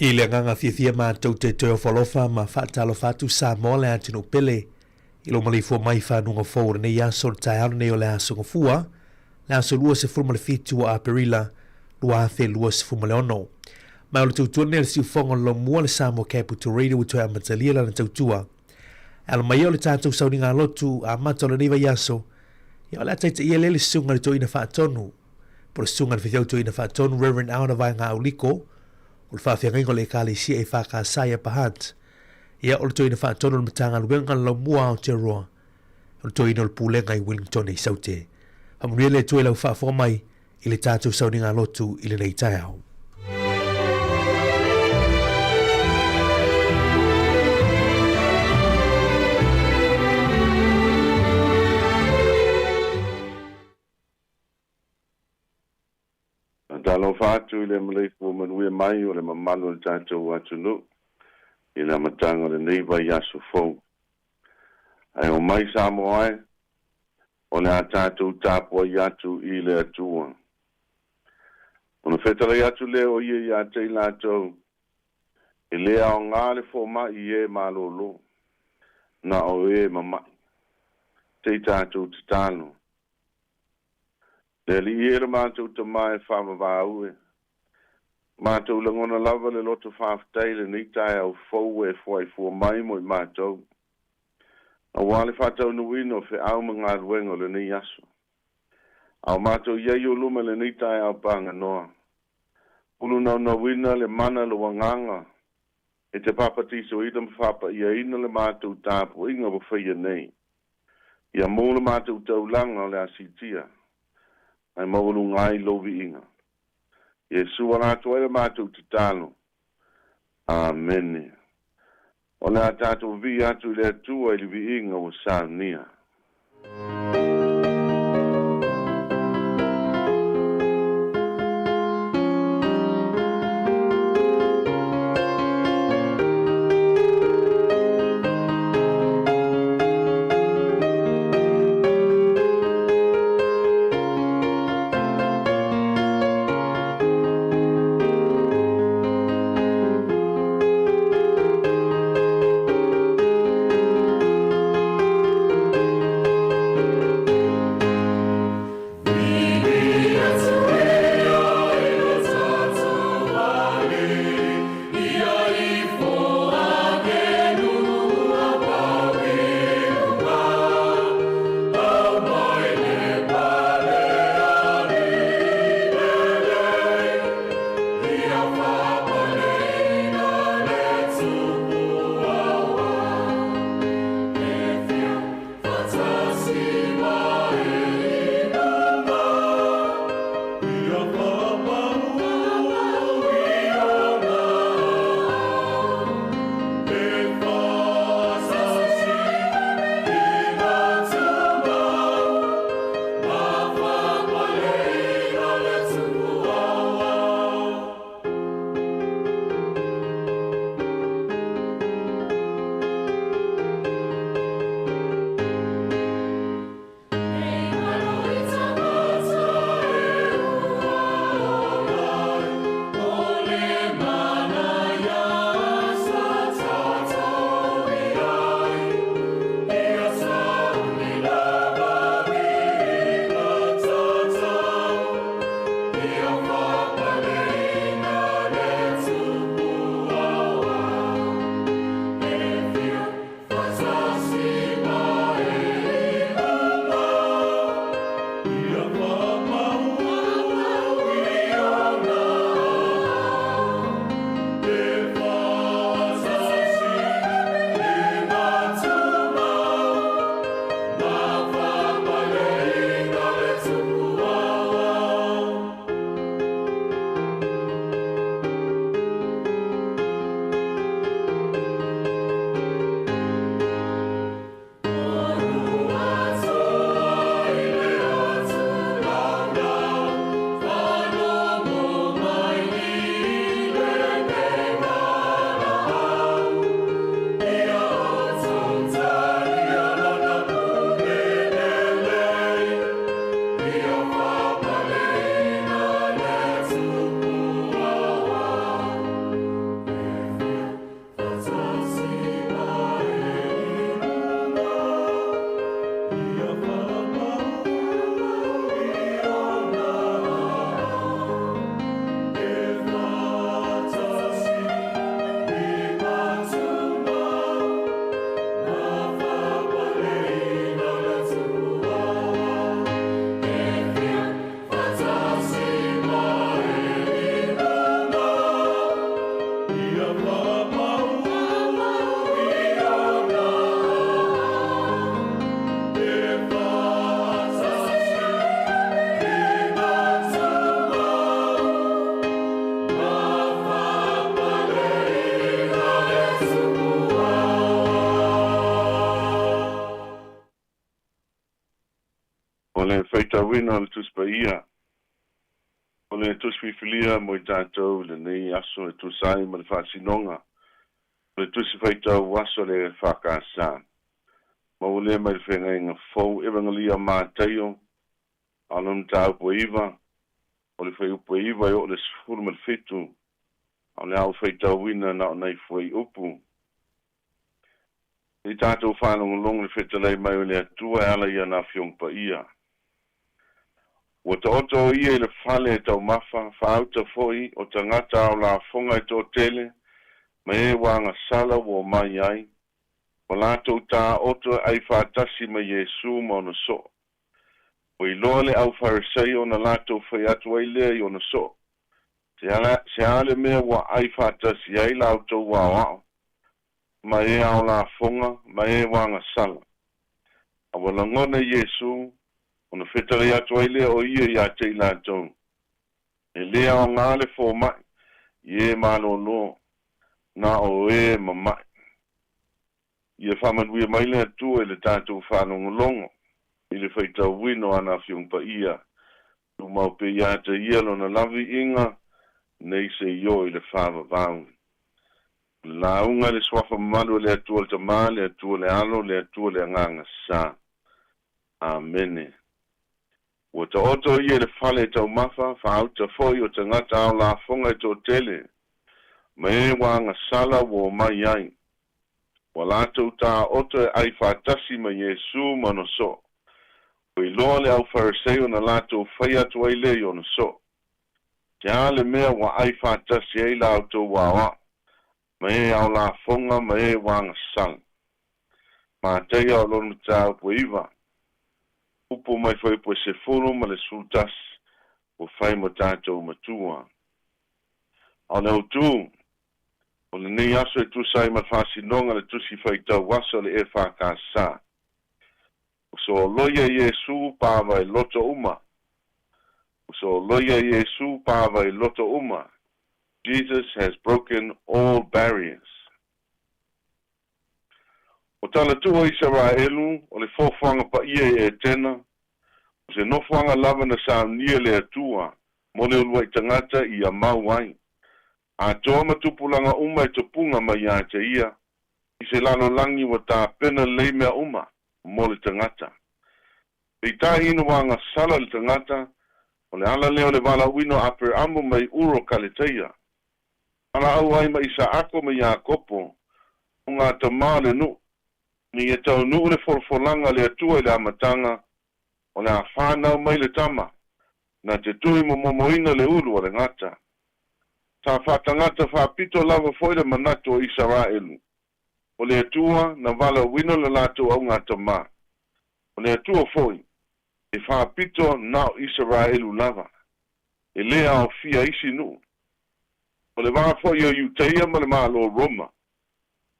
I le agaga fiafia matou te toe ofo alofa ma faatalofa atu Samoa le atunuu pele i lou maleifua mai i fanuga fou o lenei aso le taeao lenei o le Aso Gafua, le aso 27 o Aperila 2026. Ma o le tautua lenei a le siufofoga o le Laumua le Samoa Capital Radio ua toe amatalia lana tautua. E ala mai ai o le tatou sauniga lotu amata o lenei vaiaso, ia o le a taitaia lea le susuga i le Toeaina Faatonu, po o le susuga i le Faifeau Toeaina Faatonu Reverend Aona Vaega Auliko, o le faafeagaiga o le Ekalesia EFKS i Upper Hutt. Ia, o le Toeaina Faatonu o le Matagaluega o le Laumua Aotearoa, o le Toeaina o le Pulega i Wellington i Saute. Faamanuia le Atua i lau faafofoga mai i le tatou sauniga lotu i lenei taeao. Faatalofa atu i le maleifua manuia mai o le mamalu o le tatou atunuu i le amataga o lenei vaiaso fou. Ae omai Samoa e, o le a tatou tapuai atu i le Atua. Ona fetalai atu lea o ia ia te i latou, e le aoga le fomai i e malolo, na o e mama'i. Se i tatou tatalo. Le Alii e lo matou Tama e faavavau e, matou lagona lava le loto faafetai i lenei taeao fou ua e fuaifua mai mo i matou, auā le faataunuuina o feau ma galuega o lenei aso. A o matou i ai o luma i lenei taeao paganoa, ulunaunauina le mana o lou Agaga e te papatisoina ma faapaiaina le matou tapuaiga ua faia nei. Ia mou le matou taulaga o le a siitia, ae maualuga ai lou viiga. Iesu ala atu ai le matou tatalo. Amene. O le a tatou vivii atu i le Atua i le viiga ua saunia. O le faitauina o le Tusi Paia, o le Tusi Filifilia mo i tatou i lenei aso e tusa ai ma le faasinoga o le Tusi Faitau Aso le EFKS. Ma ua lea mai le Feagaiga Fou, Evagelia a Mataio, a o lona mataupu e 9, o le fuaiupu e 9 e oo i le 17, a o le a ou faitauina na o nai fuaiupu. I tatou faalogologo i le fetalai mai o le Atua e ala i ana Afioga Paia. Ua taoto o ia i le fale e taumafa, faauta foi o tagata ao lafoga e toatele, ma e ua agasala ua omai ai, ua latou taoto e ai faatasi ma Iesu ma ona soo. Ua iloa le au Farisai ona latou fai atu ai lea i ona soo, Se a le mea ua ai faatasi ai la outou aoao ma e ao lafoga ma e ua agasala? A ua lagona Iesu, ona fetalai atu ai lea o ia ia te i latou, E lē aoga le fomai i e malōlō, na o e mama'i. Ia faamanuia mai le Atua i le tatou faalogologo i le faitauina o ana Afioga Paia, tumau pea ia te ia lona laviiga nei se i oo i le faavavau. O le lauga i le Suafa mamalu o le Atua le Tama, le Atua le Alo, le Atua le Agaga Sa. Amene. Ua taoto ia i le fale e taumafa, faauta foi o tagata ao lafoga e toatele, ma e ua agasala ua omai ai. Ua latou taoto e ai faatasi ma Iesu ma ona soo. Ua iloa le au Farisai ona latou fai atu ai lea i ona soo, Se a le mea ua ai faatasi ai la outou aoao ma e ao lafoga ma e ua agasala? Mataia o lona mataupu e 9, upu mai fuaiupu e 10 ma le 11, ua fai mo tatou matua. A o le autū o lenei aso e tusa ai ma le faasinoga le Tusi Faitau Aso a le EFKS. Ua soloia Iesu pava i loto uma. Ua soloia Iesu pava i loto uma. Jesus has broken all barriers. O talatuu o Isaraelu, o le foafoaga paia i Etena, o se nofoaga lava na saunia le Atua mo le uluai tagata ia mau ai. Atoa ma tupulaga uma e topuga mai ia te ia, i se lalolagi ua tapena lelei mea uma mo le tagata. Peitai ina ua agasala le tagata, o le ala lea o le valaauina o Aperamo mai Ur o Kaleteia. Valaau ai ma Isaako ma Iakopo, o ngā tama o le nuu, ina ia taunuu le folafolaga a le Atua i le amataga, o le a whanau mai le tama, na te tuhi momomoina le ulu o le gata. Sa faatagata faapito lava foi le manatu o Isaraelu, o le Atua na valaauina le latou augatama. O le Atua foi, e faapito na o Isaraelu lava, e lē aofia isi nuu. O le va foi o Iutaia ma le Malo o Roma,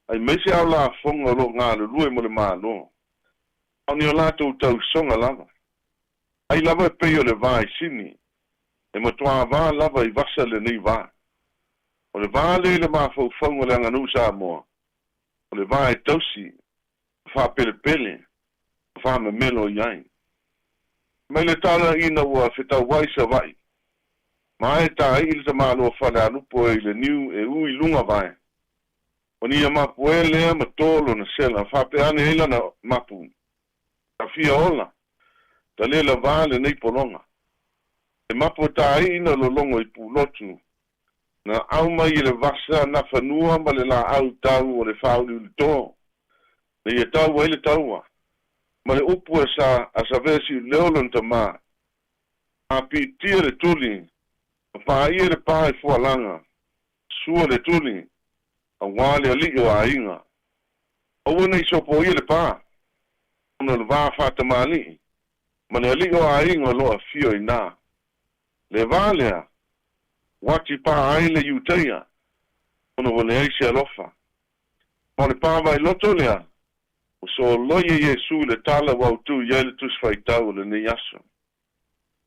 aemaise ao lafoga o lo o galulue mo le Malo, a o ni o latou tausoga lava. Ai lava e pei o le va i Sini, e matuā va lava i vasa lenei va. O le va lea i le mafaufauga o le aganuu Samoa, o le va e tausi, ma faapelepele, ma faamemelo i ai. Mai le tala ina ua fetauai Savaii, ma ae tāi'i le tamaloa Falealupo e i le niu e u i luga vae. O ni ia mapu e lea ma tō lona sela, faapea ane ai lana mapu. Ta fia ola, ta le lavā lenei pologa. E mapu e tāi'i na lologo i Pulotu, na au mai i le vasa na fanua ma le laau tau o le whāuliuli tō, na ia tau ai le taua, ma le upu e sa a Savea Siuleo lona tamā, a piitia le tuli, ma pāia le pā i fualaga, sua le tuli, auā le ali'i o aiga. Aua ne i sopoia le pā, ona o le va faatamali'i, ma le ali'i o aiga o lo o afio i ina. Le va lea, ua atipā ai le Iutaia, ona ua leai se alofa. Ma o le pā vailoto lea, ua soloia Iesu i le tala ua autū i ai le Tusi Faitau o lenei aso.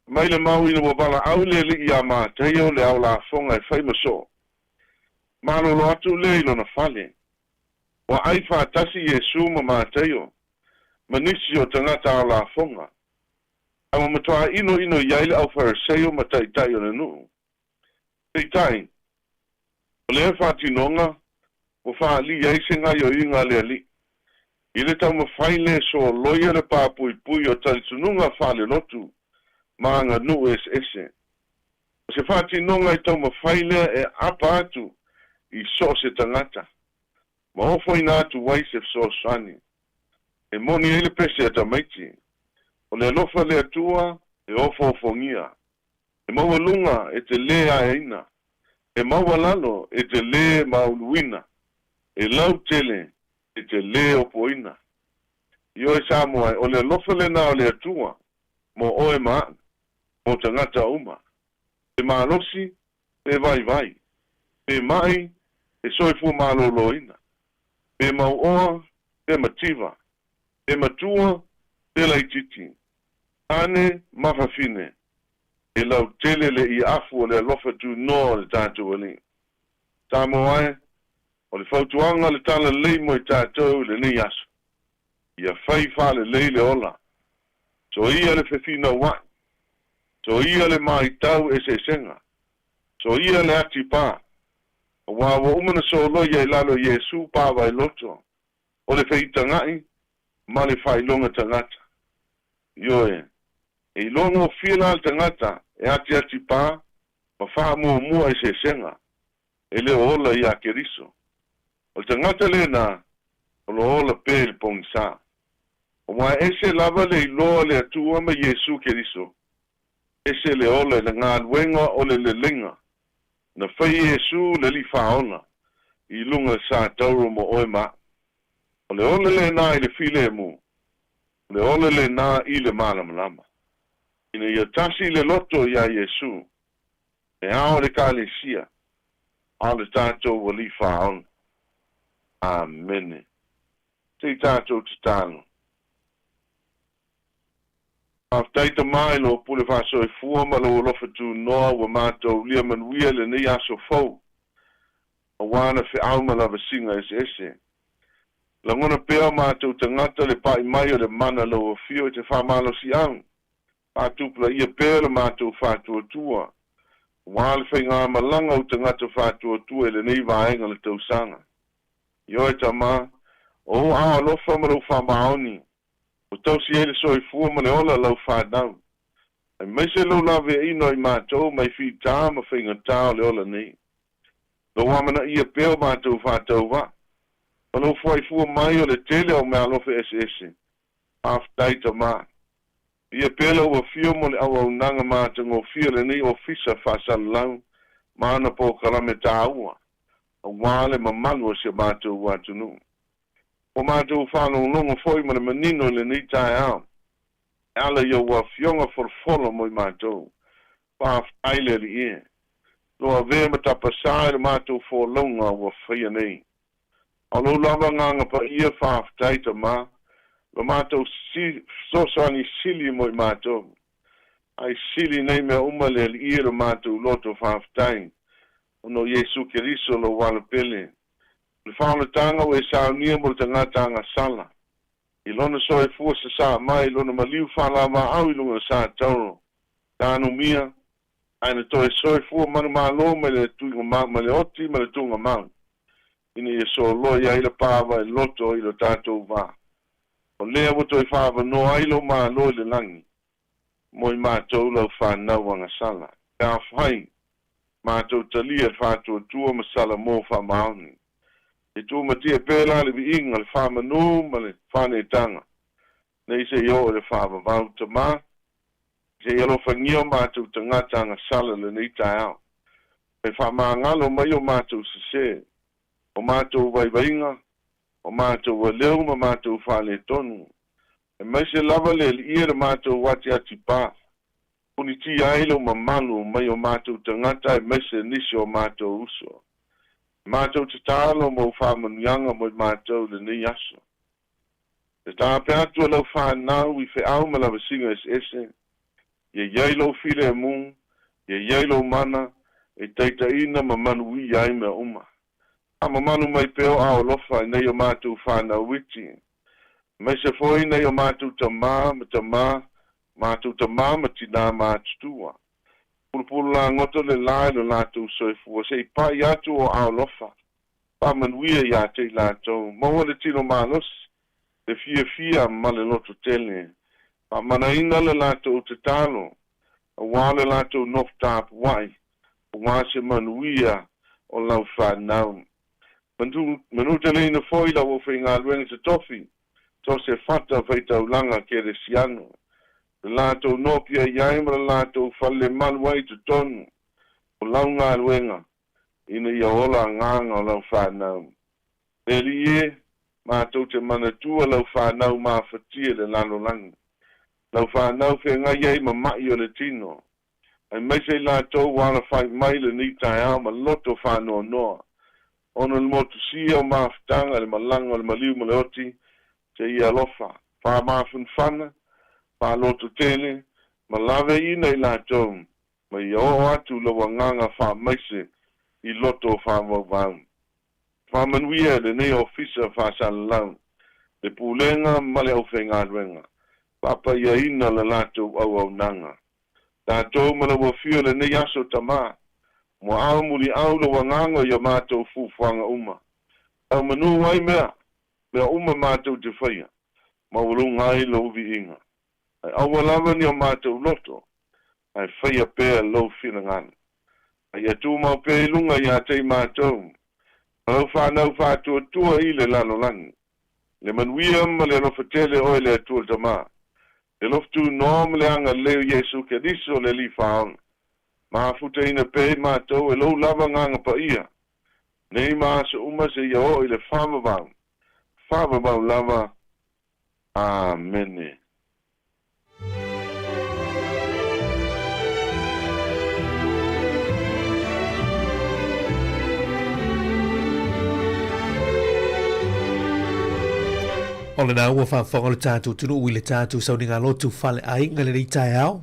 Mai le mau ina ua valaau le alii iā Mataio le ao lafoga e fai ma soo. Malolo atu lea i lona fale. Ua ai faatasi Iesu ma Mataio, ma nisi o tagata ao lafoga. Ae ua matuā inoino i ai le au Fariseio ma taitai o le nuu. Peitai, o lea faatinoga ua faaalii ai se gaioiga a le Alii, i le taumafai le soloia le papuipui o talitonuga faalelotu ma aganuu eseese. O se faatinoga e taumafai lea e apa atu i so o se tagata, ma ofoina atu ai se fesoasoani. E moni ai le pese a tamaiti, O le alofa le Atua e ofoofogia. E maualuga e te lē aeaina, e maualalo e te lē mauluina, e lautele e te lē opoina. Ioe Samoa e, o le alofa lenā o le Atua mo oe ma aʻu, mo tagata uma. Pe malosi, pe vaivai, pe maʻi, pe soifua malōlōina, pe mauʻoa, pe mativa, pe matua, pe laitiiti, Ane ma fafine, e lautele le iafu o le alofa tunoa o le tatou Alii. Samoa e, o le fautuaga o le Talalelei mo i tatou i lenei aso, ia fai faalelei le ola. Soia le fefinaua'i, soia le maitau eseesega, soia le atipā, auā ua uma na soloia i lalo e Iesu pāvaeloto o le feitaga'i ma le faailoga tagata. Ioe, e iloa gofie la le tagata e atiatipā ma faamuamua eseesega, e le o ola iā Keriso. O le tagata lenā, o lo ola pea i le pogisā. Auā e ese lava le iloa o le Atua ma Iesu Keriso, ese le ola i le galuega o le leleiga na fai e Iesu le Alii Faaola i luga le sa tauro mo oe ma aʻu. O le ola lenā i le filemu, o le ola lenā i le malamalama. Ina ia tasi le loto iā Iesu, e ao le Ekalesia, a o le tatou Alii Faaola. Amene. Se i tatou tatalo. Faafetai Tama i lou pule faasoifua ma lou alofa tunoa ua matou lia manuia i lenei aso fou auā na feau ma lavasiga eseese. Lagona pea o matou tagata le paʻi mai o le mana lou afio i te faamalosiau, faatupulaia pea lo matou faatuatua auā le faigamalaga o tagata faatuatua i lenei vaega o le tausaga. Ioe Tama, o ou ao alofa ma lou faamaoni Ua tausi ai le soifua ma le ola o lau fanau, aemaise lou laveaiina o i matou mai fita ma faigata o le ola nei. Lou amanaia pea o matou faatauvaa, ma lou fuaifua mai o le tele o meaalofa eseese. Faafetai Tama. Ia pea lou afio mo le auaunaga matagofie o lenei ofisa faasalalau ma ana polokalame taua, aua le mamalu o si o matou atunuu. Ua matou faalogologo foi ma le manino i lenei taeao e ala i ou afioga folafolo mo i matou. Faafetai le Alii e. Lo avea ma tapasā i le matou folauga ua faia nei. A o lou lava agaga paia faafetai Tama, lo matou fesoasoani sili mo i matou. Ai sili nei mea uma le Alii e lo matou loto faafetai, ona o Iesu Keriso lou alo pele. O le faaolataga ua e saunia mo le tagata agasala, i lona soifua sasā mai, lona maliu faalavaau i luga o le sa tauro, tanumia, ae na toe soifua manumalo mai le tuiga mau, mai le oti ma le tuga mau, ina ia soloi ai le pava e loto i lo tatou va. O lea ua toe faaavanoa ai lou Malo i le lagi, mo i matou lau fanau agasala. Pe afai, matou talia le faatuatua ma Salamo faamaoni. E tumatie pea la le viiga, le faamanu ma le faanetaga, nei se i oo i le faavavau. Tama, se i alofagia o matou tagata agasala i lenei taeao. E faamagalo mai o matou sese, o matou vaivaiga, o matou aleu ma matou faaletonu, aemaise lava le alii le matou atiatipā, punitia ai lou mamalu mai o matou tagata aemaise nisi o matou uso. E matou tatalo mo faamanuiaga mo i matou i lenei aso. E taape atu e lau fanau i feau ma lavasiga eseese, ia i ai lou filemu, ia i ai lou mana, e taitaiina ma manuia ai mea uma. Faamamalu mai pea o ao alofa i nai o matou fanau iti, aemaise foi nai o matou tama ma tama. Matou tamā ma tinā matutua. Pulupulu lagoto le la i lo latou soifua se i pa'i atu o aao alofa faamanuia iā te i latou. Maua le tino malosi, le fiafia ma le loto tele. Faamanaina le latou tatalo auā le latou nofo tapua'i auā se manuia o lau fanau. Manuteleina foi lau aufaigaluega totofi so o se fata faitaulaga keresiano, le latou nopiai ai ma le latou falelemalu ai i totonu o lau galuega ina ia ola agaga o lau fanau. Le Alii e, matou te manatua lau fanau mafatia i le lalolagi, lau fanau feagai ai ma ma'i o le tino, aemaise i latou ua alafai mai lenei taeao ma loto faanoanoa ona o le motusia o mafutaga i le malaga o le maliu ma le oti, seia alofa, faamafanafana, faalototele ma laveaiina i latou ma ia oo atu lou agaga faamaise i loto o faavauvau. Faamanuia lenei Ofisa Faasalalau, le Pulega ma le Aufaigaluega, faapaiaina le latou auaunaga. Tatou ma lau Afio lenei aso Tama, muaau muliau lou agaga i a matou fuafuaga uma. Tau manu ai mea, mea uma matou te faia, maualuga ai lou viiga. Ae aua lava ni o matou loto, ae faia pea lou finagalo. A ia tumau pea i luga iā te i matou, ma lau fanau faatuatua i le lalolagi. Le manuia ma le alofa tele oe le Atua le Tama, le alofa tunoa ma le agalelei o Iesu Keriso le Alii Faaola, mafutaina pea i matou e lou lava agaga paia, nei ma aso uma seia oo i le faavavau, faavavau lava. Amene. O lena ua faafofoga le tatou atunuu i le tatou sauniga lotu faleaiga i lenei taeao.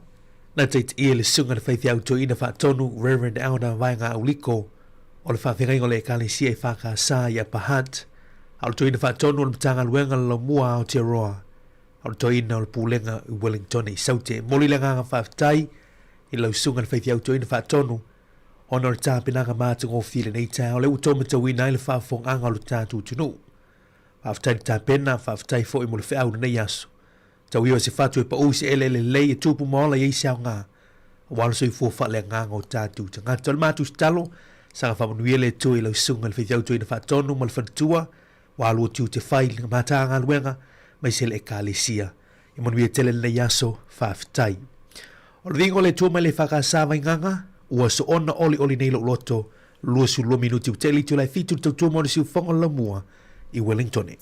Na taitaia le Susuga i le Faifeau Toeaina Faatonu Reverend Elder Vaega Auliko o le Faafeagaiga o le Ekalesia EFKS i Upper Hutt, a o le Toeaina Faatonu o le Matagaluega o le Laumua Aotearoa, a o le Toeaina o le Pulega i Wellington i Saute. E momoli le agaga faafetai i lau Susuga i le Faifeau Toeaina Faatonu ona o le tapenaga matagofie i lenei taeao lea ua outou matauina ai le faafofogaaga o le tatou atunuu. Faafetai le tapena, faafetai foi mo le feau i lenei aso. Tau ia o se fatu e pau i se eleele lelei e tupu ma ola i ai se aoga aua le soifua faaleagaga o tatou tagata. O le matou tatalo, saga faamanuia le Atua i lau susuga i le faifeau toeaina faatonu ma le faletua ua alu atu te fai i le Matagaluega aemaise le Ekalesia. Ia manuia tele lenei aso, faafetai. O le viiga o le Atua mai le EFKS Vaigaga, ua soona olioli nei lou loto, 22 minuti ua tele itula e fitu le tautua mo le siufofoga o le laumua i Wellingtone.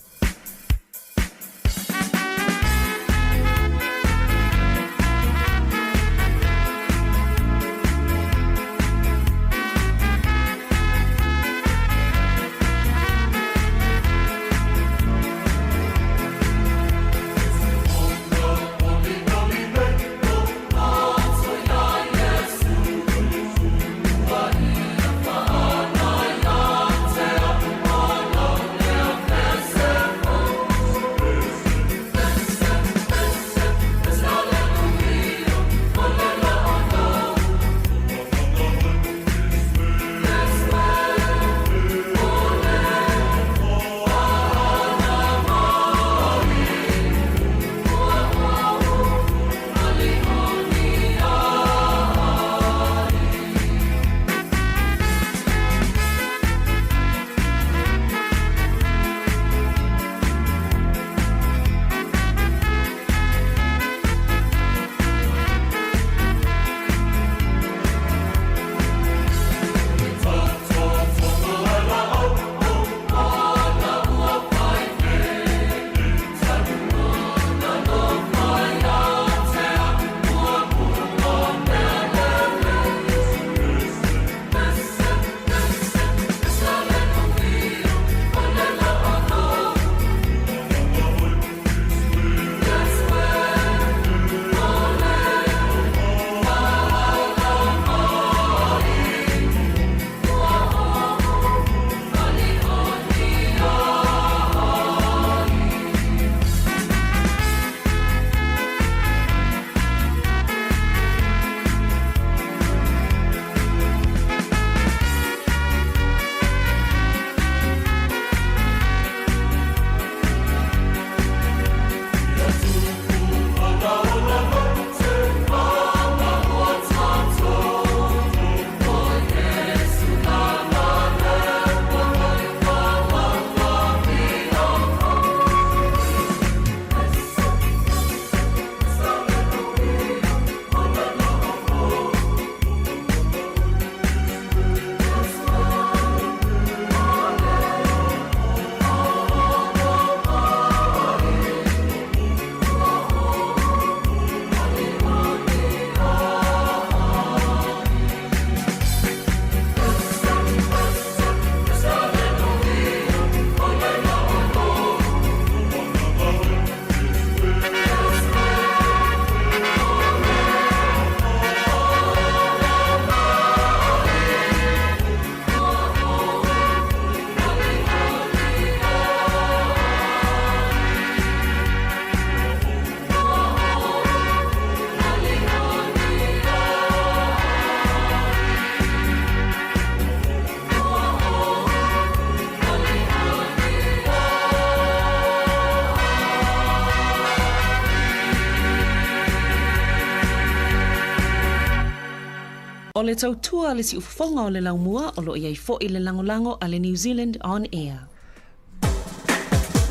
O le tautua a le siufofoga o le laumua o lo o i ai foi le lagolago a le New Zealand On Air.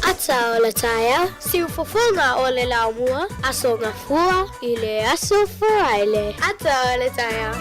Ata o le taeao, siufofoga o le laumua, Aso Gafua i le Aso Faraile. Ata o le taeao.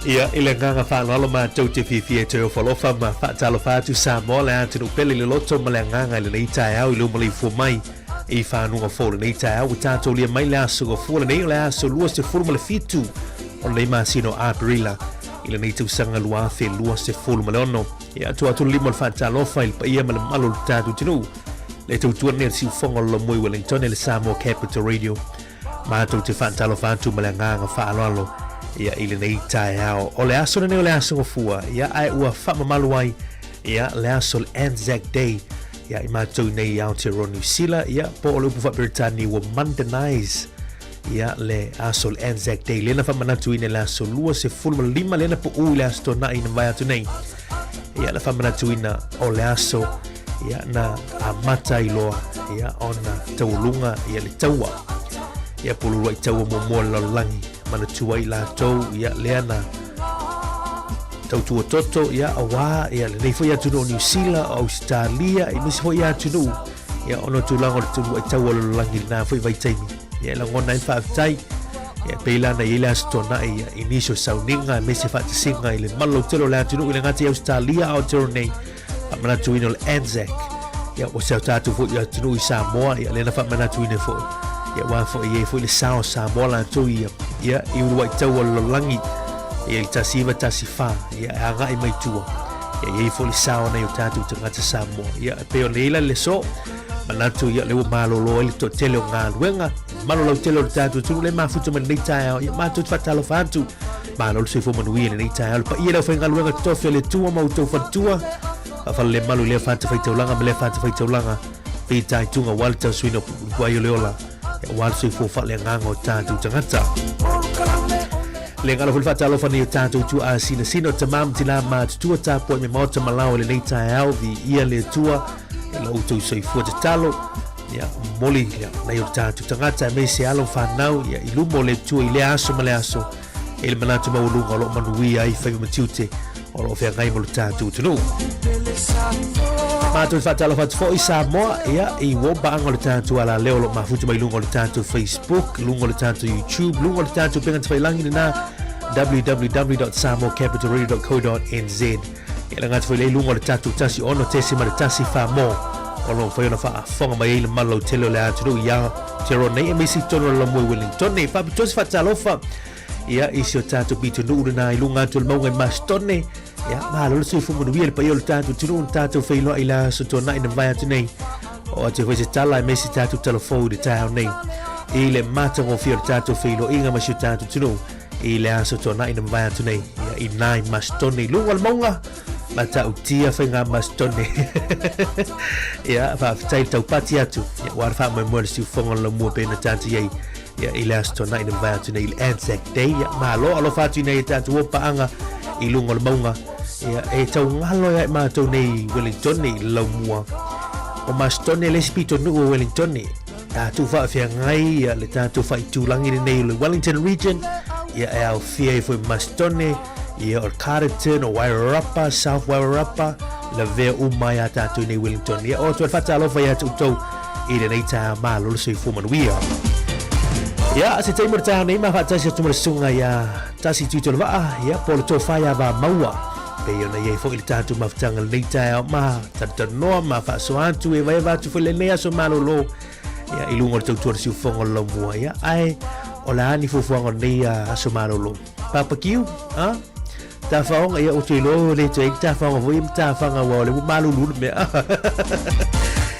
Ia, i le agaga faaaloalo matou te fiafia e toe ofo alofa ma faatalofa atu Samoa le atunuu pele i le loto ma le agaga i lenei taeao i lou maleifua mai i fanuga fou lenei taeao ua tatou lia mai le aso gafua lenei o le aso 27 o lenei masina o Aperila i lenei tausaga 2026. Ia, atu atu le lima o le faatalofa i le paia ma le mamalu o le tatou atunuu le tautua nei o le siufofoga o le Lomoi Wellington i le Samoa Capital Radio. Matou te faatalofa atu ma le agaga faaaloalo. Ia, i lenei taeao. O le aso lenei o le Aso Gafua, ia, ae ua faamamalu ai, ia, le aso o le Anzac Day, ia, i matou nei i Aotearoa Niu Sila, ia, po o le upu faa-Peretania ua Mondanize, ia, le aso o le Anzac Day, lea na faamanatuina i le aso 25, lea na pau i le Aso Toonai na mavae atu nei, ia, na faamanatuina o le aso, ia, na amata ai loa, ia, ona taualuga, ia, le taua, ia, po o le uluai taua muamua o le lalolagi. Manatua ai latou, ia, lea na tautua toto, ia, auā, ia, lenei foi atunuu o Niu Sila, o Ausetalia, aemaise foi atunuu, ia, ona o tulaga o le uluai taua o le lalolagi i lena foi vaitaimi. Ia, e lagona ai le faafetai, ia, e pei la ona i ai le Aso Toonai, ia, i nisi o sauniga, aemaise faatasiga i le malolautele o le atunuu i le gata i Ausetalia, a o Aotearoa nei, faamanatuina o le Anzac, ia ua se tatou foi atunuu i Samoa, ia lea na faamanatuina foi, ia aua foi e i ai foi le sao o Samoa latou ia, ia i uluai taua o le lalolagi, ia i le 1914, ia e agai mai tua, ia e i ai foi le sao o nai o tatou tagata Samoa, ia e pei ona i ai la le leso, manatu ia lea ua malolo ai le toatele o galuega, malolautele o le tatou atunuu lea e mafuta mai lenei taeao, ia matou te faatalofa atu. Malo le soifua manuia i lenei taeao. Le paia i le aufaigaluega totofi a le Atua ma outou faletua. Faafalelemalu i lea fatafaitaulaga ma lea fatafaitaulaga. Fitaituga aua le tausuina o puai o le ola, aua le soifua faaleagaga o tatou tagata. Le galo foi le faatalofa nei o tatou tuaasinasina o tama ma tina matutua tapuai mai maota ma lao i lenei taeao. Viia le Atua i lo outou soifua tatalo. Ia, momoli ia, nai o tatou tagata aemaise alo ma fanau ia, i luma o le Atua i lea aso ma le aso. E le manatu maualuga o lo o manuia ai faiva ma tiute o lo o feagai ma lo tatou atunuu. Matou te faatalofa atu foi Samoa, ia, i uo paaga o le tatou alaleo o lo o mafuta mai luga o le tatou Facebook, luga o le tatou YouTube, luga o le tatou upega tafailagi lena www.samoacapitalradio.co.nz. Ia le gata foi lea i luga o le tatou 16.1 mo o lo o mafai ona faafofoga mai ai le malolautele o le atunuu i Aotearoa nei aemaise i totonu o le Laumua i Wellington. E faapitoa se faatalofa ia i si o tatou pitonuu lena i luga atu o le mauga i Masetone. Ia, malo le soifua manuia i le paia o le tatou atunuu na tatou feiloai i le aso Toonai na mavae atu nei. Oo atu ai foi se tala aemaise tatou talafou i le taeao nei i le matagofie o le tatou feiloaiga ma si o tatou atunuu i le aso Toonai na mavae atu nei, ia, i nai Masetone i luga o le mauga, matautia faiga Masetone. Ia, faafetai le taupati atu, ia, ua le faamoemoe le siufofoga o le laumua pei ona tatou i ai, ia, i le aso Toonai na mavae atu nei i le Anzac Day. Ia, malo alofa atu i nai a tatou paaga i luga o le mauga. Ia, e tau galo ia i matou nei i Wellington i le laumua. O Masetone le isi pitonuu o Wellington, tatou faafeagai ia le tatou faaitulagi lenei o le Wellington Region, ia e aofia ai foi Masetone, ia o Carterton, o Wairarapa, South Wairarapa, lavea uma ai a tatou nei Wellington. Ia o atu ai le faatalofa ia te outou i lenei taeao, malo le soifua manuia. Ia, se taimi o le taeao nei, ma faatasi atu ma le susuga ia Tasi Tuitolevaa, ia, po o le tofa ia Vamaua. Pei ona i ai foi le tatou mafutaga lenei taeao ma talatalanoa ma faasoa atu e vaeva atu foi lenei aso malolo ia, i luga o le tautua le siufofoga o le laumua. Ia, ae o le a ni fuafuaga o lenei aso malolo? Papakiu, a? Tafaoga, ia, ou te iloa ua le toe i ai ni tafaoga foi ia ma tafaga aua o lea ua malulu le mea.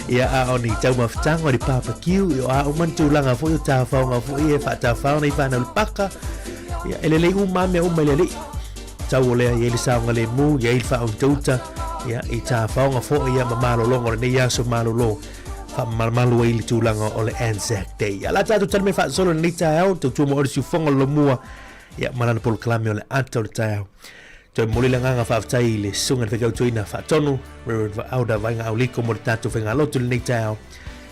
Ia, a o ni taumafataga o ni papakiu, ia, o a uma ni tulaga foi o tafaoga foi e faatafao nei whanau le paka, ia, e lelei uma mea uma i le alii. Tau o lea i ai le saogalemu, i ai le faautauta, ia, i tafaoga foi ia ma malologa o lenei aso malolo, faamalumalu ai le tulaga o le Anzac Day. Ia, la tatou tali mai faasolo i lenei taeao, tautua mo oe le siufofoga o le laumua, ia, ma lana polokalame o le ata o le taeao. Toe momoli le agaga faafetai i le Susuga i le Faitautuaina Faatonu, Reverend Vaauda Vaaiga Auliko mo le tatou faigalotu i lenei taeao.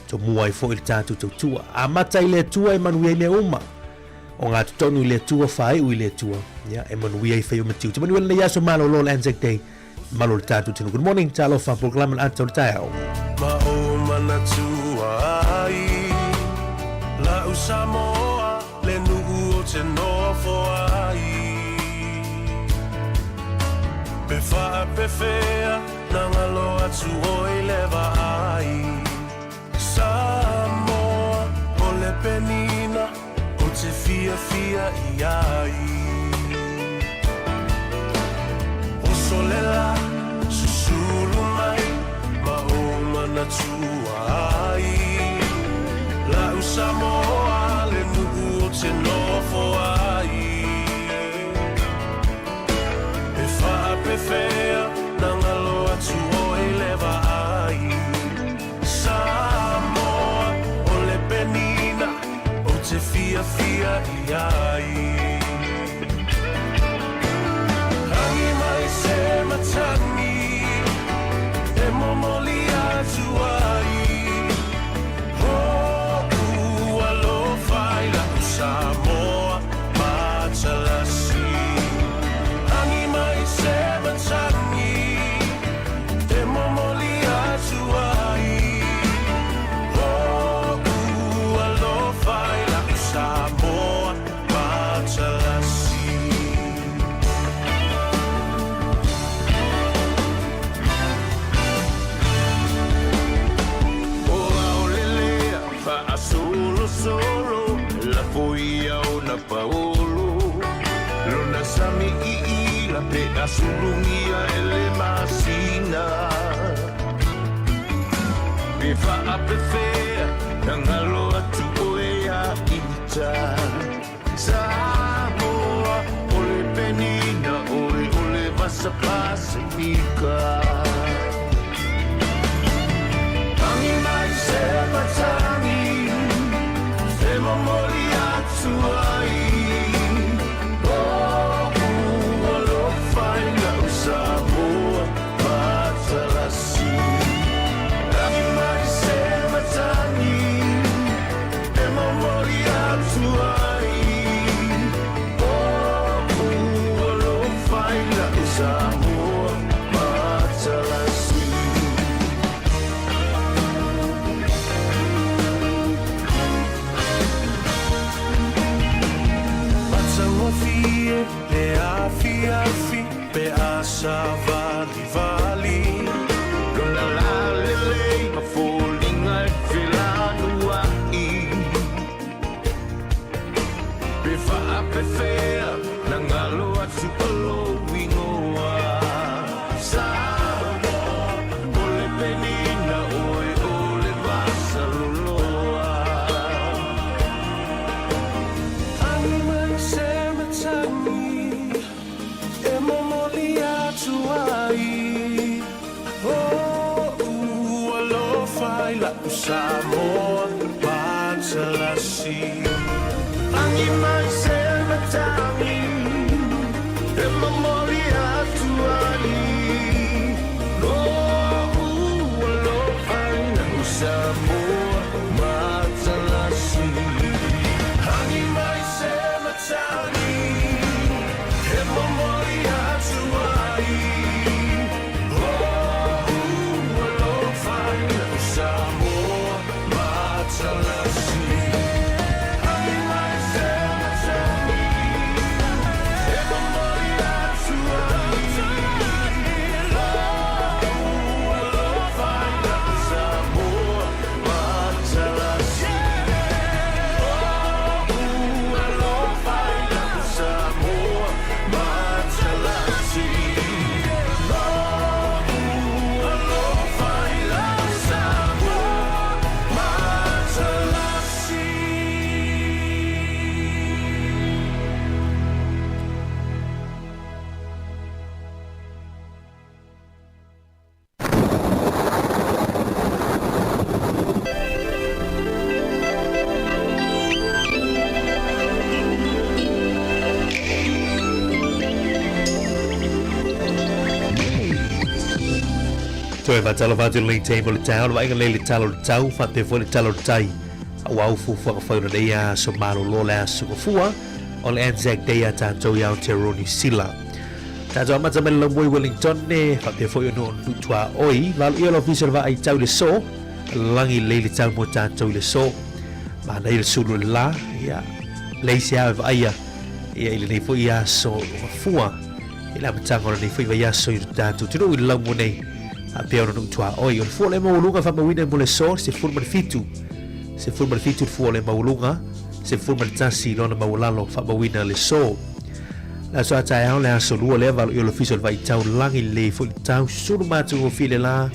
Tomua ai foi le tatou tautua. Amata i le Atua e manuia ai mea uma. O ngā totonu i le Atua, whāiu i le Atua. Ia, e manuia ai whai o matiu. Te manuia lenei aso malolo o le Anzac Day. Malo le tatou tino. Good morning, talofa, polokalame le ata o le taeao. Ma o manatua ai La'u Samoa le nuu o te nofo ai Pe faapefea na galo atu oi le vaai Samoa o le penina o te fiafia i ai Oso le la susulu mai ma o manatua ai La'u Samoa le nuu o te nofo ai. fiafia i ai. Tangi mai se matangi e momoli atu ai. Hoʻu alofa i la'u Samoa matalasi. Tangi mai se matangi e momoli atu ai. Hoʻu alofa i la'u Samoa matalasi. O aolelea faasolosolo lafo ia ona paolo lona sami iila pe asulugia e le masina pe faapefea na galo atu oe ia ita Samoa o le penina oe o le vasa Pasifika. Tangi mai se matangi e momoli atu ai. O'u alofa i la'u Samoa matalasi. Tangi mai se matangi e momoli atu ai. O'u alofa i la'u Samoa matalasi. Matagofie le afiafi pe a savalivali. Lona lalelei ma foliga e felanua'i pe faapefea na galo atu o lou igoa Samoa o le penina oe o le vasaloloa. Tangi mai se matangi e momoli atu ai. O'u alofa i la'u Samoa matalasi. Tangi mai se matangi e momoli atu ai. O'u alofa i la'u Samoa matalasi. Tangi mai se matangi e momoli atu ai. O'u alofa i la'u Samoa matalasi. Tangi mai se matangi e momoli atu ai. O'u alofa i la'u Samoa matalasi. O'u alofa i la'u Samoa matalasi. O'u alofa i la'u Samoa matalasi. Toe faatalofa atu i lenei taimi o le taeao, le vaaiga lelei i le tala o le tau, faapea foi le tala o le tai aua au fuafuaga fai o lenei aso malolo, le aso Gafua o le Anzac Day a tatou i Aotearoa Niu Sila. Tatou amata mai le laumua i Wellington e faapea foi ona o Nutuaoi. Valo ia le ofisa o le vaai tau i le so, lagi lelei le tau mo tatou i le so. Manaia le sulu o le la, ia, leai se ao e vaaia ia i lenei foi aso Gafua i le amataga o lenei foi vaiaso i lo tatou atunuu i le laumua nei faapea ona Nutuaoi. O le fua o le maualuga faamauina mo le so, 17, 17 le fua o le maualuga, 11 lona maualalo faamauina le so. Le aso a taeao, le aso lua lea valo i o le ofisa o le vaitau lagi lelei foi le tau sulu matagofie le la,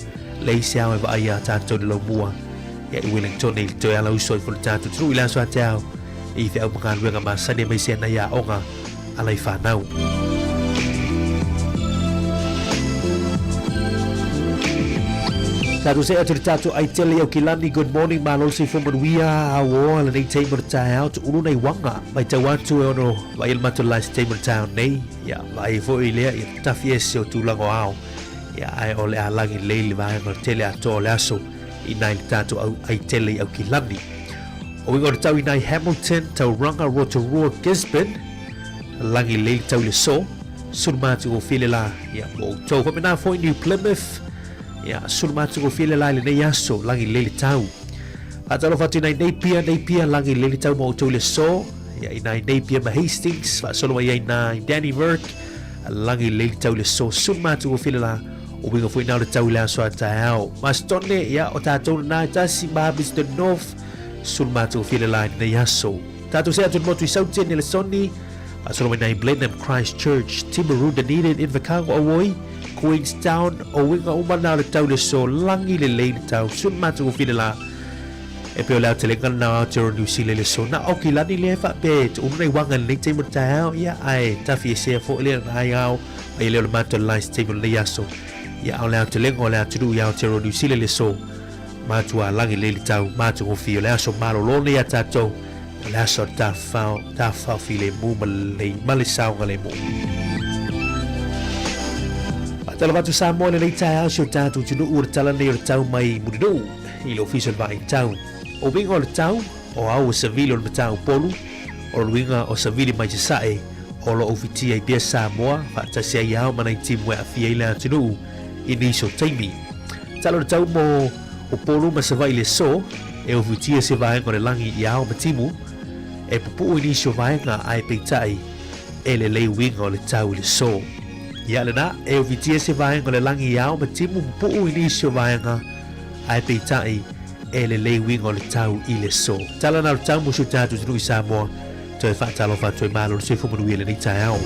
leai se ao e vaaia a tatou i le laumua ia i Wellington i le toe ala uso ai foi le tatou atunuu i le aso a taeao i feau ma galuega masani aemaise ai nai aoga a lai whanau. Tatou see atu i le tatou aitele i Aukilani, good morning, malo le soifua manuia, auoa lenei taimi o le taeao, tuulu nai uaga, matau atu e ono vaai le matou live taimi o le taeao nei, ia vaai foi lea ia tafi ese o tulaga o ao, ia ae o le a lagi lelei le vaega o le tele atoa o le aso i nai le tatou au aitele i Aukilani. O uiga o le tau i nai Hamilton, Tauranga, Rotorua, Gisborne, lagi lelei le tau i le so, sulu matagofie le la, ia mo outou. Faapena foi New Plymouth, Ia, sulu matagofie le la i lenei aso, lagi lelei le tau. Faatalofa atu i nai Napier, Napier, lagi lelei le tau ma outou i le aso. Ia, i nai Napier ma Hastings, faasolo mai ai nai Dannevirke, lagi lelei le tau i le aso, sulu matagofie le la. O uiga foi na o le tau i le aso a taeao. Mastone, ia, o tatou lena e tasi, Palmerston North, sulu matagofie le la i lenei aso. Tatou see atu i le motu i Sautene, le Soni, faasolo mai nai Blenheim, Christchurch, Timaru, Dunedin, Invercargill, Auoi, Queenstown, o uiga uma na o le tau i le aso, lagi lelei le tau, sulu matagofie le la. E pei o le aotelega lena o Aotearoa Niu Sila i le aso. Na Aukilani lea e faapea e tuulu nai uaga i lenei taimi o le taeao, ia, ae tafi esea foi lea na ai ao, ai lea o le matou lais taimi o lenei aso. Ia, a o le aotelega o le atunuu i Aotearoa Niu Sila i le aso, matua lagi lelei le tau, matagofie o le aso malolo nei a tatou, o le aso a le tafafao, tafafao filemu ma lelei, ma le saogalemu. Faatalofa atu Samoa i lenei taeao si o tatou atunuu o le tala nei o le tau mai Mulinuu i le Ofisa o le Vaai Tau. O uiga o le tau, o au o savili o le Mataupolu, o le uiga o savili mai Sasae, o lo o ufitia ai pea Samoa faatasi ai ao ma nai timu e aafia ai le atunuu i nisi o taimi. Tala o le tau mo Upolu ma Savaii le aso, e ufitia se vaega o le lagi i ao ma timu, e pupuu i nisi o vaega ae peitai e lelei uiga o le tau i le aso. Ia lena, e ufitia se vaega o le lagi i ao ma timu pupuu i nisi o vaega ae peitai e lelei uiga o le tau i le aso. Tala na o le tau mo si o tatou atunuu i Samoa, toe faatalofa atu ai malo le soifua manuia i lenei taeao.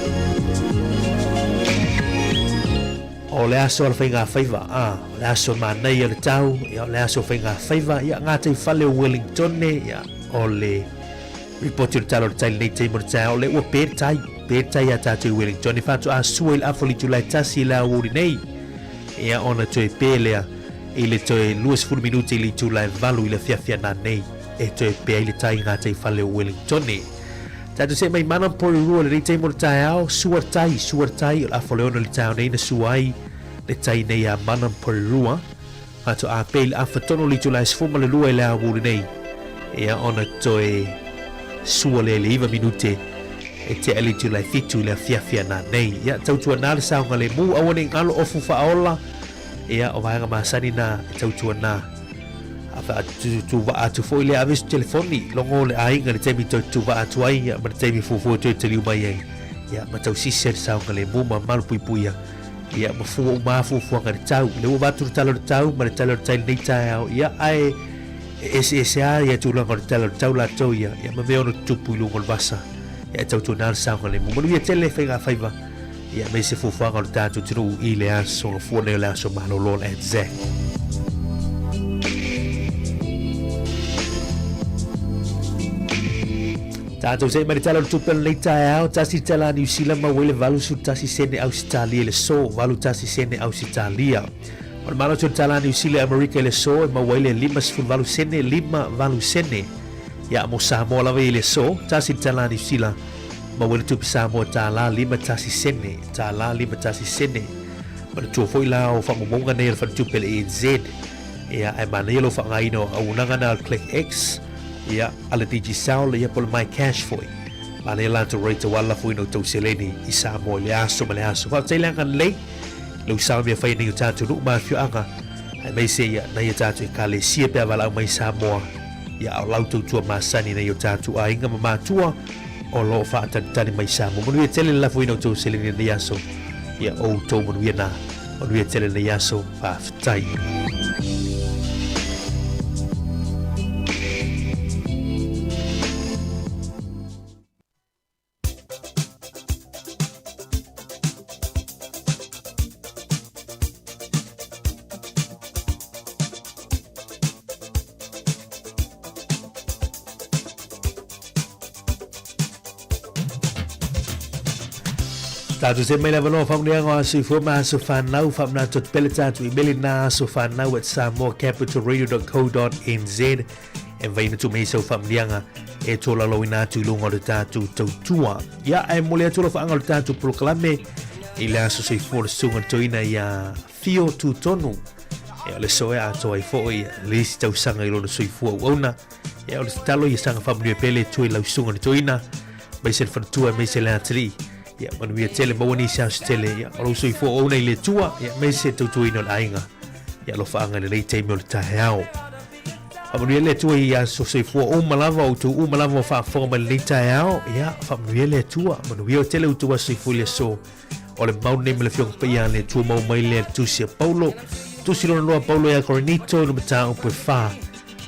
O le aso o le faigafaiva, a, o le aso manaia o le tau, ia, o le aso faigafaiva, ia, gatai fale o Wellingtone, ia, o le ripoti o le tala o le tai lenei taimi o le taeao, o lea ua pe le tai, pe le tai iā tatou i Wellingtone, faatoa sua i le afa o le itula e tasi i le aoauli nei, ia, ona toe pe lea i le toe 20 minute i le itula e 8 i le afiafi ananei, e toe pe ai le tai i gatai fale o Wellingtone. Tatou see mai mana Porirua lenei taimi o le taeao, sua le tai, sua le tai, o le afa o le ono i le taeao nei na sua ai le tai nei a Mana Porirua. Faatoa pe i le afa tonu o le itula e 12 i le aoauli nei, ia ona toe sua lea i le 9 minute e tea le itula e 7 i le afiafi ananei. Ia tautuana le saogalemu, aua ne i galo ofu faaola, ia o vaega masani na e tautuana. A faatutuvaa atu foi lea, ave se telefoni, logo le aiga i le taimi toe tutuvaa atu ai, ia, ma le taimi fuafua toe taliu mai ai, ia, ma tausisi ai le saogalemu ma malupuipuia, ia, ma fua uma lava fuafuaga i le tau. O lea ua avatu le tala o le tau ma le tala o le tai i lenei taeao, ia, ae e eseese lava ia tulaga o le tala o le tau latou ia, ia, ma mea ono tutupu i luga o le vasa, ia, e tautuana le saogalemu. Manuia tele faigafaiva, ia, aemaise fuafuaga o le tatou atunuu i le aso Gafua nei o le aso malolo o le Anzac. Tatou see mai le Tala o le Tupe o lenei taeao, tasi le tala a Niu Sila maua ai le 81 sene Ausetalia i le aso, 81 sene Ausetalia. O le malosi o le tala a Niu Sila i Amerika i le aso e maua ai le 58 sene, 58 sene. Ia, mo Samoa lava ia i le aso, tasi le tala a Niu Sila maua ai le tupe Samoa $, 51 sene, $, 51 sene. Manatua foi la o faamaumauga nei a le faletupe a le ANZ, ia, ae manaia lou faaaogaina o auaunaga na a le ClickX, ia, a le Digicel, ia, po o le MyCash foi. Manaia latou rate aua le lafoina o tou seleni i Samoa i le aso ma le aso. Faafetai le agalelei i lou sao i mea fai nei o tatou nuu ma afioaga, aemaise ia nai a tatou Ekalesia pe a valaau mai i Samoa, ia, a o lau tautua masani nei o tatou aiga ma matua o lo o faatalitali mai Samoa. Manuia tele le lafoina o tou seleni i lenei aso. Ia outou manuia na. Manuia tele lenei aso. Faafetai. Tatou see mai le avanoa faamanuiaga o aso soifua ma aso fanau, faamanatu atu pea le tatou imeli lena asofanau@samoacapitalradio.co.nz e mafai ona tuu mai ai sau faamanuiaga e tolaulauina atu i luga o le tatou tautua. Ia, ae momoli atu alofaaga o le tatou polokalame i le aso soifua o le Susuga i le Toeaina ia Fio Tutonu. Ia, o le aso e atoa ai foi le isi tausaga i lona soifua auauna. Ia, o le tatalo ia saga faamanuia pea le Atua i lau Susuga i le Toeaina, aemaise le faletua, aemaise le atalii. Ia, manuia tele, maua nisi aso tele, ia, o lou soifua auauna i le Atua, ia, aemaise le tautuaina o le aiga. Ia, alofaaga i lenei taimi o le taeao. Faamanuia le Atua i aso soifua uma lava, o outou uma lava o faafofoga mai lenei taeao. Ia, faamanuia le Atua, manuia tele outou aso soifua i le aso. O le mau lenei ma le Afioga Paia a le Atua maua mai lea i le tusi a Paulo. Tusi lona lua a Paulo ia Korinito i le mataupu e 4,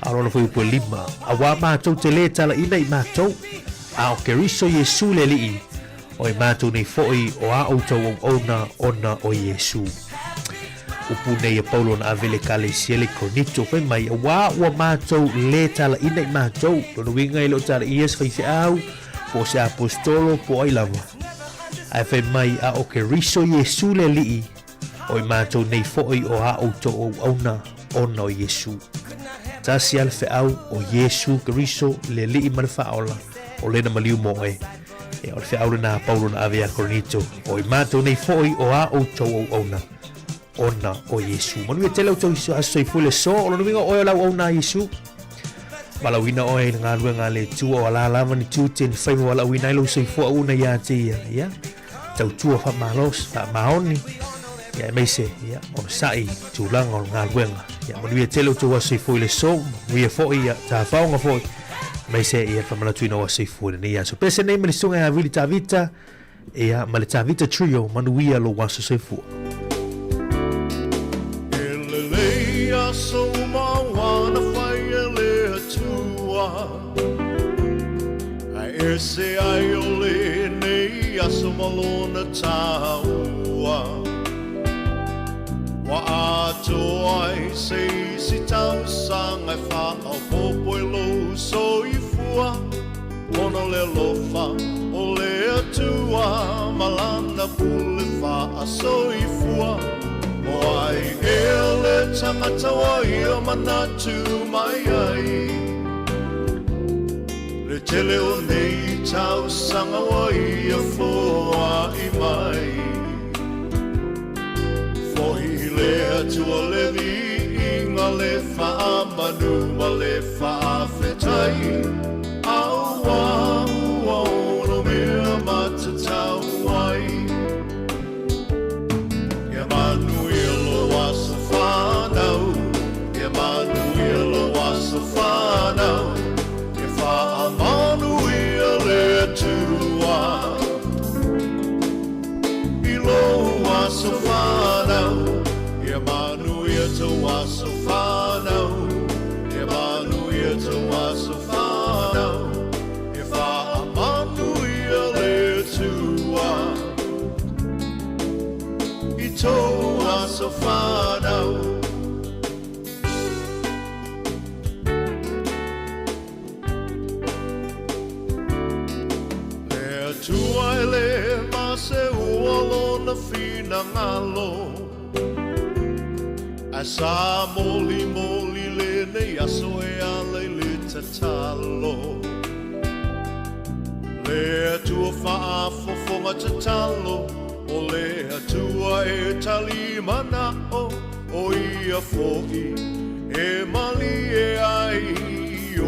a o lona fuaiupu e 5. Auā matou te lē talaina i matou, a o Keriso Iesu le Alii, o i matou nei foi o a outou auauna ona o Iesu. Upu nei a Paulo na ave i le Ekalesia le Korinito, fai mai, Auā ua matou lē talaina i matou, lona uiga e le o talaia se faifeau, po o se aposetolo, po o ai lava. Ae fai mai, a o Keriso Iesu le Alii, o i matou nei foi o a outou auauna ona o Iesu. Tasi lava le feau, o Iesu Keriso le Alii ma le Faaola, o lena maliu mo oe. Ia, o le feau lena a Paulo na ave ia Korinito, o i matou nei foi o a outou auauna ona o Iesu. Manuia tele outou aso soifua i le aso, o lona uiga o oe o le auauna a Iesu. Valaauina oe i le galuega a le Atua, o ala lava ni tiute ni faiva valaauina ai lou soifua auauna ia te ia. Ia, tautua faamalosi, faamaoni, ia aemaise, ia, onosai tulaga o le galuega. Ia, manuia tele outou aso soifua i le aso, manuia foi, ia, tafaoga foi, aemaise, ia, le faamanatuina o aso soifua i lenei aso. Pese nei ma le susuga ia Vili Tavita, ia, ma le Tavita Trio, manuia lou aso soifua. E lelei aso uma ua na fai e le Atua, Ae ese ai o lenei aso ma lona taua. Ua atoa ai se isi tausaga e faaopoopo i lou soifua, Ona o le alofa o le Atua ma lana pule faasoifua. O ai ea le tagata ua ia manatu mai ai? Le tele o nei tausaga ua ia foai mai. Fohi i le Atua le viiga, le faamanu ma le faafetai, Auā ua ono mea matatau ai. Ia manuia lou aso fanau, Ia manuia lou aso fanau, Ia faamanuia le Atua i lou aso fanau, Ia manuia tou aso fanau, Ia manuia tou aso fanau, Ia faamanuia le Atua i tou aso fanau. Le Atua e le maseua lona finagalo, Ae sa molimoli lenei aso e ala i le tatalo. Le Atua faafofoga tatalo, O le Atua e tali manao, O ia foi e malie ai i o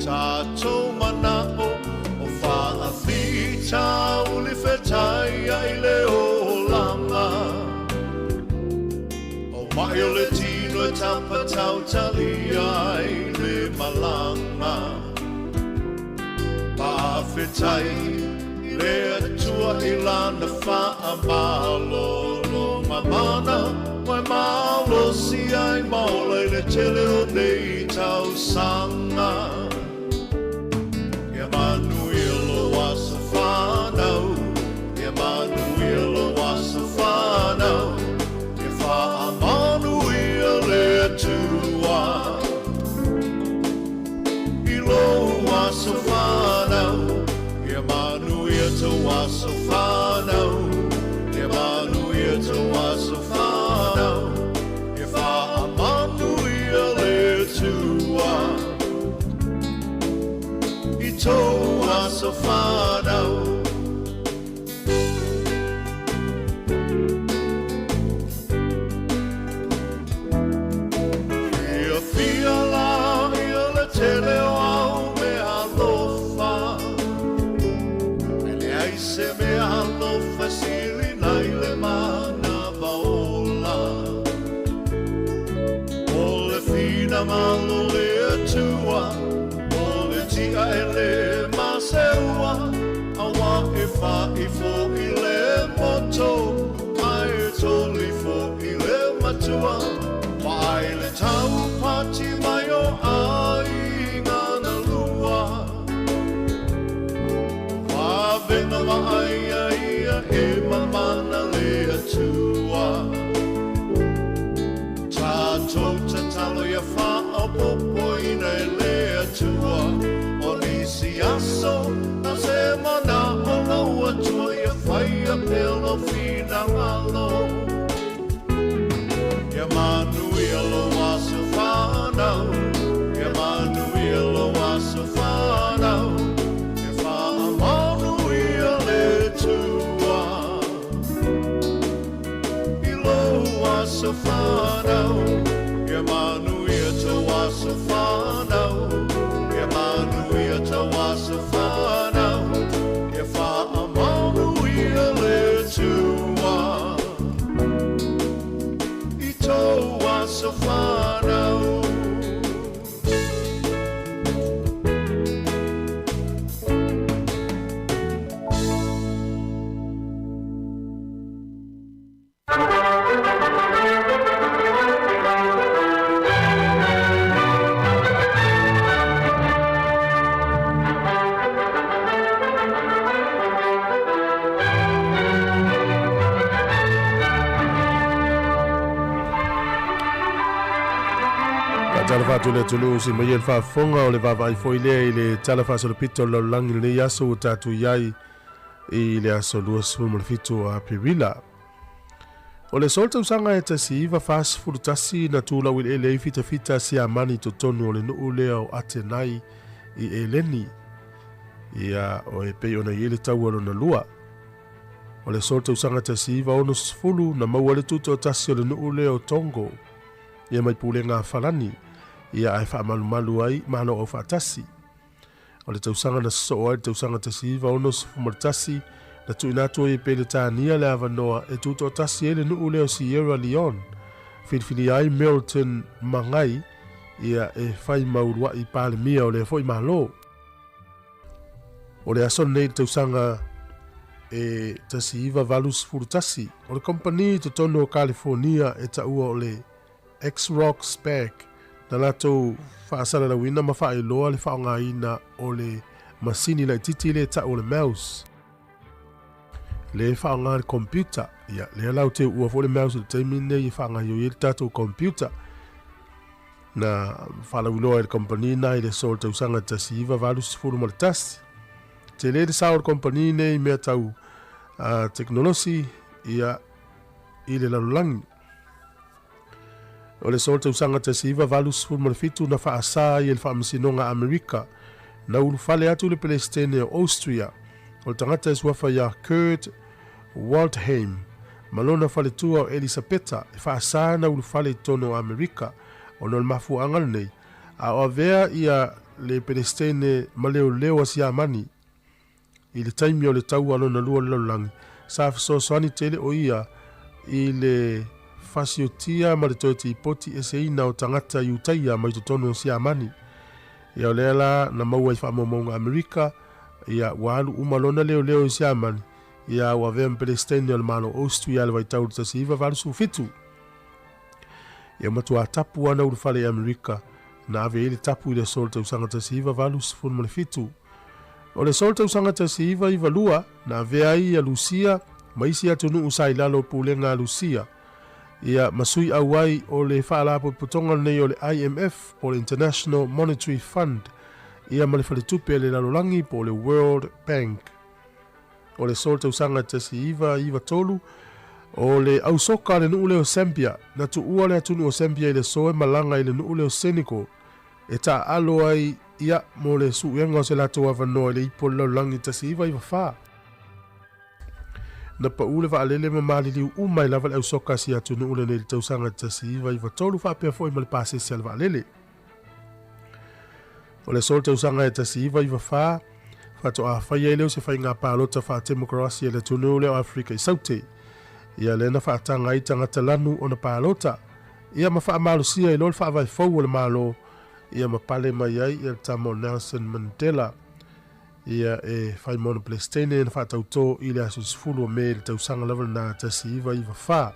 tatou manao, O faafitauli fetai ai le olaga. O mai o le tino e tapatautali ai le malaga. Faafetai le Atua i lana faamalologa mana, ua e malosi ai ma ola i le tele o nei tausaga. Ia manuia lou aso fanau, ia manuia lou aso fanau, ia faamanuia le Atua i lou aso fanau, ia manuia tou aso fanau. tou aso fanau. Fiafia la ia le tele o au mea alofa, E leai se mea alofa e sili nai le manava ola. O le finagalo o le Atua, o le tia e le maseua, Aua e fa'i fo'i le moto, ae toli fo'i le matua. Vaai le taupati mai o aiga na lua. Vavega vaaia ia e mamana le Atua. Tatou tatalo ia faaopoopoina e le Atua. O nisi aso na se manao lou Atua ia faia pea lou finagalo. Ia manuia lou aso fanau, ia manuia lou aso fanau, ia faamanuia le Atua i lou aso fanau, ia manuia tou aso fanau, ia manuia tou aso fanau, ia faamanuia le Atua i tou aso fanau. Faatalofa atu le atunuu se mai le faafofoga o le vaavaai foi lea i le Tala Faasolopito o le Lalolagi i lenei aso ua tatou i ai i le aso 27 o Aperila. O le aso o le tausaga e 1941 na tulau eleele ai fitafita a Siamani i totonu o le nuu lea o Atenai i Eleni. Ia, o e pei ona i ai le taua lona lua. O le aso o le tausaga 1960 na maua le tutoatasi o le nuu lea o Tongo, ia mai pulega a Falani, ia ae faamalumalu ai Malo Aufaatasi. O le tausaga na sosoo ai le tausaga 1961, na tuuina atu ai e Peretania le avanoa e tutoatasi ai le nuu lea o Sierra Leone, filifilia ai Milton Mangai ia e fai ma uluai Palemia o lea foi Malo. O le aso lenei i le tausaga e 1981, o le kompani i totonu o Kalifonia e taua o le Xerox PARC na latou faasalalauina ma faailoa le faaaogaina o le masini laitiiti lea e tau o le mouse. Lea e faaaoga le computer. Ia, lea la ou te uua foi le mouse i le taimi lenei e faagaoioi ai le tatou computer. Na faalauiloa e le kamupani na i le aso o le tausaga 1981. Tele le sao o le kamupani nei i mea tau uh, tekonolosi ia, i le lalolagi. O le aso o le tausaga 1987 na faasā ai e le Faamasinoga a Amerika, na ulufale atu le Peresetene o Austria, o le tagata e suafa ia Kurt Waldheim ma lona faletua o Elisapeta e faasā na ulufale i totonu o Amerika ona o le mafuaaga lenei, a o avea ia le Peresetene ma leoleo a Siamani I le taimi o le Taua Lona Lua o le Lalolagi, sa fesoasoani tele ʻo ia i le fasiotia ma le toe tipoti eseina o tagata Iutaia mai totonu o Siamani. Ia o lea la na maua i faamaumauga Amerika, ia ua alu uma lona leoleo i Siamani, ia ua avea ma Peresetene o le Malo Austria i le vaitau i le 1987. Ia matuā tapu ana ulufale i Amerika, na ave ai le tapu i le aso o le tausaga 1917. O le aso o le tausaga 1992, na avea ai ia Lusia ma isi atunuu sa i lalo o pulega a Lusia, ia ma sui auai o le faalapotopotoga lenei o le IMF po o le International Monetary Fund, ia ma le Faletupe a le Lalolagi po o le World Bank. O le aso o le tausaga 1993, o le ausoka a le nuu lea o Zambia, na tuua le atunuu o Zambia i le aso e malaga i le nuu lea o Senegal e taaalo ai ia, mo le suʻega o se latou avanoa i le ipu o le lalolagi 1994. Na paʻu le vaalele ma maliliu uma ai lava le ausoka a si atunuu lenei i le tausaga 1993 faapea foi ma le pasese a le vaalele. O le aso o le tausaga e 1994, faatoa fai ai lea o se faiga palota faatemokarasi a le atunuu lea o Aferika i Saute. Ia lea na faataga ai tagata lanu ona palota, ia ma faamalosia ai loa le faavae fou o le Malo, ia ma pale mai ai ia le tama o Nelson Mandela. Ia e fai ma ona Peresetene na faatautō i le aso 10 o Me i le tausaga lava lena 1994.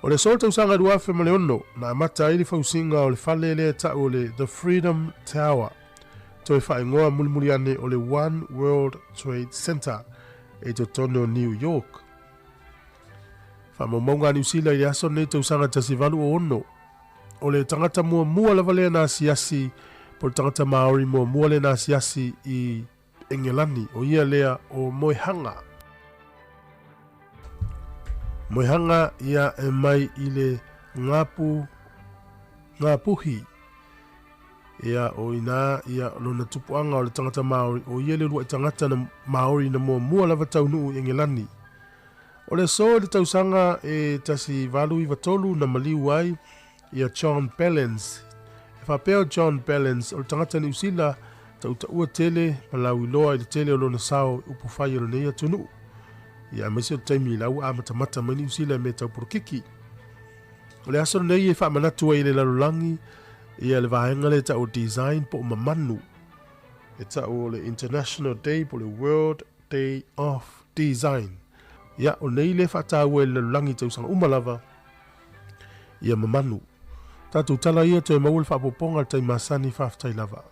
O le aso o le tausaga 2006, na amata ai le fausiga o le fale lea e ta'u o le The Freedom Tower, toe faaigoa mulimuli ane o le One World Trade Center i totonu o New York. Faamaumauga a Niu Sila i le aso lenei tausaga 1806, O le tagata muamua lava lea na asiasi, po o le tagata Māori muamua lea na asiasi i Engelani, o ia lea o Moehanga. Moehanga ia e mai i le Ngāpu, Ngāpuhi. Ia, o inā, ia, lona tupuaga o le tagata Māori, o ia le uluai tagata na Māori na muamua lava taunuu i Engelani. O le aso i le tausaga e 1893 na maliu ai ia John Ballance. E faapea o John Ballance o le tagata Niu Sila tautaua tele ma lauiloa i le tele o lona sao i upufai o lenei atunuu. Ia aemaise o le taimi i la ua amatamata mai Niu Sila i mea tau polokiki. O le aso lenei e faamanatu ai i le lalolagi ia le vaega lea e tau o design po o mamanu. E tau o le International Day po o le World Day of Design. Ia, o nei le faataua i le lalolagi i tausaga uma lava, ia mamanu. Tatou tala ia toe maua le faaopoopoga i le taimi masani, faafetai lava.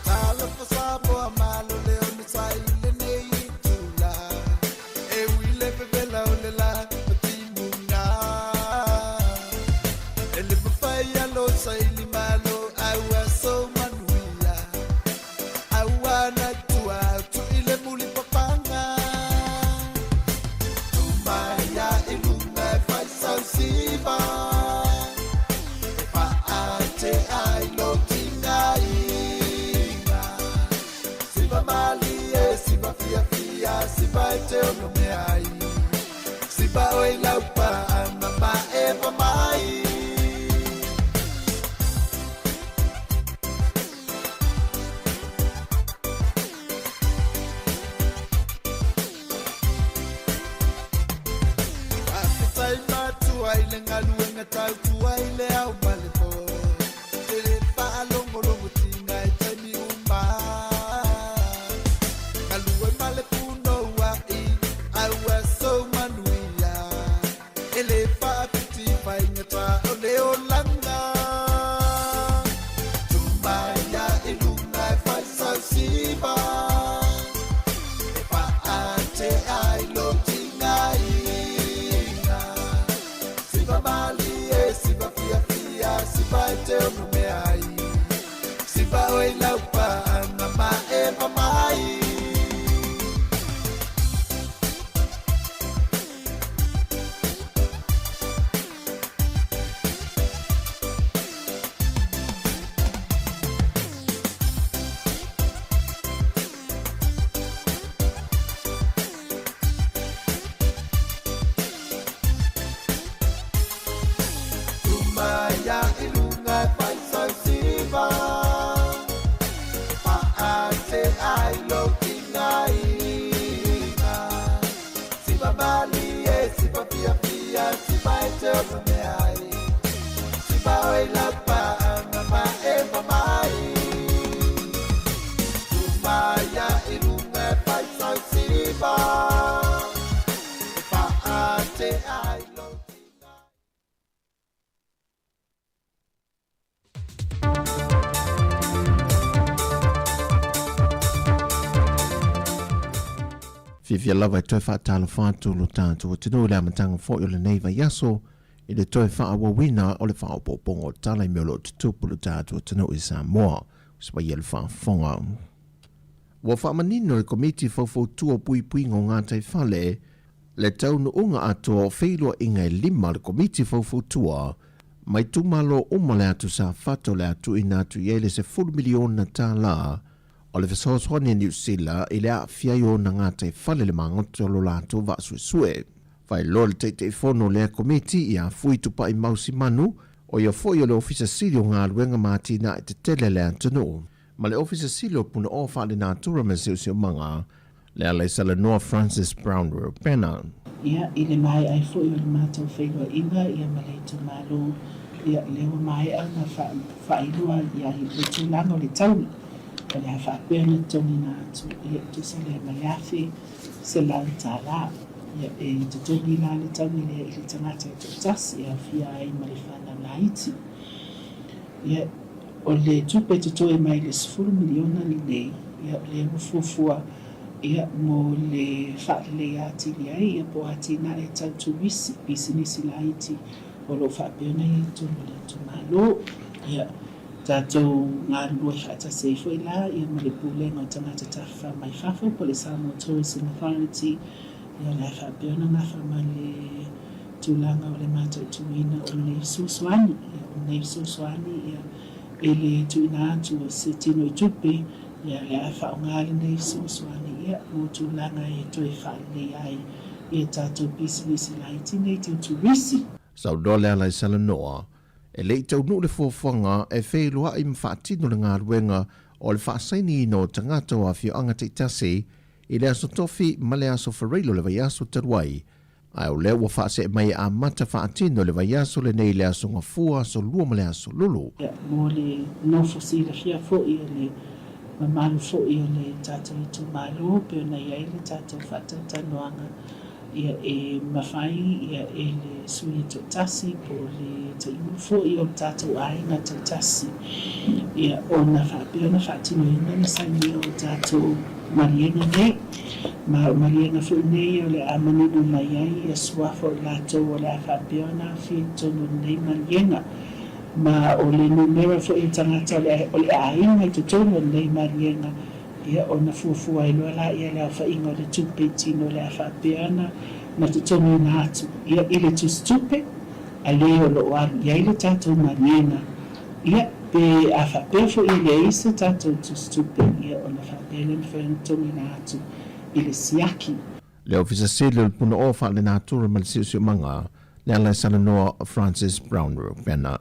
Talofa Samoa malo le onosai lenei itula. E ui le vevela o le la ma timuga. E le mafai a lo saili malo ai ua so manuia. Ai ua na tua tu i le muli papanga. Tumai a i lunga e fai sau siva. E paate ai lo tingainga. Siva malie, siva fiafia, siva e te ono mea ai. Siva oe laupa anga ma eva mai. Faafetai matua i le galuega tautua i le ao ma le po. Tele faalogologo tina i taimi uma. Galue ma le punouai, a ua sou manuia. E le faapiti faigata o le olaga. Tumai a i luga e fai sau siva. E faatea i lou tigaiga. Siva malie, siva fiafia, siva e te ono mea ai. Siva oe i laupaanga ma eva mai. Tumai a i lunga e fai sau siva. E paate ai lou. Fiafia lava e toe faatalofa atu lo tatou atunuu i le amataga foi o lenei vaiaso i le toe faaauauina o le faaopoopoga o tala i mea o lo o tutupu i lo tatou atunuu i Samoa. Se paia i le faafofoga. Ua faamanino e le Komiti Faufautua o Puipuiga o Gataifale le taunuuga atoa o feiloaiga e lima a le Komiti Faufautua ma itumalo uma o le atu Safata o le a tuuina atu i ai le $10 miliona tala o le fesoasoani a Niu Sila i le aafia ai o ona gataifale le magoto o lo latou vaa suesue. Faailoa le Taitaifono o lea Komiti ia Fui Tupai Mausimanu, o ia foi o le Ofisa Sili o Galuega ma Atinae Tetele a le atunuu, ma le Ofisa Sili o Punaoa Faalenatura ma le Siosiomaga, le Alaisalanoa Francis Brown Reupena. Ia, i le maea ai foi o le matou feiloaiga ia ma le itumalo, ia, lea ua maea ona faailoa ia le tulaga o le taui, o le a faapea ona totogiina atu, ia, e tusa lea ma le $1,100. Ia, e totogi la le taui lea i le tagata e toatasi e aofia ai ma le fanau laiti. Ia, o le tupe e totoe mai le $10 miliona lenei, ia, o lea ua fuafua, ia, mo le faaleleia atili ai, ia, po o atinae tau turisi, pisinisi laiti o lo o faapea ona i ai i totonu o le itumalo. Ia, tatou galulue faatasi ai foi la, ia, ma le Pulega o Tagata Tafafao mai Fafo po o le Samoa Tourism Authority, ia, o le a faapea ona nafa ma le tulaga o le mataituina o lenei fesoasoani. Ia, o lenei fesoasoani, ia, i le tuuina atu o se tino i tupe, ia, o le a faaaoga lenei fesoasoani, ia, mo tulaga e toe faaleleia ai ia tatou pisinisi laiti nei tau turisi. Saunoa le ala i Salanoa, e le i taunuu le fuafuaga e feiloai ma faatino le galuega o le faasainiina o tagata o afioaga taitasi i le Aso Tofi ma le Aso Faraile o le vaiaso talu ai, ae o lea ua faasee mai e amata faatino i le vaiaso lenei i le Aso Gafua, Aso Lua ma le Aso Lulu. Ia, mo le nofo silafia foi o le mamalu foi o le tatou itumalo pei ona i ai le tatou faatalatalanoaga, ia e mafai ia e le sui e toatasi po o le taiulu foi o le tatou aiga taitasi ia ona faapea ona faatinoina le sainia o tatou maliega nei. Ma o maliega foi nei o le a manino mai ai ia suafa o i latou o le a faapea ona aofia i totonu o lenei maliega. Ma o le numera foi o tagata o le aiga i totonu o lenei maliega, ia ona fuafua ai loa laia le aofaiga o le tupe i tino o le a faapea ona na totogiina atu ia i le tusitupe a le o lo o alu i ai le tatou maliega, ia pe a faapea foi e leai se tatou tusitupe, ia ona faapea lea mafai ona totogiina atu i le siaki. Le Ofisa Sili o le Punaoa Faalenatura ma le Siosiomaga, le Alaisalanoa Francis Brown Rupena.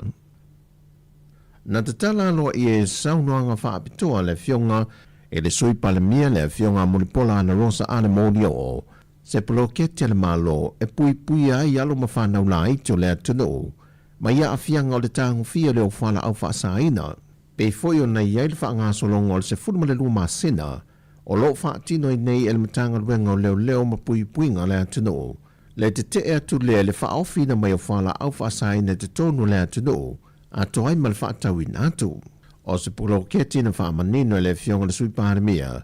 Na tatala aloaia e saunoaga faapitoa le Afioga i le Sui Palemia le Afioga Mulipola Anarosa Ale Molioo se poloketi a le Malo e puipuia ai alo ma fanau laiti o le atunuu mai aafiaga o le tagofia o le ofualaau faasaina. Pei foi ona i ai le faagasologa o le 12 masina o lo o faatino ai nei e le Matagaluega o Leoleo ma Puipuiga a le Atunuu le tetee atu lea i le faaofiina mai o fualaau faasaina i totonu o le atunuu, atoa ai ma le faatauina atu. O se poloketi na faamanino e le Afioga i le Sui Palemia,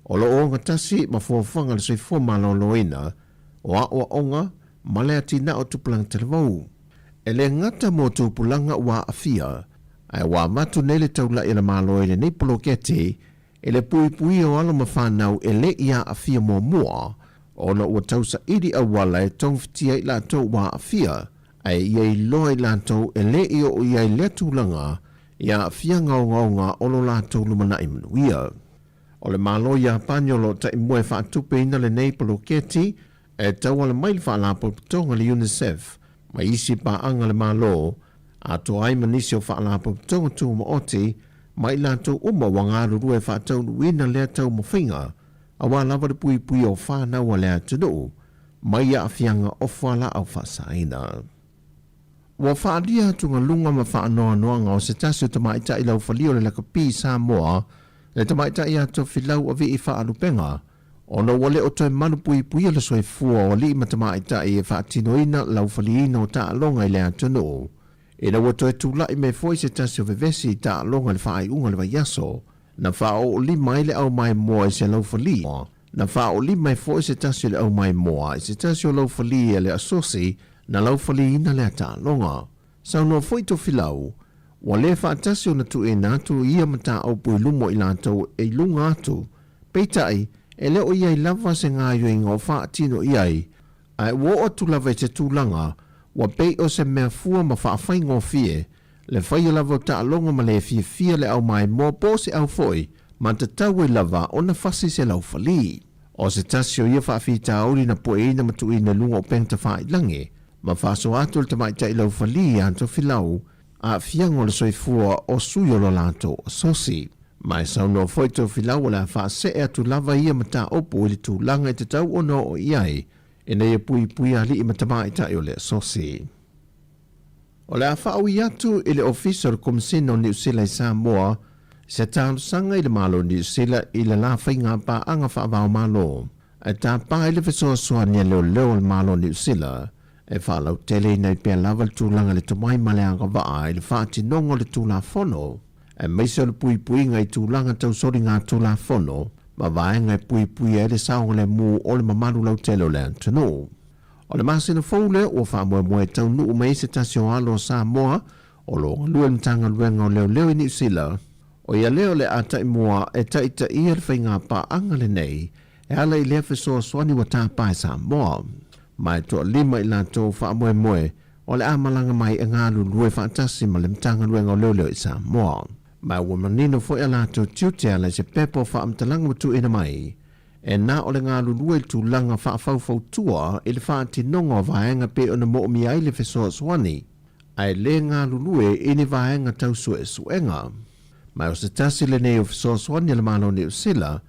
o lo o ogatasi ma fuafuaga a le Soifua Maloloina, o aoaoga ma le atinae o tupulaga talavou. E le gata mo tupulaga ua aafia, ae ua avatu nei le taulai a le Malo i lenei poloketi i le puipuia o alo ma fanau e le i aafia muamua, ona ua tausaili auala e togafitia ai latou ua aafia, ae ia iloa i latou e le i oo i ai lea tulaga i aafiaga ogaoga o lo latou lumanai manuia. O le Malo Iapani o lo o taimua e faatupeina lenei poloketi e tauala mai le Faalapotopotoga a le UNICEF ma isi paaga a le Malo, atoa ai ma nisi o Faalapotopotoga Tumaoti ma i latou uma ua galulue e faataunuuina lea taumafaiga aua lava le puipuia o fanau a le atunuu mai aafiaga o fualaau faasaina. Ua faaalia atugaluga ma faanoanoaga o se tasi o tamaitai laufalia o le lakapi i Samoa, le tamaitai ia Tofilau Avii Faalupega, ona ua le o toe malupuipuia le soifua o alii ma tamaitai e faatinoina laufaliina o taaloga i le atunuu. Ina ua toe tulai mai foi se tasi o vevesi i taaloga i le faaiuga o le vaiaso, na faaoolima ai le aumaemoa i se laufali. Na faaolima ai foi se tasi o le aumaemoa i se tasi o laufali a le asosi na laufaliina lea taaloga. Saunoa foi Tofilau, ua le faatasi ona tuuina atu ia mataupu i luma o i latou e i luga atu, peitai, e le o i ai lava se gaoioiga o faatino i ai, ae ua oo atu lava i se tulaga ua pei o se mea fua ma faafaigofie le faia lava o taaloga ma le fiafia le aumaemoa po o se au foi ma tatau ai lava ona fasi se laufali. O se tasi o ia faafitauli na pueina ma tuuina i luga o upega tafailagi ma faasoa atu le tamaitai laufali ia Tofilau aafiaga o le soifua o sui o lo latou asosi. Ma e saunoa foi Tofilau o le a faasee atu lava ia mataupu i le tulaga e tatau ona oo i ai ina ia puipuia alii ma tamaitai o le asosi. O le a faaui atu i le Ofisa o le Komesina o Niu Sila i Samoa se talosaga i le Malo o Niu Sila i le la faiga paaga faava-o-Malo e tapa ai le fesoasoani a leoleo a le Malo o Niu Sila e faalauteleina ai pea lava le tulaga i le tomai ma le agavaa i le faatinoga o le Tulafono aemaise o le puipuiga i tulaga tau soligatulafono ma vaega e puipuia ai le saogalemu o le mamalu lautele o le atunuu. O le masina fou lea ua faamoemoe e taunuu mai ai se tasi o alo o Samoa o lo o galue i le Matagaluega o Leoleo i Niu Sila, ʻo ia lea o le a taimua e taitaia le faiga paaga lenei e ala i lea fesoasoani ua tapa e Samoa. Ma e toalima i latou faamoemoe o le a malaga mai e galulue faatasi ma le Matagaluega o Leoleo i Samoa. Ma ua manino foi a latou tiute e ala i se pepa o faamatalaga ua tuuina mai E na o le galulue i le tulaga faafaufautua i le faatinoga o vaega pei ona moomia ai le fesoasoani, ae le galulue i ni vaega tau suesuega. Ma o se tasi lenei o fesoasoani a le Malo o Niu Sila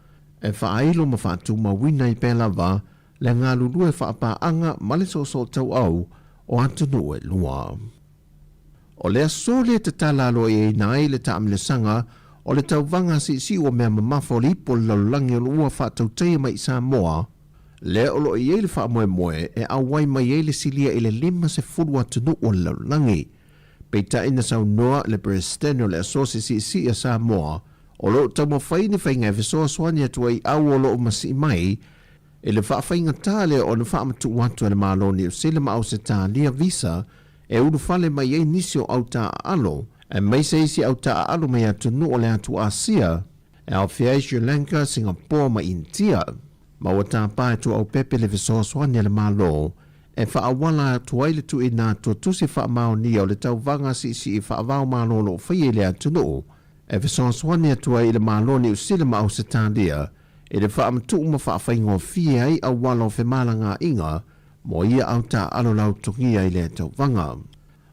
e faailo ma faatumauina ai pea lava le galulue faapaaga ma le soosootauau o atunuu e lua. O le aso lea e tatala aloaiaina ai le taamilosaga o le tauvaga siisiu o mea mamafa o le ipu o le lalolagi o lo ua faatautaia mai i Samoa, lea o lo o i ai le faamoemoe e auai mai ai le silia i le 50 atunuu o le lalolagi. Peitai na saunoa le Peresetene o le Asosi Siisii a Samoa, o lo o taumafai ni faiga e fesoasoani atu ai i au o lo o masii mai I le faafaigatā lea ona faamatuu atu e le Malo o Niu Sila ma Ausetalia visa e ulufale mai ai nisi o au taaalo, aemaise isi au taaalo mai atunuu o le atu Asia, e aofia ai Sri Lanka, Singapore ma Initia. Ma ua tapa e Tuaaupepe le fesoasoani a le Malo e faaauala atu ai le tuuina atu o tusi faamaonia o le tauvaga siisii faava-o-Malo o lo o faia i le atunuu e fesoasoani atu ai i le Malo o Niu Sila ma Ausetalia i le faamatuu ma faafaigofie ai auala o femalagaaiga mo ia au taaalo lautogia i lea tauvaga.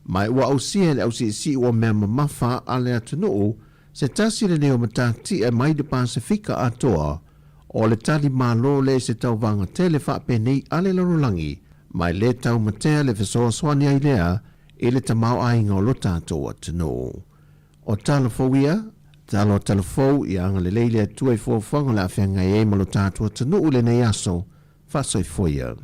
Ma ua ausia e le ausiisii ua mea mamafa a le atunuu se tasi lenei o matatia mai le Pasefika atoa o le tali malo lea i se tauvaga tele faapenei a le lalolagi, ma e le taumatea le fesoasoani ai lea i le tamaoaiga o lo tatou atunuu. O tala fou ia, tala o tala fou, ia agalelei le Atua i fuafuaga o le a feagai ai ma lo tatou atunuu i lenei aso, faasoifua ia.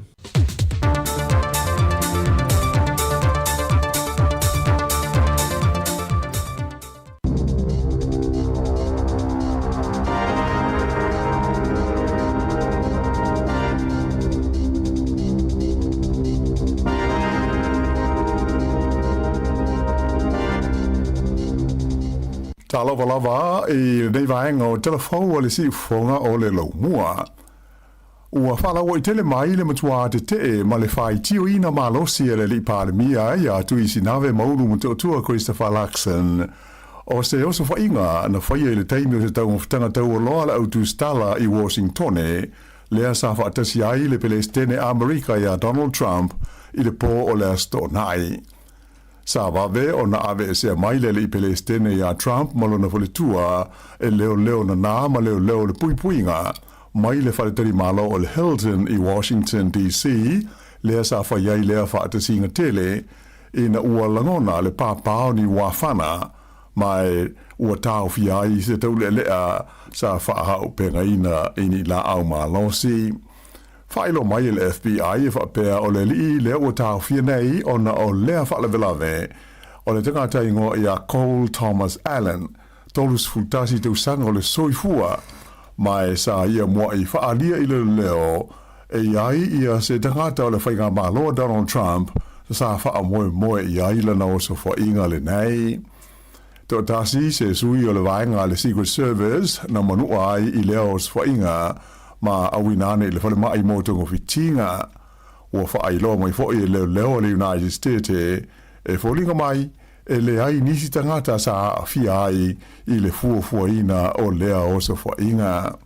Talofa lava i lenei vaega o Tala Fou a le Siufofoga o le Laumua. Ua faalauaitele mai le matuā tetee ma le faitioina malosi e le Alii Palemia ia Tuisinave Maulu Motootua Christopher Luxon o se osofaiga na faia i le taimi o se taumafataga taualoa a le Autusitala i Washingtone lea sa faatasi ai le Pelesitene Amerika ia Donald Trump i le pō o le Aso Toonai. Sa vave ona aveesea mai le Alii Pelesitene iā Trump ma lona faletua e leoleo nanā ma leoleo le puipuiga mai le faletalimalo o le Hilton i Washington, DC. lea sa fai ai lea faatasiga tele ina ua lagona le pāpā o ni uafana ma e ua taofia ai se taulealea sa faahaupegaina i ni laau malosi. Faailoa mai e le FBI e faapea o le alii lea ua taofia nei ona o lea faalavelave o le tagata igoa ia Cole Thomas Allen, 31 tausaga o le soifua. Ma e sa ia muaʻi faaalia i le leo e i ai ia se tagata o le Faigamalo a Donald Trump sa faamoemoe i ai lana osofoaiga lenei. Toatasi se sui o le vaega a le Secret Service na manua ai i lea osofoaiga ma auina ane i le falemai mo togafitiga. Ua faailoa mai foi e leoleo a le United States e foliga mai e leai nisi tagata sa aafia ai i le fuafuaina o lea osofoaiga.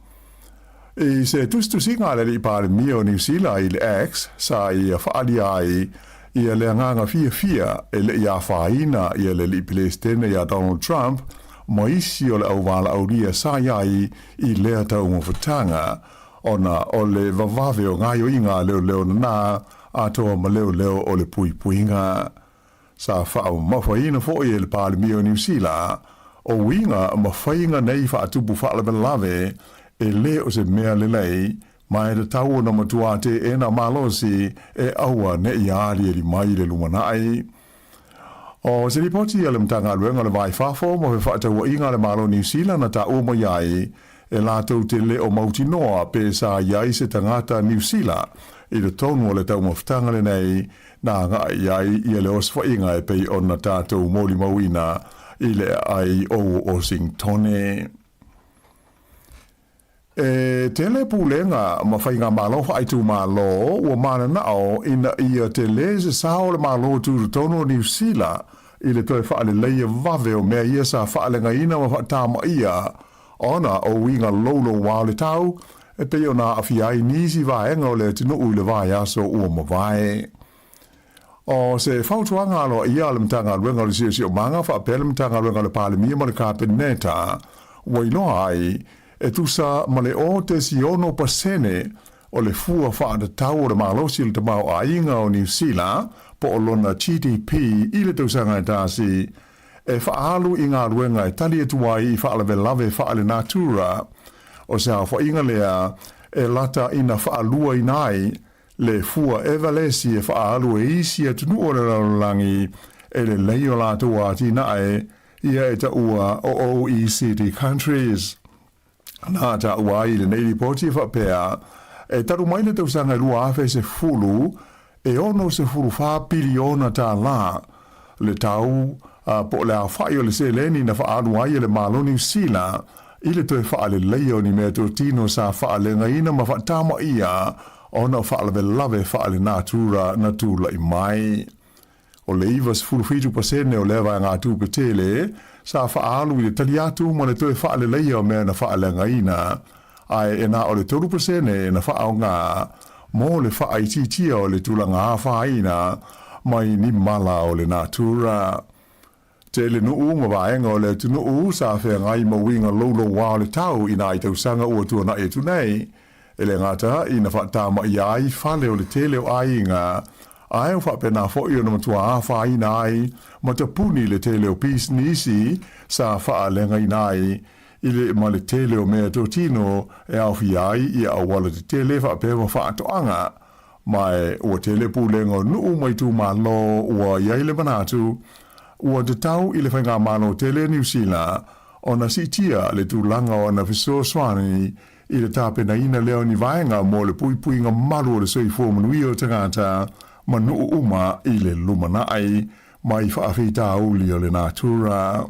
I se tusitusiga a le Alii Palemia o Niu Sila i le X, sa ia faaalia ai ia le agaga fiafia e le i afaina ia le Alii Peresetene ia Donald Trump ma isi o le auvalaaulia sa i ai i lea taumafataga ona o le vavave o gaoioiga a leoleo nana atoa ma leoleo o le puipuiga. Sa faamamafaina foi e le Palemia o Niu Sila, o uiga ma faiga nei faatupu faalavelave e le o se mea lelei, ma e tatau ona matua teena malosi e aua ne i aliali mai le lumanai. O se lipoti a le Matagaluega o le Va i Fafo ma Fefaatauaiga a le Malo o Niu Sila na taua mai ai e latou te le o mautinoa pe sa i ai se tagata Niu Sila i totonu o le taumafataga lenei na agai i ai ia le osofaiga e pei ona tatou molimauina i le aai o Washingtone. E tele pulega ma faigamalo faaitumalo ua mananao ina ia tele se sao o le Malo Tutotonu o Niu Sila i le toe faaleleia vave o mea ia sa faalegaina ma faatamaia ona o uiga louloua o le tau e pei ona aafia ai nisi vaega o le atunuu i le vaiaso ua mavae. O se fautuaga aloaia a le Matagaluega o le Siosiomaga faapea le Matagaluega a le Palemia ma le Kapeneta ua iloa ai e tusa ma le 0.6% o le fua faatatau o le malosi o le tamaoaiga o Niu Sila po o lona GDP i le tausaga e tasi e faaalu i galuega e tali atu ai i faalavelave faalenatura. O se aofaiga lea e lata ina faaluaina ai le fua Evalesi e faaalu e isi atunuu o le lalolagi e lelei o latou atinae ia e taua o OECD countries. Na taua ai i lenei lipoti e faapea, e talu mai le tausaga e 2010, e 64 piliona tālā le tau po o le aofai o le seleni na faaalu ai e le Malo Niu Sila i le toe faaleleia o ni meatotino sa faalegaina ma faatamaia ona o faalavelave faalenatura na tulai mai. O le 97% o lea vaegatupe tele sa faaalu i le tali atu ma le toe faaleleia o mea na faaleagaina, ae e na o le 3% na faaaoga mo le faaitiitia o le tulaga afaina mai ni mala o le natura. Tele nuu ma vaega o le atunuu sa feagai ma uiga louloua o le tau i nai tausaga ua tuanai atu nei, e le gata ina faatamaia ai fale o le tele o aiga, ae o faapena foi ona matua afaina ai ma tapuni le tele o pisinisi sa faaleagaina ai i le ma le tele o meatotino e aofia ai i auala tetele faapea ma faatoaga. Ma e ua tele pulega o nuu ma itumalo ua i ai le manatu ua tatau i le Faigamalo tele a Niu Sila ona siitia le tulaga o ana fesoasoani i le tapenaina lea o ni vaega mo le puipuiga malu o le soifua manuia o tagata ma nuu uma i le lumanai mai faafitauli o le natura.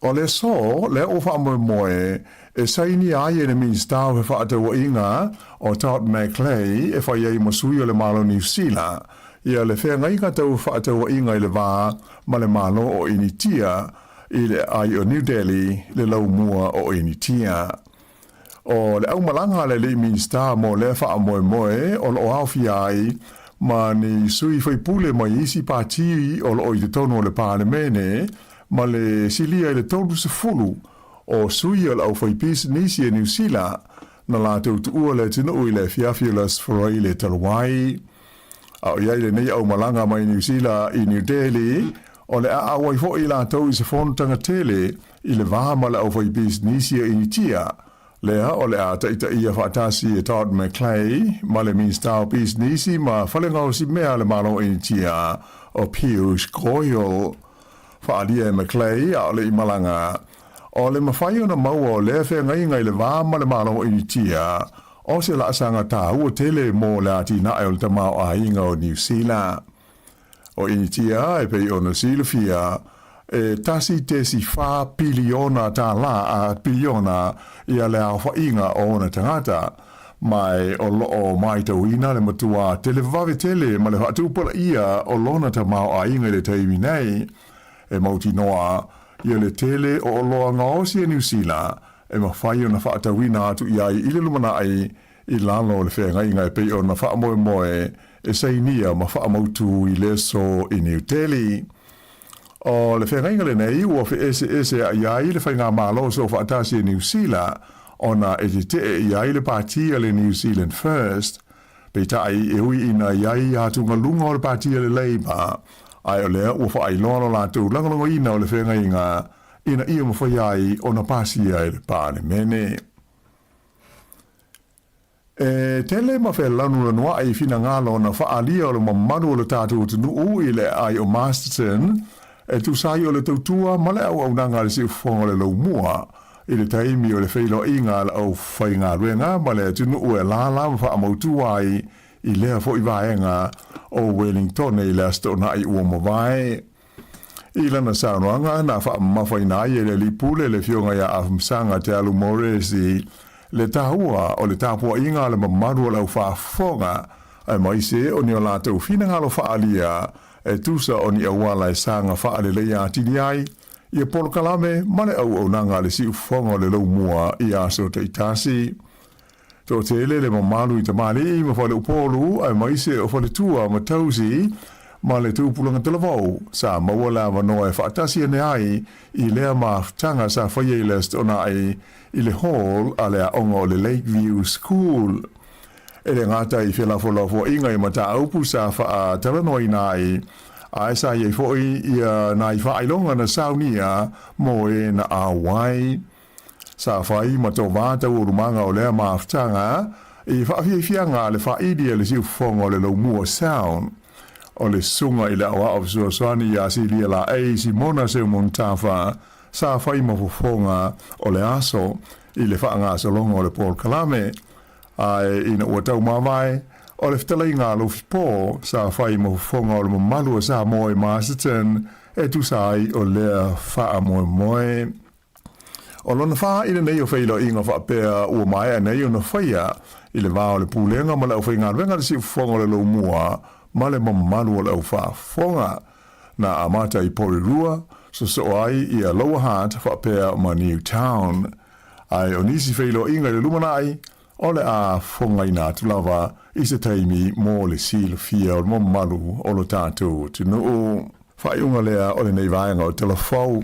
O le aso lea ua faamoemoe e sainia ai e le Minisita o Fefaatauaiga o Todd McClay e fai ai ma sui o le Malo Niu Sila ia le feagaiga tau fefaatauaiga i le va ma le Malo o Initia i le aai o New Delhi le laumua o Initia. O le aumalaga a le alii Minisita mo lea faamoemoe o lo o aofia ai ma ni sui faipule mai isi pati o lo o i totonu o le Palemene ma le silia i le 30 o sui o le aufaipisinisi e Niu Sila na latou tuua le atunuu i le afiafi o le Aso Faraile talu ai. A o i ai lenei aumalaga mai Niu Sila i New Delhi, o le a auai foi latou i se fonotaga tele i le va ma le aufaipisinisi a Initia, lea o le a taitaia faatasi e Todd McClay ma le Minisita o Pisinisi ma Falegaosimea a le Malo o Initia o Piyush Goyal. Faaalia e McClay a o le i malaga. O le mafai ona maua o lea feagaiga i le va ma le Malo o Initia, o se laasaga taua tele mo le atinae o le tamaoaiga o Niu Sila. O Initia e pei ona silafia, e 1.4 piliona tālā a piliona ia le aofaiga o ona tagata, ma o loo maitauina le matuā televave tele ma le faatupulaia o lona tamaoaiga i le taimi nei. E mautinoa ia le tele o oloa gaosi a Niu Sila e mafai ona faatauina atu i ai i le lumanai i lalo o le feagaiga e pei ona faamoemoe e sainia ma faamautu i le aso i Niu Teli. O le feagaiga lenei ua feeseesea'i ai le Faigamalo Soofaatasi a Niu Sila ona e tetee i ai le pati a le New Zealand First. Peitai e ui ina i ai atugaluga o le pati a le Labour, ae o lea ua faailoa lo latou lagolagoina o le feagaiga ina ia mafai ai ona pasia e le Palemene. E tele ma felanulanuaʻi finagalo na faaalia o le mamalu o le tatou atunuu i le aai o Masterton e tusa ai o le tautua ma le auaunaga a le Siufofoga o le Laumua i le taimi o le feiloaiga a le aufaigaluega ma le atunuu e alaala ma faamautu ai i lea foi vaega o Wellingtone i le Aso Toonai ua mavae. I lana saunoaga na faamamafaina ai e le Alii Pule le Afioga ia Afamasaga Te Alu Moresi le taua o le tapuaiga a le mamalu o le aufaafofoga aemaise o ni o latou finagalo faaalia e tusa o ni auala e saga faaleleia atili ai ia polokalame ma le auaunaga a le siufofoga o le Laumua i aso taitasi. Toatele le mamalu i tamalii ma faleupolu aemaise o faletua ma tausi ma le tupulaga talavou sa maua le avanoa e faatasi ane ai i lea mafutaga sa faia i le Aso Toonai i le hall a le aoga o le Lakeview School. E le gata i felafolafoaiga i mataupu sa faatalanoaina ai, ae sa i ai foi ia nai faailoga na saunia mo e na auai. Sa fai ma tovā taualumaga o lea mafutaga i faafiafiaga a le faaili a le siufofoga o le Laumua Sound. O le susuga i le aoao fesoasoani ia Silia Laei Simona Seumontafa sa fai ma fofoga o le aso i le faagasologa o le polokalame, ae ina ua taumavae, o le fetalaiga a Lofi Po sa fai ma fofoga o le mamalu o Samoa i Masterton e tusa ai o lea faamoemoe. O lona fa i lenei o feiloaiga faapea ua maea nei ona faia i le va o le Pulega ma le aufaigaluega a le Siufofoga o le Laumua ma le mamalu o le aufaafofoga. Na amata i Porirua, sosoo ai ia Lower Hutt faapea ma Newtown. Ae o nisi feiloaiga i le lumanai, o le a fogaina atu lava i se taimi mo le silafia o le mamalu o lo tatou atunuu. Faaiuga lea o lenei vaega o Tala Fou.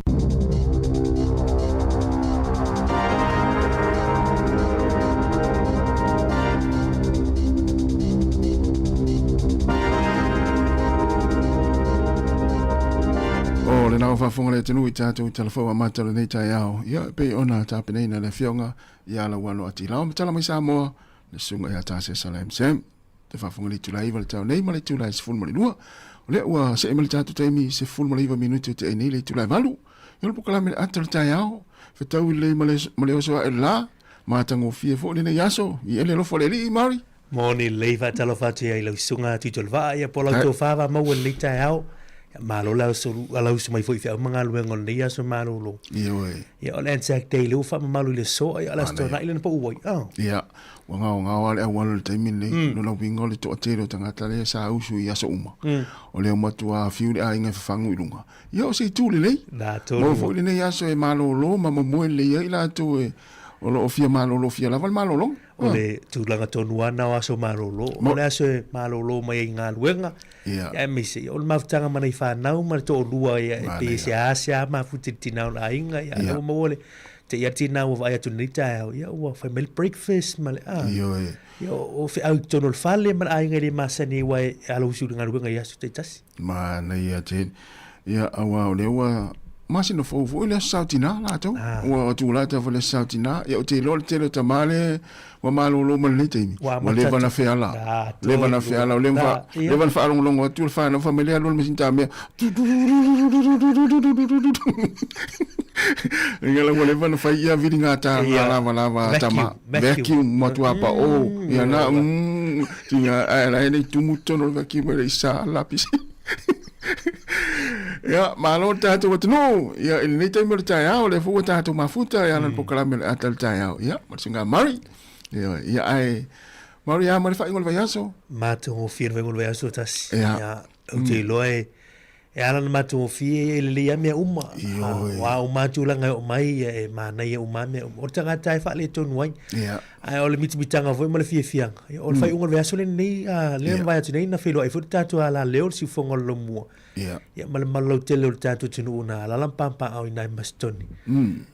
O le lau faafofoga le atunuu i tatou Tala Fou amata o lenei taeao. Ia, e pei ona tapenaina le afioga ia Lauano Atilao ma tala mai Samoa, le susuga ia Tasesa Lam Sam. Te faafofoga i le itula 9 le taeao nei ma le itula 12. O lea ua see mai le tatou taimi 19 minute o te ai nei le itula 8. Ia o le polokalame le ata o le taeao, fetaui lelei ma le, ma le oso ae le la, matagofie foi lenei aso, i ele alofa o le Alii, Mari. Moni lelei faatalofa atu ai i lau susuga Tuitolovaa ia po o lau tofa maua i lenei taeao. Ia malo le alausu mai foi i feau ma galuega o lenei aso malolo. Ioe. Ia o le Anzac Day lea ua faamamalu i le aso, ia o le Aso Toonai lea na pau ai. Oh. Ia, ua gaogao lava le auala i le taimi lenei. No lona uiga o le toatele o tagata lea sa usu i aso uma. O lea ua matua fiu le aiga e fafagu i luga. Ia o se itu lelei. Na tonu. Mo foi lenei aso e malolo ma momoe lelei ai latou e o lo o fia malolo fia lava le malologa. O le tulaga tonu lava na o aso malolo. O le aso e malolo mai ai i galuega. Ia. Aemaise o le mafutaga ma nai fanau ma le toalua ia e pei e seasea mafuta i le tina o le aiga ia lea ua maua le te ia tina ua vaai atu i lenei taeao ia ua fai mai le breakfast ma le a. Ioe. Ia o feau i totonu o le fale ma le aiga e le masani ai aua e alo usu i le galuega i aso taitasi. Manaia tele. Ia aua o lea ua masina fou foi le aso Sautinā latou. Ah. Ua tulata foi le aso Sautinā. Ia ou te iloa le tele o tamā le ua malolo ma lenei taimi. Ua leva na feala. Leva na feala. O leva, leva na faalogologo atu le fanau fai mai le alu le masini tamea. Inga ua leva na fai ia viliga ta lava lava tama. Vacuum matua pa o. Ia na tinga ai la nei tumu tonu le vacuum le isa lapisi. Ia, malo le tatou atunuu. Ia, i lenei taimi o le taeao, lea foi ua tatou mafuta e ala le polokalame o le ata o le taeao. Ia, ma le suiga Murray. Ia, ia ae, Murray a ma le faaiuga o le vaiaso. Matagofie le faaiuga o le vaiaso tasi. Ia. Ia, ou te iloa e, e ala ona matagofie ia e lelei lava mea uma. Ioe. Aua uma lava tulaga e oo mai, ia e manaia uma lava mea uma. O le tagata lava e faaletonu ai. Ia. Ae o le mitamitaga foi ma le fiafiaga, ia, o le faaiuga o le vaiaso lenei, a, lea na mavae atu nei na feiloai foi le tatou alaleo i le siufofoga o le laumua, Ia. ia, ma le malolautele o le tatou atunuu na alaala ma papaao i nai Masitoni.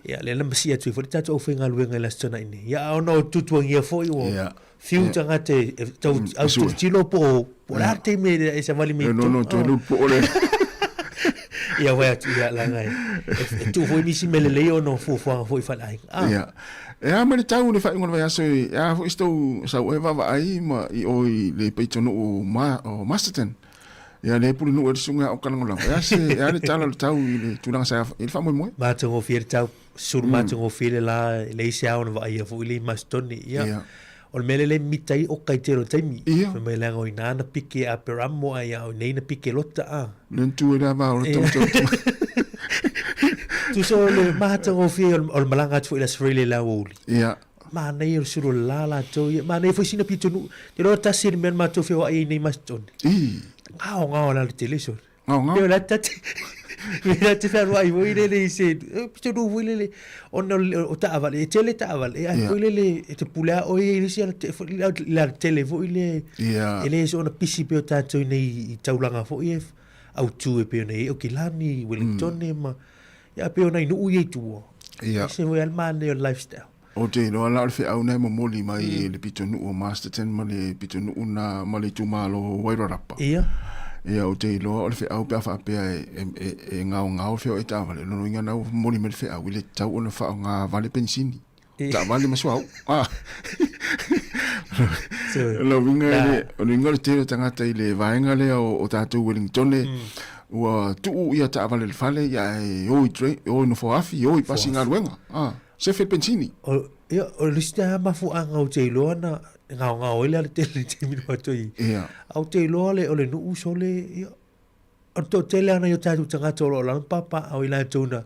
Ia, lea na masii atu ai foi le tatou aufaigaluega i le Aso Toonai nei. Ia, a ona o tuatuagia foi ua Ia. fiu tagata e e tau e sue. autilotilo po o po o le a le taimi e e savali mai E i totonu. nono toe lu po o le. Ia, fai atu, ia, leaga e, e, e tuu foi nisi mea lelei ona o fuafuaga foi faaleaiga. Ah. Ia. E a mai le tau i le faaiuga o le vaiaso e a foi se tou sau e vaavaai ma i o i le paitonuu ma, o Masterton. Ia le pulenuu e le susuga ia Okalagolago. E a se, e a le tala o le tau i le tulaga sa i le faamoemoe? Matagofie le tau, sulu matagofie le la, e leai se ao na vaaia foi le i Masterton. Ia, Ia. o le mea lea le mita ai oka i tele o taimi. Ia. Fai mai leaga o ina na pike a Peramo ai a o inei na pike lota a. Le ntu e le va o le tau tau. Tusa o le matagofie o le malaga atu foi i le Aso Faraile i le aoauli. Ia. Manaia o le sulu o le la latou ia. Manaia foi sina pitonuu. Te iloa tasi le mea na matou feoai ai nei Masterton. I. Ngao ngao la le tele sole. Ngao ngao. Pei o la tate. Pei la te fealuai foi lele i se pitonuu foi lele. Ona o taavale, e tele taavale. E ai foi lele e te pule a oe i le isi ala te, le ala tele foi le. Ia. E le soona pisi pei o tatou nei i taulaga foi e autu e pei ona i ai Aukilani, Wellington ma ia pei ona i nuu ia i tua. Ia. E se foi a le manaia o le lifestyle. Ou te iloa la o le feau na e momoli mai e le pitonuu o Masterton ma le pitonuu na ma le itumalo o Wairarapa. Ia. Ia ou te iloa o le feau pe a faapea e, e, e, e ngaongao le feau e taavale, lona uiga na ua momoli mai le feau i le tatau ona faaaoga vale penisini. Taavale ma suauu. Ah. O le uiga i le, o le uiga o le tele o tagata i le vaega lea o, o tatou Wellingtone, ua tuu ia taavale i le fale, ia e o i train, o i nofoafi, o i pasi galuega. Ah. Sefe penisini. O, ia, o le isi lea mafuaaga ou te iloa na gaogao ai le ala tele i le taimi na matou i. Ia. A ou te iloa le, o le nuu sole, ia, o le toatele lava nai o tatou tagata o lo o lalo ma papaaao i latou na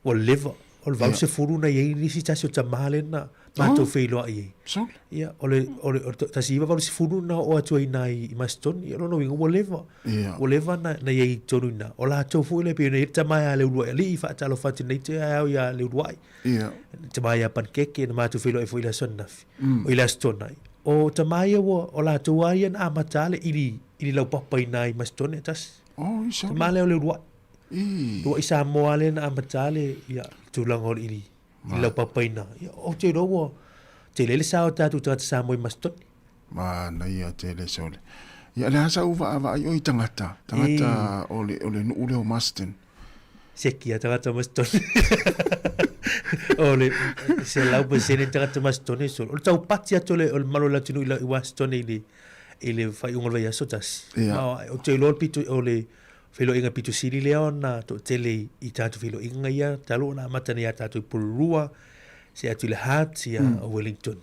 ua leva, o le 80 na i ai nisi tasi o tama lea na matou feiloai ai. Sole. Ia, o le, o le, o le 1980 na oo atu ai i ina i Masterton, ia lona uiga ua leva. Ia. Ua leva na, na i ai i totonu i ina. O latou foi lea pei ona i ai le tama ia Leuluai Alii, faatalofa atu nei te au ia Leuluai. Ia. Le tama ia Panikeke, na matou feiloai foi i le aso ananafi. O i le Aso Toonai. O tama ia ua, o latou lava ia na amata le ili, ili laupapa i ina i Masterton e tasi. Oh, i sole. Tama lea o Leuluai. I. Luai Samoa lea na amata le, ia, tulaga o le ili, ili laupapa i ina. Ia, ou te iloa ua tele le sao o tatou tagata Samoa i Masterton. Manaia tele sole. Ia le a sa u vaavaai oi tagata, tagata o le o le nuu lea o Marsden. Seki a tagata Marsden. O le 100% tagata Marsden sole. O le taupati atu o le o le malo o le atunuu i la i Marsden i le i le faaiuga o le vaiaso tasi. Ia. Ma ou te iloa le pito o le feiloaiga pito sili lea ona toatele i tatou feiloaiga ia talu ona amata nei ia tatou i Porirua, seia atu i le Heart ia o Wellington.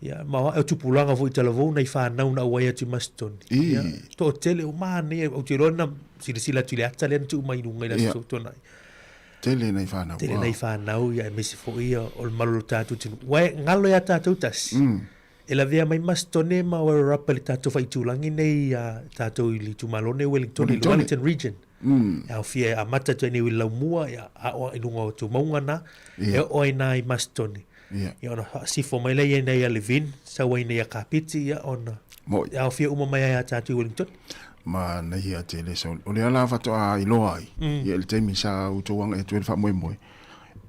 Ia, ma o tupulaga foi i talavou nai fanau na auai atu i Masterton. Ia, toatele o manaia, ou te iloa na silasila atu i le ata lea na tuu mai i luga i le aso Toonai. Tele nai fanau. Tele nai fanau, ia, aemaise foi ia, o le malu o tatou atunuu. Ua e galo ia tatou tasi. E lavea mai Masterton ma Wairarapa i le tatou faaitulagi nei ia tatou i le itumalo nei o Wellington, i le Wellington Region. E aofia e amata atu ai nei i Laumua, ia, a o i luga o Tumauga na, e oo ai na i Masterton. Ia. Ia ona faasifo mai lea ia nei a Levin, sau ai nei a Kapiti, ia ona Moi. e aofia uma mai ai ia tatou i Wellington. Manaia tele. So, o lea la faatoa iloa ai, ia i le taimi sa outou agai atu ai le faamoemoe.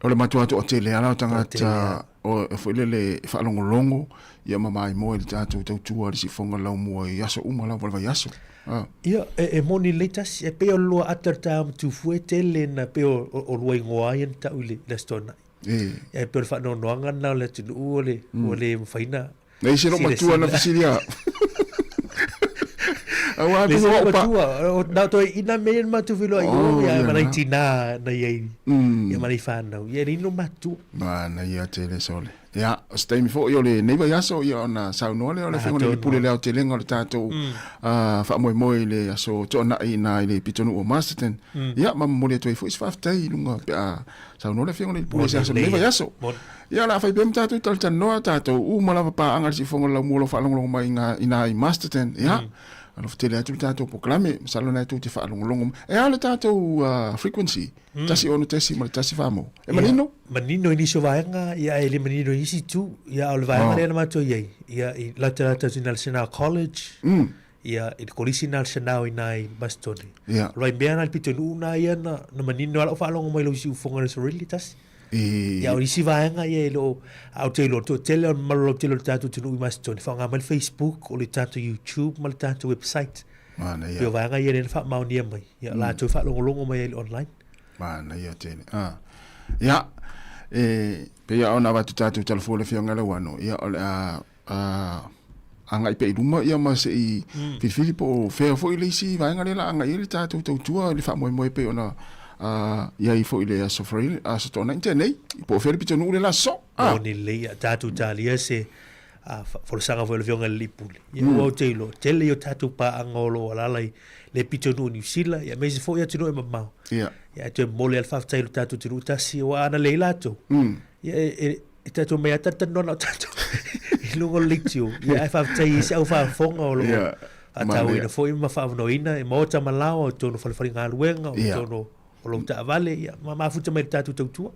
O le matua toatele lava la o tagata o foi lele e faalogologo ia ma maimoa i le tatou tautua i le siufofoga o le laumua i aso uma lava o le vaiaso. Ah. Ia, e, e moni lelei tasi, e pei o le lua ata o le taeao matufua e tele na pei o, o, o lua igoa ia na tau i le, le Aso Toonai. E. Ia, e pei o le faanoanoaga lena o le atunuu o le, mm. ua le mafai na Nei se lou matua na fesili a. Aua pe o pa. Na toi ina me ma tu filo ai o ia ma nei tina na iai. Ia ma nei whanau. Ia ni no matua. Ma na ia tele sole. Ia, o se taimi foi o le nei vaiaso ia ona saunoa lea o le Afioga i le Pule le aotelega o le tatou faamoemoe i le aso Toonai i ina i le pitonuu o Masterton. Ia, ma momoli atu ai foi se faafetai i luga pe a saunoa le Afioga i le Pule i se aso o lenei vaiaso. Ia, o le a fai pea ma tatou talatalanoa, tatou uma lava paaga i le siufofoga o le laumua o lo o faalogologo mai i ina i Masterton. Ia, alofa tele atu le tatou polokalame, masalo na tou te faalogologo mai. E a le tatou frequency? 16 ma le 14. E manino? Manino i nisi o vaega, ia e le manino i isi itu. Ia, a o le vaega lea na matou i ai, ia, i latalata atu i National College, ia, i le kolisi National i ina i Masterton. Ia. O le mea na i le pitonuu na ia na, na manino lava lau faalogo mai i lou siufofoga i le Sorelli tasi. I... Ia, o isi vaega ia e le o, a ou te iloa, toatele o le mamalu lautele o le tatou atunuu i Masterton, e faaaoga mai le Facebook, o le tatou YouTube ma le tatou website. Manaia. Pei o vaega ia lea na faamaonia mai. Ia, latou e faalogologo mai ai i le online. Manaia tele. Ah. Ia, e, pei lava ona avatu tatou talafua i le Afioga ia Lauano, ia o le a, a, agai pea i luma ia ma se i filifili po o fea foi le isi vaega lea la agai ai le tatou tautua i le faamoemoe pei ona i ai foi i le Aso Faraile, Aso Toonai na tea nei, po o fea le pitonuu lea la sosoo. Ah. Moni lelei, ia tatou talia se folasaga foi a le Afioga i le Alii Pule. Ia aua ou te iloa, tele i o tatou paaga o lo o alaala i le pitonuu o Niu Sila, ia aemaise foi atunuu e mamao. Ia. Ia ae toe momoli lava le faafetai i lo tatou atunuu tasi, aua ana leai latou, ia e, e tatou mai lava talatalanoa na o tatou i luga o le leitio. Ia ae faafetai i si au faafofoga o lo o faatauaina foi ma faavanoaina e maota ma laoa o totonu o falefaligaluega, o totonu o lou taavale, ia, ma mafuta mai i le tatou tautua.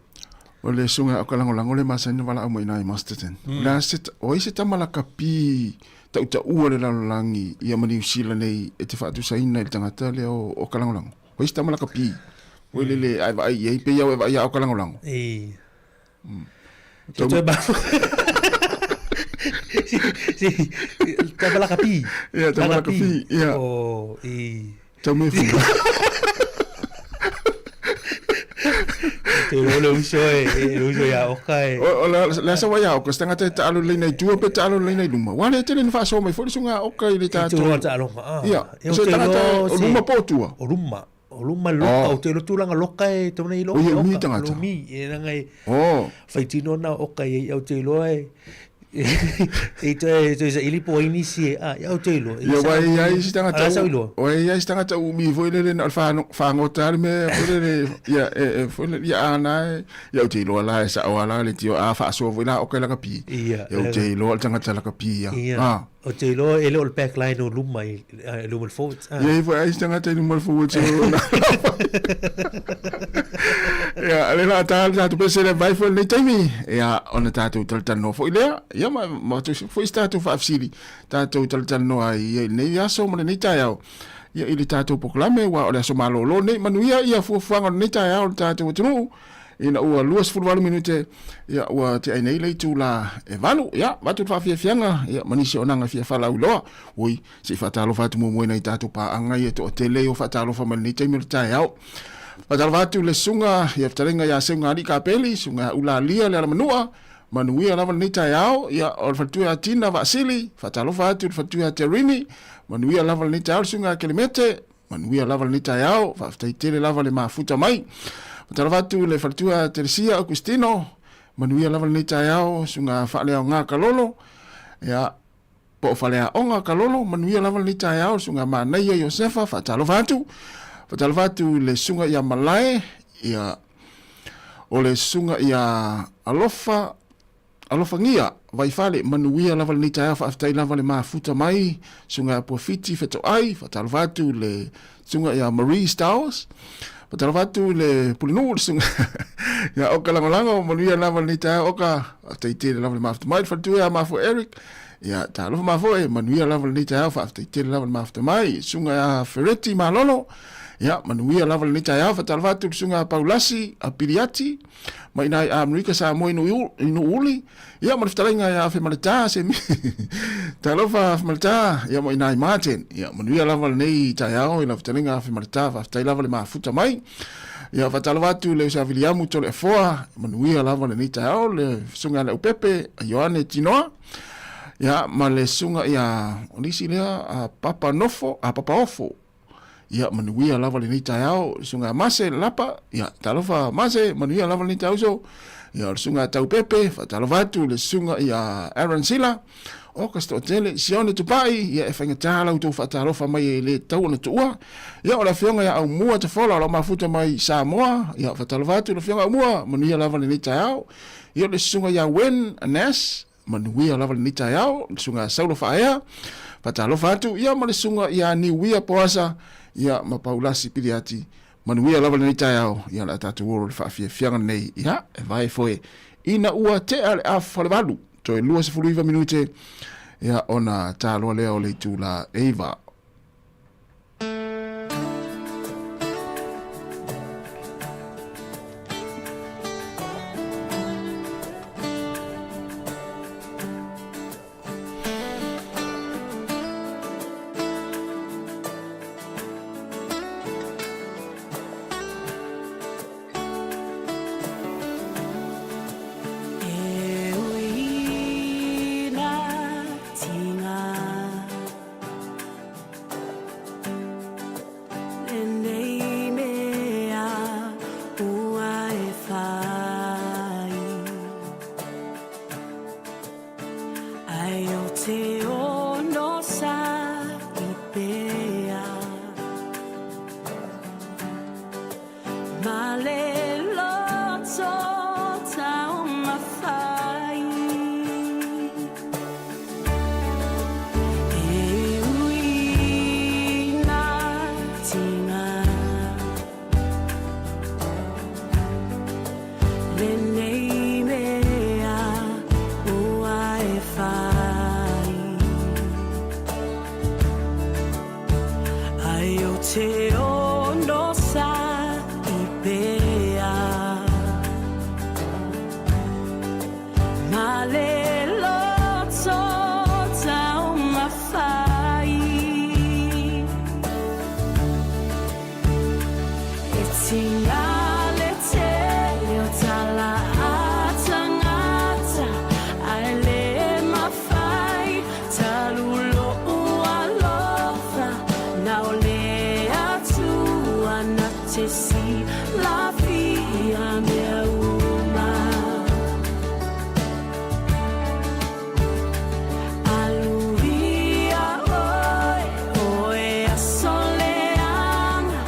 O le susuga o ka lagolago le masani na valaau mai ina i Masterton. O le a se, o ai se tama lakapi tautaua le lalolagi ia ma Niu Sila nei e te faatusaina i le tagata lea o, o ka lagolago? O ai se tama lakapi? Oi lele a e vaai i ai, pei au e vaai ia o ka lagolago. E. Tau... Toe mafu. si, si, tama lakapi. Ia, tama lakapi. Ia. O, i... Tau me fu. Te iloa le uso e, e le uso ia oka e. O, o la, la sa waia oka, se tangata e taalo lelei nei tua pe taalo lelei nei luma. Wa le tele na faasoa mai foi le suga oka i le I tatou. tūroa taaloga. Ah. Ia, E o se te tangata iloa o se- luma po o tua. O luma. O luma loka, Oh. o te iloa tulaga loka e tau nei loka. O ia umi oka, tangata. Umi, e nanga e Oh. whaitino na oka i au te iloa e e toe toe saili po ai nisi e a au te iloa. Ia wa e ai se tangata. Ala sau iloa. O e ai se tangata umi foi lele na o le whangota le mea foi lele ia e e foi lele ia ana e ia o te iloa la e sao ala le tio a faasoa foi la oka i lakapi. Ia. Ia o te iloa le tangata lakapi ia. Ia. Ah. O te iloa e le o le backline o luma i luma le forwards. Ah. Ia foi ai se tangata i luma le forwards. Ia, le la tā le tātou pese le vai foi lenei taimi. Ia, ona tātou talatalanoa foi lea. Ia, ma, ma foi se tātou faafesili. Tātou talatalanoa ai ia i lenei aso ma lenei taeao. Ia, i le tātou polokalame, ua o le aso malōlō nei. Manuia ia fuafuaga o lenei taeao le tātou atunuu. Ina ua 28 minute, ia, ua te ai nei le itula e valu, ia, avatu le faafiafiaga, ia, ma nisi o naga fia faalauiloa. Oi, se i faatalofa atu muamua i nai tatou paaga ia e toatele o faatalofa mai lenei taimi o le taeao. Faatalofa atu le susuga ia fetalaiga ia Seuga Alii Kapeli, susuga ia Ulalia le Alamanua, manuia lava lenei taeao, ia, o le faletua ia Tina Vaasili, faatalofa atu le faletua ia Terini, manuia lava lenei taeao le susuga ia Kelemete, Manuia lava lenei taeao, faafetai tele lava le mafuta mai. Faatalofa atu le faletua Teresia Augustino, manuia lava lenei taeao, susuga Faaleaoga Kalolo, ia, po o Faleaoga Kalolo, manuia lava lenei taeao, susuga Manaia Iosefa, faatalofa atu. Faatalofa atu le susuga ia Malae, ia, o le susuga ia Alofa, Alofagia, Vaifale, manuia lava lenei taeao, faafetai lava le mafuta mai, Susuga ia Puafiti Fetoai, faatalofa atu le Susuga ia Marie Stowers, faatalofa atu le Pulenuu, le Susuga ia Oka Lagolago, manuia lava lenei taeao Oka, faafetai tele lava le mafuta mai, le faletua ia Mafua Eric, ia talofa mafoe, manuia lava lenei taeao, faafetai tele lava le mafuta mai, Susuga ia Fereti Malolo, Ia, manuia lava lenei taeao, faatalofa atu i le susuga a Paulasi a Piliati, mai ina i Amerika Samoa i Nuuuli, ia ma le fetalaiga ia Afemaleta Semi. Talofa Afemaleta, ia ma ina i Martin. Ia manuia lava lenei taeao i lau fetalaiga Afemaleta, faafetai lava le mafuta mai. Ia faatalofa atu i le uso a Viliamu Toleafoa, manuia lava lenei taeao le susuga ia Leaupepe Ioane Tinoa. Ia ma le susuga ia o le isi lea a Papa Nofo, a Papa Ofo. Ia manuia lava lenei taeao, le susuga ia Mase Lapa, ia talofa Mase, manuia lava lenei taeao uso. Ia o le susuga ia Taupepe, faatalofa atu le susuga ia Aaron Sila, o ka se toatele, Sione Tupai, ia e faigata la outou faatalofa mai e le tatau ona tuua. Ia o le afioga ia Aumua Tafola o lo o mafuta mai i Samoa, ia faatalofa atu le afioga Aumua, manuia lava lenei taeao. Ia o le susuga ia Wen Nash, Manuia lava lenei taeao, le susuga ia Saulo Faaea, faatalofa atu, ia ma le susuga ia Niuia Poasa, ia ma Paulasi Piliati, manuia lava lenei taeao, ia o le a tatou olo i le faafiafiaga lenei, ia, e vae foe ina ua tea le afa le 8, toe 29 minute, ia ona taloa lea o le itula 9. Lenei mea ua e whai Ai o te ono sa i pea Ma le loto taumafai E ui nā tinga Lenei mea ua e whai Ai o te ono sa i pea Ma le loto taumafai E tinga le tele o tala a tangata Ae le mafai talu lo'u alofa Na o le Atua na te silafia mea uma Aluia oe, oe aso leaga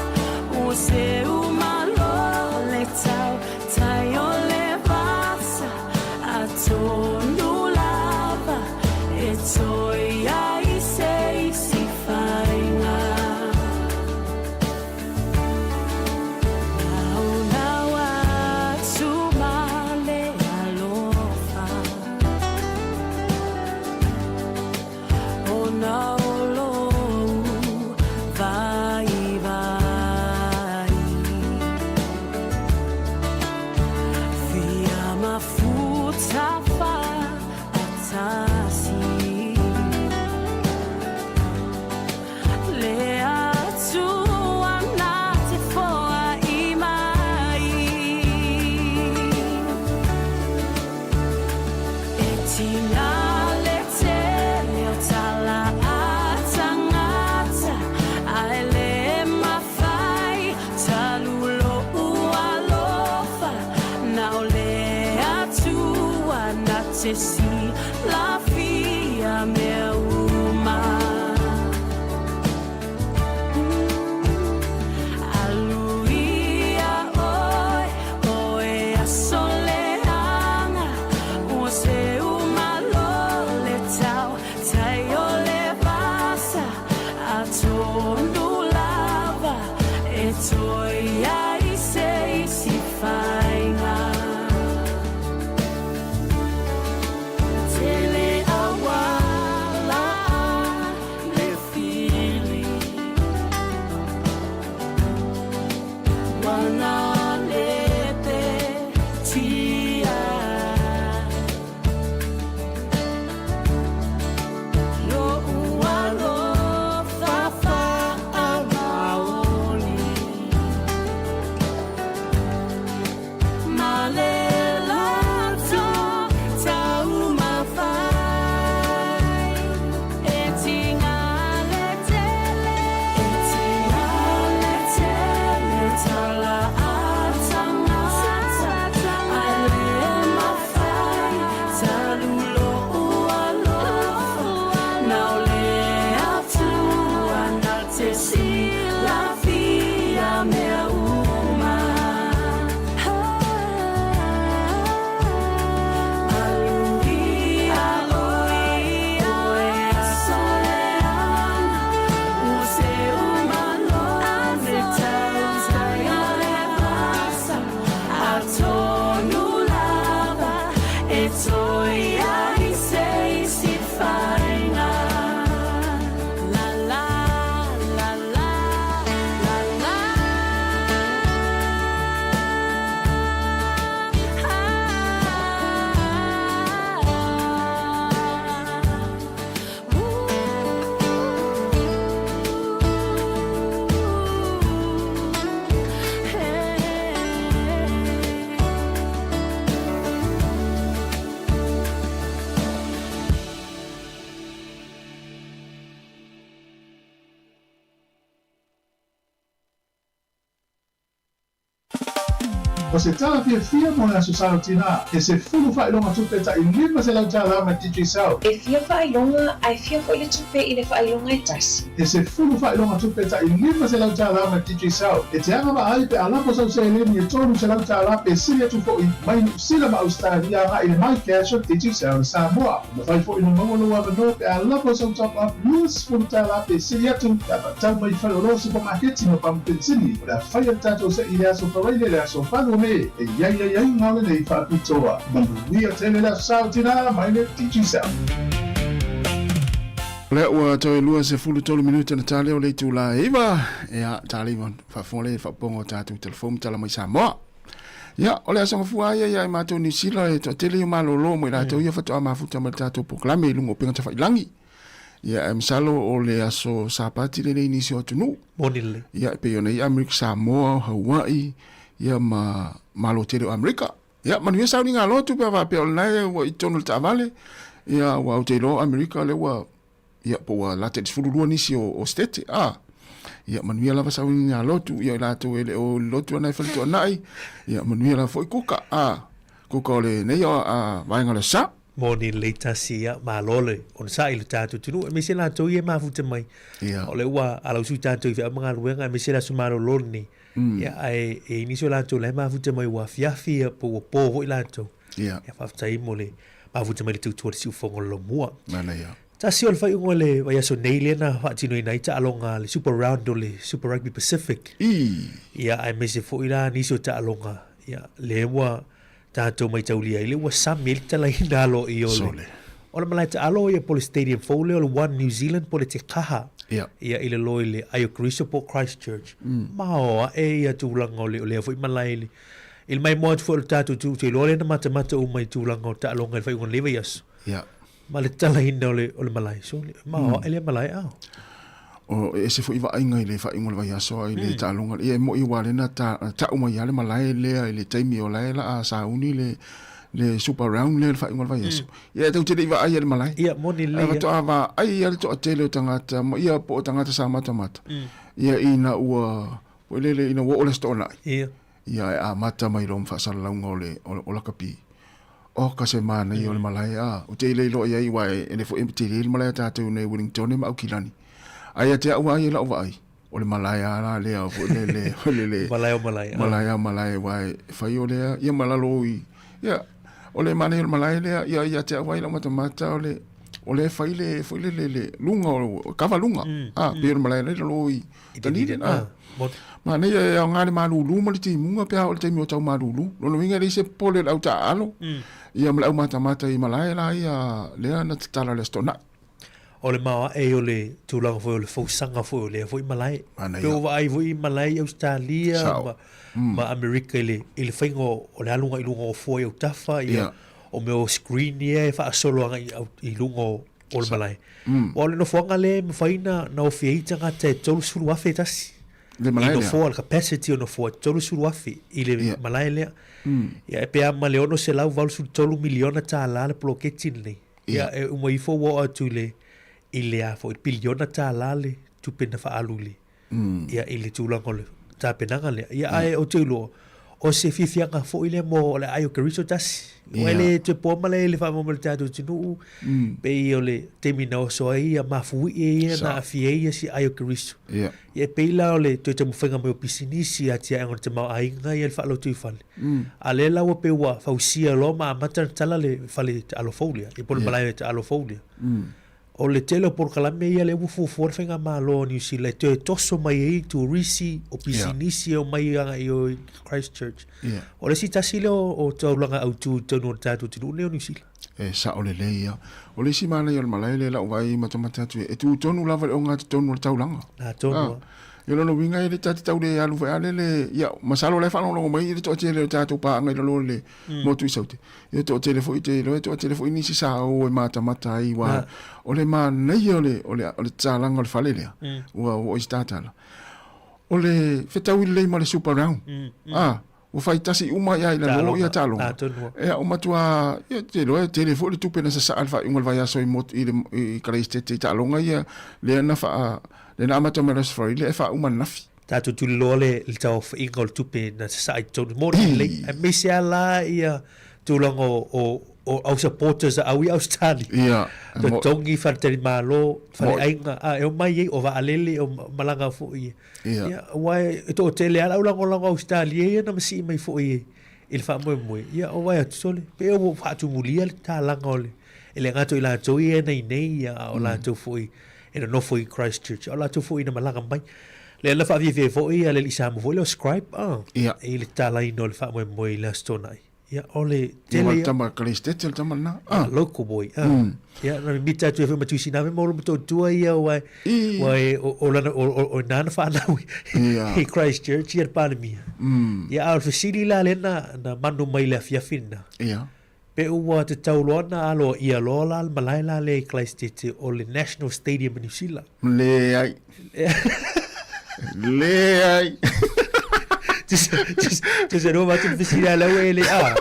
Ua seu malo le tau tai o le vasa Atonu lava e toe ai se isi faiga Naunau atu ma le alofa Ona o lou vaivai Fia mafuta faatasi Le Atua na te foai mai E tina le tele o tala a tangata Ae le mafai talu lo'u alofa Na o le Atua na te silafia mea uma Aluia oe, oe aso leaga Ua seu malo le tau tai o le vasa Atonu lava e toe ai se isi faiga Tele auala. E toe ai se isi faiga. La la la la la la. O se tala fiafia mo le Aso Sa o Tinā, e 10 faailoga tupe tai $500 mai Digicel. E fia faailoga ae fia foi le tupe i le faailoga e tasi. E 10 faailoga tupe tai $500 mai Digicel. E te agavaa ai pe a lafo sau seleni e $300 pe sili atu foi mai Niu Sila ma Ausetalia agai i le MyCash o Digicel i Samoa. E mafai foi ona maua lou avanoa pe a lafo sau top-up $20 pe sili atu pe a faatau mai i faleoloa supamaketi ma pamu penisini. O le a faia le tatou se'i i le aso Faraile le aso 8 o Me e i ai aiaiga o lenei faapitoa. Manuia tele le Aso Sa o Tinā mai le Digicel. O lea ua toe 23 minute ona tali o le itula e 9. Ia, tali ma faafofoga lea i le faaopoopoga o tatou telefoni ma tala mai Samoa. Ia, o le aso gafua ia ia i matou Niu Sila e toatele ia malolo mo i latou ia faatoa mafuta mai le tatou polokalame i luga o upega tafailangi. Ia, ae masalo o le aso Sapati lenei i nisi o atunuu. Moni lelei. Ia, e pei ona i ai Amerika Samoa, Hawaii, ia ma Malo tele o Amerika. Ia, manuia sauniga lotu pe a faapea o lena e ua i totonu o le taavale. Ia, aua ou te iloa o Amerika lea ua, ia, po ua lata i le 12 nisi o Setete, a. Ia, manuia lava sauniga lotu, ia, i latou e le o i le lotu ana e faletoanai, ia, manuia lava foi kuka, a. Kuka o lenei a, vaega o le sa. Moni lelei tasi, ia, malo le onosai i lo tatou atunuu, aemaise latou ia e mafuta mai. Ia. O lea ua alausu tatou i feau ma galuega, aemaise le aso malolo lenei. Ia, ae e i ai nisi o latou la e mafuta mai ua afiafi ia, po ua po foi latou. Ia. Ia, faafetai mo le mafuta mai le tautua i le siufofoga o le Lomua. Manaia. Tasi o le faaiuga o le vaiaso nei lea na faatinoina ai taaloga a le Super Round o le Super Rugby Pacific. I. Ia, aemaise foi la nisi o taaloga, ia, lea ua tatou maitaulia ai lea ua sami ai le talaina aloaia o le Sole. o le malae taalo ia po o le stadium fou lea o le One New Zealand po o le Te Kaha Ia. ia i lalo i le Aio Keriso po o Christchurch. Mao ae ia tulaga o le o lea foi malae i le i le maimoa atu foi o le tatou atunuu, ou te iloa lea na matamata uma i tulaga o taaloga i le faaiuga o lenei vaiaso. Ia. Ma le talaina o le o le malae, sole, mao ae lea malae ao. O e ese foi vaaiga i le faaiuga o le vaiaso a i le taaloga ia e mo'i aua lea na ta'u mai lava le malae lea i le taimi o la e la'a sauni le le super round lea i le faaiuga o le vaiaso. Ia e tatou te le i vaaia i le malae. Ia moni lelei. Ae faatoa vaai lava le toatele o tagata ma ia po o tagata sa matamata ia ina ua foi lele ina ua oo le Aso Toonai. Ia. Ia e amata mai loa ma faasalalauga o le o lakapi. Oka se manaia o le malae, a, ou te le iloa i ai, aua e le foi e tele le malae a tatou nei Wellingtone ma Aukilani. Ae ia te au lava ia i lau vaai, o le malae lava la lea foi lele, foi lele. Malae o malae, a. Malae o malae, aua e fai o lea, ia ma lalo i, ia, o le manaia o le malae lea, ia, ia te au lava ia i lau matamata, o le, o lea e fai le, foi lele, le luga o, kava luga, a, pei o le malae la e i lalo i Dunedin, a. Manaia e aoga le malulu ma le timuga pe a oo i le taimi o tau malulu. Lona uiga e leai se popole o le au taaalo ia ma le au matamata i malae la ia lea na tatala i le Aso Toonai. O le maoae o le tulaga foi o le fausaga foi o lea foi malae. Manaia. Pe ua vaai foi i malae i Ausetalia Sao. ma, ma Amerika i le, i le faiga o le aluga i luga o foa i autafa, ia, Ia. o mea o screen ia e faasolo agai i, i luga o, o le malae. Aua o le nofoaga lea e mafai na, na ofi ai tagata e 30,000 e tasi. Le malae I lea. nofoa, le capacity o nofoa e 30,000 i le Ia. malae lea. Ia, e pe a ma le $683 miliona tālā le poloketi lenei. Ia, e uma ifo ua oo atu i le, i le a foi, piliona tālā le tupe na faaalu i le, ia, i le tulaga o le tapenaga lea. Ia, ae ou te iloa, o se fiafiaga foi lea mo le aai o Keriso tasi. Ua Ia. le toe poa malae i le faamoemoe i le tatou atunuu, pei o le taimi na oso ai ia mafuie ia na aafia ai ia si aai o Keriso. Ia. Ia, e pei la o le toe taumafaiga mai o pisinisi, atiaega o le tamaoaiga ia le faalautoifale. A lea la ua pei ua fausia loa ma amata ona tala le fale taalo fou lea, ia po o le malae taalo fou lea. O le tele o polokalame ia lea ua fuafua le Faigamalo a Niu Sila e toe toso mai ai turisi, o pisinisi e omai agai i o i Christchurch. O le isi tasi lea o taulaga autu i totonu o le tatou atunuu lenei o Niu Sila. E sao lelei ia. O le isi manaia o le malae lea lau vaai matamata atu e tu tonu lava le ogatotonu o le taulaga. Na tonu lava. Ia lona uiga e le ta te tau le alu foi a le le ia masalo la e faalogologo mai le toatele o tatou paaga i lalo o le motu i Saute. Ia toatele foi te iloa e toatele foi nisi sa o e matamata ai aua o le manaia o le o le o le tatalaga o le fale lea ua oo i se tatala. O le fetaui lelei ma le super round. A ua fai tasi uma ia i lalo ia taaloga. Ia ua matua ia te iloa e tele foi le tupe na sasaa i le faaiuga o le vaiaso i motu i le i Kalaistete i taaloga ia lea na faa lea na amata mai le Aso Faraile ae faauma ananafi. Tatou tuliloa le le tauaofaiga o le tupe na sasaa i totonu moni lelei aemaise lava la ia tulaga o o o au supporters a au i Ausetalia. Ia. Totogi faletalimalo, faleaiga a e omai ai o vaalele o malaga foi. Ia. Ia, aua e toatele lava le au lagolago Ausetalia ia na masii mai foi i le faamoemoe. Ia, o vaai atu sole, pei ua faatumulia le tatalaga o le, e le gata o i latou ia e nei nei, ia, a o latou foi e nonofo i Christchurch, a o latou foi na malaga mai. Lea na faafiafia ai foi le alii Samoa foi lea o Scribe, i le tatalaina o le faamoemoe i le Aso Toonai. Ia, o le tele ia. Ia, tama Kaleistete le tama lena. Ah. Local boy. Ah. Ia, na mimita atu e foi ma Tuisinave ma olo motootua ia ua ua e o o lana o o o nana whanau i Christchurch ia le Palemia. Ia, a o le fesili la lea na na manu mai le afiafi lena. Ia. Pe ua tatau loa na aloa ia loa la le malae la lea i Christchurch o le National Stadium i New Zealand. Leai. Leai. Tusa no matu fesili ala ua ele a.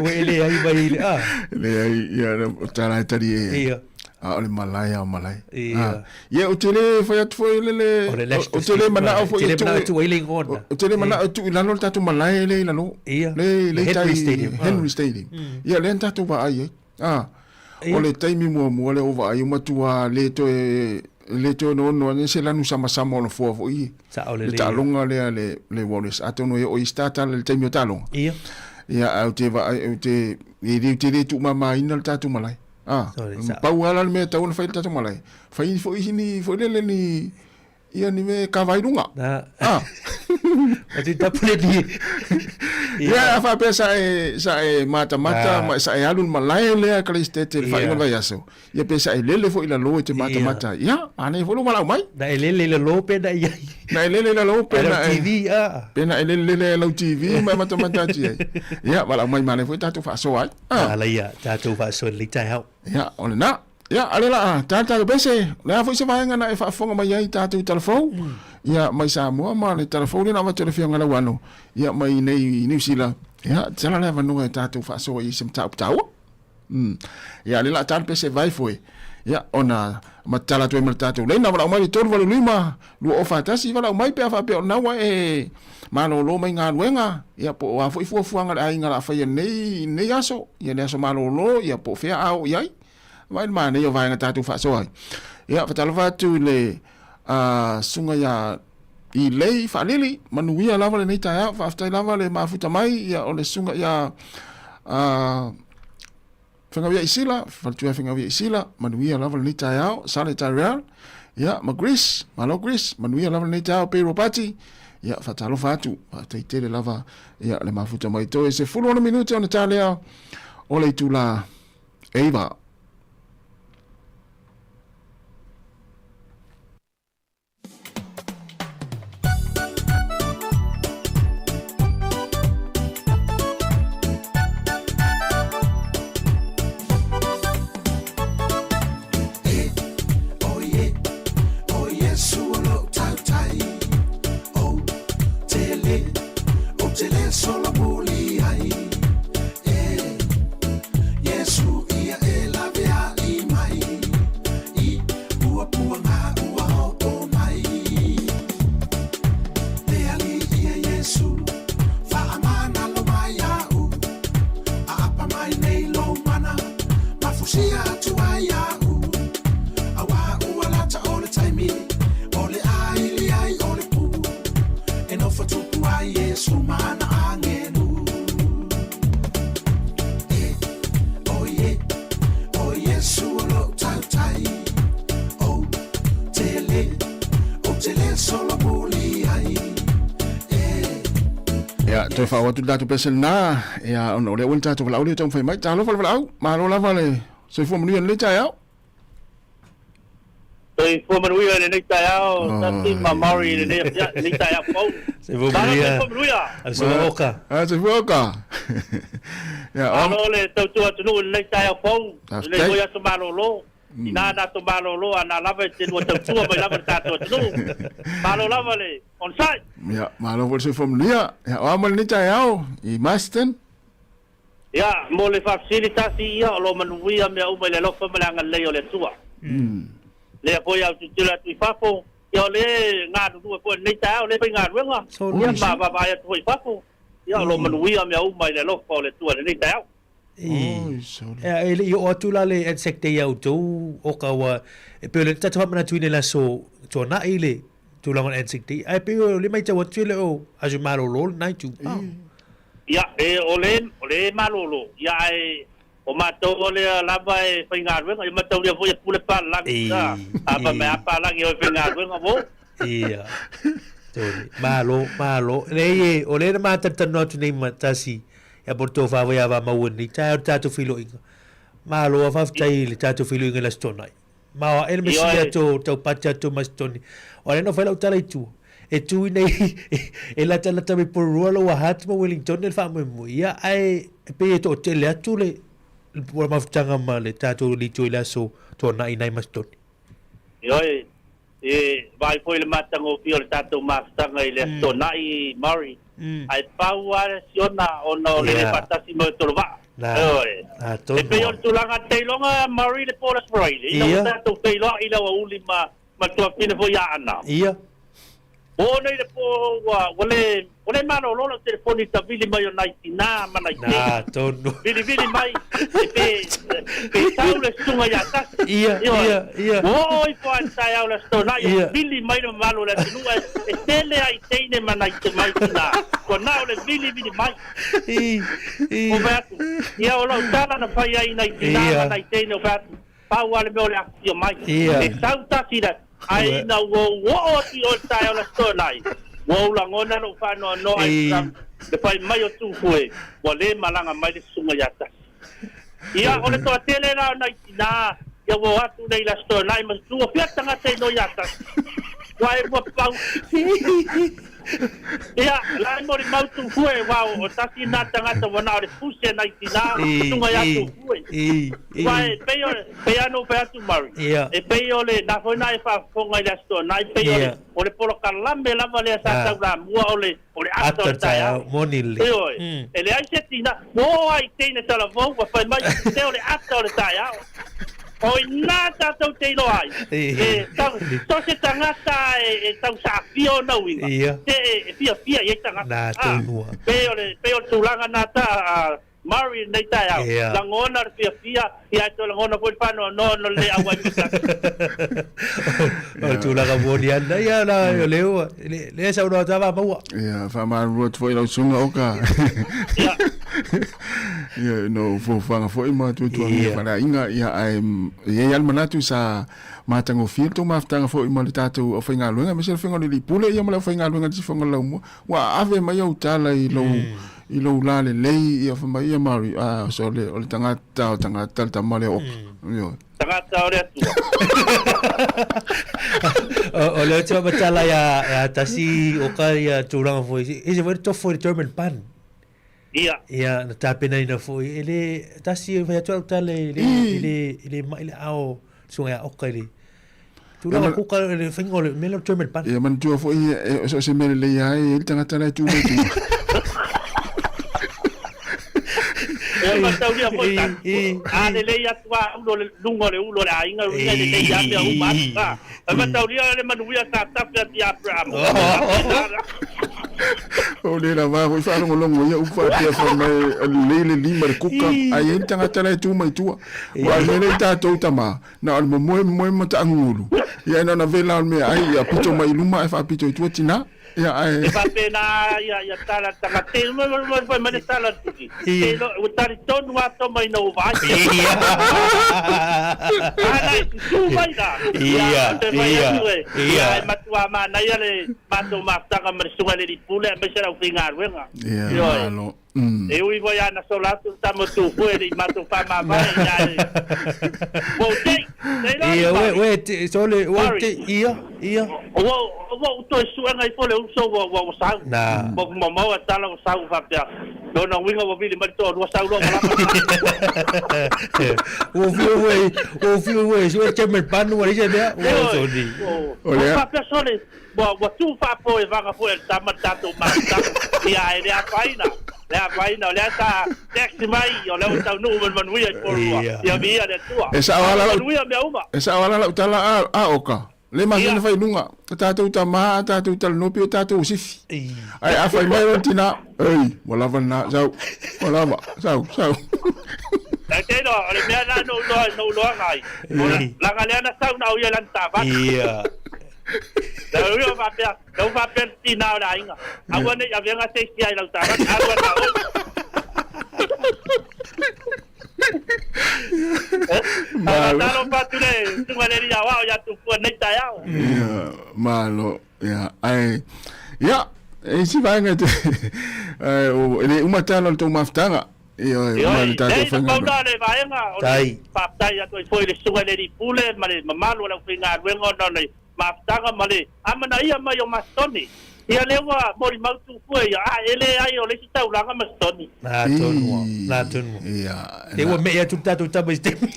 Ua ele ai mai ile a. Leai, ia tala e tali e. Ia. A o le malae a o malae. Ia. Ia, ou te le fai atu foi le le... O te le manao foi e tu... Te le manao tu ai le ingona. O te le manao e tu i lalo le tatou malae le i lalo. Ia. Le, le Henry Stadium. Henry Stadium. Ia, lea na tatou vaai ai. A, o le taimi muamua lea ua vaai, ua matua le toe, le toe onoono ane se lanu samasama o nofoa foi i le taaloga lea le, le Warriors. Atonu e oo i isi tatala i le taimi o taaloga. Ia. Ia, ae ou te vaai, ou te, e le, ou te le tuumamaina le tatou malae. A, pau lava la le mea e tatau ona fai i le tatou malae, fai foi ni, foi lele ni, Ia ni me ka vai runga. Na. Ah. O te tapu le ni. Ia a faapea sa e sa e matamata ma sa e alu le malae lea Kaleistete le faaiuga o le vaiaso. Ia pe sa e lele foi i lalo e te matamata. Ia, anei foi lou valaau mai. Na e lele i lalo pe na i ai. Na e lele i lalo pe na e TV a. Pe na e lele lele ai lau TV ma e matamata atu i ai. Ia, valaau mai ma lea foi tatou faasoa ai. Ah. Ala ia, tatou faasoa i lenei taeao. Ia, o lena. Ia, a le laa, tā le tatou pese, o le a foi se vaega na e faafofoga mai ai tatou i Talafou, ia, mai Samoa ma le Talafou lea na avatu e le Afioga Lauano, ia, mai nei i Niu Sila, ia, tatala le avanoa e tatou faasoa i se mataupu taua. Ia, a le laa tā le pese vai foe, ia, ona matala atu ai ma le tatou laina, valaau mai le 385 241, valaau mai pe a faapea o lena ua e malolo mai galuega, ia, po o a foi fuafuaga a le aiga o le a faia i lenei aso, ia, le aso malolo, ia, po o fea a oo i ai. Vaai le manaia o vaega tatou faasoa ai. Ia, fatalofa atu i le susuga ia Ilei Faalili, manuia lava lenei taeao, faafetai lava le mafuta mai, ia o le susuga ia Fegauia Isila, faletua Fegauia Isila, manuia lava lenei taeao, Sale Tyrell, ia ma Greece, malo Greece, manuia lava lenei taeao, Pei Ropati, ia fatalofa atu, faafetai tele lava ia le mafuta mai toe 16 minute ona ta lea o le itula 9. Toe faaoo atu le tatou pese lena, ia, ona o lea ua le tatou valaau lea e taumafai mai. Talofa le valaau, malo lava le soifua manuia i lenei taeao. Soifua manuia i lenei taeao, Tasi ma Maori i lenei afiafi, lenei taeao fou. Soifua manuia. Soifua manuia. Soifua oka. Ah, soifua oka. Ia, Malo le tautua atunuu i lenei taeao fou, lenei foi aso malolo. Ina na aso malolo a na lava e te lua tautua mai lava le tatou atunuu. Malo lava le onosai. Ia, malo foi le soifua manuia. Ia, o a mo lenei taeao i Marston? Ia, mo le faafesili tasi ia, o lo o manuia mea uma i le alofa ma le agalelei o le Atua. Lea foi a ou tilotilo atu i fafo, ia o lea e galulue foi i lenei taeao, o lea e faigaluega, ia ma vaavaai atu foi i fafo, ia o lo o manuia mea uma i le alofa o le Atua i lenei taeao. Ea, e le i oo atu la le Anzac Day ia outou, oka ua, e pei o le tatou faamanatuina i le aso Tuanai le tulaga o le Anzac Day, ae pei o le matau atu e le o aso malolo lena itu. Ia, e, o le, o le malolo, ia ae o matou o lea lava e faigaluega, ia mataulia foi e pule palagi, a, a fai mai a palagi o e faigaluega mo. Ia. Tole. Malo, malo. Leai e, o lea na matalatalanoa atu nei ma tasi, ia po o le tofa foi a Vamau nei, taeao le tatou feiloaiga. Malo a faafetai i le tatou feiloaiga i le Aso Toonai. Ma o ae le mea sili atu o taupati atu ma Sitoni. O lea na fai lau tala i tua. E tu i nei, e latalata mai Porirua lou Hart ma Wellington le faamoemoe. Ia, ae e pei e toatele atu le le mafutaga ma le tatou lito i le Aso Toonai nai ma Sitoni. Ioe, e vaai foi i le matagofie o le tatou mafutaga i le Aso Toonai, Maori, ae pau lava le siona ona o le le faatasi mai o Tolovaa. Ioe. E pei o le tulaga teiloga Maori le po o le Aso Faraile, ina ua tatou feiloai i le aoauli ma ma le tuafafine foi ia Aana. O nei le po ua ua le ua le malolo lau telefoni i tavili mai o nai tina ma nai teine. Na tonu. Vilivili mai e pe pe tau le susuga ia Tasi. Ia, ia, ia. Ua oo ifo lava i le taeao o le Aso Toonai, ua vili mai le mamalu o le atunuu ae e tele ai teine ma nai mai tina. Ua na o le vilivili mai. I, i. Ua fai atu, ia o lau tala na fai ai i nai tina ma nai teine ua fai atu, Pau lava le mea o le afifio mai. E sau tasi le, ae ina ua ou oo atu i o i le taeao o le Aso Toonai, ua ou lagona lou faanoanoa i le fai mai o Tufue, ua le malaga mai le susuga ia Tasi. Ia, o le toatele la o nai tinā, ia ua o atu nei i le Aso Toonai ma ua fia tagata i noi ia Tasi. Ua e ua pau. Ia, la e molimau Tufue, aua o Tasi lena tagata ua na o le puse a nai tinā, susuga ia Tufue. Aua e pei o, pei lava ona ou fai atu Murray, e pei o le, na foi na e faafofoga i le Aso Toonai, pei o le, o le polokalame lava lea sa taulamua o le, o le ata o le taeao. Moni lelei. Ioe. E leai se tina, ua oo lava i teine talavou ua fai mai, se o le ata o le taeao. O i ina tatou te iloa ai, e tau, so se tagata e tau saafia ona uiga, se e fiafia i ai tagata. Na tonu lava. Pei o le, pei o le tulaga na ta, Murray i lenei taeao, lagona le fiafia, ia ae toe lagona foi le faanoanoa ona o le le auai mai tasi. O le tulaga moni lava lena, ia la, o lea ua, lea e saunoa atu lava maua. Ia, faamalulu atu foi i lau susuga Oka. Ia, no fuafuaga foi ma tuatuagia faleaiga, ia, ae e i ai lava le manatu sa matagofie le tou mafutaga foi ma le tatou aufaigaluega, aemaise le afioga i le Alii Pule ia ma le aufaigaluega i le Sifoga o le Laumua. Ua ave mai au tala i lou i lou la lelei ia fai mai ia Mari ah so le o le tagata o tagata le tama lea oka. Ioe. Tagata o le Atua. O lea te whamatala ia, ia tasi o ka ia tūranga foi. E se foi tofo i le German pan. Ia. Ia, na tāpena ina foi. E le, tasi e whai atu au tala e le, e le, e le mai le ao sunga ia oka i le. Tulaga kuka le whainga o le mea le German pan. Ia manatua foi e so o se mea lelei lava e i ai le tagata la e tu mai tua. Ia mataulia foi tatou. A lelei atu lava ulo le luga o le ulo o le aiga, uiga e lelei lava mea uma atu. A mataulia le manuia sa tafe atu ia Aperahama. O le lava foi faalogologo ia upu faapea fai mai e lelei le lima le kuka ae i ai le tagata la e tu mai tua. Aua o le mea lea i tatou tama, Na o le momoe momoe ma taagugulu. Ia na ona vela o le meaai ia pito mai i luma ae faapito i tua tina. Ia ae. E faapena ia ia tala tagata te mai mai fai mai le tala tuki. Te lo ua talitonu lava toma ina ua vaai. Ana e tutu mai la. Ia, ia, ia. E matua manaia le matou mafutaga ma le susuga i le alii pule aemaise le aufaigaluega. Ia, Ioe. malo. E ui foi lava na sola atu le tama o Tupua e le i matou faamavae ia e ua ou tei. Tei la Ia, le ue, Mari. ue, te, sole, ua ou Mari. tei, ia, ia. Ua ua ou toe suega ifo le uso ua ua ua sau. Na. Ua maumau a tala ua sau faapea. Lona uiga ua vili mai le toalua sau loa ua lava. Ua fiu ue, ua fiu ue, sue te me panu ua leai se mea, ua Ioe. soni. O Ua lea. faapea sole, ua ua tuu faapo e vaga foi e le tama le tatou mafutaga. Ia e le afaina, le afaina o lea sa text mai o lea ua taunuu ma le manuia i Polua. Ia. Ia viia le Atua. E sao ala lau Manuia mea uma. E sao ala lau tala a a oka. Le masina Ia. fai luga. O tatou tama, a tatou talanoa pei o tatou sifi. Ae a fai mai lona tina, ei, ua lava lena, sau, ua lava, sau, sau. E te iloa, o le mea lena na ou iloa, na ou iloaga ai. O le, laga lea na sau na au ia i lana taavale. Ia. Na ou iloa faapea, na ou faapea le tina o le aiga, aua ne i avega se isi ai i lau taavale, alu ana oe. Malo. Talofa atu le susuga i le alii aoao ia Tupua nei taeao. Ia, malo. Ia, ae, ia, e isi vaega e te, ae, o, e le uma tala o le tou mafutaga. Ia, e uma le tatou Nei, na pau faiga. na le vaega o le Tai. faafetai atu ai foi i le susuga i le alii pule ma le mamalu o le aufaigaluega ona o le mafutaga ma le amanaia mai o Masitoni. Ia lea ua molimau Tupua ia, a e leai o le isi taulaga Masitoni. Na tonu, na tonu. Ia, Te ua mei atu le tatou tama i se taimi.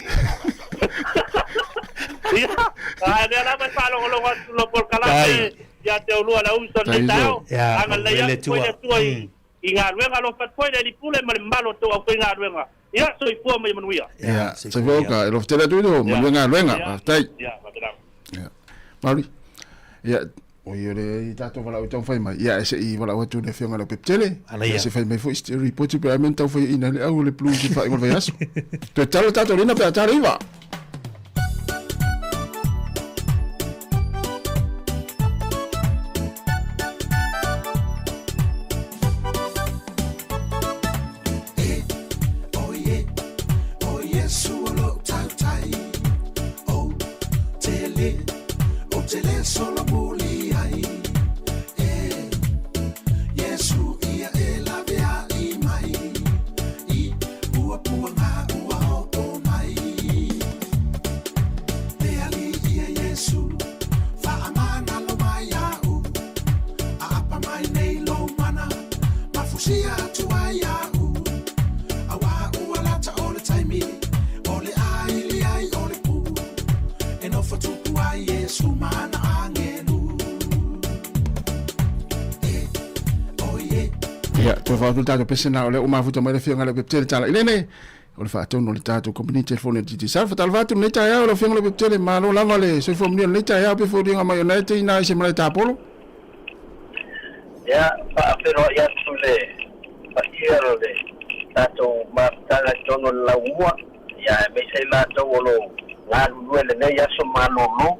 Ia, a lea lava e faalogologo atu lo polokalame Tai. ia te olua le uso Tai lenei uso. taeao. Ia, Agalelei wele atu foi tua. le Atua i i galuega alofa atu foi le alii pule ma le mamalu o tou aufaigaluega. Ia, soifua ma ia manuia. Ia, soifua soifua oka, e lofa tele atu i lo, manuia galuega, Ia. faafetai. Ia, faapena. Ia. Maori. Ia, o ia le i tatou valaau taumafai mai. Ia, e se'i valaau atu le Afioga i le Pepetele. Ana ia. Ia, se fai mai foi se report pe a mea na taufai ina le au o le Blues i le faaiuga o le vaiaso. Toe talo tatou lena pe a tala iva. O Iesu o lou tautai O te le, o te le solo muli ai E, Iesu ia e lawe ai mai I ua puanga ua oo mai Le ali ia Iesu, whaamana lo mai au A apa mai nei lo mana, mafusia atu ai au Aua ua lata o le taimi, o le ai le ai o le pu. E nofo tupu ai Iesu mana angelu. E, o ie. Ia, toe faaatu le tatou pese na o lea ua mafuta mai le Afioga i le Pepetele tala i lene. O le faatonu o le tatou kompani telefoni o le Digicel. Faatalofa atu lenei taeao lau Afioga i le Pepetele, malo lava le soifua manuia lenei taeao pe foliga mai o na e te ina ai se malae tapolo. Ia, faafeiloai atu le paia o le tatou mafutaga i totonu o le laumua, ia, aemaise ai latou o lo o galulue i lenei aso malolo.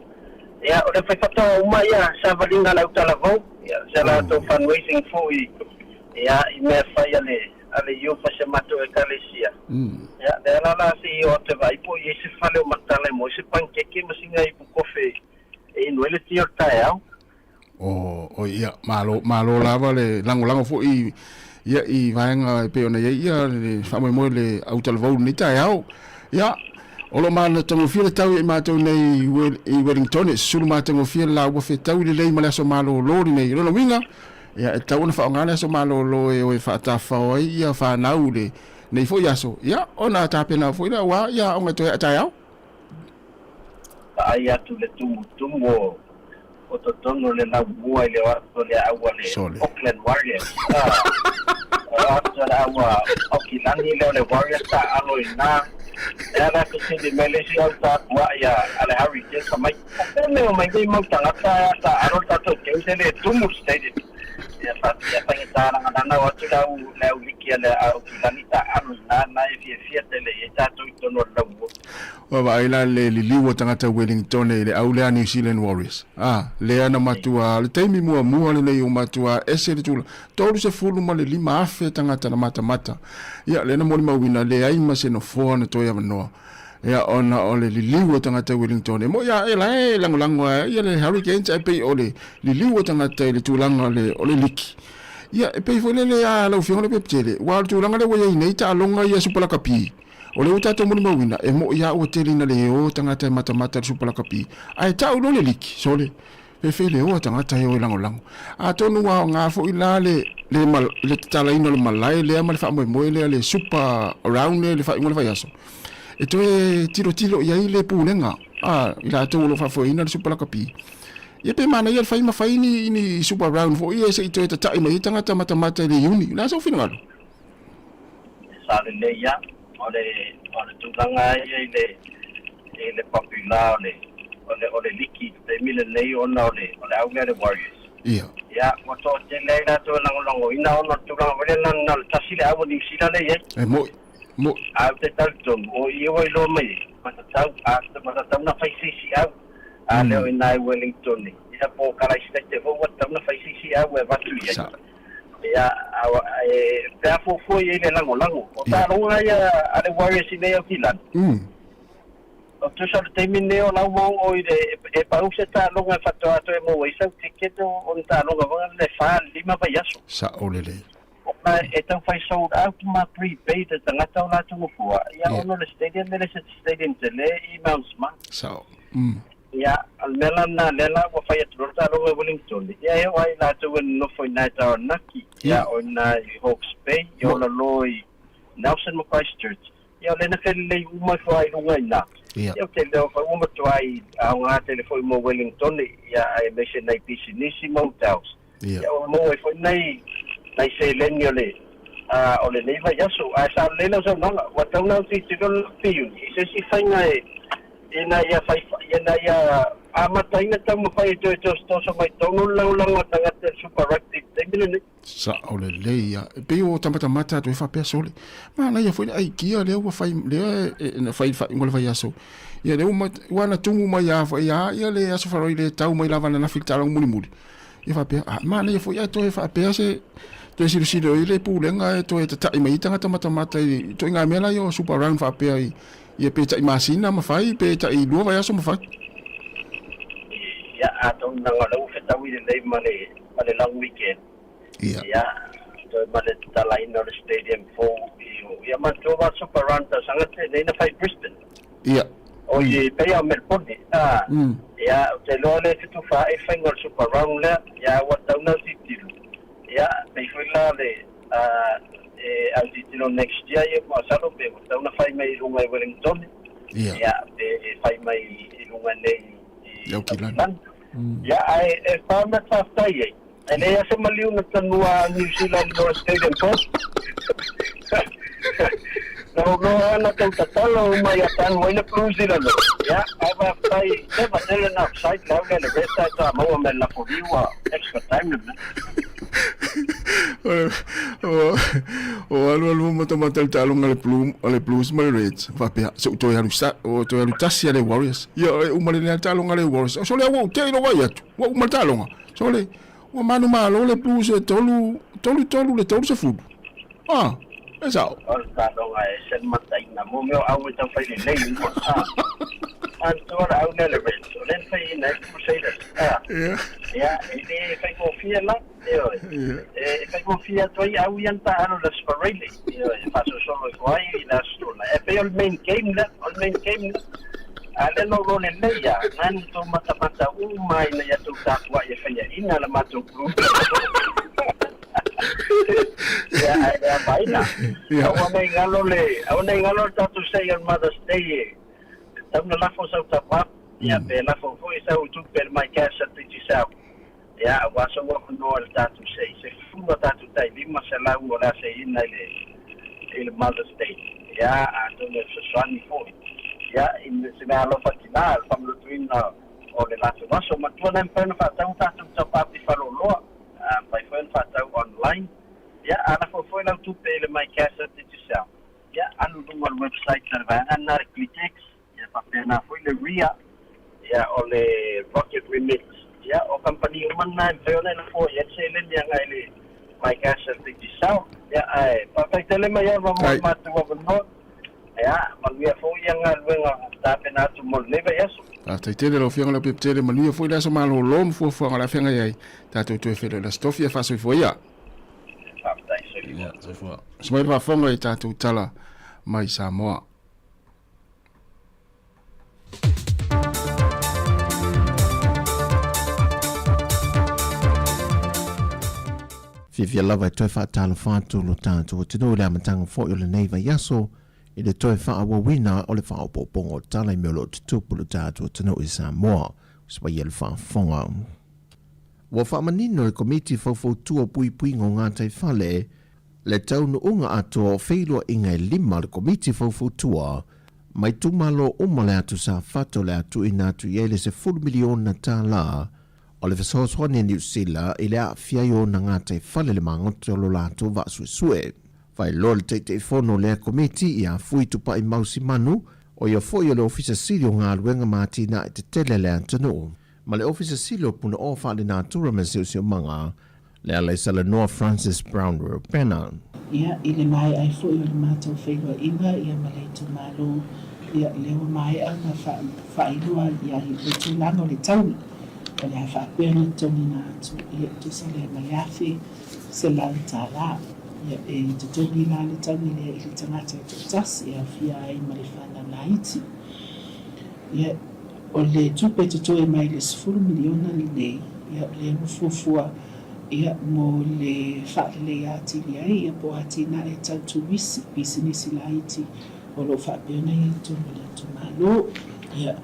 Ia, o le faifaatoaga uma ia savaliga a le autalavou, ia, se latou fundraising foi, ia, i mea fai a le, a le youth a si a matou ekalesia. Ia, lea la la se i o atu e vaai po o i ai se fale o matala e maua ai se pankeke ma sina ipu kofe e inu ai le ti o le taeao. O, o ia, malo, malo lava le lagolago foi ia i vaega e pei ona i ai ia le faamoemoe o le autalavou i lenei taeao. Ia, o lo o matagofie le tau ia i matou nei i Wellington, e susulu matagofie le lauga fetaui lelei ma le aso malolo lenei. O lona uiga, ia, e tatau ona faaaoga le aso malolo e o e faatafafao ai ia fanau i lenei foi aso, ia, ona tapena foi lea aua ia aoga e toe aa taeao. Vaai atu le tumutumu o o totonu o le laumua i le o atu o le aau a le Auckland Warriors. O le o atu o le aau a Aukilani lea o le Warriors taaalo i ina. E ala fesili mai le isi au tapuai a le Hurricanes fai mai, O fea mea o mai nei mau tagata a taaalo le tatou games e le tumu le stadium. Ia faapea faigata lana nanau atu le au le au liki a le Aukilani taaalo i ina na e fiafia tele i ai tatou i totonu o le laumua. Ua vaai la le liliu o tagata Wellington i le au lea New Zealand Warriors. A, lea na matua, le taimi muamua lenei ua matua ese le tulaga, 35,000 tagata na matamata. Ia, lea na molimauina, leai ma se nofoa na toe avanoa. Ia ona o le liliu o tagata i Wellington. E mo'i a e la e lagolago ai ia le Hurricanes ae pei o le liliu o tagata i le tulaga o le o le liki. Ia e pei foi lele a lau Afioga Leaupepe, aua o le tulaga lea ua i ai nei taaloga ia Super Lakapi, o lea ua tatou molimauina e mo'i a ua tele ina le o tagata e matamata i le Super Lakapi ae tau loa le liki, sole, fefe le o a tagata e o e lagolago. Atonu ua aoga foi la le le le tatalaina o le malae lea ma le faamoemoe lea le Super Round lea i le faaiuga o le vaiaso e toe tilotilo i ai le Pulega a i latou o lo o faafoeina le Super Lakapi. Ia pe manaia le fai ma fai ni ni Super Round foi ia se i toe tata'i mai ai tagata matamata i le Iuni. O le a sou finagalo? Sa lelei lava. O le o le tulaga ia i le i le popular o le o le o le liki i le taimi lenei ona o le o le au lea a le Warriors. Ia. Ia, ua toatele ai latou e lagolagoina ona o le tulaga foi lea na na o le tasi le au a Niu Sila lea e i ai. E mo'i, mo'i. Ae ou te talitonu o i ua iloa mai ai, ua tatau, a ua tatau ona fai se isi au. A lea o i ina i Wellington, ia po o Kalaisete foi ua tatau ona fai se isi au e avatu i ai. Sa. Ia, a, e, pe a fuafua i ai le lagolago. O taaloga ia a le Warriors i nei Aukilani. O tusa o le taimi lenei o la ua oo i le, e pau se taaloga e faatoa toe maua ai sau ticket o ni taaloga foi lea e fa lima vaiaso. Sa'o lelei. Ona e tau fai sold out ma prepaid e tagata o latou nofoa, ia ona o le stadium e le se stadium tele i Mount Smart. Sa'o. Ia, o le mea la lena, lea la ua fai atu loa le taaloga i Wellington, ia e oo lava i latou e nonofo i ina i Taranaki, ia o ina i Hawke's Bay, ia o lalo i Nelson ma Christchurch, ia o lea na felelei uma ifo lava i luga i ina. Ia ou te leo foi ua matuai aoga tele foi mo Wellington, ia aemaise nai pisinisi ma hotels. Ia ua maua ai foi nai nai seleni o le o lenei vaiaso. Ae sa lelei lau saunoaga, ua tatau ona tilotilo le Piuni i se isi faiga e ina ia fai ina ia amataina taumafai e toe tosotoso mai totonu le lagolago a tagata i le Super Rugby i le taimi lenei. Sa'o lelei a. E pei o tamatamata atu ai faapea sole. Manaia foi le aikia lea ua fai lea e na fai i le faaiuga o le vaiaso. Ia lea ua ua na tumu mai a foi a ia le Aso Faraile le tau mai lava ananafi i le taaloga mulimuli. Ia faapea, a manaia foi ae toe faapea se toe silasila i le pulega e toe tata'i mai ai tagata matamata i ituaiga mea la ia o super round faapea i ia pe ta'i masina ma fai pe ta'i lua vaiaso ma fai. Ia, atonu leaga o lea ua fetaui lelei ma le ma le long weekend. Ia. Ia, toe ma le tatalaina o le stadium fou i o. Ia manatua ma super round tausaga tenei na fai i Brisbane. Ia. O i pei a o Melbourne. A, ia, ou te iloa le fetufaai le faiga o le super round lea, ia ua tatau ona autilotilo. Ia, pei foi la le, a, e autilotilo next year, ia masalo pe ua tatau ona fai mai i luga i Wellington. Ia. Ia, pe e fai mai i luga nei i I Aukilani. Aukilani. Ia, ae e fa mea te faafetai ai. E leai lava se maliu na tanua a New Zealand i Australian Post. Na ou loa lava na tau tatalo uma ia tanu ai le Blue Zealand. Ia, ae faafetai, se vatele na offside le au lea le rest ae toa maua mai le lafo liu a extra time le mea. O alu alu matamata i le taaloga a le Blue, a le Blues ma le Reds, faapea, se u toe alu sa, o toe alu tasi a le Warriors. Ia, e uma lelei lava le taaloga a le Warriors. O sole ua ou te i lou vaai atu, ua uma le taaloga. Sole, ua manumalo le Blues e tolu, tolu tolu le 30. Ah, e sa'o. O le taaloga e ese le mataina mo mea o au e tau fai lelei uma. Ah, manatua le au lea le Reds, o lea na faiina ai le Crusaders. Ah, ia, e le faigofie la, ioe. E faigofie atu ai au ia na taaalo i le Aso Faraile, ioe, e faasolosolo ifo ai i le Aso Toonai. E pei o le main game lea, o le main game lea. A o lea na ou iloa lelei lava, na na tou matamata uma ina ia tou tapuai e faiaina le matou group. Ia, ae le afaina. Aua nei galo le, aua nei galo le tatou sei on Mother's Day e tatau ona lafo sau top up, ia pe lafo foi sau tupe le My Cash at Digicel. Ia, aua sou avanoa i le tatou sei, se fulu a tatou tai 500 o le a seiina i le, i le Mother's Day. Ia, atonu e fesoasoani foi. Ia, i se mea alofa tina, le faamalotuina o le latou aso. Matua na e mafai ona faatau tatou top up i faleoloa. A mafai foi ona faatau online. Ia, a lafo foi lau tupe i le MyCash a Digicel, ia, alu i luga o le website a le vaega lena le Clitex, ia faapena foi le Ria, ia, o le Rocket Remit. Ia, o kamupani uma na e mafai ona e lafo i ai le seleni agai i le MyCash a Digicel. Ia, ae faafetai tele mai lava mo le matou avanoa. Ia, manuia foi ia galuega ua tapena atu mo lenei vaiaso. Faafetai tele lau Afioga Leaupepe manuia foi le aso malolo ma fuafuaga o le a feagai ai. Tatou toe feiloai i le Aso Tofi, ia faasoifua ia. Faafetai, soifua. Ia, soifua. Usu mai le faafofoga i tatou tala mai Samoa. Fiafia lava e toe faatalofa atu lo tatou atunuu i le amataga foi o lenei vaiaso i le toe faaauauina o le faaopoopoga o tala i mea o lo o tutupu i lo tatou atunuu i Samoa. Usu mai ia le faafofoga. Ua faamanino e le Komiti Faufautua o Puipuiga o Gataifale le taunuuga atoa o feiloaiga e lima a le Komiti Faufautua ma itumalo uma o le atu Safata o le a tuuina atu i ai le $10 miliona tala o le fesoasoani a Niu Sila i le aafia ai o ona gataifale le magoto o lo latou vaa suesue. Faailoa le Taitaifono o lea Komiti ia Fui Tupaimau Simanu, o ia foi o le Ofisa Sili o Galuega ma Atinae Tetele a le atunuu, ma le Ofisa Sili o Punaoa Faalenatura ma le Siosiomaga, le ala i Salanoa Francis Brown Reupena. Ia, i le maea ai foi o le matou feiloaiga ia ma le itumalo, ia, lea ua maea ona faailoa ia le tulaga o le taui, o le a faapea ona totogiina atu, ia, e tusa lea ma le $1,100. Ia, e totogi la le taui lea i le tagata e toatasi e aofia ai ma le fanau laiti. Ia, o le tupe totoe mai le $10 miliona lenei, ia, o lea ua fuafua, ia, mo le faaleleia atili ai, ia, po o atinae tau turisi, pisinisi laiti o lo o faapea ona i ai i totonu o le itumalo. Ia,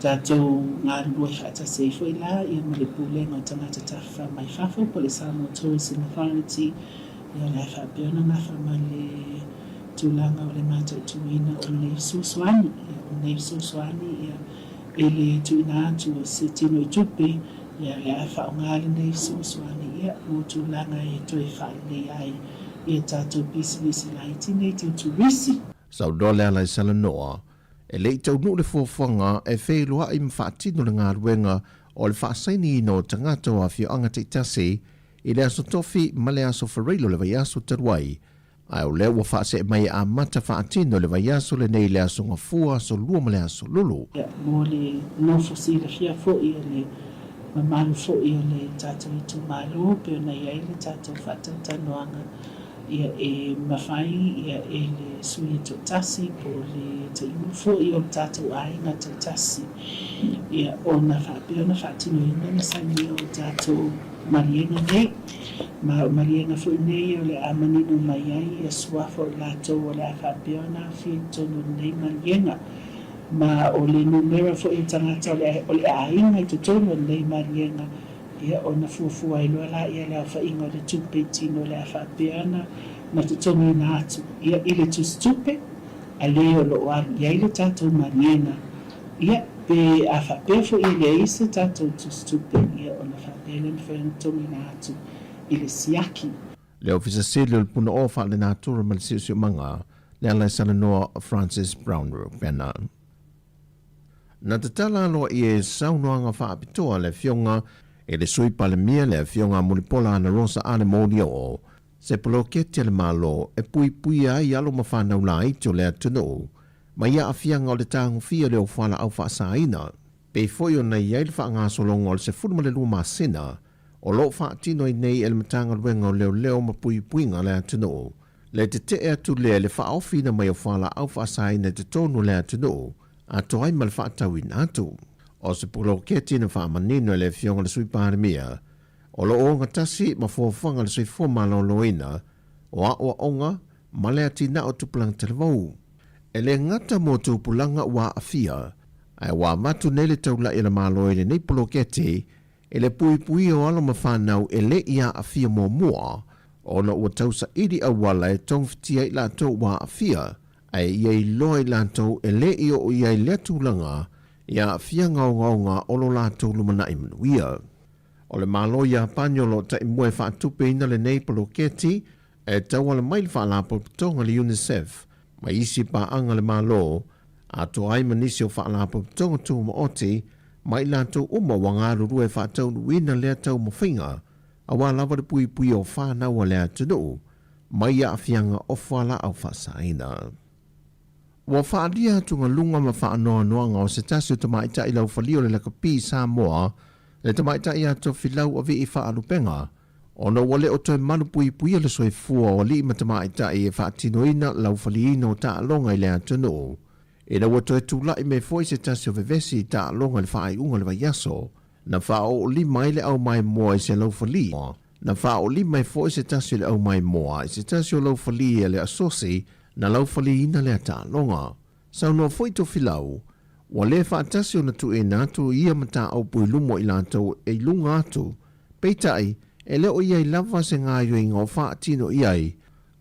tatou galulue faatasi ai foi la, ia, ma le Pulega o Tagata Tafafao mai Fafo po o le Samoa Tourism Authority, ia, o le a faapea ona nafa ma le tulaga o le mataituina o lenei fesoasoani. Ia, o lenei fesoasoani, ia, i le tuuina atu o se tino i tupe, ia, o le a faaaoga lenei fesoasoani, ia, mo tulaga e toe faaleleia ai ia tatou pisinisi laiti nei tau turisi. Saunoa le ala i Salanoa, e le i taunuu le fuafuaga e feiloai ma faatino le galuega o le faasainiina o tagata o afioaga taitasi i le Aso Tofi ma le Aso Faraile o le vaiaso talu ai, Ae o lea ua faasee mai e amata faatino i le vaiaso lenei i le Aso Gafua, Aso Lua ma le Aso Lulu. Ia, mo le nofo silafia foi o le mamalu foi o le tatou itumalo pei ona i ai le tatou faatalatalanoaga, ia e mafai ia e le sui e toatasi po o le taiulu foi o le tatou aiga taitasi ia ona faapea ona faatinoina le sainia o tatou maliega nei. Ma o maliega foi nei o le a manino mai ai ia suafa o i latou o le a faapea ona aofia i totonu o lenei maliega. Ma o le numera foi o tagata o le o le aiga i totonu o lenei maliega, ia ona fuafua ai loa laia le aofaiga o le tupe i tino o le a faapea ona na totogiina atu ia i le tusitupe a le o lo o alu i ai le tatou maliega. Ia, pe a faapea foi e leai se tatou tusitupe, ia ona faapea lea mafai ona totogiina atu i le siaki. Le Ofisa Sili o le Punaoa Faalenatura ma le Siosiomaga, le ala e salanoa Francis Brown Rupena. Na tatala aloaia e saunoaga faapitoa le Afioga i le Sui Palemia le Afioga a Mulipola Anarosa Ale Molioo, se poloketi a le Malo e puipuia ai alo ma fanau laiti o le atunuu mai aafiaga o le tagofia o le ofualaau faasaina, pei foi ona i ai le faagasologa o le 12 masina o lo o faatino ai nei e le Matagaluega o Leoleo ma Puipuiga a le Atunuu le tetee atu lea i le faaofiina mai o fualaau faasaina i totonu o le atunuu atoa ai ma le faatauina atu o se poloketi na faamanino e le Afioga i le Sui Palemia o lo o ogatasi ma fuafuaga a le Soifua Maloloina o aoaoga ma le atinae o tupulaga talavou. E le gata mo tupulaga ua aafia, ae ua avatu nei le taulai a le Malo i lenei poloketi i le puipuia o alo ma fanau e le i aafia muamua ona ua tausaili auala e togafitia ai latou ua aafia, ae ia iloa i latou e le i oo i ai lea tulaga i aafiaga ogaoga o lo latou lumanai manuia. O le Malo o Iapani o lo o taimua e faatupeina lenei poloketi e tauala mai le Faalapotopotoga a le UNICEF ma isi paaga a le Malo, atoa ai ma nisi o Faalapotopotoga Tumaoti ma i latou uma ua galulue e faataunuuina lea taumafaiga aua lava le puipuia o fanau a le atunuu mai aafiaga o fualaau faasaina. Ua faaalia atugaluga ma faanoanoaga o se tasi o tamaitai laufali o le lakapi i Samoa, le tamaitai ia Tofilau Avii Faalupega, ona ua le o toe malupuipuia le soifua o alii ma tamaitai e faatinoina laufaliina o taaloga i le atunuu. Ina ua toe tulai mai foi se tasi o vevesi i taaloga i le faaiuga o le vaiaso, na faaoolima ai le aumaimoa i se laufali, na faaoolima ai foi se tasi o le aumaimoa i se tasi o laufali a le asosi na laufaliina lea taaloga. Saunoa foi Tofilau, ua le faatasi ona tuuina atu ia mataupu i luma o i latou e i luga atu, peitai, e le o i ai lava se gaoioiga o faatino i ai,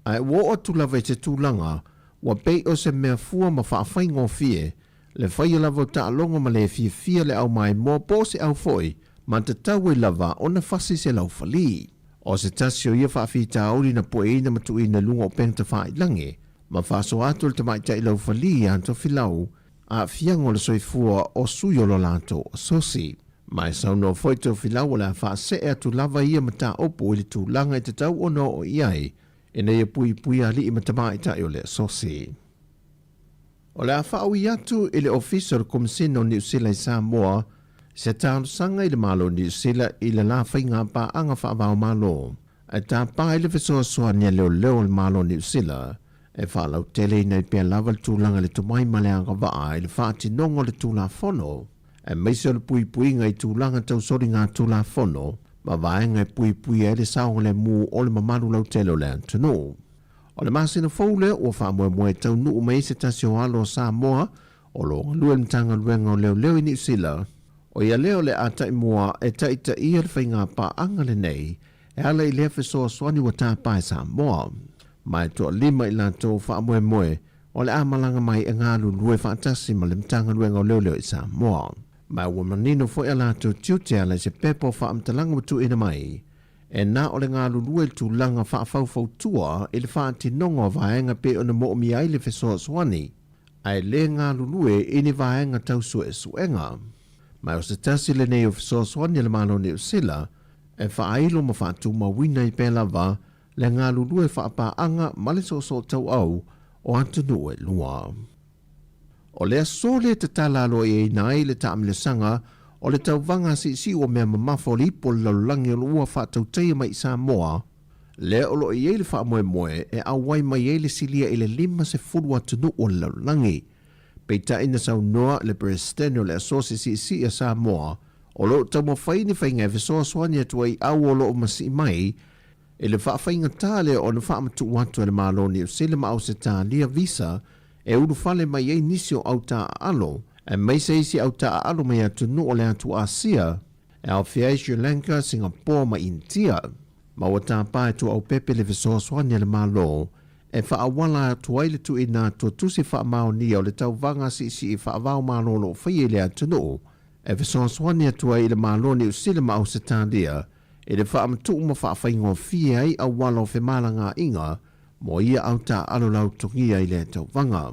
ae ua oo atu lava i se tulaga ua pei o se mea fua ma faafaigofie le faia lava o taaloga ma le fiafia le aumaimoa po o se au foi ma tatau ai lava ona fasi se laufali. O se tasi o ia faafitauli na pueina ma tuuina i luga o upega tafailagi ma faasoa atu le tamaitai laufali ia Tofilau aafiaga o le soifua o sui o lo latou asosi. Ma e saunoa foi Tofilau o le a faasee atu lava ia mataupu i le tulaga e tatau ona oo i ai ina ia puipuia alii ma tamaitai o le asosi. O le a faaui atu i le Ofisa o le Komesina o Niu Sila i Samoa se talosaga i le Malo o Niu Sila i le la faiga paaga faava-o-Malo e tapa ai le fesoasoani a leoleo o le Malo o Niu Sila e faalauteleina ai pea lava le tulaga i le tomai ma le agavaa i le faatinoga o le Tulafono aemaise o le puipuiga i tulaga tau soligatulafono ma vaega e puipuia ai le saogalemu o le mamalu lautele o le atunuu. O le masina fou lea ua faamoemoe e taunuu mai ai se tasi o alo o Samoa o lo o galue i le Matagaluega o Leoleo i Niu Sila, ʻo ia lea o le a taimua e taitaia le faiga paaga lenei e ala i lea fesoasoani ua tapa e Samoa. Ma e toalima i latou faamoemoe o le a malaga mai e galulue faatasi ma le Matagaluega o Leoleo i Samoa. Ma ua manino foi a latou tiute e ala i se pepa o faamatalaga ua tuuina mai E na o le galulue i le tulaga faafaufautua i le faatinoga o vaega pei ona moomia ai le fesoasoani, ae le galulue i ni vaega tau suesuega. Ma o se tasi lenei o fesoasoani a le Malo o Niu Sila e faailo ma faatumauina ai pea lava le galulue faapaaga ma le soosootauau o atunuu e lua. O le aso lea e tatala aloaiaina ai le taamilosaga o le tauvaga siisii o mea mamafa o le ipu o le lalolagi o lo ua faatautaia mai i Samoa, lea o lo o i ai le faamoemoe e auai mai ai le silia i le 50 atunuu o le lalolagi. Peitai na saunoa le Peresetene o le Asosi Siisii a Samoa, o lo o taumafai ni faiga e fesoasoani atu ai i au o lo o masii mai i le faafaigata lea ona faamatuu atu e le Malo o Niu Sila ma Ausetalia visa e ulufale mai ai nisi o au taaalo, aemaise isi au taaalo mai atunuu o le atu Asia, e aofia ai Sri Lanka, Singapore ma Initia. Ma ua tapa e Tuaaupepe le fesoasoani a le Malo e faaauala atu ai le tuuina atu o tusi faamaonia o le tauvaga siisii faava-o-Malo o lo o faia i le atunuu, e fesoasoani atu ai i le Malo o Niu Sila ma Ausetalia i le faamatuu ma faafaigofie ai auala o femalagaaiga mo ia au taaalo lautogia i lea tauvaga.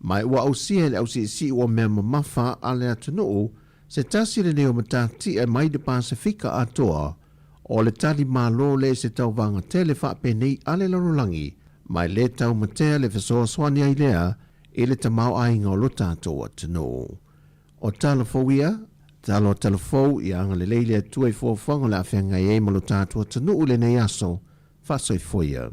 Ma ua ausia e le ausiisii ua mea mamafa a le atunuu se tasi lenei o matatia mai le Pasefika atoa o le tali malo lea i se tauvaga tele faapenei a le lalolagi, ma e le taumatea le fesoasoani ai lea i le tamaoaiga o lo tatou atunuu. O tala fou ia, tala o tala fou, ia agalelei le Atua i fuafuaga o le a feagai ai ma lo tatou atunuu i lenei aso, faasoifua ia.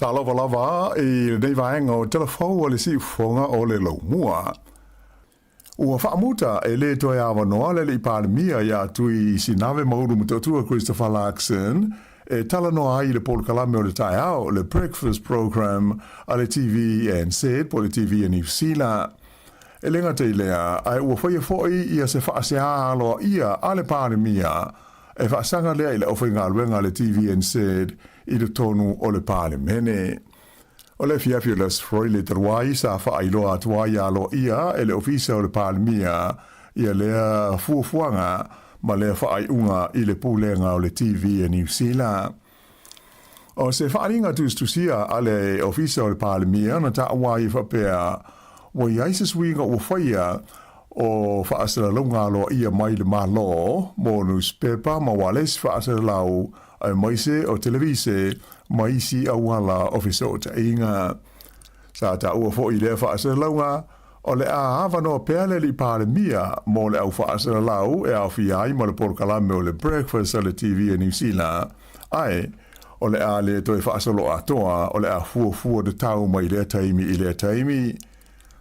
Talofa lava i lenei vaega o tala fou a le siufofoga o le laumua. Ua faamuta e lē toe avanoa le Alii Palemia iā Tui Sinave Maulu Motootua Christopher Luxon e talanoa ai i le polokalame o le taeao, le Breakfast Programme a le TVNZ po o le TV a Niu Sila. E le gata i lea, ae ua faia foi ia se faaseā aloaia a le Palemia e faasaga lea i le aufaigaluega a le TVNZ i totonu o le Palemene. O le afiafi o le Aso Faraile talu ai sa faailoa atu ai aloaia e le Ofisa o le Palemia ia lea fuafuaga. ma lea faaiuga i le Pulega o le TV a Niu Sila. O se faaaliga tusitusia a le Ofisa o le Palemia na taua ai e faapea, ua i ai se suiga ua faia o faasalalauga aloaia mai le Malo mo nusipepa ma ualesi faasalalau aemaise o televise ma isi auala o fesootaiga. Sa taua foi i lea faasalalauga, o le a avanoa pea le Alii Palemia mo le au faasalalau e aofia ai ma le polokalame o le Breakfast a le TV a Niu Sila, ae o le a le toe faasolo atoa, o le a fuafua tatau mai lea taimi i lea taimi.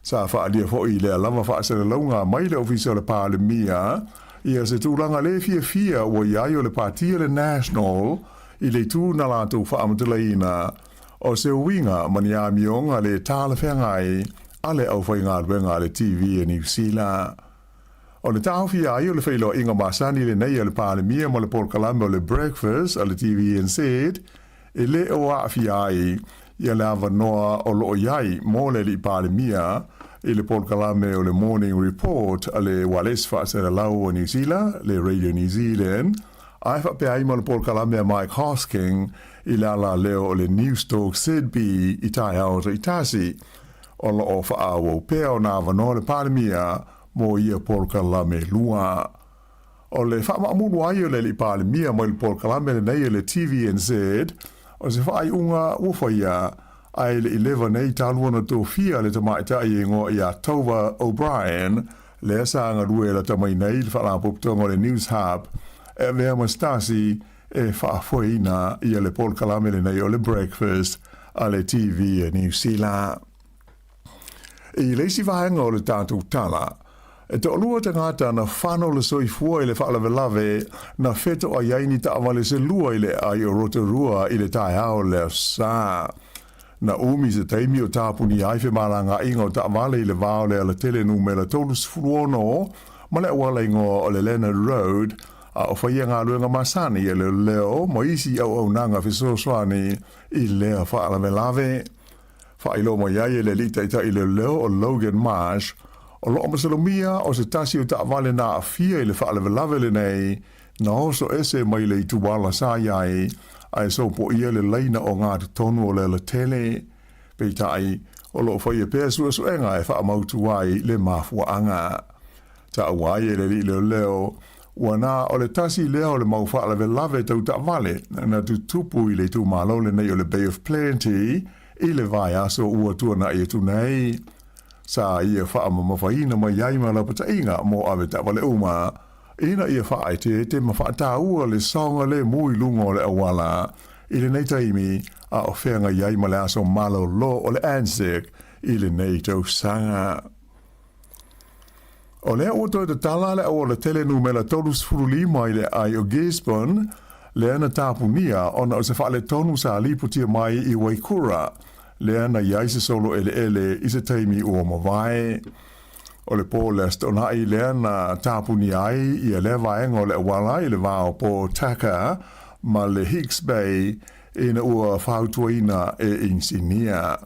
Sa faaalia foi i lea lava faasalalauga mai le Ofisa o le Palemia ia se tulaga le fiafia ua i ai o le Pati a le National i le itu na latou faamatalaina o se uiga ma ni amioga le talafeagai a le aufaigaluega a le TV a Niu Sila. O le taofia ai o le feiloaiga masani lenei a le Palemia ma le polokalame o le Breakfast a le TVNZ e le o aafia ai ia le avanoa o lo o i ai mo le Alii Palemia i le polokalame o le Morning Report a le Ualesi Faasalalau o Niu Sila, le Radio New Zealand, ae faapea ai ma le polokalame a Mike Hosking i le alaleo o le Newstalk ZB i taeao taitasi. O lo o faaauau pea ona avanoa le Palemia mo ia polokalame lua. O le faamaamulu ai o le Alii Palemia mai le polokalame lenei e le TVNZ, o se faaiuga ua faia, ae le i leva nei talu ona tofia le tamaitai e igoa ia Tova O'Brien, lea sa galue lata mai nei i le Faalapotopotoga o le News Hub, e avea ma se tasi e faafoeina ia le polokalame lenei o le Breakfast a le TV a Niu Sila. I le isi vaega o le tatou tala, e toalua tagata na fano le soifua i le faalavelave na fetoai ai ni taavale se lua i le aai o Rotorua i le taeao le Aso Sa. Na umi se taimi o tapunia ai femalagaaiga o taavale i le va o le alatele numera 36 ma le auala igoa o le Leonard Road, a o faia galuega masani e leoleo ma isi auaunaga fesoasoani i lea faalavelave. Faailoa mai ai e le alii taitai leoleo o Logan Marsh, o lo o masalomia o se tasi o taavale na aafia i le faalavelave lenei na oso ese mai le ituala sa i ai ae sopoia le laina o gatotonu o le alatele. Peitai, o lo o faia pea suesuega e faamautu ai le mafuaaga. Taua ai e le alii leoleo, ua na o le tasi lea o le mau faalavelave tau taavale na tutupu i le itumalo lenei o le Bay of Plenty i le vaiaso ua tuanai atu nei. Sa ia faamamafaina mai ai ma lapataiga mo ave taavale uma ina ia faaeteete ma faataua le saogalemu i luga o le auala i lenei taimi a o feagai ai ma le aso malolo o le Anzac i lenei tausaga. O lea ua toe tatala le auala tele numera 35 i le aai o Gisborne, lea na tapunia ona o se faaletonu sa lipotia mai i Waikura, lea na i ai se solo eleele i se taimi ua mavae. O le po le Aso Toonai lea na tapunia ai ia lea vaega o le auala i le va o Port Tucker ma le Hicks Bay ina ua fautuaina e inisinia.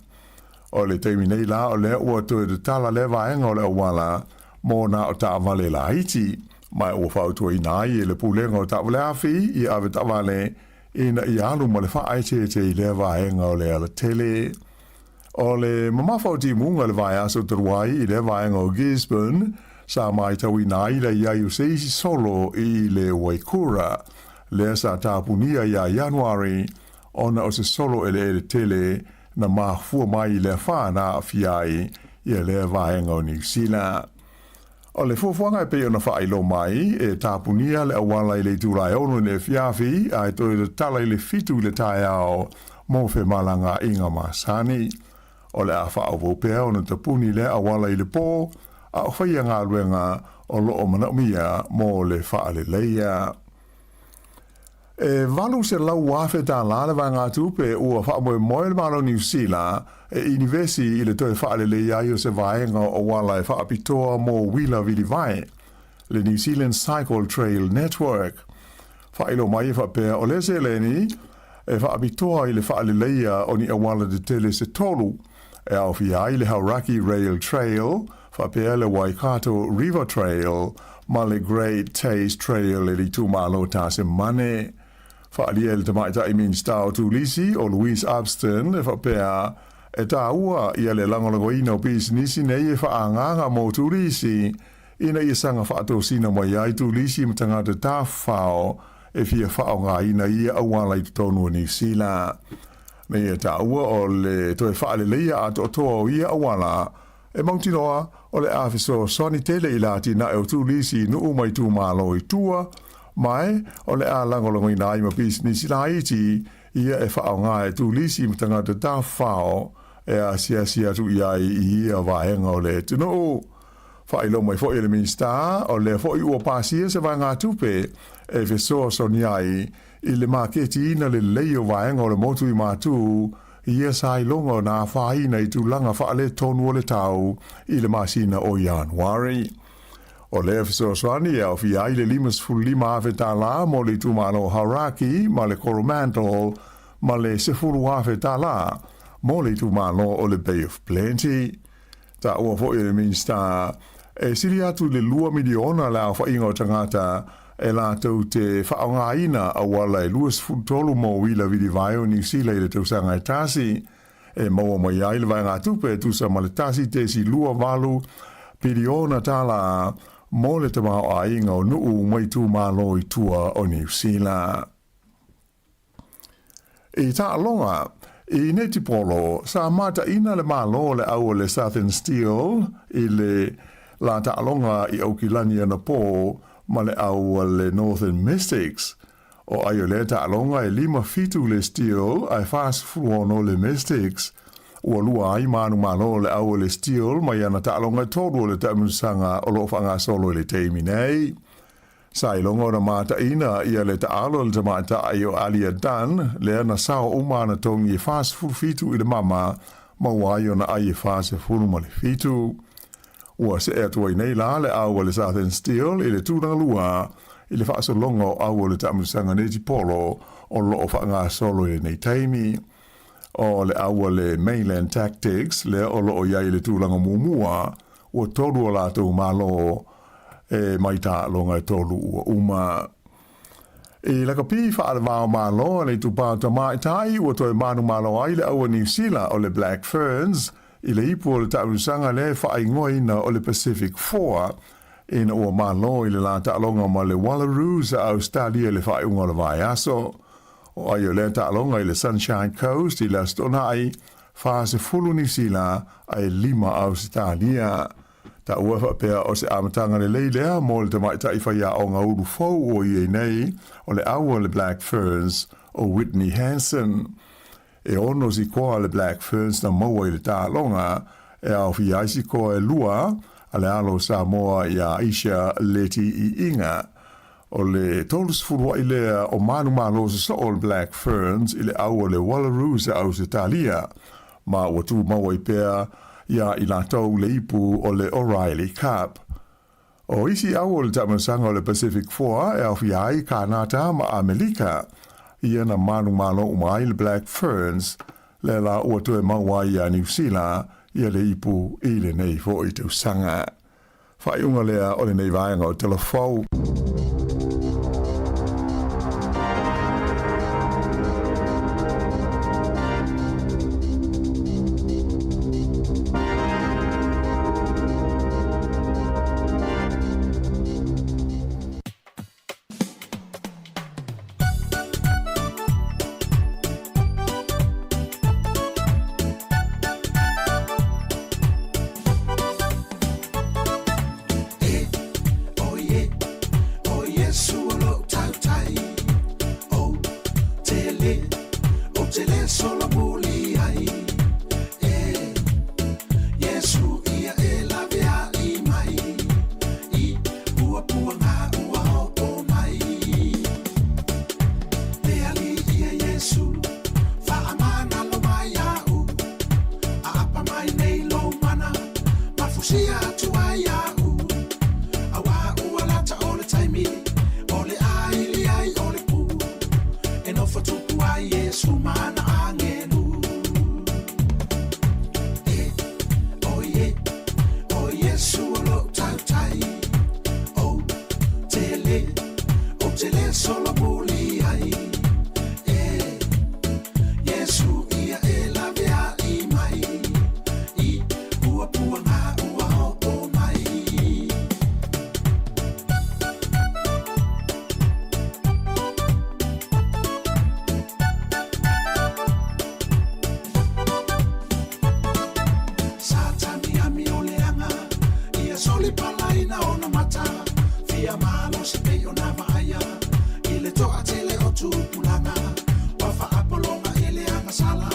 O le taimi nei la o lea ua toe tatala lea vaega o le auala mo nā o taavale laiti, ma ua fautuaina ai e le Pulega o Taavale Afi i ave taavale ina ia alu ma le faaeteete i lea vaega o le alatele. O le mamafa o timuga i le vaiaso talu ai i lea vaega o Gisborne, sa matauina ai le i ai o se isi solo i le Waikura, lea sa tapunia ia Ianuari ona o se solo eleele tele na mafua mai i le afa na aafia ai ia lea vaega o Niu Sila. O le fuafuaga e pei ona faailoa mai, e tapunia le auala i le itula e 6 i le afiafi ae toe tatala i le 7 i le taeao mo femalagaaiga masani. O le a faaauau pea ona tapuni lea auala i le po, a o faia galuega o lo o manaomia mo le faaleleia. E $800,000 le vaegatupe ua faamoemoe le Malo o Niu Sila e inivesi i le toe faalelei ai o se vaega o auala e faapitoa mo uila vilivae, le New Zealand Cycle Trail Network. Faailoa mai e faapea o lea seleni e faapitoa i le faaleleia o ni auala tetele se tolu. E aofia ai le Hauraki Rail Trail, faapea le Waikato River Trail ma le Great Taste Trail i le itumalo o Tasemane. Faaalia e le Tamaitai Minisita o Turisi o Louise Upston e faapea, e taua ia le lagolagoina o pisinisi nei e faaagaaga mo turisi ina ia saga faatosina mai ai turisi ma tagata tafafao e fia faaaogaina ia auala i totonu o Niu Sila. Na ia taua o le toe faaleleia atoatoa o ia auala e mautinoa o le a fesoasoani tele i le atinae o turisi i nuu ma itumalo i tua, ma e o le a lagolagoina ai ma pisinisi laiti ia e faaaoga e turisi ma tagata tafafao e asiasi atu i ai i ia vaega o le atunuu. Faailoa mai foi e le Minisita, o lea foi ua pasia se vaegatupe e fesoasoani ai i le maketiina lelei o vaega o le motu i Matu i ia sailoga o na afaina i tulaga faaletonu o le tau i le masina o Ianuari. O lea fesoasoani e aofia ai le $55,000 mo le itumalo o Hauraki ma le Coromandel ma le $10,000 mo le itumalo o le Bay of Plenty. Taua foi e le Minisita, e sili atu i le 2 miliona le aofaiga o tagata e latou te faaaogaina auala e 23 mo uila vilivae o Niu Sila i le tausaga e tasi, e maua mai ai le vaegatupe e tusa ma le 1.28 piliona tala mo le tamaoaiga o nuu ma itumalo i tua o Niu Sila. I taaloga, i netipolo, sa mataina le Malo o le au o le Southern Steel i le la taaloga i Aukilani anapō ma le au a le Northern Mystics. O ai o lea taaloga e 5-7 le Steel ae 46 le Mystics. Ua lua ai manumalo o le au o le Steel mai ana taaloga e tolu o le taamilosaga o lo o faagasolo i le taimi nei. Sa iloga ona mataina ia le taalo a le tamaitai o Alia Dunn, lea na sao uma ana togi e 47 i le mama, maua ai ona ai e 47. Ua see atu ai nei la le au a le Southern Steel i le tulaga lua i le faasologa o au o le taamilosaga netipolo o lo o faagasolo i lenei taimi. O le au a le Mainland Tactics lea o lo o i ai i le tulaga muamua, Ua tolu o latou malo e mai taaloga e tolu ua uma. I lakapi faalevao malo a le itupa tamaitai ua toe manumalo ai le au a Niu Sila o le Black Ferns i le ipu o le taamilosaga lea e faaigoaina o le Pacific Four ina ua malo i le la taaloga ma le Wallaroos a Ausetalia i le faaiuga o le vaiaso. O ai o lea taaloga i le Sunshine Coast i le Aso Toonai 40 Niu Sila ae 5 Ausetalia. Taua faapea o se amataga lelei lea mo le tamaitai faiaoga ulu fou o i ai nei o le au a le Black Ferns o Whitney Hansen. E ono sikoa a le Black Ferns na maua i le taaloga e aofia ai sikoa e lua a le alo o Samoa iā Aisha Leti Iiga. O le 30 aʻi lea o manumalo sosoo o le Black Ferns i le au o le Wallaroos a Ausetalia, ma ua tumau ai pea iā i latou le ipu o le O'Reilly Cup. O isi au o le taamilosaga o le Pacific Four e aofia ai Kānata ma Amelika, ia na manumalo uma ai le Black Ferns, lea la ua toe maua ai iā Niu Sila ia le ipu i lenei foi tausaga. Faaiuga lea o lenei vaega o Tala Fou. agasala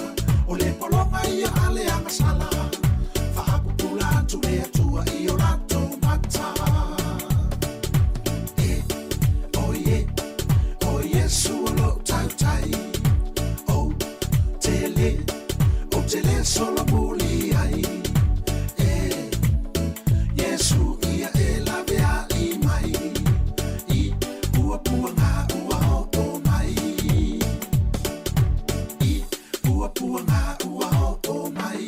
O le pologa ia a le agasala Faapupula atu le Atua i o latou mata E, o ie, o Iesu o lou tautai Ou te le, ou te le solomuli ai E, Iesu ia e laveai mai I puapuaga ua oo mai I puapuaga ua oo mai.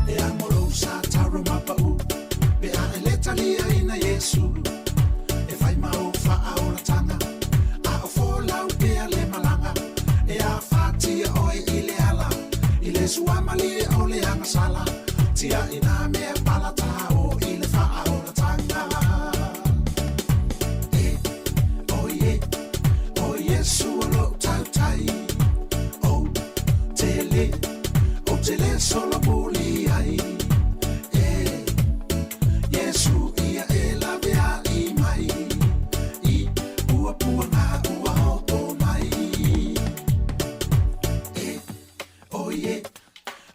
E amo lou sa taro ma pa'u Pe a e le taliaina Iesu E fai ma ou faaolatanga A o folau pea le malaga E afatia oe i le ala I le suamalie o le agasala Tia'i nā mea palatao I le faaolatanga E, o ie, o Iesu o lou tautai Ou te le, ou te le solomuli ai E, Iesu ia e laveai mai I puapuaga ua oo mai E, o ie,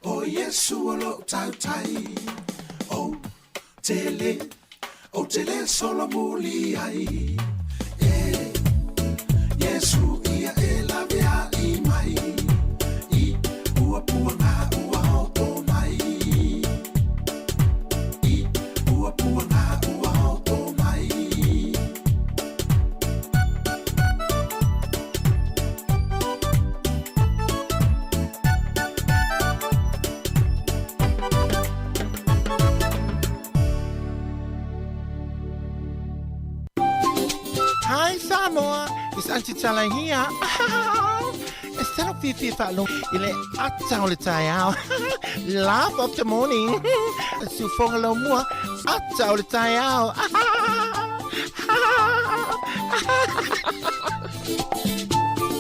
o Iesu o lou tautai Ou te le, ou te le solomuli ai E, Iesu ia e laveai mai I puapuaga ua oo mai I puapuaga ua oo mai. Hi Samoa, it's Auntie Tala here. E salo fiafia faalogo i le ata o le taeao. Laugh of the morning. Siufoga laumua, ata o le taeao.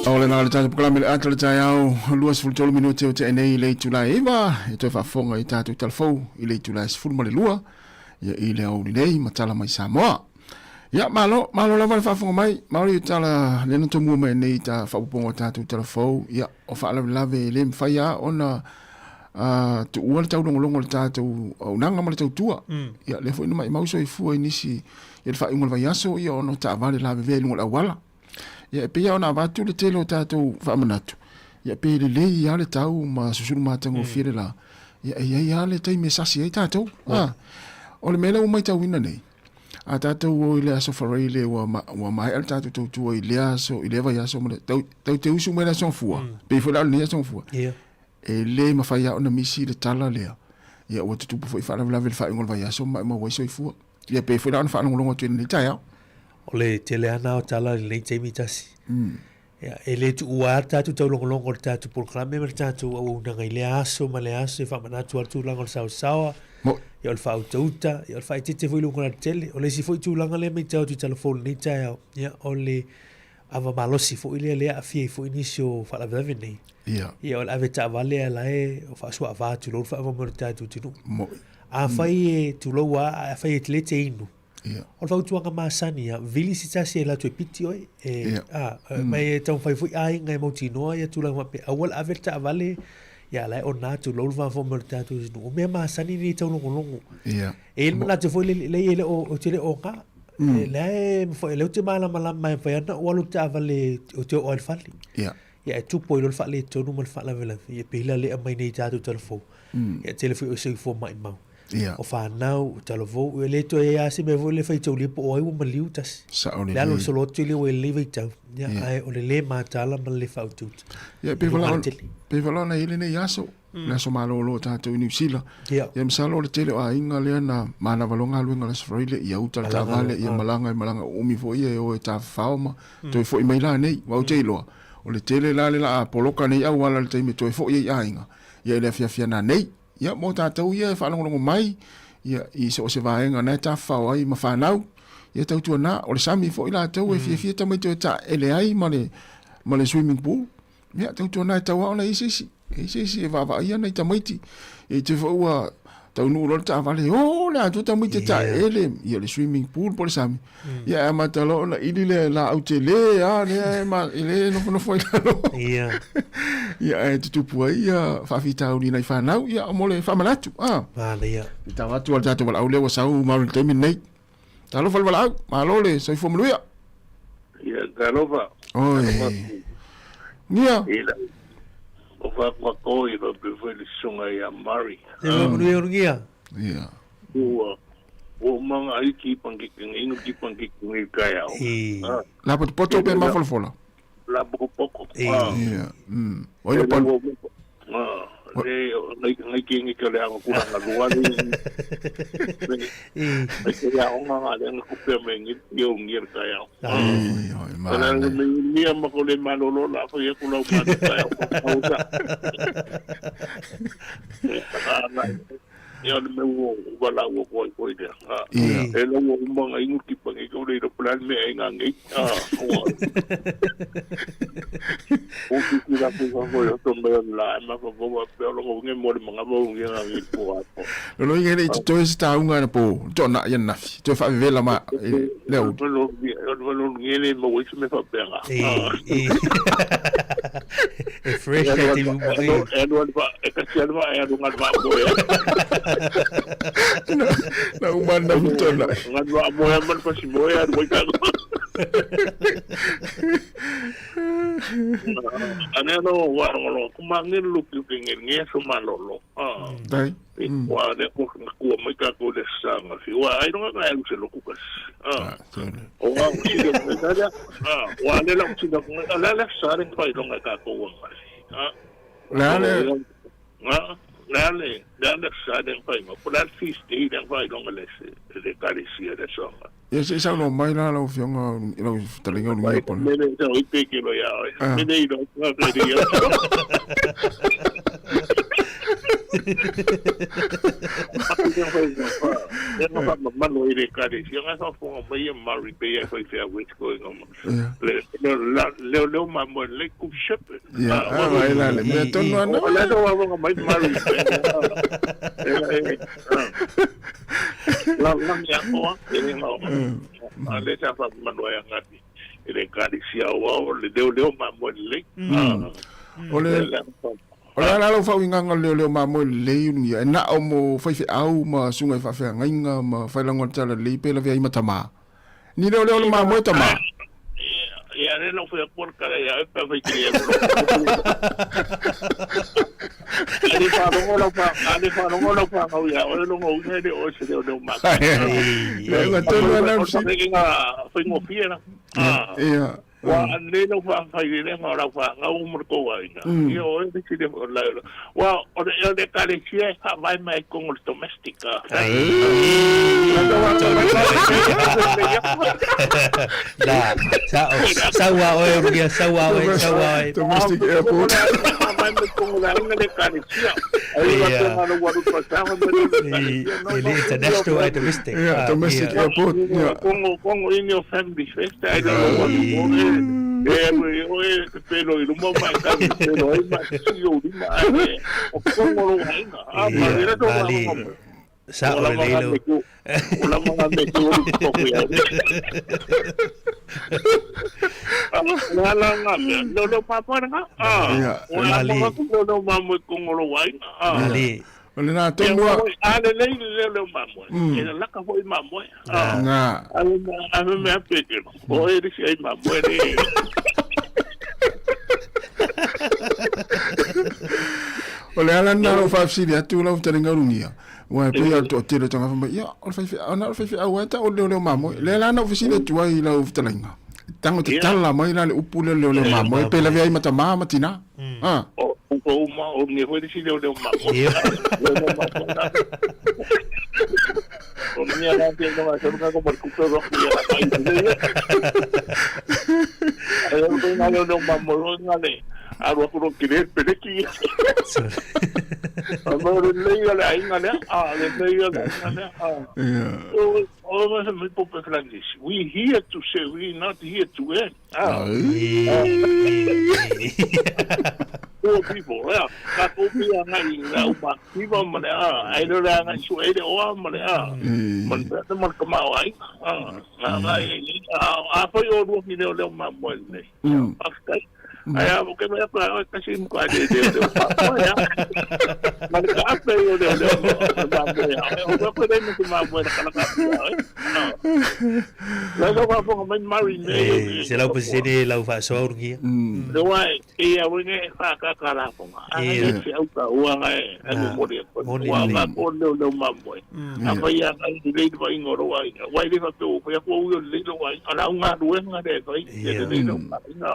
O lena le tatou polokalame le ata o le taeao 23 minute o tea nei i le itula e 9 e toe faafofoga i tatou tala fou i le itula e 12 ia i le aoauli nei ma tala mai Samoa. Ia malo, malo lava le faafofoga mai, maoli tala le na tomua mai nei ta faapopoga o tatou tala fou, ia o faalavelave e le mafai lava ona tuua le taulogologo o le tatou auaunaga ma le tautua. Ia lea foi na maimau soifua i nisi i le faaiuga o le vaiaso ia ona o taavale lavevea i luga o le auala. Ia e pei lava ona avatu le tele o tatou faamanatu, ia pe lelei lava le tau ma susulu matagofie le la, ia e i ai lava le taimi e sasi ai tatou. O le mea lea ua matauina nei, a tatou o i le aso Faraile ua, ma, ua maea le tatou tautua i lea aso, i lea vaiaso, ma le, tau, tau te usu mai le aso Gafua, pei foi la o lenei aso Gafua, E le mafai lava ona misi le tala lea. Ia ua tutupu foi faalavelave i le faaiuga o le vaiaso ma maumau ai soifua. Ia pei foi la ona faalogologo atu i lenei taeao. O le tele lava na o tala i lenei taimi tasi. Ia, e le tuua lava le tatou taulogologo i le tatou polokalame ma le tatou auaunaga i lea aso ma lea aso e faamanatu lava le tulaga o le saosaoa, ia o le faautauta, ia o le faaeteete foi i luga o le alatele. O le isi foi tulaga lea e matau atu i Talafou i lenei taeao, ia o le ava malosi foi lea lea aafia ai foi nisi o faalavelave nei. Ia. Ia o le ave taavale a la e o faasuaava tulou le faamoemoe o le tatou atunuu. Moi. Afai e tulou a, afai e te le te inu. Ia. O le fautuaga masani a, vili se tasi e alu atu e piti oe. E, Ia. a, ma e taumafai foi aiga e mautinoa ia tulaga faapea, aua le ave le taavale ia la e ona tulou le faamoemoe o le tatou atunuu. O mea masani nei taulogologo. Ia. E i ai le manatu foi lele, leai e le o, ou te le o oga. E lea e mafai, lea ou te malamalama e mafai lava ona ou alu i le taavale ou te oo ai i le fale. Ia. Ia e tupu ai loa le faaletonu ma le faalavelave. Ia pei la lea aumai nei i tatou talavou. Ia tele foi o soifua maimau. Ia. O fanau, o talavou, ia le toe i ai lava se mea foi lea e faitaulia po o ai ua maliu tasi. Sao lelei. Le alu o le solo atu lea ua i lenei vaitau. Ia, ae o le le mataala ma le le faautauta. Ia, pei foi la, pei foi la ona i ai lenei aso. le aso malolo o tatou i Niu Sila. Ia masalo o le tele o aiga lea na manava loa galuega i le Aso Faraile, ia uta le taavale, ia malaga e malaga uumi foi ia e o e tafafao ma toe foi mai la nei. Aua ou te iloa, o le tele la le la poloka nei auala i le taimi e toe foi ai i aiga, ia i le afiafi ana nei. Ia mo tatou ia e faalogologo mai, ia i so o se vaega na e tafafao ai ma fanau, ia tautuana, o le sami foi latou e fiafia tamaiti o e taele ai ma le ma le swimming pool. Ia, tautuana e tau lava ona i ai se isi, e i ai se isi e vaavaaia nai tamaiti. E te foi ua Taunuu loa le taavale, o le atoa tamaiti e taeele, ia le swimming pool po o le sami. Ia e amata loa ona ili le laau tele lava lea e ma, e le nofonofo ai lalo. Ia. Ia ae tutupu ai ia faafitauli i nai fanau, ia mo le faamanatu. Ah. Manaia. I tau atu a le tatou valaau lea ua sau ma le taimi lenei. Talofa le valaau, malo le soifua manuia. Ia, talofa. Oi. Nia. Ila. O whakuako i faapea foi le susuga ia Murray. Soifua manuia Ulugia. Ia. Ua ua uma ai ki pankeke inu ki pankeke ngi kai au. La potopoto pe mafolafola. La pokopoko. Ia. Oi le pon. Le ngai ngai ki ngi ke le anga kura nga lua ni. Ngai ke le anga nga le anga kupe me ngi ki o ngi kai au. Oi oi ma. Ala me ngi ma ko le malolo la fo ye kula ma kai au. Ia le mea ua ua la ua koe koe lea. E la ua uma nga ingu ki pangi ko le plan me ai nga ngi. Ua. O ki ki la ku ka koe o to me la ma ko ko pe o lo ngi mo le manga mo ngi nga ngi po a po. Lo lo inge le i toe se taunga na po, to na ia nafi, toe faavevela ma le au. Lo lo lo ngi le mo wis me fa penga. E fresh e te uma i. E alu alu e kasi alu e alu ngal va mo e. Na uma na mutona. Ngal va mo e man pasi mo e alu ka. Ane no wa ro kuma ngi lu ki ki ngi ngi so ma lo lo. Ah. Dai. Wa ne ko ku mai ka ko le sanga fi. Wa ai no ka alu se lo ku kas. Ah. O wa si le ka ya. Ah, wa le la si la la la sa re pa i longa ka ko wa. Ah. La le. Ah, la le la la sa re pa i ma. La fi sti le pa i longa le se le ka le si le sanga. Ia se i saunoa mai la lau Afioga i lau fetalaiga o Lugia Pona. Mele sa oi pe ke lo ia oi. Mele i lo ka ka ri ia. Mano i le kare si nga sa fonga mai e Murray pe ia foi fea west ko inga le le le ma mo le ku ship. Ia, ah vai la le mea tonu ana. Le le wa nga mai Murray. La la mea koa, e le ngao. A le sa fa manoa ya ngati. E le kari si au au, le leo leo ma moe lelei. O le O le ala lau faauigaga o le leoleo mamoe lelei ulugia, e nao mo faifeau ma susuga i faafeagaiga ma failago o le talalelei pe lavea ai ma tamā. Ni leoleo le mamoe tamā. Ia le lau fai atu kala ia e pa fai kiri Ale fa rongo lau fa ale fa rongo lau fa ngau ia o longo uga le o se leo leo ma. Le nga tonu ana si. Nga fai ngofie na. Ia. Wa le lau fa fai le nga lau fa ngau mo ko wa ina. Ia o le si le la. Wa o le o le kare si e fa vai mai con o domestica. La, sa saua oe Ulugia, saua oe, saua oe. Domestic airport. E le international ai domestic. Yeah, domestic airport. Yeah. Kongo kongo in your family first. I don't know what e o e te pelo i luma mai ka te pelo ai ma si o lima ai o kongo ro ainga. A ma le to ma. Sa o le leilo. O la mga me ko ko ya. La la nga lo lo pa pa nga. Ah. O la mga ko lo ma mo kongo ro ainga. Ah. Ali. O le na tonu a. A le le le le ma mo. E la ka foi ma mo. Ah. Na. A a me me pe ke. O e ri si ai ma mo le. O le ala na lau faafesili atu lau fetalaiga ulugia, ua e pei o le toatele o tagata fai mai, ia, o le faifeau, na o le faifeau lava e tau o le leoleo mamoe. O lea la na ou fesili atu ai i lau fetalaiga, tago tatala mai la le upu lea o le leoleo mamoe, pe lavea ai ma tamā ma tinā. A. O o uma o nge foi le si leoleo mamoe. O mea la te no sa nga ko mar kupe ro ia la mai. Ai o nga leoleo mamoe nga le. Alu aku ro kire pere ki. A mo le le le ainga le a le le le ainga le a. Yeah. O o ma Pope Francis. We here to say we not here to earn. Ah. Poor people, ea, kākou pi a ngai i au ma kiva ma le a, ai le le ngai su e le oa ma le a, ma le mea ma le kamao ai, a, nga ngai, a, a foi o lua ki leo leo ma moe nei. Whakatai. Ai a ke mea pa o kasi mo ka le leo leo ma moe a. Ma le ka ape o leo leo ma moe a. O ko le mo ma moe la kala ka a. La lo va fonga mai mari me. Eh, se lau pasene lau faasoa ulugia. Le wa e ia wenge fa ka ka la fonga. A Ia. ngai se au ka ua ngai e mo mo le ko. Moni Wa lelei. ka ko leo leo ma moe. A fa ia ngai le le va ingo ro ai. Wa le fa pe o fa ko u le le wa ala nga ruwe nga le fa i le le le ma ina.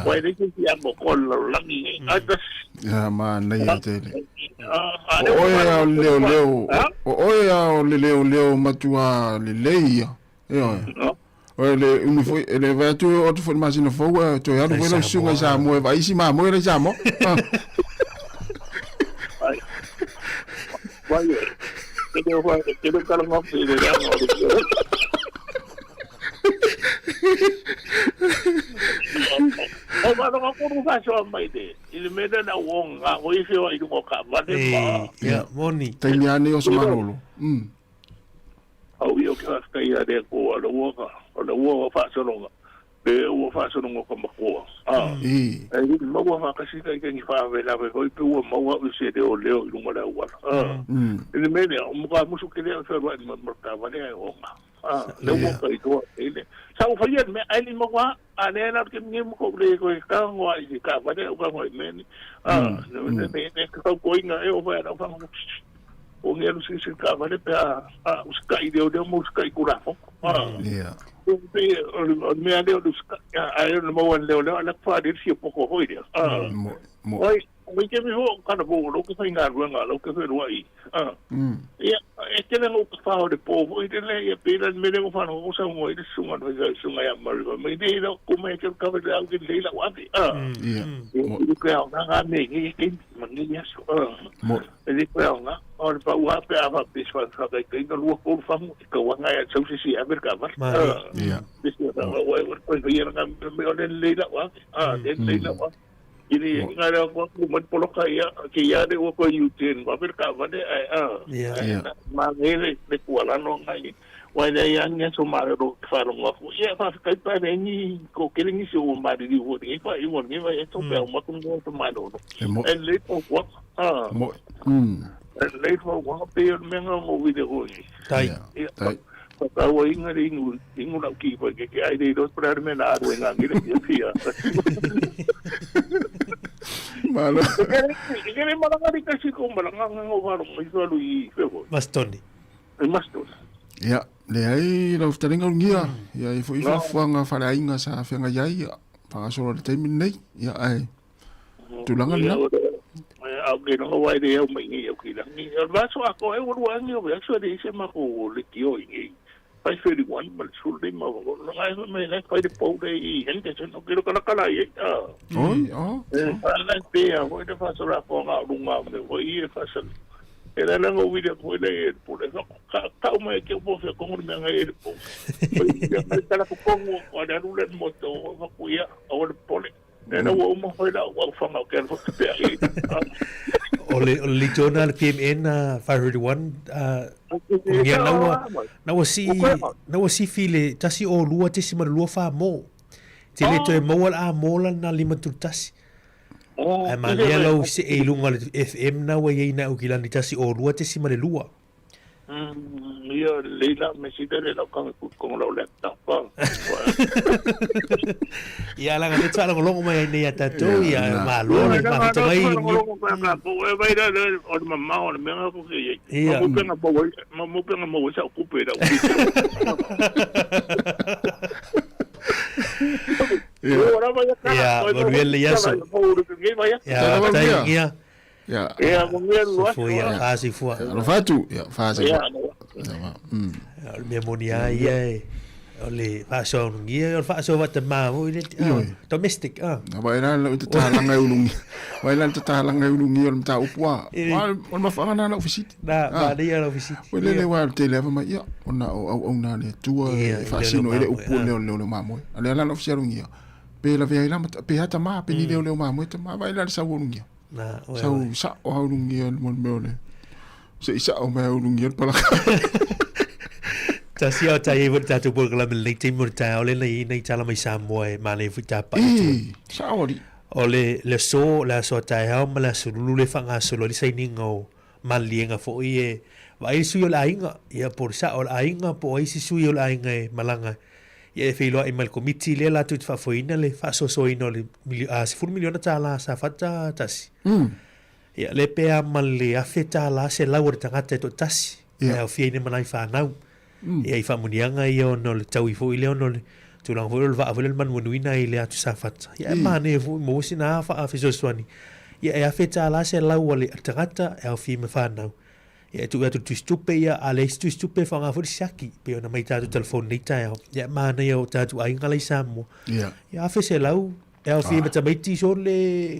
Wa le ke ia mo ko lo langi. A ta Ia manaia tele. a O oe a o le leo leo, o oe a o le leo leo matua lelei ia. Ioe. O le umi foi, e le vaai atu o te foi le masina fou, e toe alu foi lau susuga i Samoa e vaai isi mamoe la i Samoa. Ah. Vai e le wa ke le kala ngop le le ngo le. O ma no ko ru fa so mai de. I le mea na o nga o i feo i lunga o ka vale ma. Ia, moni. Taimi ane o se malolo. Au ia o ke whakatai a le ko a le uaka, o le ua o whaasononga. Le ua whaasononga ka makoa. Ah. E. E i maua whakasika i kangi whaave lawe hoi pe ua maua u se leo leo i lunga le auala. Ah. I le mea lea, o muka musu ke leo whenua i marka vale ai onga. Ah, le ua ka i toa e le. Sa u whaia me ai ni maua, a le la ke ngi mo ko le ko ka ngoa i ka vale u ka ngoa i meni. Ah, ne ne ne ka ko inga e o whaia na whango. O ngi alu sisi ka vale pe a a uska i leo leo mo uska i kurafo. Ah. Ia. Pe o le mea leo le uska a e le maua leo leo ala fa le si poko hoi lea. Ah. Mo mo. Oi, oi ke mi ho kana bo lo ke whai ngā ruanga lo ke whenua i. Ah. Ia, e tele ngau ka whao le pō hoi le le, ia pēra le mele o whanau o sa ngoi le sunga no i sunga ia mari. Mai le ila ko mai ke kawe le au ke le ila wapi. Ah. Ia. Mo ke au ngā ngā me ngi ke ma ngi aso. Ah. Mo. E le koe au ngā, o le pau a pe a wha pe swa wha kai kai no lua kolu whangu, i ka wanga ia tau sisi a merka var. Ia. Sisi a wha wha wha koe wha ia ngā me o le leila wa, ah, le leila wa. I le ngā rea kua ku man poloka ia, ke ia le ua koe U-turn, wa merka vale, ai, ah. Ia. Ma nge le, le kualano ngai, wa le ia nge so mare ro ke wharonga ku. Ia wha kai pa le ngi, ko kere ngi se o mare ri wo ngi, pa i wo ngi, wa e to pe au maku ngo to mare ro. E mo. E le to kwa, ah. Mo. E le to kwa pe o menga ngo vide hoi. Tai. Ia. Tai. Whakaua inga le ingu, ingu lau ki koe ke ke ai le iro pera me na aru e ngā ngire ki a pia. Malo. E kere maranga ri kasi ko maranga ngā waro mai tualu i wheho. Mastoni. E mastoni. Ia, le ai lau fitalinga ulugia. Ia e foi fafuaga faleaiga sa feagai ai ia faagasolo i le taimi lenei. Ia ae tulaga lena. Au ke noho wai le au mai ngi au ki langi. O le vaso a ko e uru angi o aso le ise ma ko le tio i ngi. 531 ma le sulu le ma ko ngai me le fai le pou le i hende se no kilo kala kala i. Ah. Oi, o. E ala pe a ko te faso la ko nga runga me ko i e faso. E la la ngo wile ko le e po le ka ka o mai ke po fe ko ngo me ngai e po. Ia mai kala ko kongo ko na rule mo to ko ku ia o le pole. E na ua uma foi la ua whanga o ke alfa te pea i. O le o le litona le PMN 531 ulugia na ua na ua si na ua sifi le tasi o lua tesi ma le lua wha mo. Te le toe maua le a mo la na lima tulu tasi. Ai ma lea lau se e lunga le FM na ua iei na ukilani tasi o lua tesi ma le lua. Ia leila me sita le lau kanga ku kongo lau laptop. Ia langa le tsala longo mai ai nei a tatou ia malo le mafuta mai Longo ka po e vai la le o le mamao o le mea ko ke ia. Ia. Ma mupenga mo ma mupenga mo sa kupe la. Ia, manuia le aso. Ia, tai ia. Ia. Ia, manuia le aso. Soifua ia, faasoifua. Alofa atu, ia, faasoifua. O le mea moni lava ia e, o le faasoaonugia, o le faasoa faatamā foi le, Ioe. domestic, ah. Vaai la lau tatalaga e ulugia. Vaai la le tatalaga e ulugia o le mataupu a. E. O le mafuaaga lena lau fesili. Na, manaia lau fesili. O le le wa tele ava mai ia ona o auauna a le Atua Ia, e i faasino leo ai le mamoe, upu o le leo leo mamoe. A lea la lau fesialugia. Pe lavea ai la ma pe a tamā pe ni leoleo mamoe tamā vaai la le sau o lugia. Na, oe, Sau oe. sa'o a ulugia le mo le mea o le se i sa'o mai a ulugia le palaka. Tasi a o tai ai foi le tatou polokalame i lenei taimi o le taeao lea na i ai nai tala mai Samoa e manaia foi tapa'i atu ai. Ī, sa'o alii. O le le aso, le aso a taeao ma le aso lulu lea e faagasolo ai le sainiga o maliliega foi e vaai le sui o le aiga, ia po o le sa'o o le aiga po o ai isi sui o le aiga e malaga ia e feiloai ma le Komiti lea latou te faafoeina le faasoasoaina o le $10 miliona Safata tasi. Ia lea pe a ma le $1,000 selau o le tagata e toatasi e aofia ai ma nai fanau. Ia i faamuniaga ia ona o le taui foi lea ona o le tulaga foi lea o le vaa foi lea o le manumanuina ai i le atu Safata. Ia e manaia foi maua sina fesoasoani. Ia e $1,000 selau a le tagata e aofia ai ma fanau. Ia e tuu atu i le tusitupe, ia a leai se tusitupe e faaaoga foi le siaki, pei ona mai tatou telefoni i lenei taeao. Ia e manaia o tatou aiga la i Samoa. Ia. Ia $1,100 e aofia ai ma tamaiti sole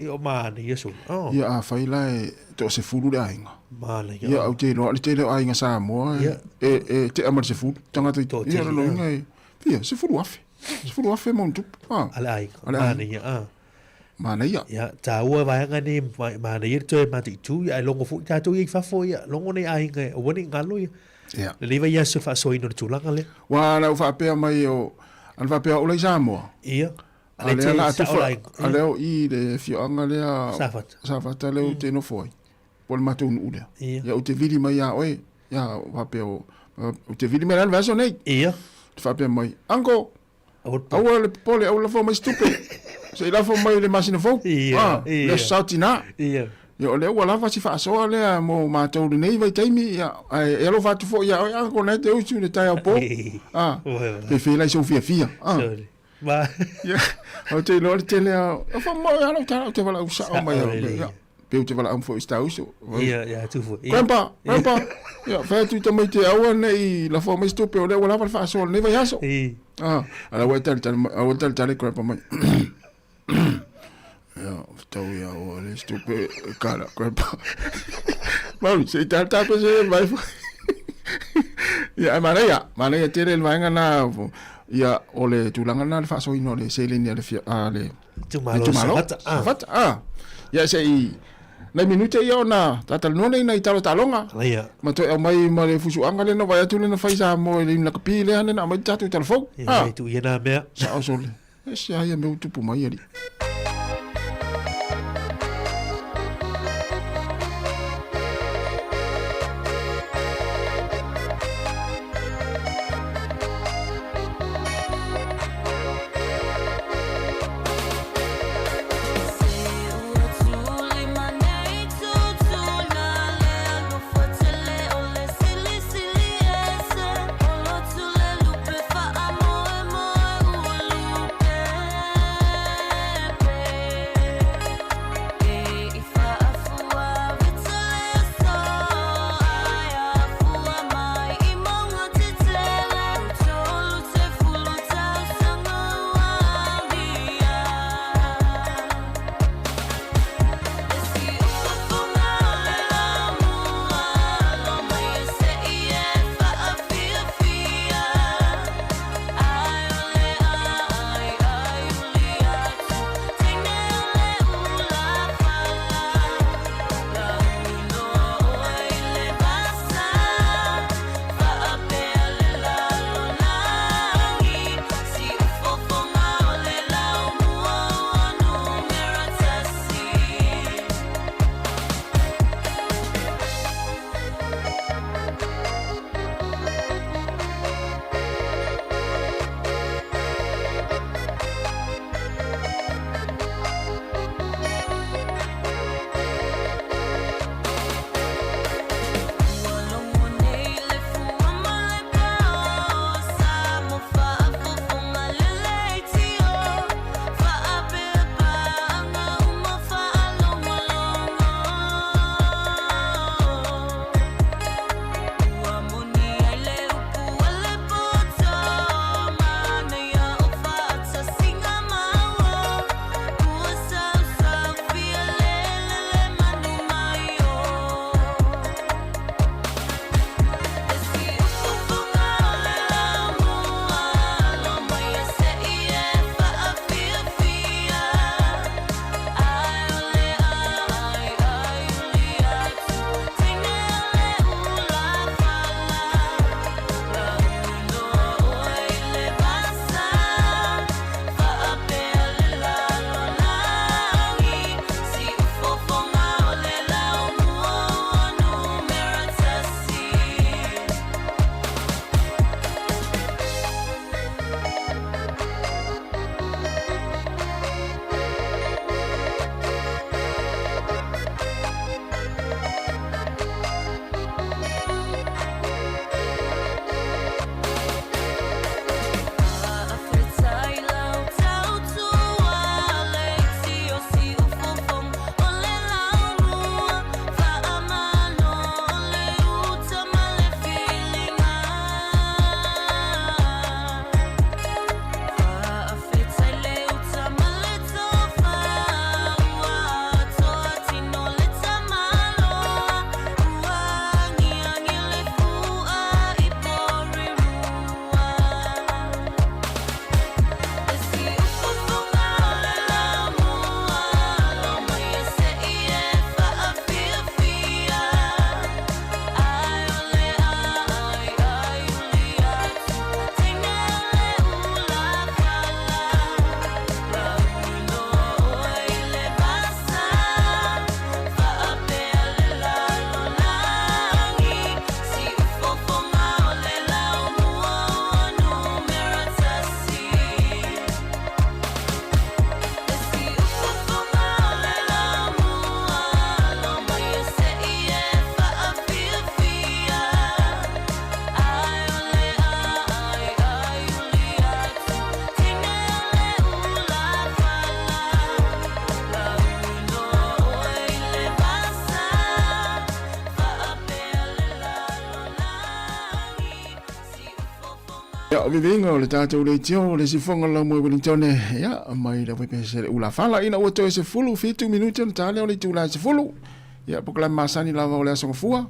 o manaia sole. Oh. Ia afai la e toasefulu le aiga. Manaia. Ia ou te iloa le tele o aiga Samoa e, e, e tea ma le sefulu tagata i Toatele, ia lona uiga e fia 10,000. 10,000 ma ona tupu. Ah. A le aiga. A le aiga. Manaia. Ah. Manaia. Ia, taua vaega nei, manaia le toe mataitu, ia, ae logo foi tatou ia i fafo, ia, logo nei aiga, aua ne i galo ia. Ia. Lenei vaiaso i le faasoaina o le tulaga lea. Ua na ou faapea mai o, ana faapea o la i Samoa. Ia. A lea la tufa, a lea o i le afioaga lea. Safata. Safata lea ou te nofo ai. Po o le matou nuu lea. Ia. Ia ou te vili mai ia oe, ia faapea o, ou te vili mai la le vaiaso nei. Ia. Te faapea mai, Uncle, Aua le popole, aua le lafo mai se tupe. Se i lafo mai le masina fou. Ia, Ah, ia. le aso Sa tinā. Ia. Ia, o lea ua lava si faasoa lea mo matou lenei vaitaimi, ia, ae e alofa atu foi ia oe, ah, ko na e te usu i le taeao po. Ah, pe fela i sou fiafia. Ah. Sorry. Ma. Ia, ou te iloa le tele a, o fa mo ia lau tala, ou te valaau sao mai au. Ia, pe ou te valaau foi i si ta uso. Ia, ia, tu foi. Grandpa, grandpa, ia, fai atu i tamaiti e aua ne i lafo mai se tupe, o lea ua lava le faasoa o lenei vaiaso. Ah, a la ua e talitali mai, a ua talitali grandpa mai. Ia, tau ia ua le se tupe, e kala, grandpa. Maui, se i talitali pe se mai foi. Ia, ai manaia, manaia tele le vaega na, ia, o le tulaga na le faasoaina o le seleni a le fia, a le, Itumalo Itumalo, Safata, ah. Safata, ah. Ia se i nai minute ia ona talatalanoa nei nai talo taaloga. Ia. Ma toe aumai ma le fusuaga lea na vaai atu lea na fai Samoa i le lakapi lea na aumai tatou tala fou. Ia, Ah. e tuu ia nā mea. Sao sole. E se ai a mea ua tupu mai alii. Ia, o veveiga o le tatou leitio, o le sifoga o le laumua i Wellingtone, ia, mai le wepese le ulafala ina ua toe 17 minute ona ta lea o le itula e 10. Ia, polokalame masani lava o le Aso Gafua,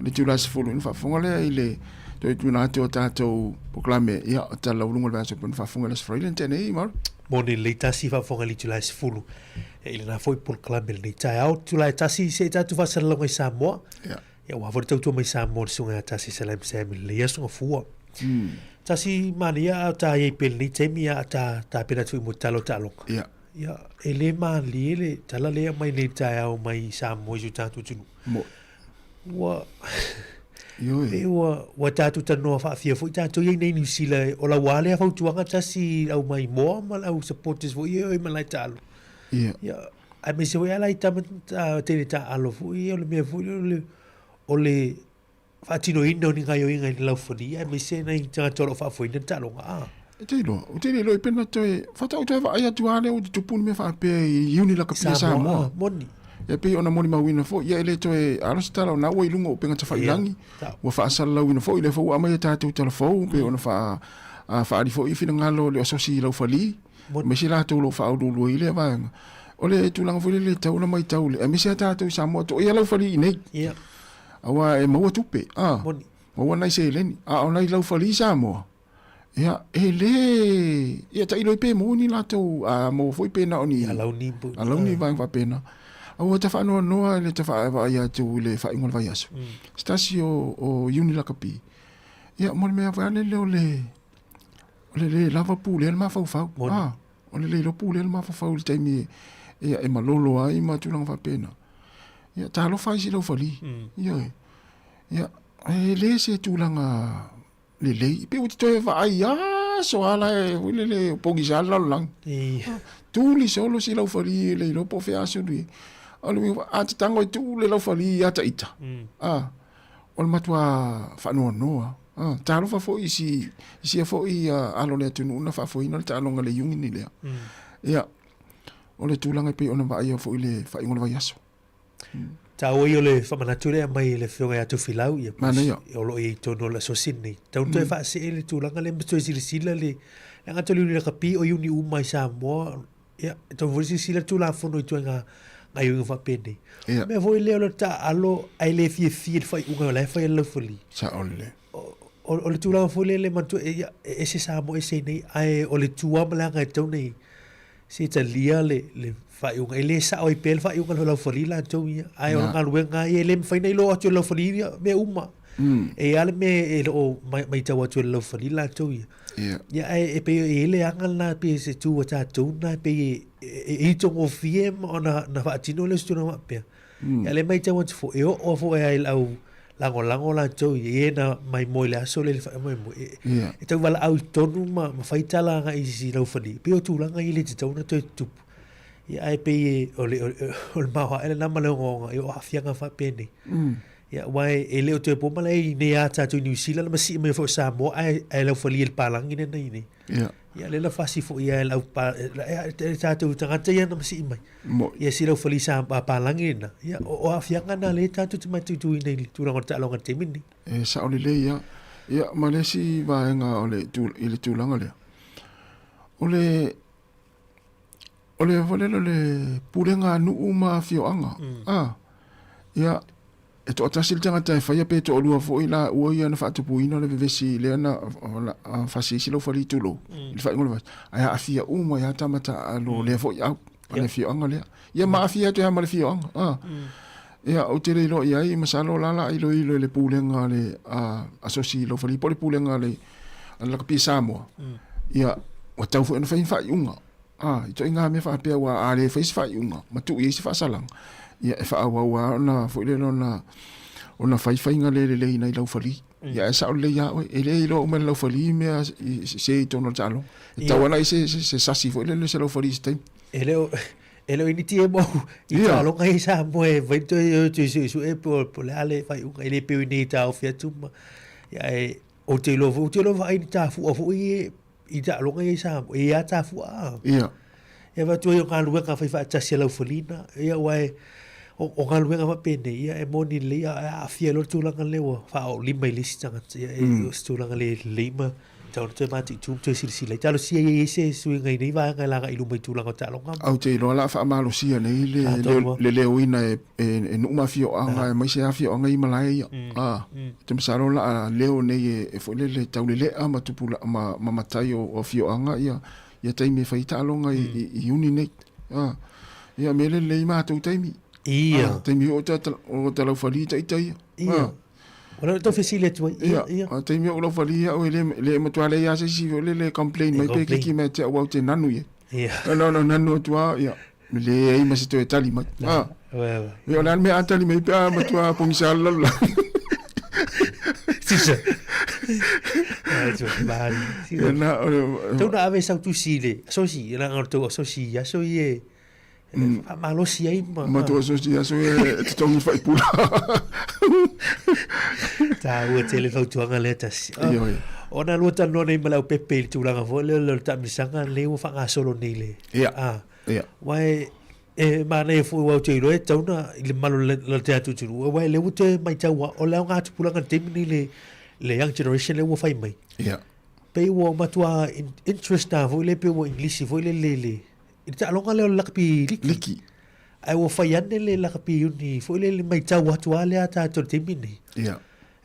le itula e 10, ona faafofoga lea i le toe tuuina atu o tatou polokalame, ia, o tala laualuga o le vaiaso pei ona faafofoga i le Aso Faraile na tea nei, Mauri. Moni lelei tasi faafofoga i le itula e 10 i lena foi polokalame i lenei taeao. Itula e 1 se i tatou faasalalauga i Samoa. Ia. Ia, ua foi le tautua mai Samoa le susuga ia Tasi Salam Sam i lenei aso Gafua. Tasi manaia a o ta iai pea i lenei taimi a ta tapena atu foi mo tala o taaloga. Ia. Ia, e le malie le tala lea mai nei taeao mai Samoa i si o tatou atunuu. Mo. Ua Ioe. Pei ua tatou talanoa faafia foi tatou ia i nei Niu Sila o lau lava lea fautuaga tasi i au maimoa ma le au supporters foi ia e o i malae taalo. Ia. Ia, aemaise foi lava la i tama teine taaalo foi ia o le mea foi lea o le o le faatinoina o ni gaoioiga i le laufalia aemaise nai tagata o lo o faafoeina le taaloga a. E te iloa, ou te le iloa i pena toe, faatoa ou toe vaai atu lava lea ua tutupu ni mea faapea i Iuni Lakapi a Samoa. Moni. Ia pei ona molimauina foi, ia e le toe alo se tala o na ua i luga o upega tafailangi, ua faasalalauina foi, lea foi ua aumai a tatou tala fou, pei ona faa, faaali foi finagalo o le asosi i laufali, aemaise latou o lo o faauluulu ai lea vaega. O le tulaga foi lele e tatau ona matau, aemaise a tatou i Samoa, toia laufali i inei. Aua e maua tupe, a, maua nai seleni, a o nai laufali i Samoa, ia, e le, ia tailo ai pe maua ni latou, a maua foi pe na o ni alauni, alauni vaega faapena. Aua ta faanoanoa i le tafaaavaai atu i le faaiuga o le vaiaso. Se tasi o Iuni Lakapi, ia, mo le mea foi lea o le, o le le lava pulea le mafaufau. A, o le le iloa pulea le mafaufau i le taimi e, e malolo ai ma tulaga faapena. Ia, talofa ai si laufali. Ioe. Ia, e le se tulaga lelei. Pei ua te toe vaai aso lava la e foi lele pogisa le lalolagi. Tuli solo si laufali e le iloa po o fea aso lui. O le uiga, a te tago e tuu le laufali ia ita, a, o le matua faanoanoa. A, talofa foi i si, i sia foi alo o le atunuu na faafoeina le taaloga le Iugini lea. Ia, o le tulaga e pei ona vaaia foi i le faaiuga o le vaiaso. Taua ia o le faamanatu lea mai e le Afioga ia Tofilau, ia, Manaia. o lo o i ai i totonu o le asosi lenei. Tau toe faasee le tulaga lea ma toe silasila le, leaga tau le lakapi o iuni uma i Samoa, ia, e tau foi silasila le Tulafono i ituaiga gaoioiga faapenei. Ia. O mea foi lea o le taaalo ae le fiafia i le faaiuga o la e fai e le laufali. Sao lelei. O le tulaga foi lea le manatua, ia, e ese Samoa ese i inei, ae o le tu lava ma le aga e tatau ona i ai, se talia le, le faaiuga. E le sao ai pea le faaiuga a le laufali latou ia, ae o le galuega lava ia, e le mafai ona iloa atu e le laufali ia mea uma. E i ai lava le mea e le o matau atu e le laufali latou ia. Ia, ae e pei e i ai le aga lena, pei se tu a tatou lena, e pei e itogofie ona faatino lea o se tulaga faapea. Ia lea e matau atu foi, e oo foi lava i le au lagolago latou ia, e na maimoa i le aso lea i le faamoemoe. E tau valaau i totonu ma fai tala agai i isi laufali. E pei o tulaga ia e le tatau ona toe tutupu. Ia ae pei e, o le, o le maoae lena ma le ogaoga i o aafiaga faapenei. Ia aua e le o toe po malae i inei lava tatou i Niu Sila na masii mai foi o Samoa ae, ae laufalia i le palagi lea na i inei. Ia lea na fasi foi ia e le au pa, e tatou tagata ia na masii mai. Ia si laufali sa palagi lena. Ia o aafiaga na lea tatou te mataituina i le tulaga o le taaloga i le taimi lenei. E sao lelei ia. Ia ma le isi vaega o le i le tulaga lea. O le o le foi lele o le pulega a nuu ma afioaga. A ia e toatasi le tagata e faia pe toalua foi laua ia na faatupuina le vevesi lea na fasi ai si laufali tulou i le faaiuga o le vaiaso ae aafia uma ai lava tama taaalo o lea foi au a le afioaga lea. Ia ma aafia atu ai lava ma le afioaga. Ia ou te le iloa i ai masalo o la o le a iloilo e le pulega a le asosi laufali po o le pulega a le Lakapi Samoa. Ia ua tatau foi ona fai ni faaiuga. A, i ituaiga mea faapea aua a le fai se faaiuga ma tuu i ai se faasalaga, ia e faaauau lava ona foi lele ona ona fai faiga le lelei nai laufali. Ia ae sao lelei ia oe, e le iloa uma e le laufali mea sese i totonu o le taaloga. E tatau lava ona i ai se sasi foi lele se laufali i se taimi. E le o e le o ini tie mo i taaloga i Samoa e fai toe toe suesue po o le a le faaiuga e le pei o i inei e taofi atu ma ia e ou te iloa foi ou te iloa vaai ni tafua foi e i taaloga ia i Samoa, e ia tafua a. Ia. E avatu ai o galuega fai faatasi a laufali-na, ia aua e, o galuega faapenei, ia e moni lelei a aafia loa le tulaga lea ua faaoolima i le isi tagata, ia e, o se tulaga le lelei ma tau ona toe mataitu ma toe silasila ai. Talosia ia i ai se suiga i nei vaega e laga i luma i tulaga o taaloga ma. Ou te iloa o le a faamalosia nei le le leoina e e nuu ma afioaga aemaise lava afioaga i malae ia. A, ou te masalo o le a leo nei e foi lele taulelea ma tupulaga ma ma matai o afioaga ia ia taimi e fai ai taaloga i Iuni nei. A, ia mea lelei matou taimi. Ia. Taimi o ta o ta laufali ita ia. Ia. O le tau fesili atu ai. Ia, ia. A taimi o laufali ia o le le matua le ia se si o le le complain mai pe kiki mai te au te nanu ia. Ia. No no nanu atu a ia. Me le ai ma se toe tali mai. Ah. Ia o le mea a tali mai pe a matua pongisa la la. Sisa. Ai tu mari. Ia na o Tau na ave sau tusi le. Sosi, na ngaro tau sosi ia so ie. Faamalosi ai ma. Matua sosi aso e totogi faipula. Tāua tele fautuaga lea tasi. Ioe. Ona lua talanoa nei ma le aupepe i le tulaga foi lea o le taamilosaga lea ua faagasolo nei le. Ia. Ia. Aua e manaia foi aua ou te iloa e tatau ona i le mamalu o le tatou atunuu aua o lea ua toe matau lava o le aoga tupulaga i le taimi lenei le young generation lea ua fai mai. Ia. Pei ua matua interest lava foi lea pei ua English foi lele i le I le taaloga lea o le lakapi liki. Liki. Ae ua fai ane le lakapi uni foi lele maitau atu lava lea a tatou i le taimi lenei. Ia.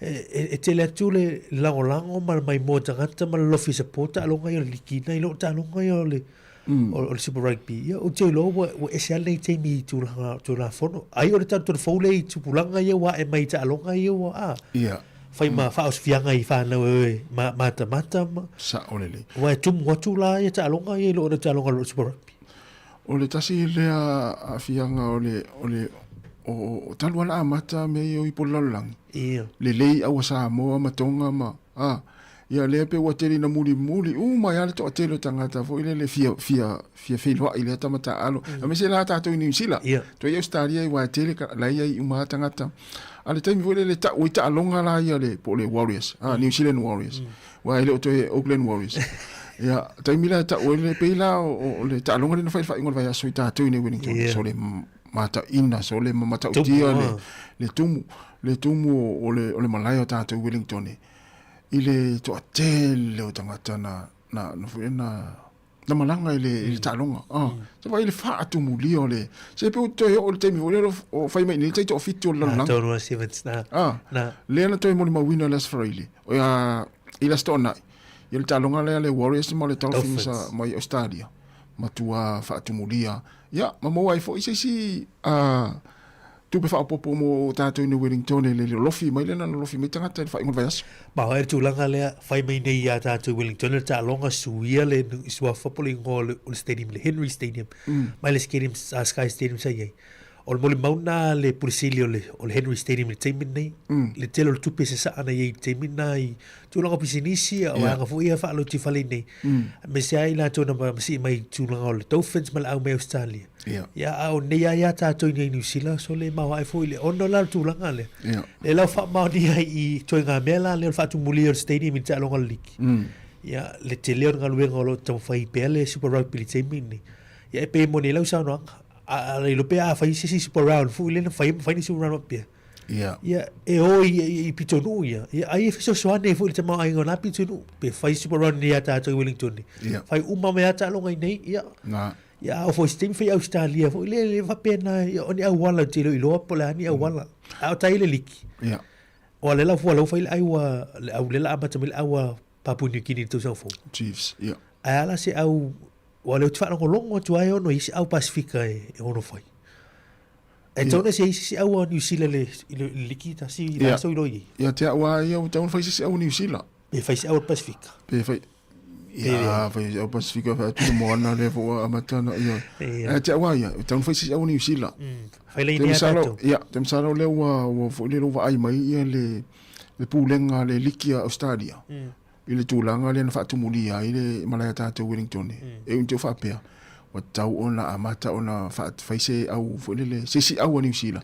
E tele atu le lagolago ma le maimoa tagata ma le lofi support taaloga ia o le liki nai lo taaloga ia o le o le Super Rugby. Ia ou te iloa ua ese lava lenei taimi i tulaga Tulafono. Ai o le tatou fou lea i tupulaga ia ua ae mai i taaloga ia ua a. Ia. Fai ma faaosofiaga i fanau e oe matamata ma. Sao lelei. Aua e tumu atu la ia taaloga ia i lo le taaloga o le Super Rugby. O le tasi lea aafiaga o le, o le, o, o talu lava ona amata mea ia o ipu o le lalolagi. Ia. Lelei aua Samoa ma Tonga ma, a, ia lea pei ua tele ina mulimuli uma ai lava le toatele o tagata foi lele fia, fia, fia feiloai i lea tama taaalo. Aemaise la tatou i Niu Sila. Ia. Toe i Ausetalia aua e tele ka, la e i ai uma lava tagata. A o le taimi foi lele tau ai taaloga la ia le, po o le Warriors, a, New Zealand Warriors. Aua e le o toe Auckland Warriors. Ia, taimi la e tau ai le, pei la o, o le taaloga lea na fai i le faaiuga o le vaiaso i tatou i nei Wellington. Ia. So le mataina, so le matautia le, le tumu, le tumu o le, o le malae o tatou i Wellington i le toatele o tagata na, na, na foi na, na malaga i le, i le taaloga. Ah, se vai le faatumulia o le, se pe o toe oo i le taimi foi lea o fai mai nei le taitoafitu o le lalolagi. Tonu a Sevens, na. Ah, na. Lea na toe molimauina i le Aso Faraile, o ia, i le Aso Toonai, ia le taaloga lea a le Warriors ma le Dolphins Dolphins. mai Australia. Matua faatumulia. Ia, ma maua ai foi se isi, ah, Tupe faaopoopo mo tatou i New Wellington e le lolofi mai lea na lolofi mai tagata i le faaiuga o le vaiaso. Ma o le tulaga lea, fai mai nei iā tatou i Wellington le taaloga suia le suafa po o le igoa o le stadium, le Henry Stadium, mai le stadium, Sky Stadium sa i ai. O le molimau lena a le Pule Sili o le, o le Henry Stadium i le taimi lenei, le tele o le tupe e sasaa na i ai i le taimi lena i tulaga o pisinisi, a o vaega foi ia faalautifale i nei, aemaise lava i latou na masii mai i tulaga o le Dolphins ma le au mai Ausetalia. Ia. Ia, a o nei lava ia tatou i nei Niu Sila, so le maoae foi le ono la o le tulaga lea. Ia. Lea la ua faamaonia i ituaiga mea la lea o le faatumulia o le stadium i le taaloga o le liki. Ia, le tele o le galuega o lo o taumafai pea le Super Rugby i le taimi lenei. Ia, e pei e moni ai lau saunoaga, a le iloa pe a fai se isi Super Round foi lea na fai, fai ni Super Round faapea. Ia. Ia, e o i pitonuu ia. Ia, ai e fesoasoani ai foi i le tamaoaiga o na pitonuu. Pe fai Super Round nei ia tatou i Wellington nei. Ia. Fai uma mai lava taaloga i nei, ia. Na. Ia, a oo foi i se taimi fai Ausetalia foi lea, le faapena, ia, o ni auala ou te le o iloa po o le a ni auala. A o tai le liki. Ia. O le la fua lau fai le au a, le au le la amata mai le au a Papua New Guinea i le tausaga fou. Chiefs, ia. Ae a la se au, ua leo te faalogologo atu ai ono i isi au Pasifika e ono fai. E tau na se isi se au a New Zealand le, i le liki tasi i la aso i loi i. Ia te au a ia, ua tau na fai se isi au a New Zealand. Pe fai se au a Pasifika. Pe fai, ia, fai se au Pasifika fai atu le moana lea fo ua amata na ia. Ia. E te au a ia, ua tau na fai se isi au a New Zealand. Fai le inea tatou. Ia, te masalo lea ua foi lea ua vaai mai ia le, le pulega le liki a Australia. I le tulaga lea na faatumulia ai le malae a tatou Wellington. E ui te faapea, ua tatau ona amata ona fai se au foi lele, se isi au a Niu Sila.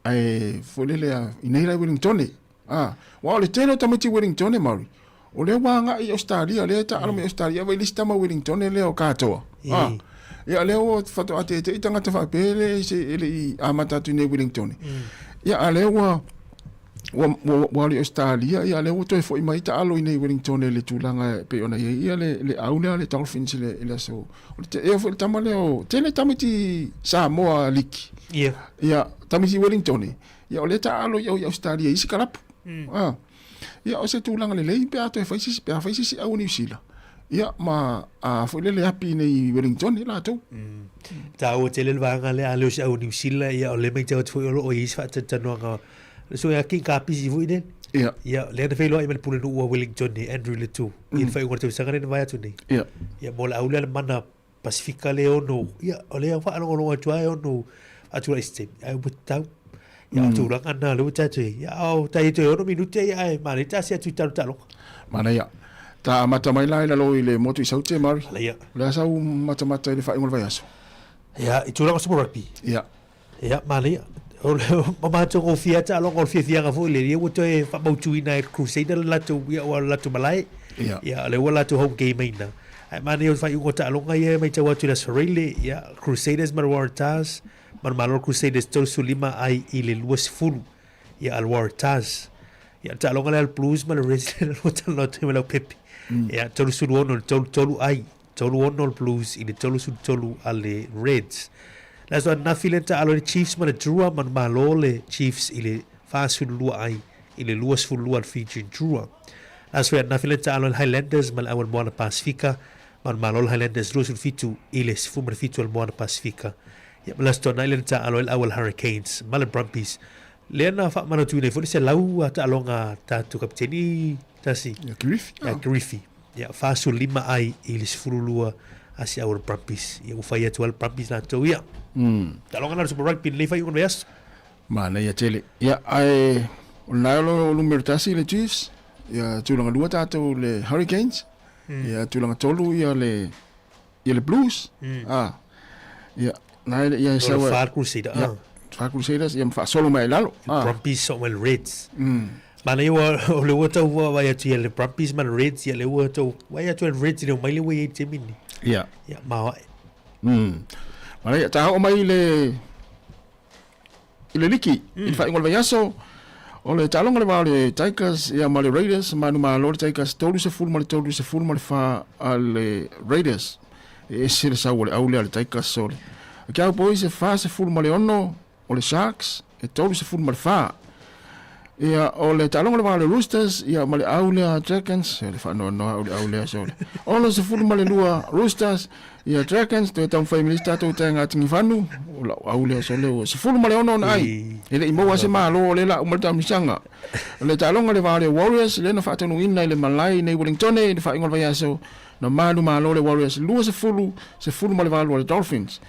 Ae foi lele a, i nei la i Wellington. A, aua o le tele o tamaiti Wellington Maori, o lea ua agai i Australia, lea e taalo mai Australia, vai le isi tama Wellington lea o Katoa. A, ia lea ua faatoa tete'i tagata faapea e le, se, e le i amata atu i nei Wellington. Ia, a lea ua, Ua ua ua alu i Ausetalia, ia lea ua toe foi mai taalo i inei i Wellington i le tulaga e pei ona i ai ia le le au lea a le Dolphins i le i le aso. O le e oo foi i le tama lea o, tele tamaiti Samoa liki. Ia. Ia, tamaiti Wellington, ia o lea taalo i o i Ausetalia i isi kalapu. Ah. Ia o se tulaga lelei pe a toe fai se isi, pe a fai se isi au o Niu Sila. Ia ma a foi lele api i nei i Wellington i latou. Taua tele le vaega lea, a le o se au o Niu Sila, ia o lea matau atu foi o lo o i ai se faatanoanoaga So ia King Kapisi foi nei. Ia. Ia, lea na feiloai ma le pulenuu o Wellington i Andrew Latu. I le faaiuga o le tausaga lea na vae atu nei. Ia. Ia, mo le au lea le mana Pasifika le ono, ia, o lea whaalongolongo atu ai ono atu ai se taimi. Ai ua tau. Ia, o tulaga na lea ua tatou i ai. Ia, o tai toe ono minute ia, ai manaia tasi atu i talo taaloga. Manaia. Ta amata mai la i lalo i le motu i Saute, Mari. Ia. O le a sau matamata i le faaiuga o le vaiaso? Ia, i tulaga o Super Rugby. Ia. Ia, manaia. O le matagofie lava taaloga o le fiafiaga foi lele, ia ua toe faamautuina e Crusader le latou, ia ua latou malae. Ia. Ia, o lea ua latou home game ai ina. Ae manaia o le faaiuga o taaloga ia e matau atu i le Aso Faraile, ia, Crusaders ma le Waratahs, manumalo le Crusaders 35 ai i le 20, ia, a le Waratahs. Ia, o le taaloga lea a le Blues ma le Reds lea na lua talanoa atu ai ma Leaupepe. Ia, 36 i le 33 ai. 36 le Blues i le 33 a le Reds. Le aso ananafi lea na taalo ai le Chiefs ma le Drua, manumalo le Chiefs i le 42 ai i le 22 a le Fijian Drua. Le aso foi ananafi lea na taalo ai le Highlanders ma le Auala Moana Pasifika, manumalo le Highlanders 27 i le 17 a le Moana Pasifika. Ia ma le aso Toanai lea na taalo ai le Auala Hurricanes ma le Brumbies. Lea na faamanatuina ai foi le 100 taaloga a tatou kapiteni tasi. Ia Kirifi. Ia Kirifi. Ia, 45 ai i le 12 a si au o le Brumbies. Ia, ua fai atu ai le Brumbies latou ia. Taaloga na o le Super Rugby lenei faaiuga o le vaiaso. Manaia tele. Ia, ae o lena o lo numera tasi le Chiefs, ia tulaga lua tatou le Hurricanes, ia tulaga tolu ia le ia le Blues. Ah. Ia, na ia O le sau Far Crusader. Ia, Far Crusaders ia faasolo mai i lalo. Ah. Brumbies so ma le Reds. Manaia ua o le ua tau vaai atu ia le Brumbies ma le Reds ia le ua tau vaai atu le Reds i le mai le ua i ai taimi ni. Ia. Ia maoae. Manaia ta oo mai le i le liki i le faaiuga o le vaiaso o le taaloga le va o le Tigers ia ma le Raiders manumalo le Tigers 30 ma le 30 ma le 4 a le Raiders e ese le sau o le au lea a le Tigers o le Cowboys e 40 ma le 6 o le Sharks e 30 ma le 4 Ia, o le taaloga le va o le Roosters, ia, ma le au lea Dragons, ia, le faanoanoa au le au lea, sole. 62 ma le lua Roosters, ia, Dragons, toe taumafai mai le isi tatou taega atigifanu, o lau au lea, sole, ua 16 ona ai. E le i maua se malo o lea la uma le taamisaga. O le taaloga le va o le Warriors, lea na faataunuuina i le malae i nei Wellingtone i le faaiuga o le vaiaso, na malu malo le Warriors 20, 18 a le Dolphins.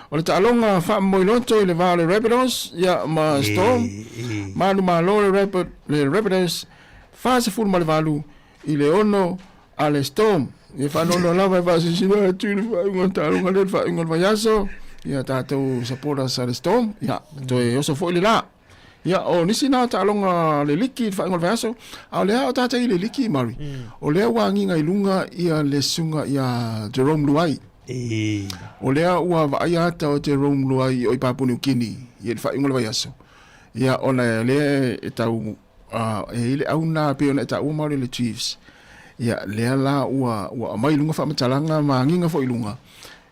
O le taaloga faamomoiloto i le va o le Rabbitohs ia, ma Storm, manumalo le, Rapid, le Rabbitohs 48 i le 6 a le Storm. Ia faanoanoa lava e faasilasila atu i le faaiuga o le taaloga lea i le faaiuga o le vaiaso. Ia tatou supporters a le Storm, ia, toe oso foi le la. Ia, o nisi na taaloga le liki i le faaiuga o le vaiaso, a o lea o tātai i le liki, Murray, o lea ua agiga i luga ia le susuga ia Jerome Luai. O lea ua vaaia ata o Jerome Luai i o i Papua New Guinea i le faaiuga o le vaiaso. Ia, ona lea e tau, e i ai le au na pei ona e taua Murray le Chiefs. Ia, lea la ua, ua aumai i luga faamatalaga ma agiga foi i luga.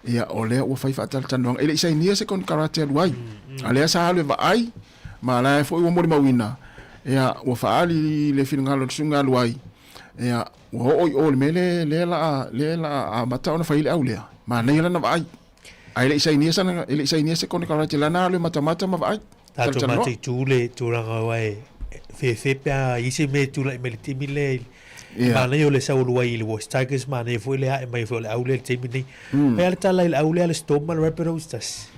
Ia, o lea ua fai faatalatalanoaga. E le i sainia se konekarate alu ai. A lea sa alu e vaai, ma la foi ua molimauina, ia, ua faaali le finagalo o le susuga alu ai, ia, ua oo i o i le mea lea, lea la, lea la amata ona fai le au lea. Manaia lana vaai. Ae le i sainia sana, e le i sainia se konekarate lana alu e matamata ma vaai. Tatou mataitu le tulaga aua e fefe pe a i ai se mea e tulai mai i le taimi lea i le manaia o le sau alu ai i le West Tigers manaia foi le ae mai foi o le au lea i le taimi nei. Fai lava le tala i le au lea a le Storm ma le Rabbitohs tasi.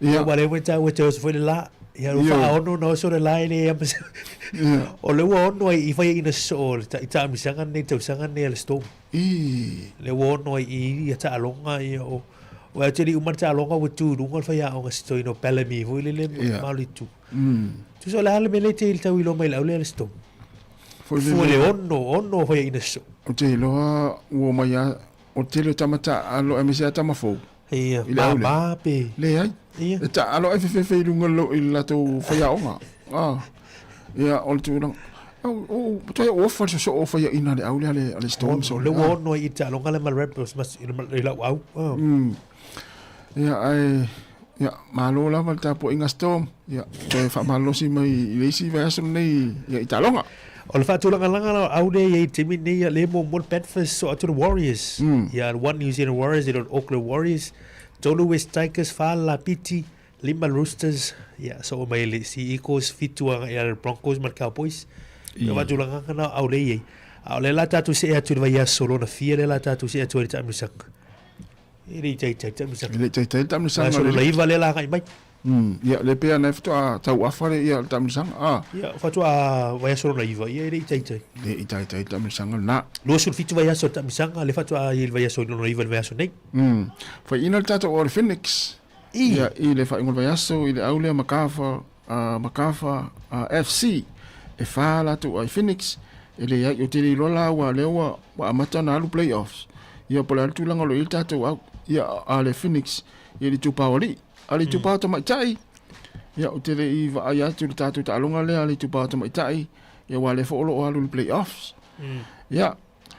Ia aua lea ua taua e te oso foi le la. Ia ua faaono ona oso le la e le ama se. O lea ua ono ai i fai ina soo o le i taamisaga nei tausaga nei a le Storm. Lea ua ono ai i ia taaloga ia o Ua te li uma le taaloga ua tu i luga le faiaoga si toeaina o Bellamy foi lele ma le itu. Tusa o le a le mea lea e te tau iloa mai i le au lea le Storm? Foi le Fua le ono, ono faiaina soo. Ou te iloa ua omai a, o le tele o tama taalo aemaise lava tama fou. Ia, I le au lea. mama pe. Leai. Ia. E taalo ae fefefe i luga i le latou faiaoga. Ah. Ia, o le tulaga. O, toe o ofa le sosoo o faiaina le au lea a le Storms. O le ua ono ai i taaloga lea ma le Rebels ma i lau au. Ia, ae, ia, malo lava le tapuaiga Storm. Ia, toe faamalolosi mai i le isi vaiaso lenei ia, i taaloga. O le faatulagalaga la o au lea i ai i le taimi lenei, ia, lea e muamua le Panthers soo atu le Warriors. Ia, le one New Zealand Warriors, e le o le Auckland Warriors. Tolu West Tigers, fa le Lapiti, lima le Roosters, ia, soo mai le Sea Eagles, fitu agai i lalo le Broncos ma le Cowboys. Ia, o faatulagaga na o au lea i ai. A o lea la tatou see atu i le vaiaso lona fia lea la tatou see atu ai i le taamilosaga. E le i taitai le taamilosaga. E le i taitai le taamilosaga. Vaiaso lona iva lea la agai mai. Ia, le pei lava na faatoa tauafa le ia le taamilosaga. Ah. Ia, faatoa vaiaso lona iva, ia e le i taitai. Le i taitai le taamilosaga lena. 27 vaiaso o le taamilosaga, le faatoa i le vaiaso lona iva i le vaiaso nei. Faiina le tatou o le Phoenix. I. Ia, i le faaiuga o le vaiaso, i le au lea Macarthur, Macarthur FC, e fa latou ai Phoenix, e leai, ou te le iloa la ua lea ua, ua amata ona alu playoffs. Ia, po o le a le tulaga o lo o i ai le tatou au, ia, a le Phoenix, ia le itupa o alii. A le itupa o tamaitai, ia, ou te le i vaai atu i le tatou taaloga lea a le itupa o tamaitai, ia, aua o lea foi o lo o alu i le playoffs. Ia,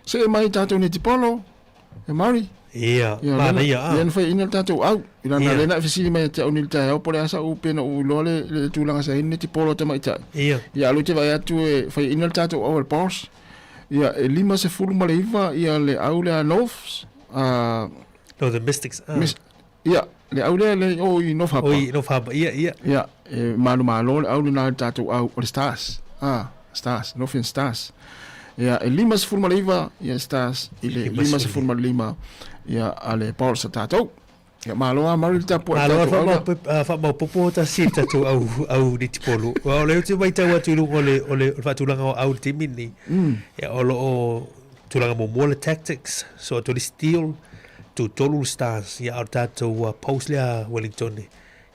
see mai i tatou netipolo, e Mari. Ia, Ia, manaia, ah. Lea na faiaina le tatou au. I lana lea na e fesili mai ia te au nei i le taeao po o le a sau pe na ou iloa le, le tulaga sa i ai le netipolo a tamaitai. Ia. Ia, a o lea ou te vaai atu e faiaina le tatou au a le Boss. Ia, e 59 ia le au lea a Norths, a No, the Mystics. Ah. Mis, ia, le au lea le o i North Harbour. O i North Harbour, ia, ia. Ia, e manumalo le au lena i le tatou au o le Stars. Ah, Stars, Northern Stars. Ia, e 59 ia Stars i le 55 ia a le Bolts a tatou. Ia, malo a maru le tapuai Malo a tatou au lea. Faamaopopo tasi i le tatou au, au netipolo. Aua o lea ou te matau atu i luga o le, o le, o le faatulaga o au i le taimi lenei. Ia, o lo o tulaga muamua le tactics, so atu le steel, tutolu le stars, ia, a o le tatou post lea Wellington,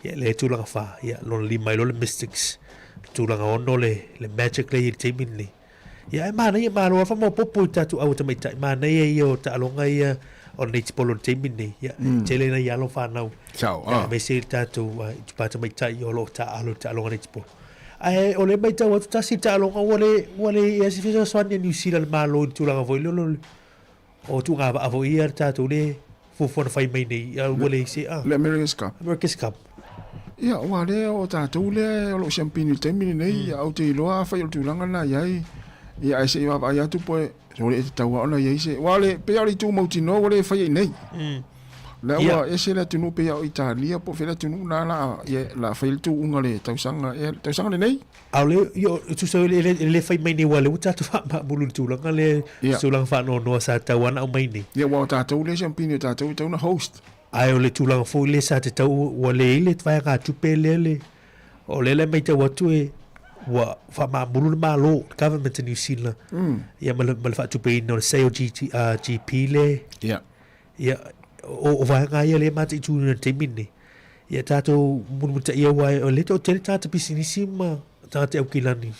ia, le tulaga fa, ia, lona lima ai loa le mystics, tulaga ono le, le magic lea i le taimi lenei. Ia, e manaia, malo lava faamaopoopo i tatou au tamaitai, manaia ia o taaloga ia o le netball o le taimi lenei. Ia, tele nai alo fanau. Sao, ah. Aemaise i le tatou itupa tamaitai o lo o taaalo i le taaloga netball. Ae o lea e matau atu tasi le taaloga ua le ua le i ai se fesoasoani a Niu Sila i le Malo i le tulaga foi lea o tugavaa foi ia le tatou le fuafuaga na fai mai nei ua leai se a Le America's Cup. America's Cup. Ia, aua lea o tatou lea o lo o siampini i le taimi lenei, ia ou te iloa afai o le tulaga lena e i ai, ia ae se i vaavaai atu po e sole e tatau lava ona i ai se, aua o le, pei lava o le itu mautinoa ua le faia i inei. Lea ua ese le atunuu pei lava o Italia po o fea le atunuu lena la, ia, la fai le tuuga le tausaga, ea, le tausaga lenei. A o le, ia, e tusa e le, e le fai mai nei aua o lea ua tatou faamaamulu i le tulaga lea, Ia. tulaga faanoanoa sa tatau lava ona aumai nei. Ia, aua o tatou lea siampini o tatou e tatau ona host. Ae o le tulaga foi lea sa tatau, ua leai le vaegatupe lea le, o lea la e matau atu e, ua faamaamulu le Malo, le Government of New Zealand, ia ma le, ma le faatupeina o le Sail GT, GP lea. Ia. Ia, o, o vaega ia lea e mataituina i le taimi lenei. Ia tatou mulimulitaia aua o lea toatele tagata pisinisi ma tagata Aukilani.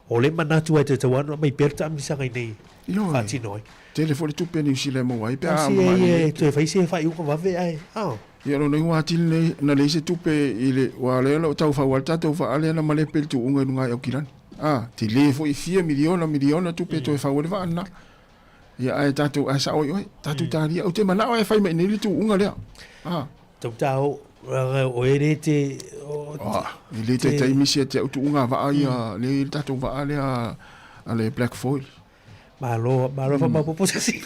O lea e manatu ai tatau lava ona aumai pea le taamilosaga i inei Ioe. faatino ai. Tele foi le tupe a Niu Sila e maua ai pe a Tasi mamai ai nei. e toe fai se faaiuga vave ae, ah. Ia lona igoa atili nei na leai se tupe i le aua o lea o lo o tau fau lava le tatou vaa lea na malepe i le tuuga i luga i Aukilani. Ah, tele foi e fia miliona miliona tupe e toe fau ai le vaa lena. Ia ae tatou ae sao ai oe, tatou talia. Ou te manao e fai mai nei le tuuga lea. Ah. Tau o o e le te Ah, e le taitai misi ia te au tuuga vaa ia le le tatou vaa lea a le Black Foil. Malo, malo faamaopoopo se isi.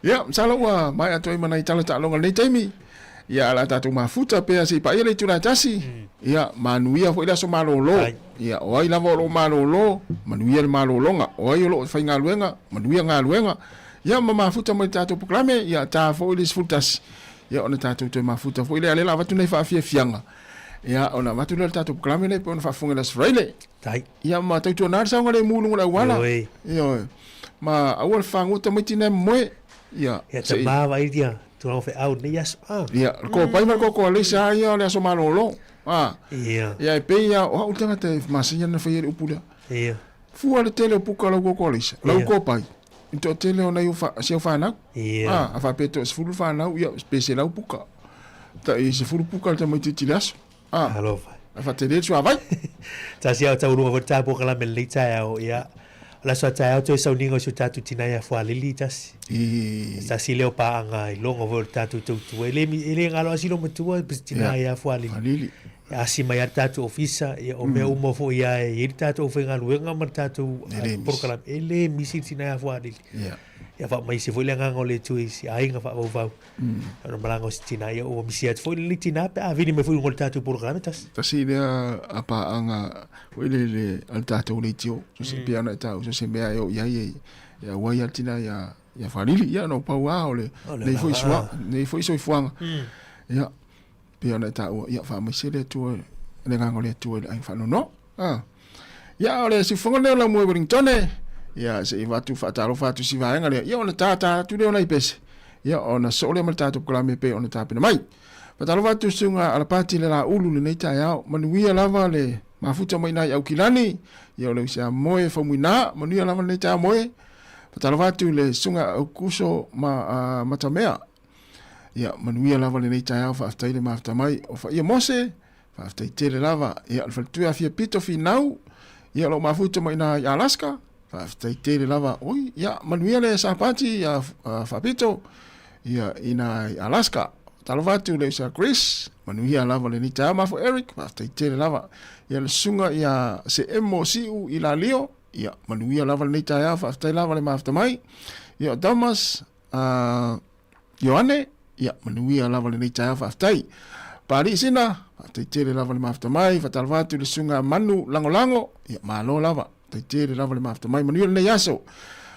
Ia, masalo ua maea atu ai ma nai tala taaloga i lenei taimi. Ia, o le a tatou mafuta pea se i paia le itula e tasi. Ia, manuia foi le aso malolo. Ia, o ai lava o lo o malolo, manuia le malologa. O ai o lo o faigaluega, manuia galuega. Ia, ma mafuta mai le tatou polokalame, ia, ta foi le 11. Ia, ona tatou toe mafuta foi lea, lea o le a avatu nai faafiafiaga. Ia, ona avatu lea o le tatou polokalame lea pei ona faafofoga i le Aso Faraile. Tai. Ia, ma tautuana le saogalemu i luga o le auala. Ioe. Ioe. Ma aua le fagota mai tina e momoe. Ia, Ia se i. tama vaai ia tulaga feau i lenei aso. Ah. Ia, le kopai ma le koko a leisa lava ia o le aso malolo. Ah. Ia. Ia, e pei lava o au le tagata e masani ana faia le upu lea. Ia. Fua le tele o puka o lau koko a leisa, lau kopai, i le toatele o nai o fa, si au fanau. Ia. Ah, a faapea toasefulu fanau, ia, pe selau puka. Tai sefulu puka le tamaitiiti i le aso. Ah. Alofa. Ae faatele le suavai. Tasi a o taualuga foi le ta polokalame i lenei taeao, ia, o le aso a taeao toe sauniga o si o tatou tina ia Fualili tasi. Tasi lea o paaga iloga foi o le tatou tautua. E le, e le galo lava si loomatua tina ia Fualili. Fualili. E asi mai lava le tatou ofisa, ia, o mea uma foi lava e i ai le tatou aufaigaluega ma le tatou polokalame, e le misi le tina ia Fualili. Ia faamaise foi le agaga o le Atua i si aiga faavauvau. Ona malaga o si tina, ia ua misi atu foi lenei tina pe a vili mai foi i luga o le tatou polokalame tasi. Tasi lea a paaga foi lele a le tatou leitio, so se pei ona e taua, so se mea e oo i ai e e auai lava le tina ia ia Faalili. Ia ona o pau lava o le nei foi sua, nei foi soifuaga. Ia pei ona e taua, ia faamaise le Atua le agaga o le Atua i le aiga faanoanoa. Ah. Ia o le siufofoga lenei o Laumua i Wellingtone. Ia se i avatu faatalofa atu i si vaega lea. Ia ona tātā atu lea o nai pese. Ia ona soo lea ma le tatou polokalame e pei ona tapena mai. Faatalofa atu i susuga Alapati le Laulu lenei taeao. Manuia lava le mafuta mai nai Aukilani. Ia o le usi a Moe Faumuina. Manuia lava lenei taeao Moe. Faatalofa atu i le susuga Aukuso ma uh, Matamea. Ia manuia lava lenei taeao faafetai le mafuta mai. O Faia Mose. Faafetai tele lava. Ia, o le faletupe afia pito finau. Ia, o lou mafuta mai ina i Alaska. Faafetai tele lava. Oi, ia, manuia le sapati ia faapito. Ia, ina i Alaska. Talofa atu le usa Chris. Manuia lava lenei taeao mafo Eric. Faafetai tele lava. Ia, le susuga ia se emo siu i Lalio. Ia, manuia lava lenei taeao. Faafetai lava le mafuta mai. Ia, o Thomas, Ioane, ia, manuia lava lenei taeao, faafetai. Paalii Sina, faafetai tele lava le mafuta mai, faatalofa atu i le susuga Manu Lagolago, ia, malo lava, faafetai tele lava le mafuta mai, manuia lenei aso.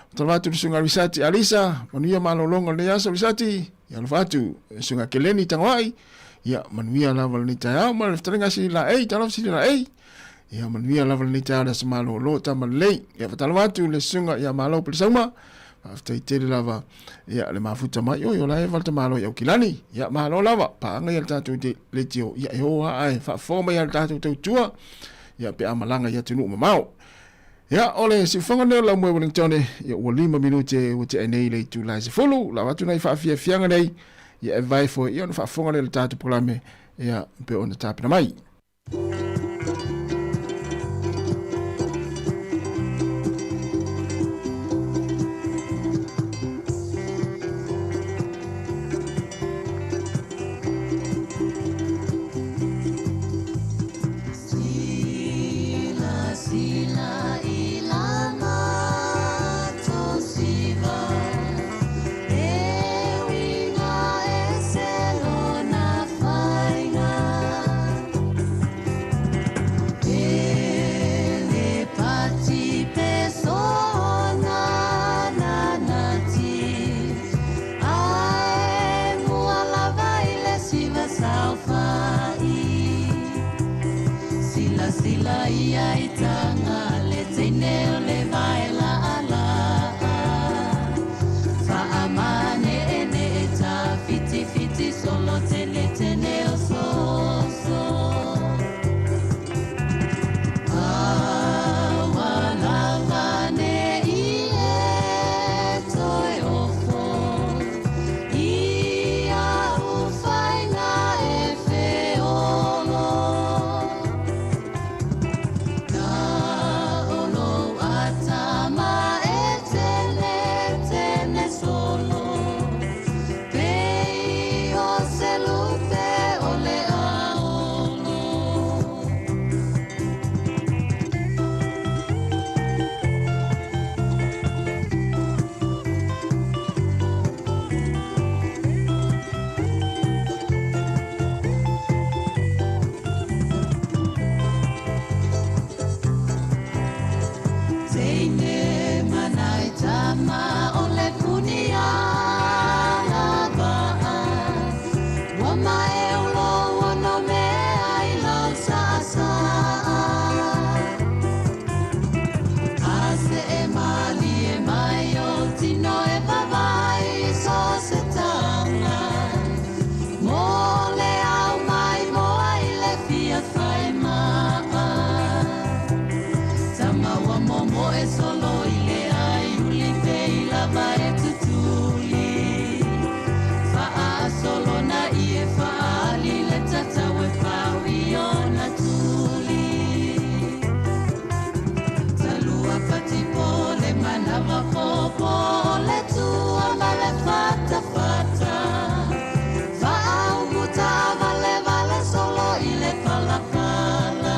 Faatalofa atu i le susuga Risati Alisa, manuia malologa o lenei aso Risati, ia alofa atu le susuga Keleni Tagoai, ia, manuia lava lenei taeao, ma le fetalaiga Sili Laei, talofa Sili Laei, ia manuia lava lenei taeao le aso malolo tama lelei. Ia faatalofa atu le susuga ia Malo Pelesauma, faafetai tele lava ia le mafuta mai oi o la e valta malo i Aukilani. Ia malo lava, paaga ia le tatou leitio, ia e o lava ae faafofoga mai ia le tatou tautua, ia pe a malaga i atunuu mamao. Ia, o le siufofoga lenei o Laumue Wellingtone, ia ua 5 minute ua tea nei le itula e 10, lau atu nai faafiafiaga nei, ia e vae foi, ia ona faafofoga lea i le tatou polokalame, ia pe ona tapena mai. le fatafata. Faaugu taʻavalevale solo i le palapala.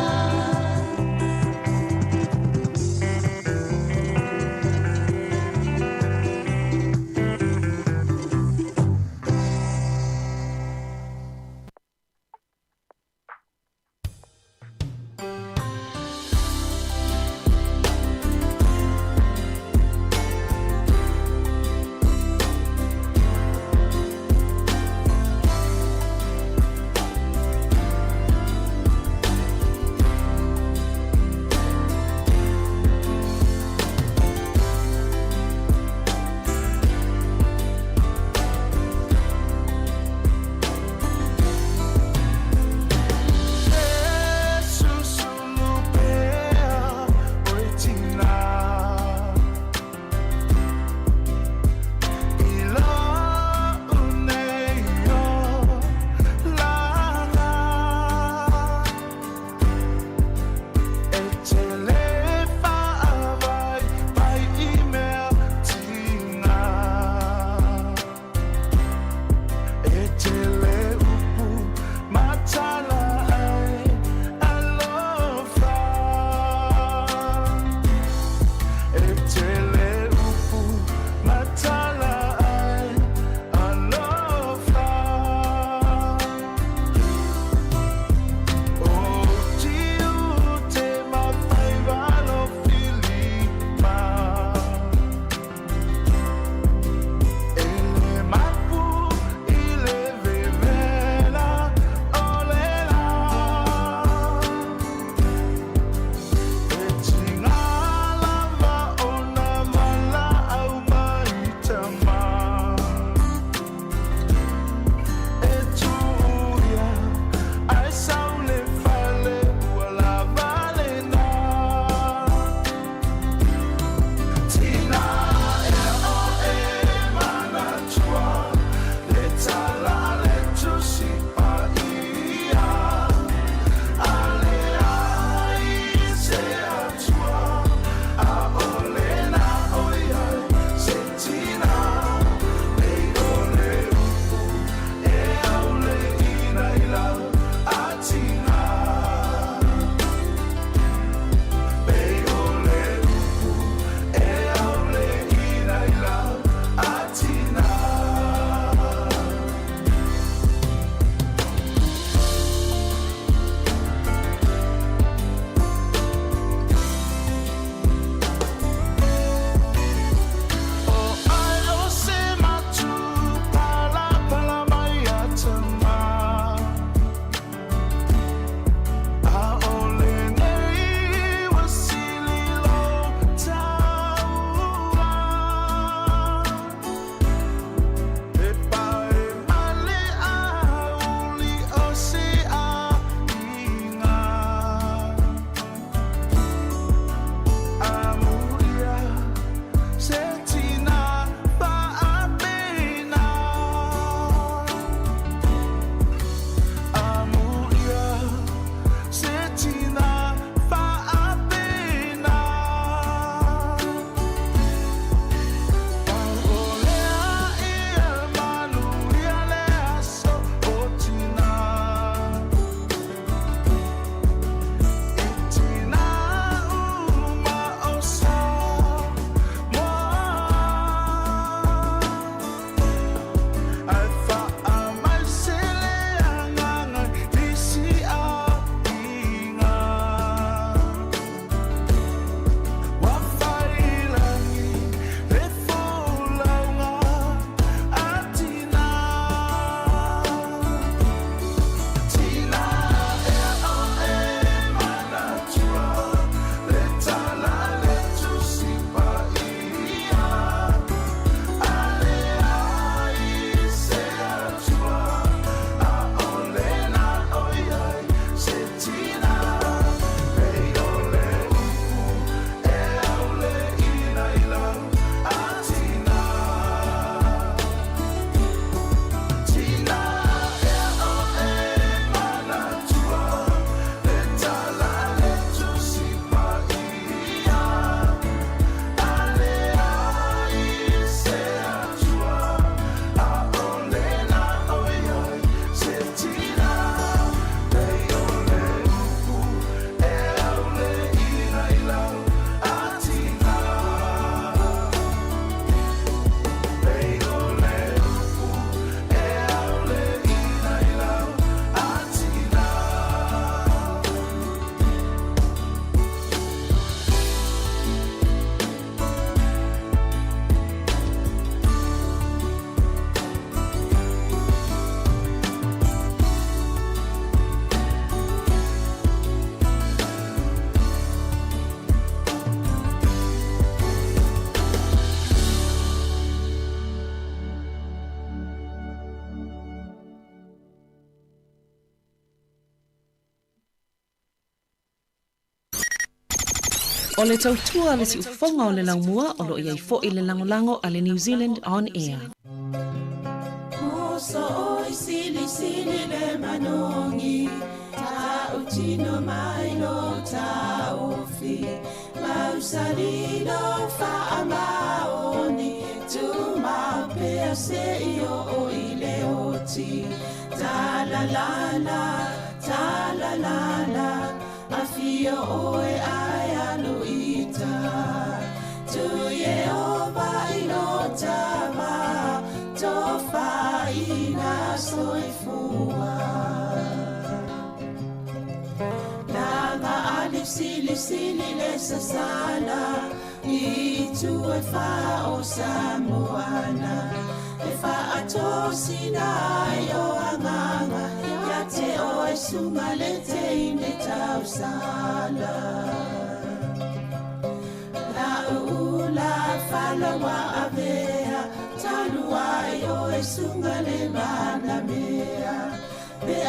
O le tautua a le siufofoga o le laumua o lo o i ai foi le lagolago a le New Zealand On Air. Uso oi sili sili le manogi Ta utino mai lo taofi Mausali lo faamaoni Tumau pea se i oo i le oti Ta la la la, ta la la la Afio oe ae alu ita Tu Iehova i lo tama Tofaina soifua Langa ali sili sili le sasala I tu e wha o Samoana E whaatosina ai o anganga Ia te o e sunga le te ine tausala La ula falawa avea Talu ai o e sunga le mana mea Pe a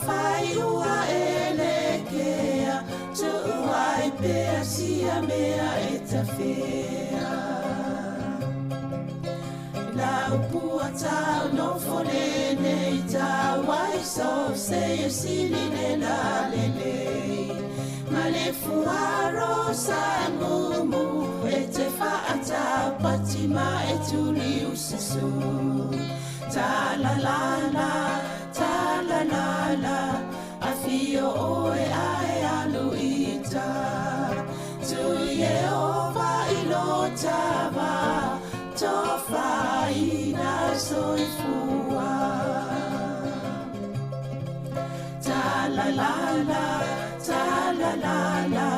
whai ua e le kea Tuuai pea sia mea e tawhea La upua tau no fole nei tau ai so se e sili le la le le Ma le fuaro sa mumu e te whaatau pati ma e tuli ususu Ta la la la, ta la la la Afio oe ae alu ita Tu Iehova i lo tava Tofaina soifua Ta la la la, ta la la la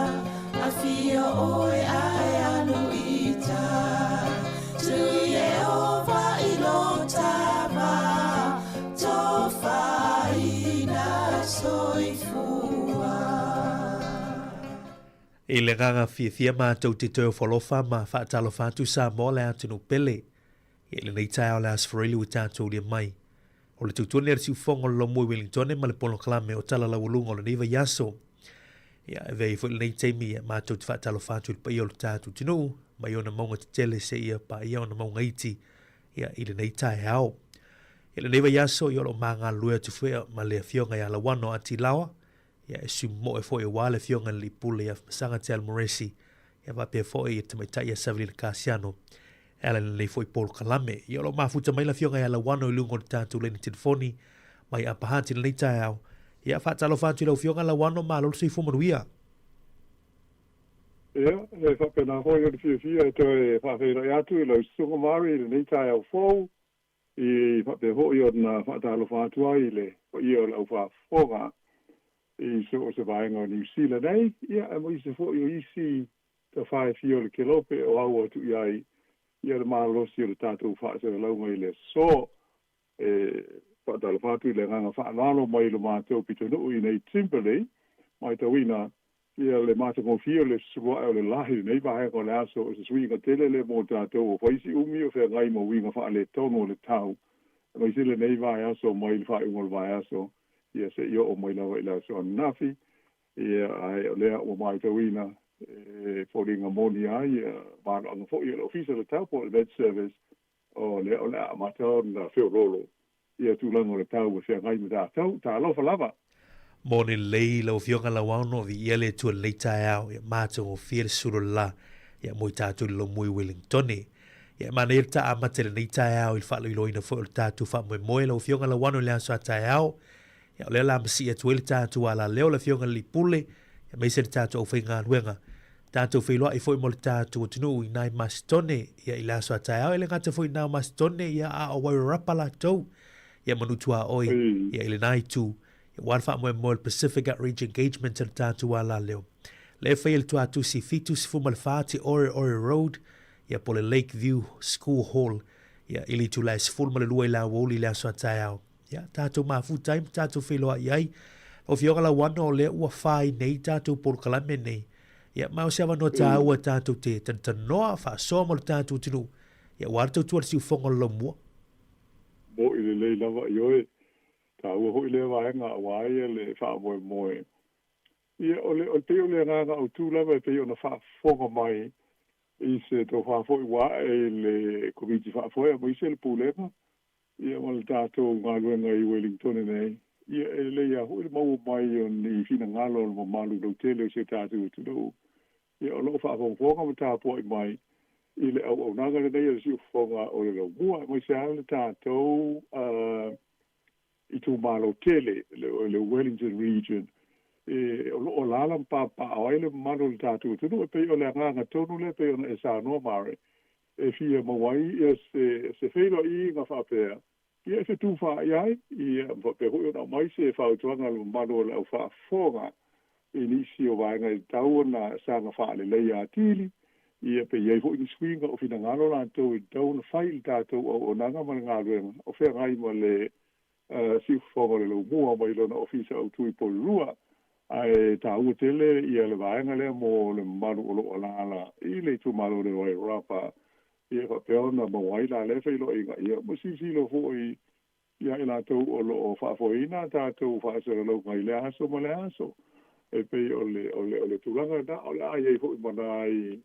Afio oe ae alu ita Tu Iehova i lo tava Tofaina soifua I le agaga fiafia matou te toe ofo ma faatalofa atu Samoa le atunuu pele. Ia i lenei taeao le Aso Faraile ua tatou aulia mai. O le tautua lenei a le siufofoga o le Laumua i Wellingtone ma le polokalame o Tala Laualuga o lenei vaiaso. Ia, e avea ai foi lenei taimi ia matou te faatalofa atu i le paia o le tatou atunuu mai ona mauga tetele seia paia ona mauga iti ia i lenei taeao. I lenei vaiaso ia o lo o ma galulue atu foi ma le afioga ia Lauano Atilaoa ia e sui moe foi aua le afioga i le Pule ia Masaga Te Almoresi ia faapea foi i tamaitai ia Savelina Kasiano e ala i lenei foi polokalame. Ia o lo o mafuta mai le afioga ia Lauano i luga o le tatou laina telefoni mai Upper Hutt i lenei taeao. Ia faatalofa atu i lau afioga Lauano, malo le soifua manuia. Ia, e faapena foi ona fiafia e toe faafeiloai atu i lau Susuga Mari i lenei taeao fou, i faapea foi ona faatalofa atu ai i le paia o le aufaafofoga i so o se vaega o Niu Sila nei, ia, aemaise foi o isi tafa e fia o le kelope o au atu i ai ia le malosi o le tatou faasalalauga i le aso. E faatalofa atu i le agaga faaaloalo mai lo matou pitonuu i nei Timberley, matauina ia le matagofie o le fesuae o le lahi i lenei vaega o le aso, o se suiga tele lea mo tatou o fai si umi o feagai ma uiga faaletonu o le tau, aemaise lenei vaiaso mai le faaiuga o le vaiaso ia seia oo mai lava i le aso ananafi. Ia, ae o lea ua matauina e foliga moni ai ia maloaga foi o le Ofisa o le Tau po o le Met Service, o lea o le a amata ona feoloolo ia tulaga o le tau e feagai ma tatou. Talofa lava! Moni lelei lau Afioga Lauaono, viia le Atua i lenei taeao, ia matagofie le sulu o le la, ia mo i tatou i le lomui Wellingtone. Ia e manaia le ta amata i lenei taeao i le faaloiloina foi o le tatou faamoemoe lau Afioga Lauano i le aso a taeao. Ia o lea la masii atu ai le tatou alaleo le Afioga i le Alii Pule, ia aemaise le tatou aufaigaluega. Tatou feiloai foi mo le tatou atunuu i nai Masitone, ia i le aso a taeao, e le gata foi i nā o Masitone, ia a o Wairarapa latou, ia manu tuaoi, ia i lena itu, ia ua le faamoemoe o le Pacific Outreach Engagement a le tatou alaleo. Le faia i le tuatusi 74 Te Ore Ore Road, ia po le Lake View School Hall, ia i le itula e 12 i le aoauli i le aso a taeao. Ia, tatou mafuta ai ma tatou feiloai ai. Lau Afioga Lauano, o lea ua fai nei tatou polokalame nei. Ia, ma o se avanoa tāua tatou te talanoa, faasoa mo le tatou atunuu. Ia, ua le tautua le siufofoga o le laumua. Mo'i lelei lava i oe. Taua foi lea vaega aua ia le faamoemoe. Ia, o le, o le pei o le agaga autū lava e pei ona faafofoga mai i se tofā foi ua ae i le Komiti Faafoe aemaise le Pulega, ia ma le tatou galuega i Wellington nei. Ia, e lelei lava foi le maua mai o ni finagalo o le mamalu lautele o si o tatou atunuu, ia o lo o faafogafoga ma tapuai mai i le auaunaga lenei a le siufofoga o le laumua, aemaise lava le tatou itumalo tele, le Wellington Region, e o lo o alaala ma papaaao ai le mamalu o le tatou atunuu. E pei o le agaga tonu lea e pei ona e saunoa Mare, e fia maua ai ia se feiloaiga faapea, ia e fetufaai ai, ia ma faapea foi ona aumai se fautuaga a le mamalu o le au faafofoga i nisi o vaega e tatau ona saga faaleleia atili, ia pe i ai foi ni suiga o finagalo latou e tatau ona fai i le tatou auaunaga ma le galuega o feagai ma le siufofoga o le laumua mai lona ofisa autu i Porirua. Ae taua tele ia le vaega lea mo le mamalu o lo o alaala i le itumalo o le Wairarapa, ia faapea ona maua ai la lea feiloaiga, ia ma silasila foi ia i latou o lo o faafoeina a tatou faasalalauga i lea aso ma lea aso. E pei o le o le o le tulaga lena, o le a i ai foi ma nai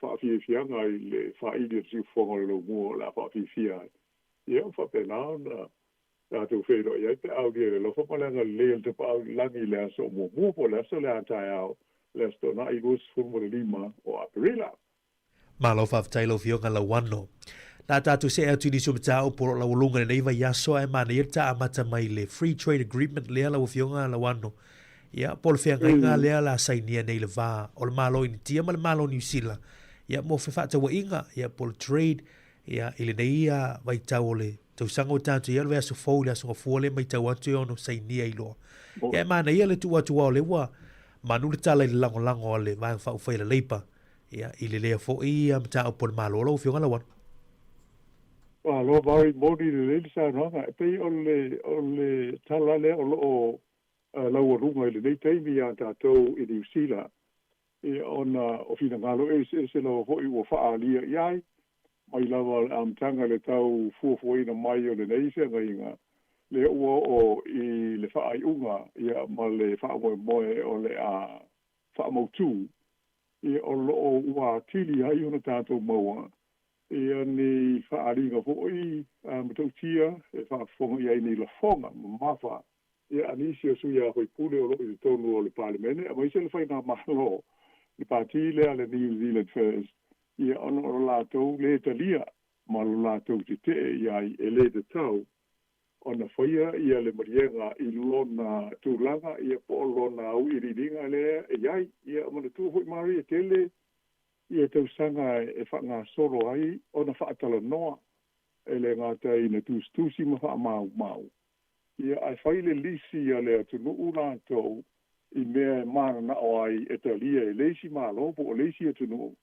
faafiafiaga i le faili o le siufofoga o le laumua o le a faafiafia ai. Ia, ua faapena ona tatou feiloai ai pe a aulia i le alofa ma le agalelei o le Tapaau i le lagi i le aso muamua po o le aso lea a taeao, le Aso Toonai 25 o Aperila. Malo faafetai lau Afioga Lauano. Na tatou see atu i nisi o mataupu o lo o laualuga i lenei vaiaso ae manaia le ta amata mai le Free Trade Agreement lea lau Afioga Lauano. Ia, po o le feagaiga lea o le a sainia nei i le va o le Malo o Initia ma le Malo o Niu Sila, ia, mo fefaatauaiga, ia, po o le trade, ia, i lenei vaitau o le tausaga ua tatou i ai, o le vaiaso fou i le Aso Gafua lea e matau atu e ono sainia ai loa. Ia, e manaia le tuu atu aua o lea ua manu le tala i le lagolago a le Vaega Faaupufai a le Labour, ia, i le lea foi mataupu a le Malo lau Afioga Lauano. Malo Mari, moni lelei le saunoaga. E pei o le, o le tala lea o lo o laualuga i lenei taimi iā tatou i Niu Sila, ia ona o finagalo eseese lava foi ua faaalia i ai, mai lava o le amataga i le tau fuafuaina mai o lenei feagaiga, lea ua oo i le faaiuga ia ma le faamoemoe o le a faamautu, ia o lo o ua atili ai ona tatou maua ia ni faaaliga foi matautia e faafofoga i ai nei lafoga mamafa ia a nisi o sui usufono o lo o i totonu o le Palemene aemaise le faigamalo, le pati lea le New Zealand First, ia ona o lo latou lē talia ma lo latou tetee i ai e lē tatau ona faia ia le maliega i lona tulaga ia po o lona auiliiliga lea e i ai. Ia manatua foi Marie e tele ia tausaga e faagasolo ai ona faatalanoa e le gata ina tusitusi ma faamaumau, ia ae fai le lisi a le atunuu latou i mea e mananao ai e talia e le isi Malo po o le isi atunuu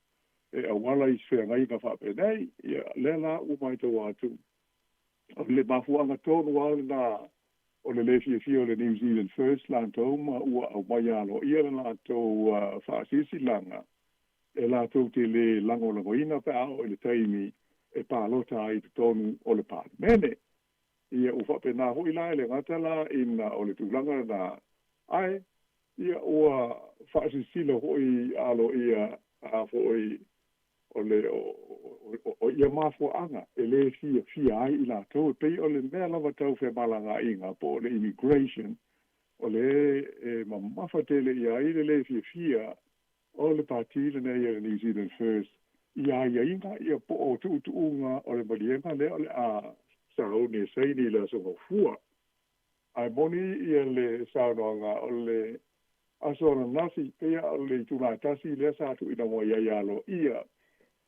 e auala i se feagaiga faapenei. Ia lea la ua matau atu, o le mafuaaga tonu lava lena o le lē fiafia o le New Zealand First latou ma ua aumai aloaia le latou faasilasilaga e latou te lē lagolagoina pe a oo i le taimi e palota ai i totonu o le Palemene. Ia ua faapena foi la e le gata la ina o le tulaga lena, ae ia ua faasilasila foi aloaia a foi o le o ia mafuaaga e lē fiafia ai i latou, e pei o le mea lava tau femalagaaiga po o le immigration, o le e mamafa tele i ai le lē fiafia o le pati lenei a le New Zealand First i aiaiga ia po o tuutuuga o le maliega lea o le a sauni e saini i le Aso Gafua. Ae moni ia le saunoaga o le aso ananafi, pei lava o le itulā tasi lea sa tuuina mai ai aloaia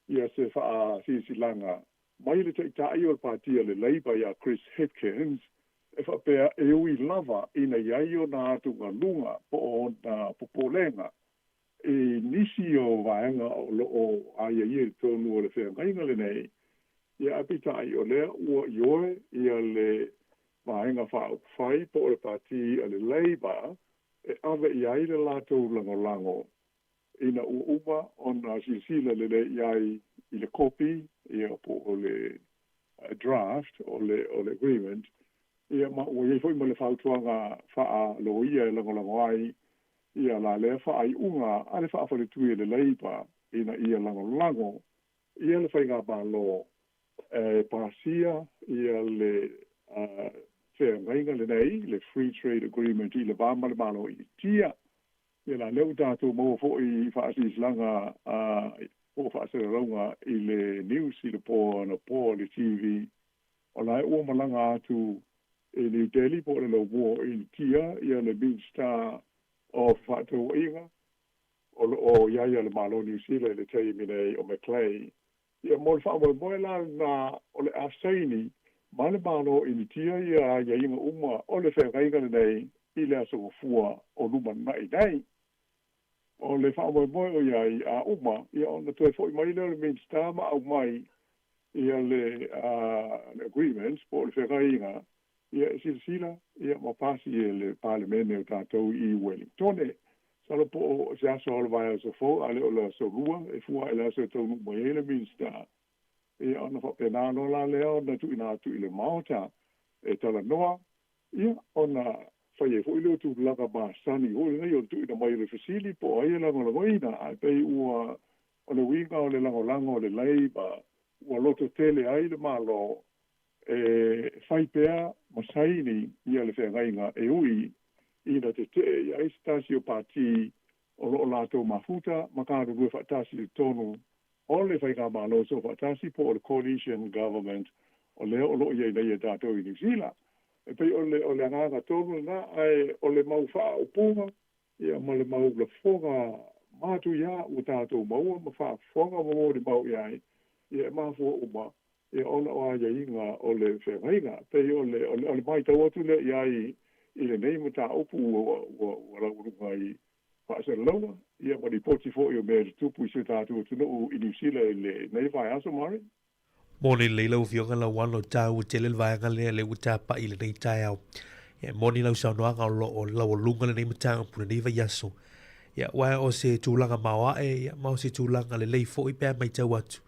ia se faasilasilaga mai le Taitai o le Pati a le Labour ia Chris Hipkins e faapea e ui lava ina i ai ona atugaluga po o ona popolega i nisi o vaega o lo o aiaia i totonu o le feagaiga lenei, ia ae peitai o lea ua ioe ia le Vaega Faaupufai po o le Pati a le Labour e ave i ai le latou lagolago ina ua uma ona silasila lelei i ai i le kopi ia po o le draft o le o le agreement, ia ma ua i ai foi ma le fautuaga faaloia e lagolago ai. Ia la lea faaiuga a le faafaletui e le Leipa ina ia lagolago ia le faigamālō e pasia ia le feagaiga lenei, le Free Trade Agreement i le va ma le Malo Initia. Ia la lea ua tatou maua foʻi faasilasilaga po o faasalalauga i le news i le po anapo le TV, o la e ua malaga atu i New Delhi po o le laumua o Initia ia le Minista o Fefaatauaiga o loo i ai a le Malo Niu Sila i le taimi nei o McLeay. Ia mo le faamoemoe la lena o le a saini ma le Malo Initia ia aiaiga uma o le feagaiga lenei i le aso Gafua o lumanai nei. O le faamoemoe o i ai a uma, ia ona toe foʻi mai lea o le Minista ma aumai ia le agreement po o le feagaiga, ia e silasila ia ma pasi e le Palemene o tatou i Wellingtone. Masalo po o se aso o le vaiaso fou, a le o le aso Lua, e fua i le aso e taunuu mai ai le Minista. Ia ona faapena loa la lea ona tuuina atu i le Maota e talanoa, ia ona fai ai foi lea o tulaga masani foi lenei o le tuuina mai o le fesili po o ai e lagolagoina, ae pei ua o le uiga o le lagolago o le Labour ua lototele ai le Malo e fai pea ma saini ia le feagaiga e ui ina tetee i ai se tasi o pati o loo latou mafuta ma galulue faatasi i totonu o le faigamālō soofaatasi po o le coalition government o lea o loo i ai nei e tatou i Niu Sila. E pei o le o le agaga tonu lena, ae o le mau faaupuga ia ma le mau lafoga matuia ua tatou maua ma faafofoga ma molimau i ai, ia e mafua uma ia ona o aiaiga o le feagaiga. Pei o le o le matau atu lea i ai i lenei mataupu ua laualuga i faasalalauga ia ma lipoti foʻi o mea e tutupu i si o tatou atunuu i Niu Sila i lenei vaiaso, Mari. Moni lelei lau Afioga Lauano, taua tele le vaega lea lea ua tapaʻi i lenei taeao. Ia, e moni lau saunoaga o loo laualuga lenei mataupu lenei vaiaso. Ia, aua o se tulaga maoae, ia, ma o se tulaga lelei foi pe a matau atu.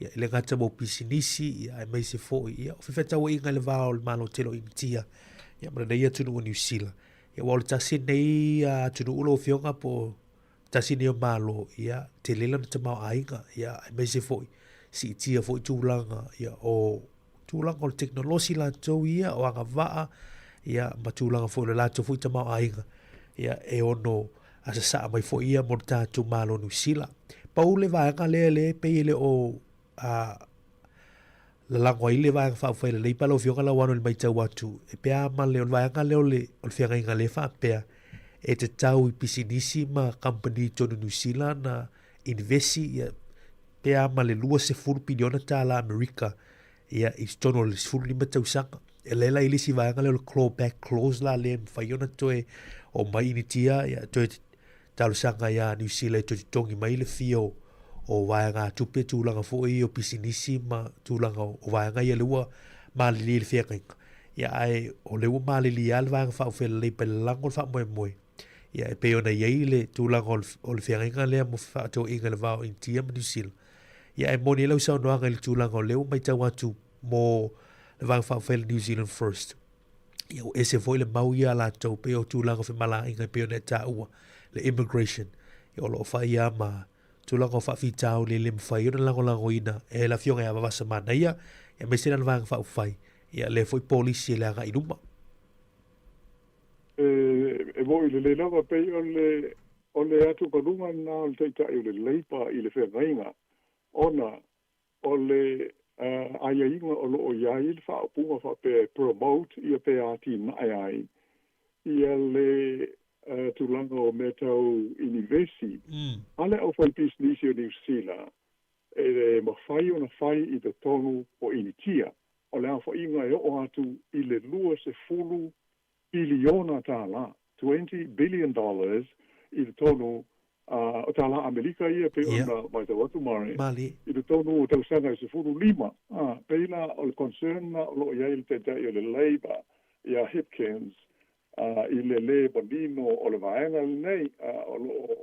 Ia, e le gata mo pisinisi, ia, aemaise foi, ia, o fefaatauaiga i le va o le Malo tele o Initia, ia, ma lenei atunuu o Niu Sila. Ia, aua o le tasi lenei atunuu lau Afioga po o tasi lenei o Malo, ia, tele lona tamaoaiga, ia, aemaise foi, siitia foi tulaga, ia, o tulaga o le tekonolosi latou ia, o agavaa, ia, ma tulaga foi o le latou foi tamaoaiga, ia, e ono asasaa mai foi ia mo le tatou Malo o Niu Sila. Pau le vaega lea lea pei e le o lalago ai le Vaega Faaupufai lelei pa lau Afioga Lauano i le matau atu, e pea ma le o le vaega lea o le o le feagaiga lea faapea e tatau i pisinisi ma kamupani i totonu o Niu Sila na invesi ia pea ma le $20 piliona tālā Amerika ia i totonu o le 15 tausaga. E lea la i le isi vaega lea o le clawback clause la lea e mafai ona toe o mai Initia ia toe talosaga iā Niu Sila e toe totogi mai le fia o vaegatupe, tulaga foi o pisinisi ma tulaga o vaega ia lea ua malilie i le feagaiga. Ia ae o lea ua malilie lava le Vaega Faaupufai Lelei pe lalago le faamoemoe. Ia e pei ona i ai le tulaga o le feagaiga lea mo fefaatauaiga i le va o Initia ma Niu Sila. Ia ae moni ai lau saunoaga i le tulaga o lea ua matau atu mo le Vaega Faaupufai o le New Zealand First. Ia ua ese foi le mau ia a latou pei o tulaga o femalagaaiga e pei ona e taua le immigration. Ia o lo o fai lava ma tulaga o faafitauli e le mafai ona lagolagoina e le Afioga ia Vavasa Manaia, aemaise lana Vaega Faaupufai, ia lea foi polisi e le agai i luma. E moni lelei lava pei o le o le atugaluga lena o le Taitai o le Leipa i le feagaiga ona o le aiaiga o lo o i ai le faaupuga faapea e promote ia pe atinae ai ia le tulaga o mea tau inivesi a le aufaipisinisi o Niu Sila e mafai ona fai i totonu o Initia. O le aofaiga e oo atu i le $20 piliona tālā, $20 billion i totonu o tālā Amerika ia pei ona matau atu Murray, i totonu o tausaga e 15. Pei la o le concern na o loo i ai le Taitai o le Labour ia Hipkins i le lē manino o le vaega lenei. O loo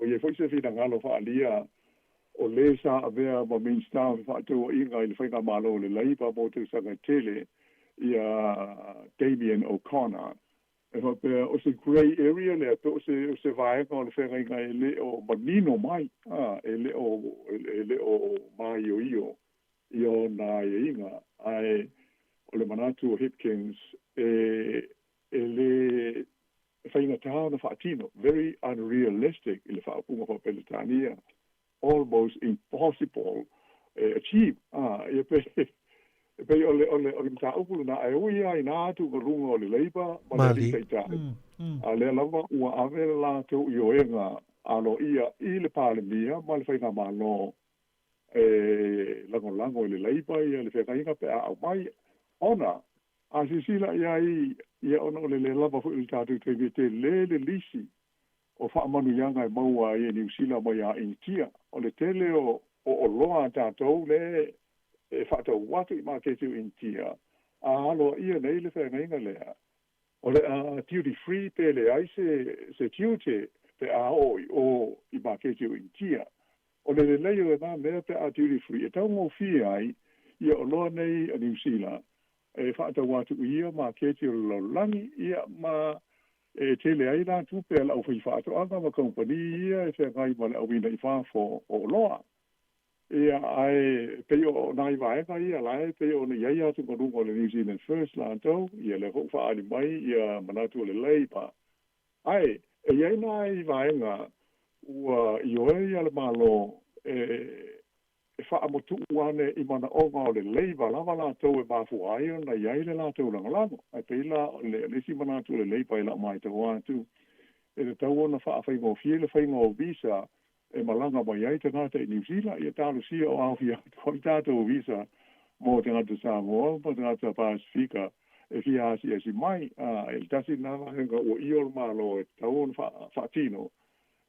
o i ai foi se finagalo faaalia o lē sa avea ma Minista o Fefaatauaiga i le faigamālō o le Labour mo tausaga e tele ia Damien O'Connor. E faapea o se grey area lea pe o se o se vaega o le feagaiga e le o manino mai, a, e le o e le o maioio ia ona aiaiga, ae o le manatu o Hipkins e e le faigata ona faatino, very unrealistic i le faaupuga faa-Peretania, almost impossible e achieve, a, ia pe e pei o le o le o le mataupu lena, ae ui lava i nā atugaluga o le Labour ma le Alii Taitai, a lea lava ua ave le latou ioega aloaia i le Palemia ma le Faigamalo e lagolago i le Labour ia le feagaiga pe a aumai, ona a silasila i ai ia ona o le le lava foi o le tatou taimi e tele le lisi o faamanuiaga e maua ai e Niu Sila mai a Initia. O le tele o oloa a tatou le e faatau atu i maketi o Initia, a aloaia nei le feagaiga lea, o le a duty free pe leai se tiute pe a oo i o i maketi o Initia. O le lelei o lena mea pe a duty free e taugofie ai ia oloa nei a Niu Sila e faatau atu i ia maketi o le lalolagi, ia ma e tele ai la tupe a le aufaifaatoaga ma kamupani ia e feagai ma le auina i fafo o oloa. Ia, ae pei o nai vaega ia la e pei ona i ai atugaluga o le New Zealand First latou, ia lea foi ua faaali mai ia manatu o le Labour. Ae, e i ai nai vaega ua ioe ia le Malo e e faamatuu ane i manaoga o le Labour lava latou e mafua ai ona i ai le latou lagolago. Ae pei la o le isi manatu o le Labour i lau matau atu, e tatau ona faafaigofie le faiga o visa e malaga mai ai tagata i Niu Sila, ia talosia o aofia atu ai tatou visa mo tagata Samoa ma tagata Pasifika e fia asiasi mai. A, e tasi lena vaega ua io le Malo e tatau ona faatino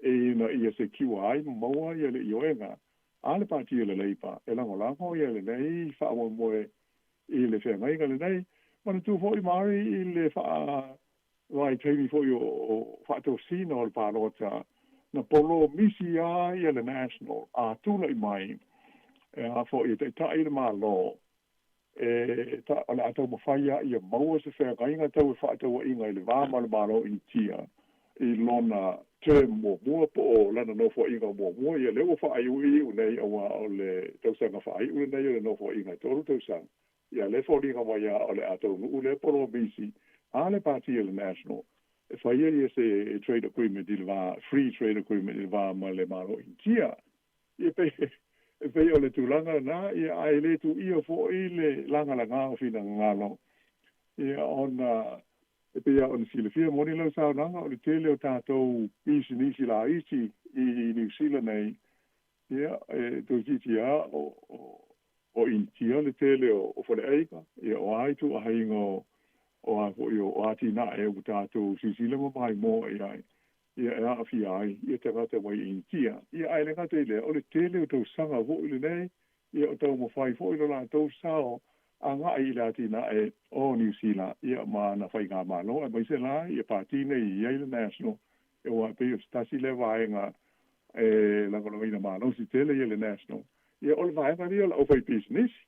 ina ia secure ai ma maua ia le ioega a le Pati o le Leipa e lagolago ia lenei faamoemoe i le feagaiga lenei. Manatua foi Mari i le faa vaitaimi foi o faatosina o le palota na polo misi a ia le National a tulai mai e a foi e taitai le Malo e ta, o le a taumafai a ia maua se feagaiga tau e fefaatauaiga i le va ma le Malo o Initia i lona term muamua po o lana nofoaiga muamua. Ia lea ua faaiuiu nei auā o le tausaga faaiu lenei o le nofoaiga e 3 tausaga. Ia lea e foliga mai a o le a taunuu lea polomisi a le Pati o le National e faia ia se trade agreement i le va, free trade agreement i le va ma le Malo o Initia. Ia pei e pei o le tulaga lena, ia ae le tuuia foi le lagalaga o finagalo, ia ona e pei lava ona silafia moni lau saunoaga o le tele o tatou pisinisi laiti i Niu Sila nei, ia e toeitiiti lava o o Initia le tele o faleaiga, ia o a ituaiga o a foi o atinae ua tatou silasila ma maimoa i ai, ia e aafia ai ia tagata mai Initia. Ia ae le gata i lea, o le tele o tausaga foi lenei, ia o taumafai foi lo latou sao agai i le atinae o Niu Sila, ia ma ana faigamalo, aemaise la ia pati nei e i ai le National, aua e pei o se tasi lea vaega e lagolagoina malosi tele ia le National. Ia o le vaega lea o le aufaipisinisi.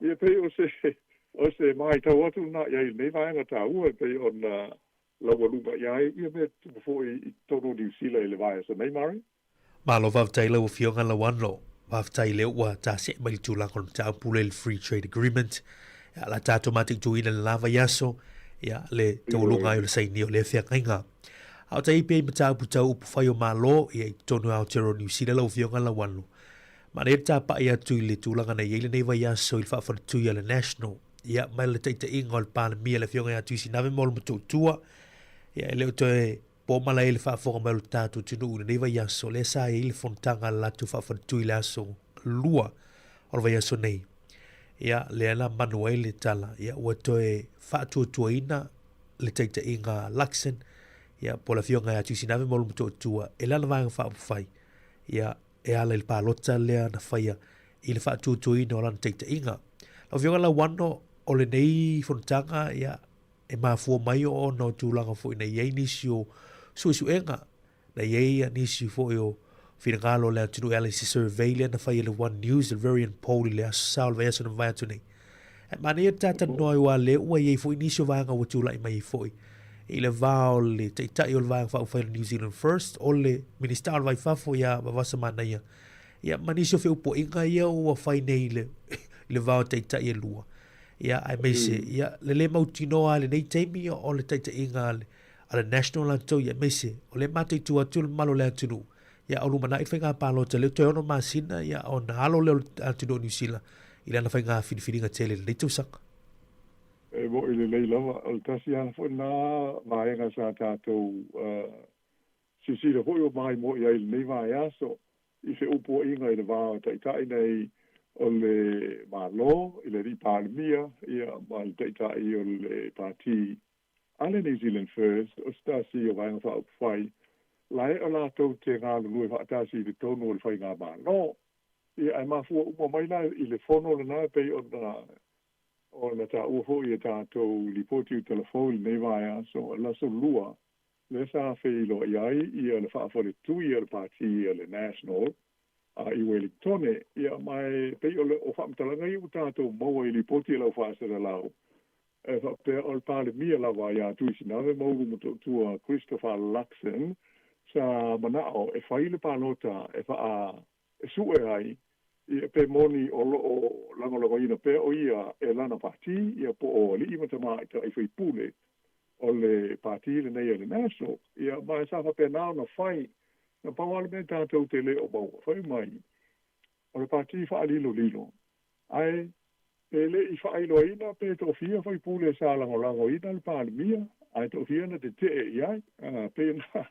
Ia pei o se o se matau atu lena i ai i lenei vaega taua e pei ona laualuga i ai ia mea tutupu foi i totonu o Niu Sila i le vaiaso nei, Murray. Malo faafetai lau Afioga Lauano. Faafetai lea ua tasee mai le tulaga o le mataupu lea i le Free Trade Agreement. Ia, la tatou mataituina i le la vaiaso, ia, le taualuga ai o le sainia o lea feagaiga. A o tai pea i mataupu tau upu fai o Malo, ia, i totonu o Aotearoa Niu Sila lau Afioga Lauano. Manaia le tapa'i atu i le tulaga na i ai lenei vaiaso i le faafaletui a le National, ia, mai le taitaiga o le Palemia le Afioga ia Tuisinave mo le Motootua, ia, e le o toe po mala ai le faafofoga mai o le tatou atunuu i lenei vaiaso, lea sa i ai le fonotaga a le latou faafaletui i le aso Lua o le vaiaso nei. Ia, lea na manu ai le tala, ia, ua toe faatuatuaina le taitaiga a Luxon, ia, po o le Afioga ia Tuisinave mo le Motootua e lana Vaega Faaupufai, ia, e ala i le palota lea na faia i le faatuatuaina o lana taitaiga. Lau Afioga Lauano, o lenei fonotaga, ia, e mafua mai ona o tulaga foi na i ai nisi o suesuega, na i ai nisi foi o finagalo o le atunuu e ala i se survey lea na faia e le One News, le Verian Poll i le Aso Sa o le vaiaso na mavae atu nei. E manaia le ta talanoa ai aua lea ua i ai foi nisi o vaega ua tulai mai ai foi. i le va o le Taitai o le Vaega Faaupufai o le New Zealand First, o le Minisita o le Va i Fafo ia Vavasa Manaia, ia ma nisi o feupuaiga ia ua fai nei i le, i le va o taitai e lua. Ia, aemaise, ia, le lē mautinoa i lenei taimi o le taitaiga a le, a le National latou, ia, aemaise, o lea e mataitu atu le mamalu o le atunuu, ia, o lumanai le faiga palota lea toe 6 masina, ia, ona alo lea o le atunuu o Niu Sila i lana faiga filifiliga tele i lenei tausaga. E mo'i lelei lava, o le tasi lava foi lena vaega sa tatou silasila foi ua maimoa i ai i lenei vaiaso i feupuaiga i le va o Taitai nei o le Malo i le Alii Palemia ia ma le Taitai o le Pati a le New Zealand First, o se tasi o Vaega Faaupufai lae o latou te galulue faatasi i totonu o le Faigamalo. Ia ae mafua uma mai la i le fono lena e pei ona ona taua foi e tatou lipoti o telefou i lenei vaiaso, o le aso Lua lea sa feiloai ai ia le faafaletui a le Pati a le National i Welingtone. Ia ma e pei o le o faamatalaga ia ua tatou maua i lipoti a lau faasalalau e faapea o le Palemia lava ia Tuisinave ma Ulu Motootua Christopher Luxon sa manao e fai le palota e faa e sue ai ia pe moni o loo lagolagoina pea o ia e lana pati ia po o alii ma tamaitai faipule o le pati lenei a le National. Ia ma e sa faapena ona fai na pau lava le mea tatou te le o maua fai mai o le pati faalilolilo ae e le i faailoaina pe toafia faipule sa lagolagoina le Palemia ae toafia na tetee i ai pe na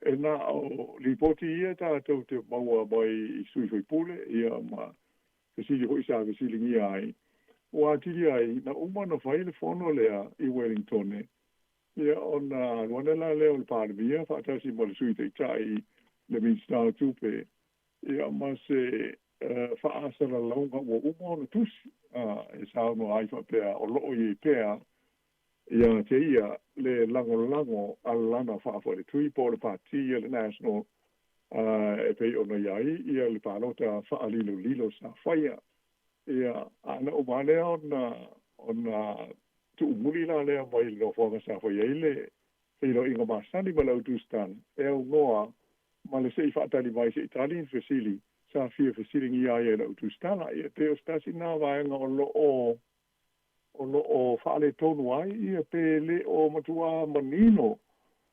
e na o lipoti ia tatou te maua mai i sui faipule ia ma fesili foi sa fesiligia ai ua atili ai na uma ona fai le fono lea i Wellingtone ia ona alu ane la lea o le Palemia faatasi ma le Sui Taitai le Minisita o Tupe ia ma se faasalalauga ua uma ona tusi e saunoa ai faapea o loo i ai pea ia te ia le lagolago a lana faafaletui po o le Pati a le National e pei ona i ai ia le palota faalilolilo sa faia. Ia a na uma lea ona ona tuumuli la lea mai le nofoaga sa fai ai le feiloaiga masani ma le au tusitala e aunoa ma le se'i faatali mai se'i tali ni fesili sa fia fesiligia ai e le au tusitala. Ia pei o se tasi lena vaega o loo o loo faaletonu ai ia pe le o matuā manino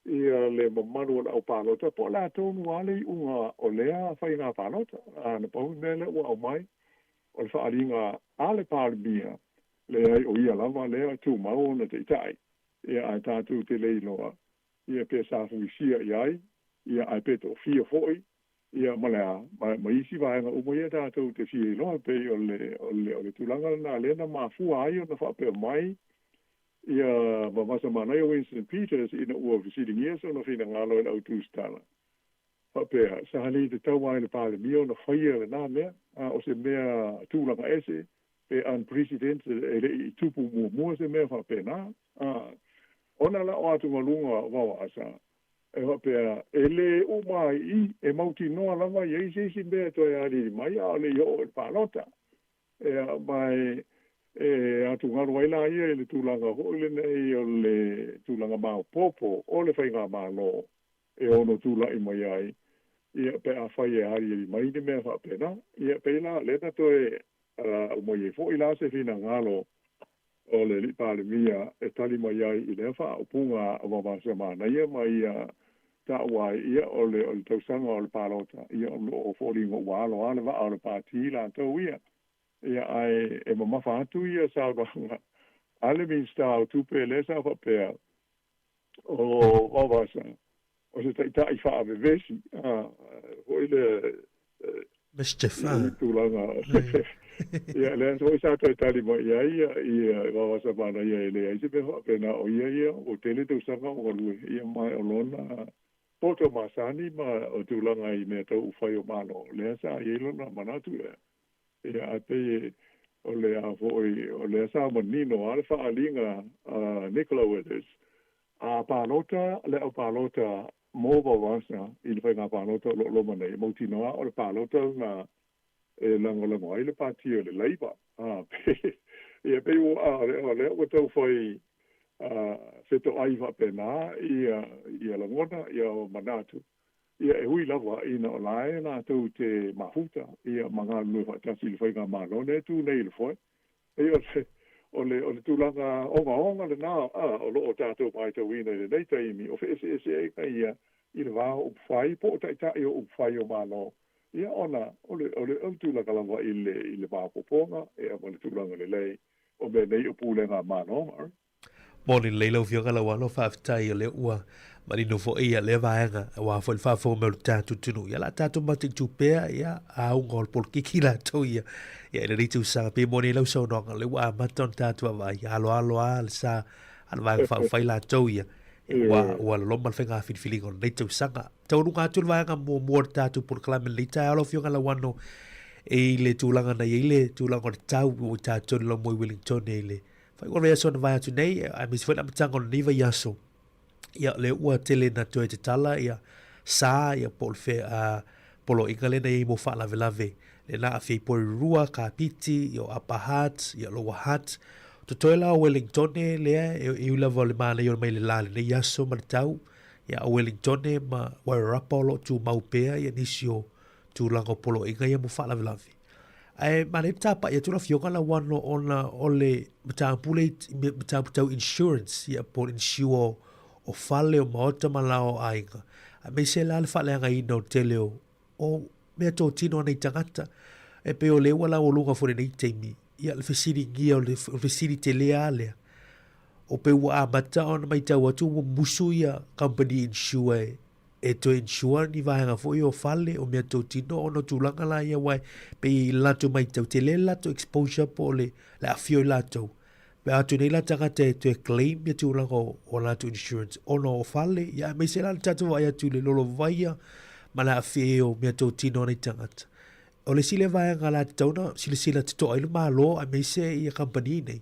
ia le mamalu o le au palota po o le a tonu lava le iuga o lea faiga palota. A na pau le mea lea ua aumai o le faaaliga a le Palemia, leai o ia lava lea e tumau ona taitai ia ae tatou te le iloa ia pe sa fuisia i ai ia ae pe toafia foi ia ma le a ma isi vaega uma ia tatou te fia iloa. Pei o le o le o le tulaga lena lea na mafua ai ona faapea mai ia Vavasa Manaia Winston Peters ina ua fesiligia sona finagalo e le au tusitala faapea sa le tatau ai le Palemia ona faia lena mea a o se mea tulaga ese pe unprecedented e le'i i tupu muamua se mea faapena a ona la o atugaluga o Vavasa e faapea e lē uma ai i e mautinoa lava i ai se isi mea e toe aliali mai a o le i oo i le palota. Ia ma e atugalu ai la ia i le tulaga foi lenei o le tulaga maopoopo o le faigamalo e ono tula'i mai ai ia pe afai e aliali mai ni mea faapena. Ia pei la lea na toe aumai ai foi la se finagalo o le Alii Palemia e tali mai ai i lea faaupuga o Vavasa Manaia ma ia taua ai ia o le o le tausaga o le palota ia o loo foliga ua alo lava le vaa o le pati latou ia. Ia ae e mamafa atu ia saunoaga a le Minisita o Tupe lea sa faapea o Vavasa o se taitai faavevesi foi le mischief i tulaga ia lea foi sa toe tali mai i ai ia ia Vavasa Manaia e leai se mea faapena o ia ia ua tele tausaga o galue ia ma o lona poto masani ma o tulaga i mea tau ufai o Malo lea sa i ai lona manatu lea. Ia ae pei o le a foi o lea sa manino a le faaaliga a Nicola Withers a palota le au palota mo Vavasa i le faiga palota o loo loma nei e mautinoa o le palota lena e lagolago ai le pati o le Labour. A pe ia pei ua o lea ua tau fai Fetoai faapena ia ia lagona ia manatu ia e ui lava ina o lae latou te mafuta ia ma galulue faatasi i le faigamalo lea e tu nei i le foe. E o le tulaga ogaoga lenā o loo tatou matauina i lenei taimi o feeseeseaiga ia i le va o upufai po o taʻitaʻi o upufai o Malo ia ona o le tulaga lava i le maopoopoga ia ma le tulaga lelei o mea nei o pulega Malo. Moni lelei lau Afioga Lauano, faafetai o lea ua manino foi ia lea vaega aua foi le faafofoga mai o le tatou atunuu. Ia, o le a tatou mataitu pea ia auga o le polokiki latou ia ia i lenei tausaga. Pe moni ai lau saunoaga, lea ua amata ona tatou vaavaai, aloalo lava le sa a le Vaega Faaupufai latou ia, ua loloma le faiga filifiliga o lenei tausaga. Taualuga atu le vaega muamua o le tatou polokalame i lenei taeao lau Afioga Lauano i le tulaga na i ai le tulaga o le tau ua i tatou i le laumua i Wellington i le faaiuga o le vaiaso na vae atu nei, aemaise foi le amataga o lenei vaiaso. Ia, lea ua tele na toe tatala ia sa ia po o le fe, poloaiga lea na i ai mo faalavelave lea na aafia i Porirua, Kapiti, ia o Upper Hutt, ia Lower Hutt. Totoe la o Wellingtone lea e ui lava o le manaia o le mai le la lenei aso ma le tau, ia o Wellingtone ma Wairarapa o lo o tumau pea ia nisi o tulaga o poloaiga ia mo faalavelave. Ae manaia le tapa'i atu le Afioga Lauano ona o le mataupu lea i mataupu tau insurance, ia po o le insure o fale, o maota ma lao o aiga, aemaise la le faaleagaina o le tele o mea totino a nei tagata. E pei o lea ua laualuga foi i lenei taimi, ia le fesiligia o le fesili tele lava lea, o pei ua amata ona matau atu ua musu ia company insure e toe insure ni vaega foi o fale, o mea totino ona o tulaga la ia, aua e pei i le latou matau, tele le latou exposure po o le aafia o i latou. Pe a atu nei la tagata e toe claim ia tulaga o latou insurance ona o fale, ia aemaise la le tatou vaai atu i le lolovaia ma le aafia o mea totino a nei tagata. O le isi lea vaega la tatau ona silasila totoa i le Malo aemaise ia kamupani nei,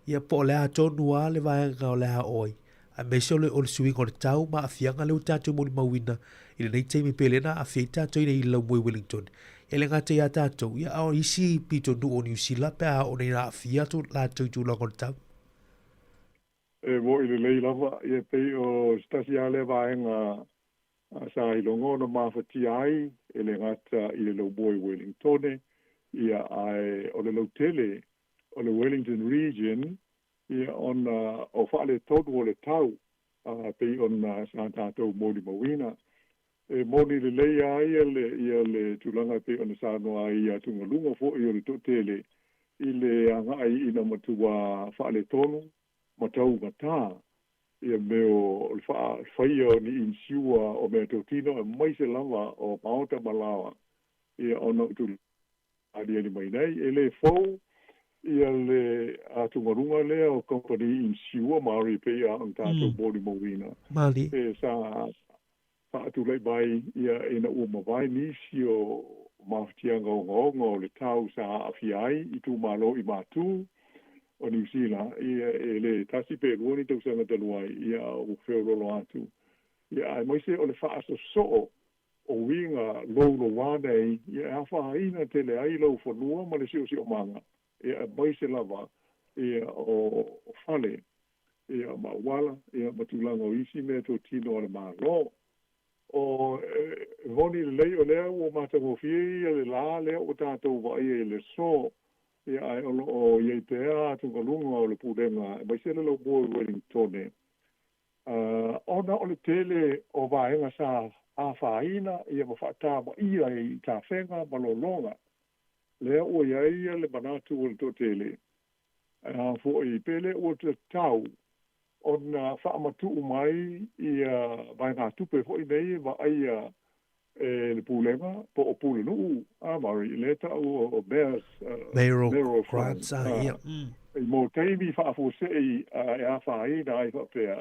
ia po o le a tonu lava le vaega o le a oo ai, aemaise o le suiga o le tau ma aafiaga lea ua tatou molimauina i lenei taimi, pei o lea na aafia ai tatou i nei laumua i Wellington. E le gata iā tatou, ia a o isi pitonuu o Niu Sila pe a oo nei ina aafia atu latou i tulaga o le tau. E moʻi lelei lava, ia pei o se tasi lava lea vaega sa iloga ona mafatia ai e le gata i le laumua i Wellingtone, ia ae o le lautele o le Wellington Region, ia ona o faaletonu o le tau pei ona sa tatou molimauina. E moni lelei lava ia le tulaga pei ona saunoa ai ia atugaluga foi o le toatele i le agai ina matua faaletonu ma taugatā ia mea o le faafaia o ni insure o mea totino aemaise lava o maota ma laoa ia ona o tulaga aliali mai nei. E lē fou ia le atugaluga lea o company insure Maori pei a ona tatou molimauina. Mali. E sa faatulai mai ia ina ua mavae nisi o mafatiaga ogaoga o le tau sa aafia ai itumalo i matu o Niu Sila ia e lē tasi pe lua ni tausaga talu ai ia ua feoloolo atu ia aemaise o le faasosoo o uiga loulouā nei ia e afaina tele ai lou fanua ma le siosiomaga ia aemaise lava ia o fale ia ma auala ia ma tulaga o isi mea totino a le Malo. O e moni lelei o lea ua matagofie ia le la lea ua tatou vaaia i le aso ia ae o loo i ai pea atugaluga o le pulega aemaise le laumua i Wellingtone ona o le tele o vaega sa afaina ia ma faatamaia i tafega ma lologa lea ua i ai ia le manatu o le toatele a foʻi pe lē ua tatau ona faamatuu mai ia vaegatupe foi nei e vaaia e le pulega po o pulenuu a Murray lea taʻu o mayors mayoral grants ia. I mo taimi faafuasei e afaina ai faapea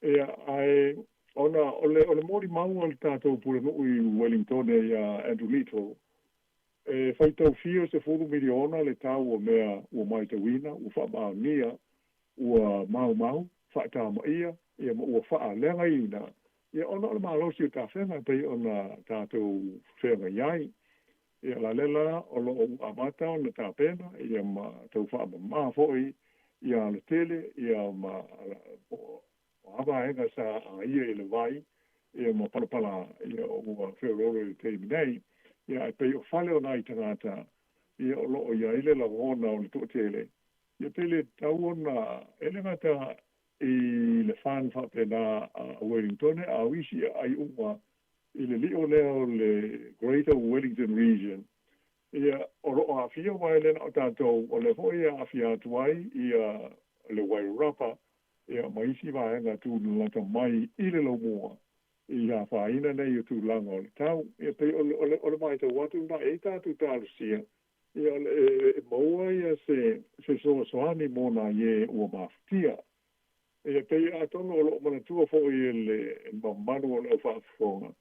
ia ae ona o le molimau a le tatou pulenuu i Wellington ia Andrew Little e faitaufia 10 miliona le tau o mea ua matauina ua faamaonia ua maumau faatamaia ia ma ua faaleagaina ia ona o le malosi o tafega pei ona tatou feagai ai. Ia la lela o loo ua amata ona tapena ia ma tau faamamā foi. Ia Alatele ia ma po o a vaega sa aia i le vai ia ma Palapala ia ua feoloolo i le taimi nei. Ia ae pei o fale o nai tagata ia o loo i ai le lagona o le toatele ia pe le tatau ona e le gata i le fan faapena a Wellington a o isi aiuga i le lio lea o le Greater Wellington Region ia o loo aafia aua e le na o tatou o lea foi e aafia atu ai ia le Wairarapa ia ma isi vaega tūlalata mai i le Laumua i afaina nei o tulaga o le tau. Ia pei o le o le matau atu na e tatou talosia ia o le e maua ia se fesoasoani mo nai e ua mafutia. Ia pei atonu o loo manatua foi e le mamalu o le au faafofoga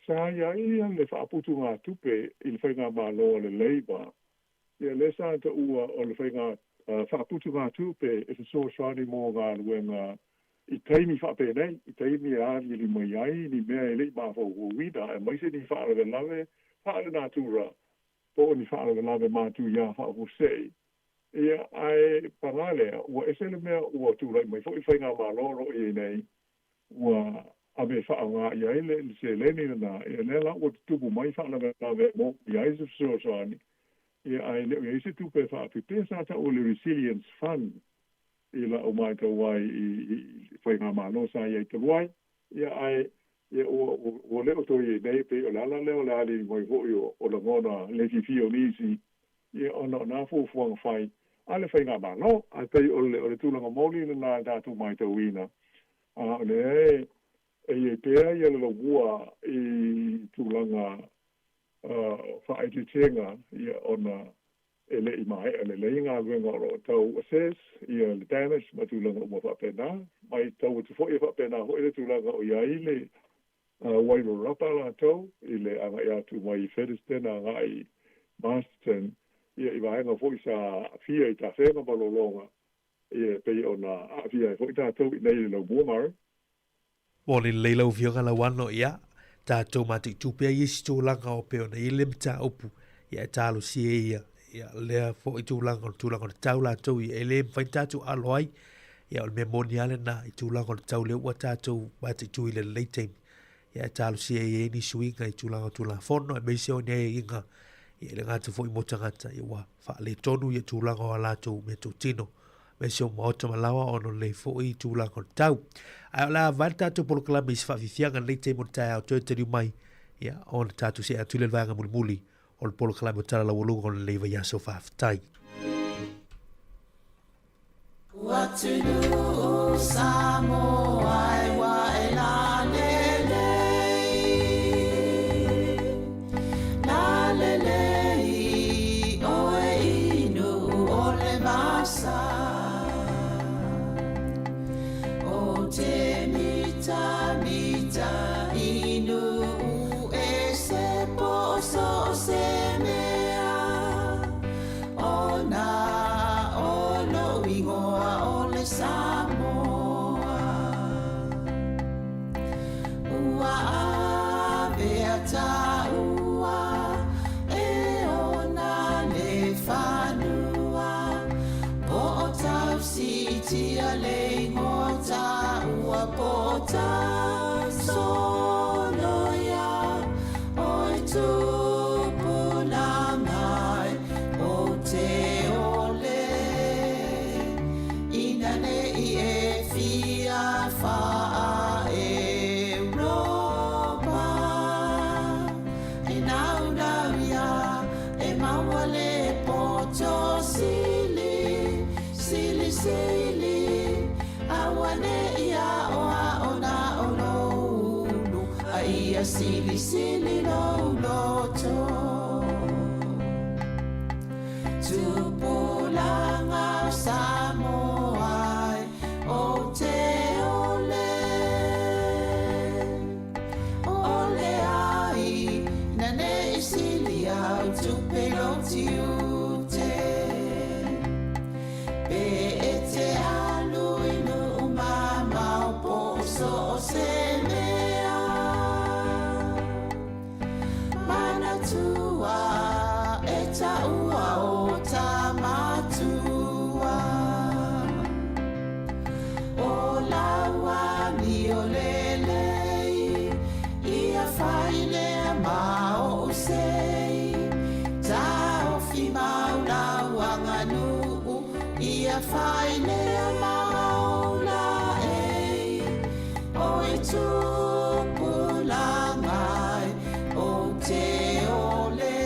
sa i ai ia le faaputugatupe i le faigamalo a le Labour ia lea sa taua o le faiga faaputugatupe e fesoasoani mo galuega i taimi faapenei i taimi e aliali mai ai ni mea e le'i mafaufauina aemaise ni faalavelave faalenatura po o ni faalavelave matuiā faafuasei. Ia ae pagā lea ua ese le mea ua tula'i mai fo'i faigamalo o loo i ai nei ua ave e faaaogā i ai le seleni lenā. Ia lea la ua tutupu mai faalavelave mo i ai se fesoasoani ia ae le o i ai se tupe e faapipea sa ta'u o le Resilience Fund i la'u matau ai i faigamalo sa iai talu ai. Ia ae ia ua le o toe i ai nei pei o le ala lea o le aliali mai fo'i o lagona le fiafia o nisi ia ona o nā fuafuaga fai a le faigamalo ae pei o le tulaga moli lenā e tatou matauina a o lea e iai pea ia le Laumua i tulaga faaeteetega ia ona e le'i maea lelei galuega o loo tau assess ia le damage ma tulaga uma faapena. Matau atu fo'i e faapena fo'i le tulaga o i ai le Wairarapa latou i le aga'i atu mai Featherston aga'i Masterton ia i vaega fo'i sa aafia i tafega ma lologa ia pei ona aafia ai fo'i tatou i nei i le Laumua Murray. Mo le lelei lau Afioga Lauano, ia, tatou mataitu pea i isi tulaga o pei ona i ai le mataupu, ia e talosia ia, ia lea foi tulaga o le tulaga o le tau latou ia e le mafai ona tatou alo ai. Ia o le mea moni lava lena i tulaga o le tau lea ua tatou mataitu i le lelei taimi. Ia e talosia e i ai ni suiga i tulaga o Tulafono aemaise o ni aiaiga ia e le gata foi mo tagata ia ua faaletonu ia tulaga o a latou meatotino aemaise o maota ma laoa ona o lenei foi tulaga o le tau. Ae o le a vae le tatou polokalame i se faafiafiaga lenei taimi o le taeao toe taliu mai ia ona tatou see atu i le vaega mulimuli o le polokalame o Tala Laualuga o lenei vaiaso. Faafetai. Atunuu Samoa e ua e lalelei, lalelei oe i nuu o le vasa. O te mitamita i nuu e se po so o se mea. Ona o lou igoa o le Samoa. Ua avea taua e ona le fanua. Po o tausitia le igoa taua po o tausoloia oi tupulaga o te ole ina nei e fia whaa Europa e naunau ia e maua le poto sili sili sili aua nei ao ao na o loulu a ia sili sili lou loto Tupulaga o Samoa o te ole ole ai na nei sili au tupe lou tiute Pe e te alu i nuu mamao po o so o se mea Manatua e taua o tamatua. Ia fai lea maula e o e tupulaga o te ole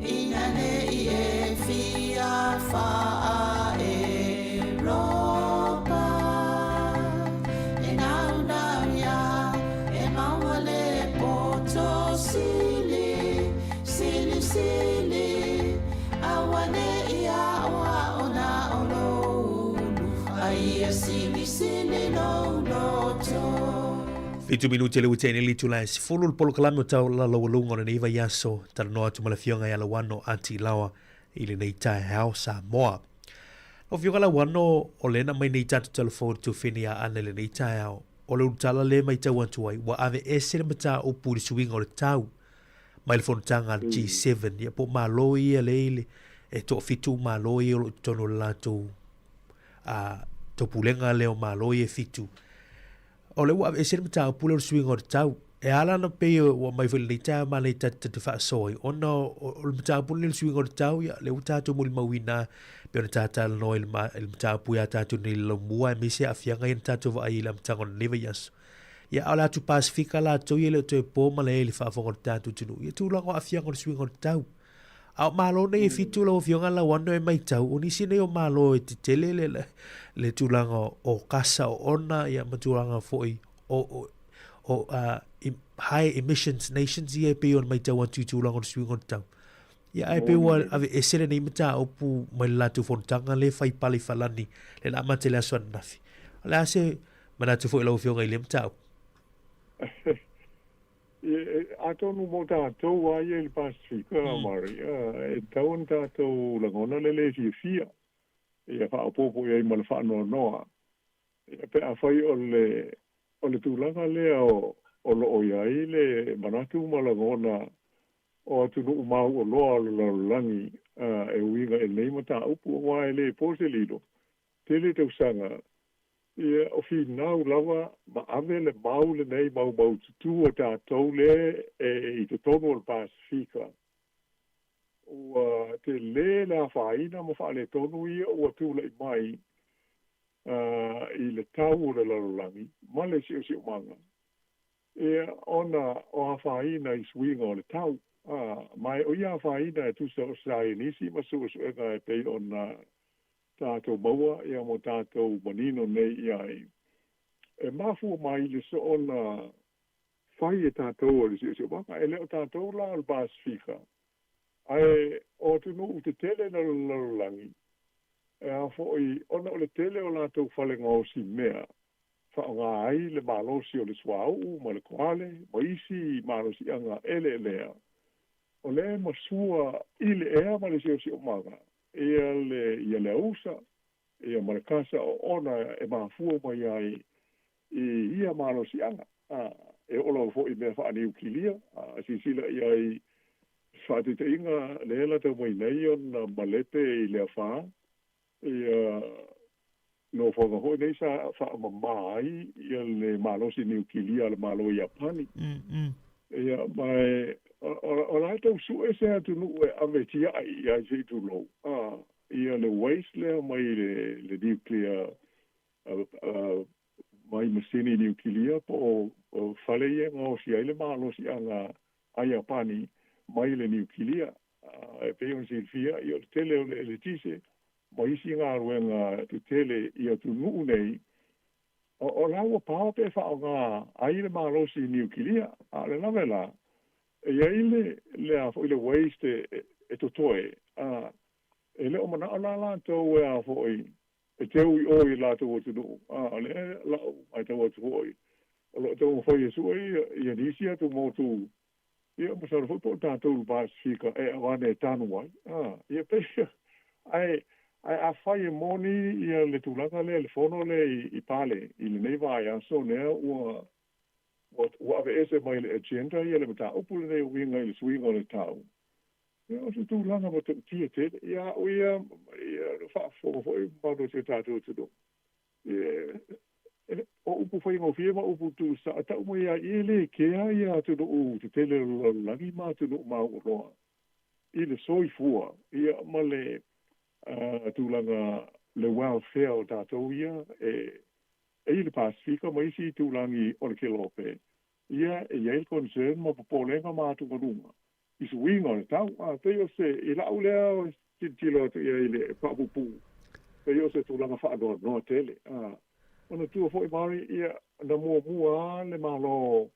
ina nei e fia whaa e ropa e nau nau ia e maua le poto sili sili sili aua ne ia oa ona o loulu ai sili sili lo loto. 7 minute le ua le itula e 10 le polokalame o tau lalaualuga o lenei vaiaso, talanoa atu ma le Afioga ia Lauano Ati Laoa i lenei taeao Samoa. Lau Afioga Lauano, o lea na aumai nei tatou telefoni i le tuafene ia Ana i lenei taeao, o le ulutala lea e matau atu ai, ua aveese le mataupu i le suiga o le tau mai le fonotaga a le G7, ia po o Malo ia lea i le, e toafitu Malo ia o lo o i totonu o le latou taupulega lea o Malo ia e fitu. O lea ua aveese le mataupu lea o le suiga o le tau. E ala ona pei ua aumai foi i lenei taeao ma lenei tatou te faasoa ai, ona o le mataupu lenei o le suiga o le tau, ia, lea ua tatou molimauina pei ona ta talanoa i le mataupu ia tatou nei i le laumua, aemaise aafiaga ia na tatou vaai i le amataga o lenei vaiaso. Ia, a o le atu Pasefika latou ia e le o toe po ma le i le faafofoga o le tatou atunuu, ia tulaga o aafiaga o le suiga o le tau. A o Malo nei e fitu lau Afioga Lauano e matau, o nisi nei o Malo e tetele le tulaga o kasa o ona, ia ma tulaga foi o high emissions nations ia e pei ona matau atu i tulaga o le suiga o le tau. Ia ae pei ua aveese lenei mataupu mai le latou fonotaga lea e fai pale i Falani lea na amata i le aso ananafi. O le a se manatu foi lau Afioga i lea mataupu? Atonu mo tatou a ia i le Pasifika, Mari, e tatau ona tatou lagona le lē fiafia, ia faaopoopo i ai ma le faanoanoa, ia pe afai o le o le tulaga lea o o lo o i ai le manatu ma lagona o atunuu mauoloa o le lalolagi e uiga i lenei mataupu, aua e le po se lilo, tele tausaga Ia, o finau lava ma ave le mau lenei maumaututu a tatou lea e i totonu o le Pasefika. Ua tele le afaina ma faaletonu ia ua tulai mai i le tau o le lalolagi ma le siosiomaga, ia, ona o afaina i suiga o le tau. Ma o ia afaina e tusa o saienisi ma suesuega e pei ona tatou maua ia mo tatou manino nei i ai. E mafua mai le soona fai e tatou o le siosiomaga, e le o tatou la o le Pasefika, ae o atunuu tetele na lalolagi, e a foi ona o le tele o latou fale gaosi mea, faaaoga ai le malosi o le suauu ma le koale ma isi malosiaga eleelea, o lea e masua i le ea ma le siosiomaga ia le ia le ausa ia ma le kasa o ona e mafua mai ai i ia malosiaga. E oo lava foi i mea faaniukilia, a silasila i ai faataitaiga lea la tau mai nei ona malepe i le afa ia nofoaga foi nei sa faamama ai ia le malosi niukilia a le Malo o Iapani. Ia, ma e, o la e tau sue se atunuu e ave tiai i ai se i tulou, ia le waste lea mai le, le nuclear, mai masini niukilia po o fale ia e gaosi ai le malosiaga a Iapani mai le niukilia. E pei ona silafia, ia o le tele o le eletise ma isi galuega tetele i atunuu nei, o la ua paoa pe faaaoga ai le malosi niukilia, a o le lave la, e i ai le le a foi le waste e totoe, a e le o manao la latou e a foi e teu i o i latou atunuu, a o lea la'u matau atu foi, o lo o taumafai e sue ia nisi atu motu, ia masalo foi po o tatou i le Pasefika e avane e tanu ai, a ia pei ae ae afai e moni ia le tulaga lea le fono lea i Pale i lenei vaiaso lea ua ua aveese mai le agenda ia le mataupu lenei e uiga i le suiga o le tau, ia o se tulaga matautia tele ia a'u ia ia faafofoga foi mamalu o si o tatou atunuu. Ia o upu faigofie ma upu tuusa'a tau mai ai e lē kea ia atunuu tetele o le lalolagi ma atunuu mauoloa i le soifua ia ma le tulaga le welfare o tatou ia e e i le Pasifika ma isi itulagi o le Kelope, ia e i ai le concern ma popolega ma atugaluga i suiga o le tau. A pei o se i la'u lea tilotilo atu i ai i le faapuupuu, pei o se tulaga faanoanoa tele. A manatua foi Mari, ia na muamua lava le Malo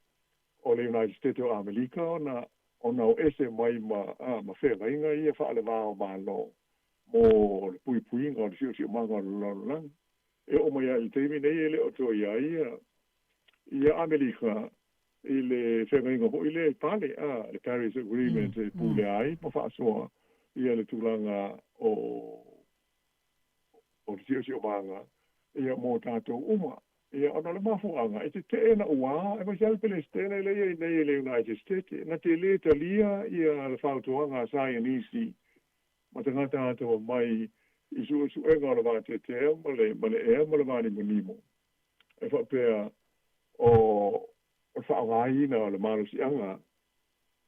o le United States o Amerika ona ona o ese mai ma a ma feagaiga ia faaleva o Malo mo le puipuiga o le siosiomaga o le lalolagi. E oo mai lava i le taimi nei e le o toe i ai ia ia Amerika i le feagaiga foi lea i Pale, a le Paris Agreement e pulea ai ma faasoa ia le tulaga o o le siosiomaga ia mo tatou uma. Ia ona o le mafuaaga e tetee na ua aemaise lava le Peresetene lea e i ai nei i le United States na te lē talia ia le fautuaga a saienisi ma tagata atamamai i suesuega o le vateatea ma le ma le ea ma le vanimonimo e faapea o o le faaaogaina o le malosiaga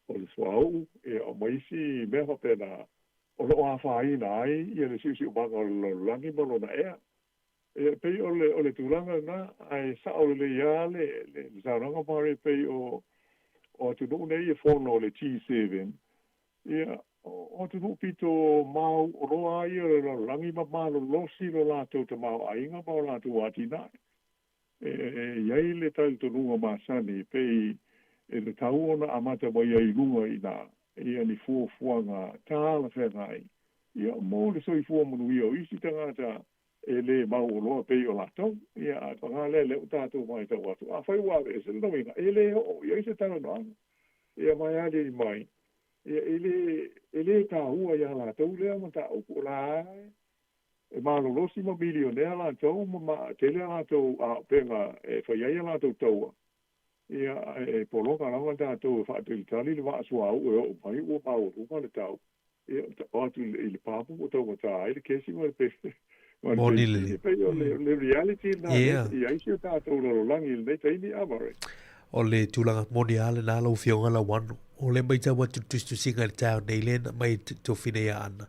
o le suauu ia o ma isi mea faapena o loo afaina ai ia le siusiumaga o le lalolagi ma lona ea. Ia pei o le o le tulaga lena ae sao lelei lava le le saunoaga Mare pei o o atunuu nei e fono o le G7 ia o atunuu pito mau oloa ia o le lalolagi ma malolosi lo latou tamaoaiga ma o latou atinae. E i ai le talitonuga masani pei e tatau ona amata mai ai i luga i ina ia ni fuafuaga talafeagai ia mo le soifua manuia o isi tagata e lē mau oloa pei o latou. Ia ae paga lea lea ua tatou matau atu afai ua aveese lona uiga e lē oo i ai se talanoaga. Ia mai aliali mai ia e lē e lē taua iā latou lea mataupu o la e malolosi ma milionea latou ma ma tele a latou aopega e fai ai a latou taua. Ia ae pologa lava tatou e faatalitali le vaa suauu e oo mai ua maualuga le tau. Ia o atu i le papu ua taugata ai le kesi ma le ma le Moni lelei. E pei o le le reality lena lea e i ai si o tatou lalolagi i lenei taimi a Murray. O le tulaga moni lava lena lau Afioga Lauano. O lea matau atu i le tusitusiga i le taeao nei lea na aumai e Tofina ia Ana.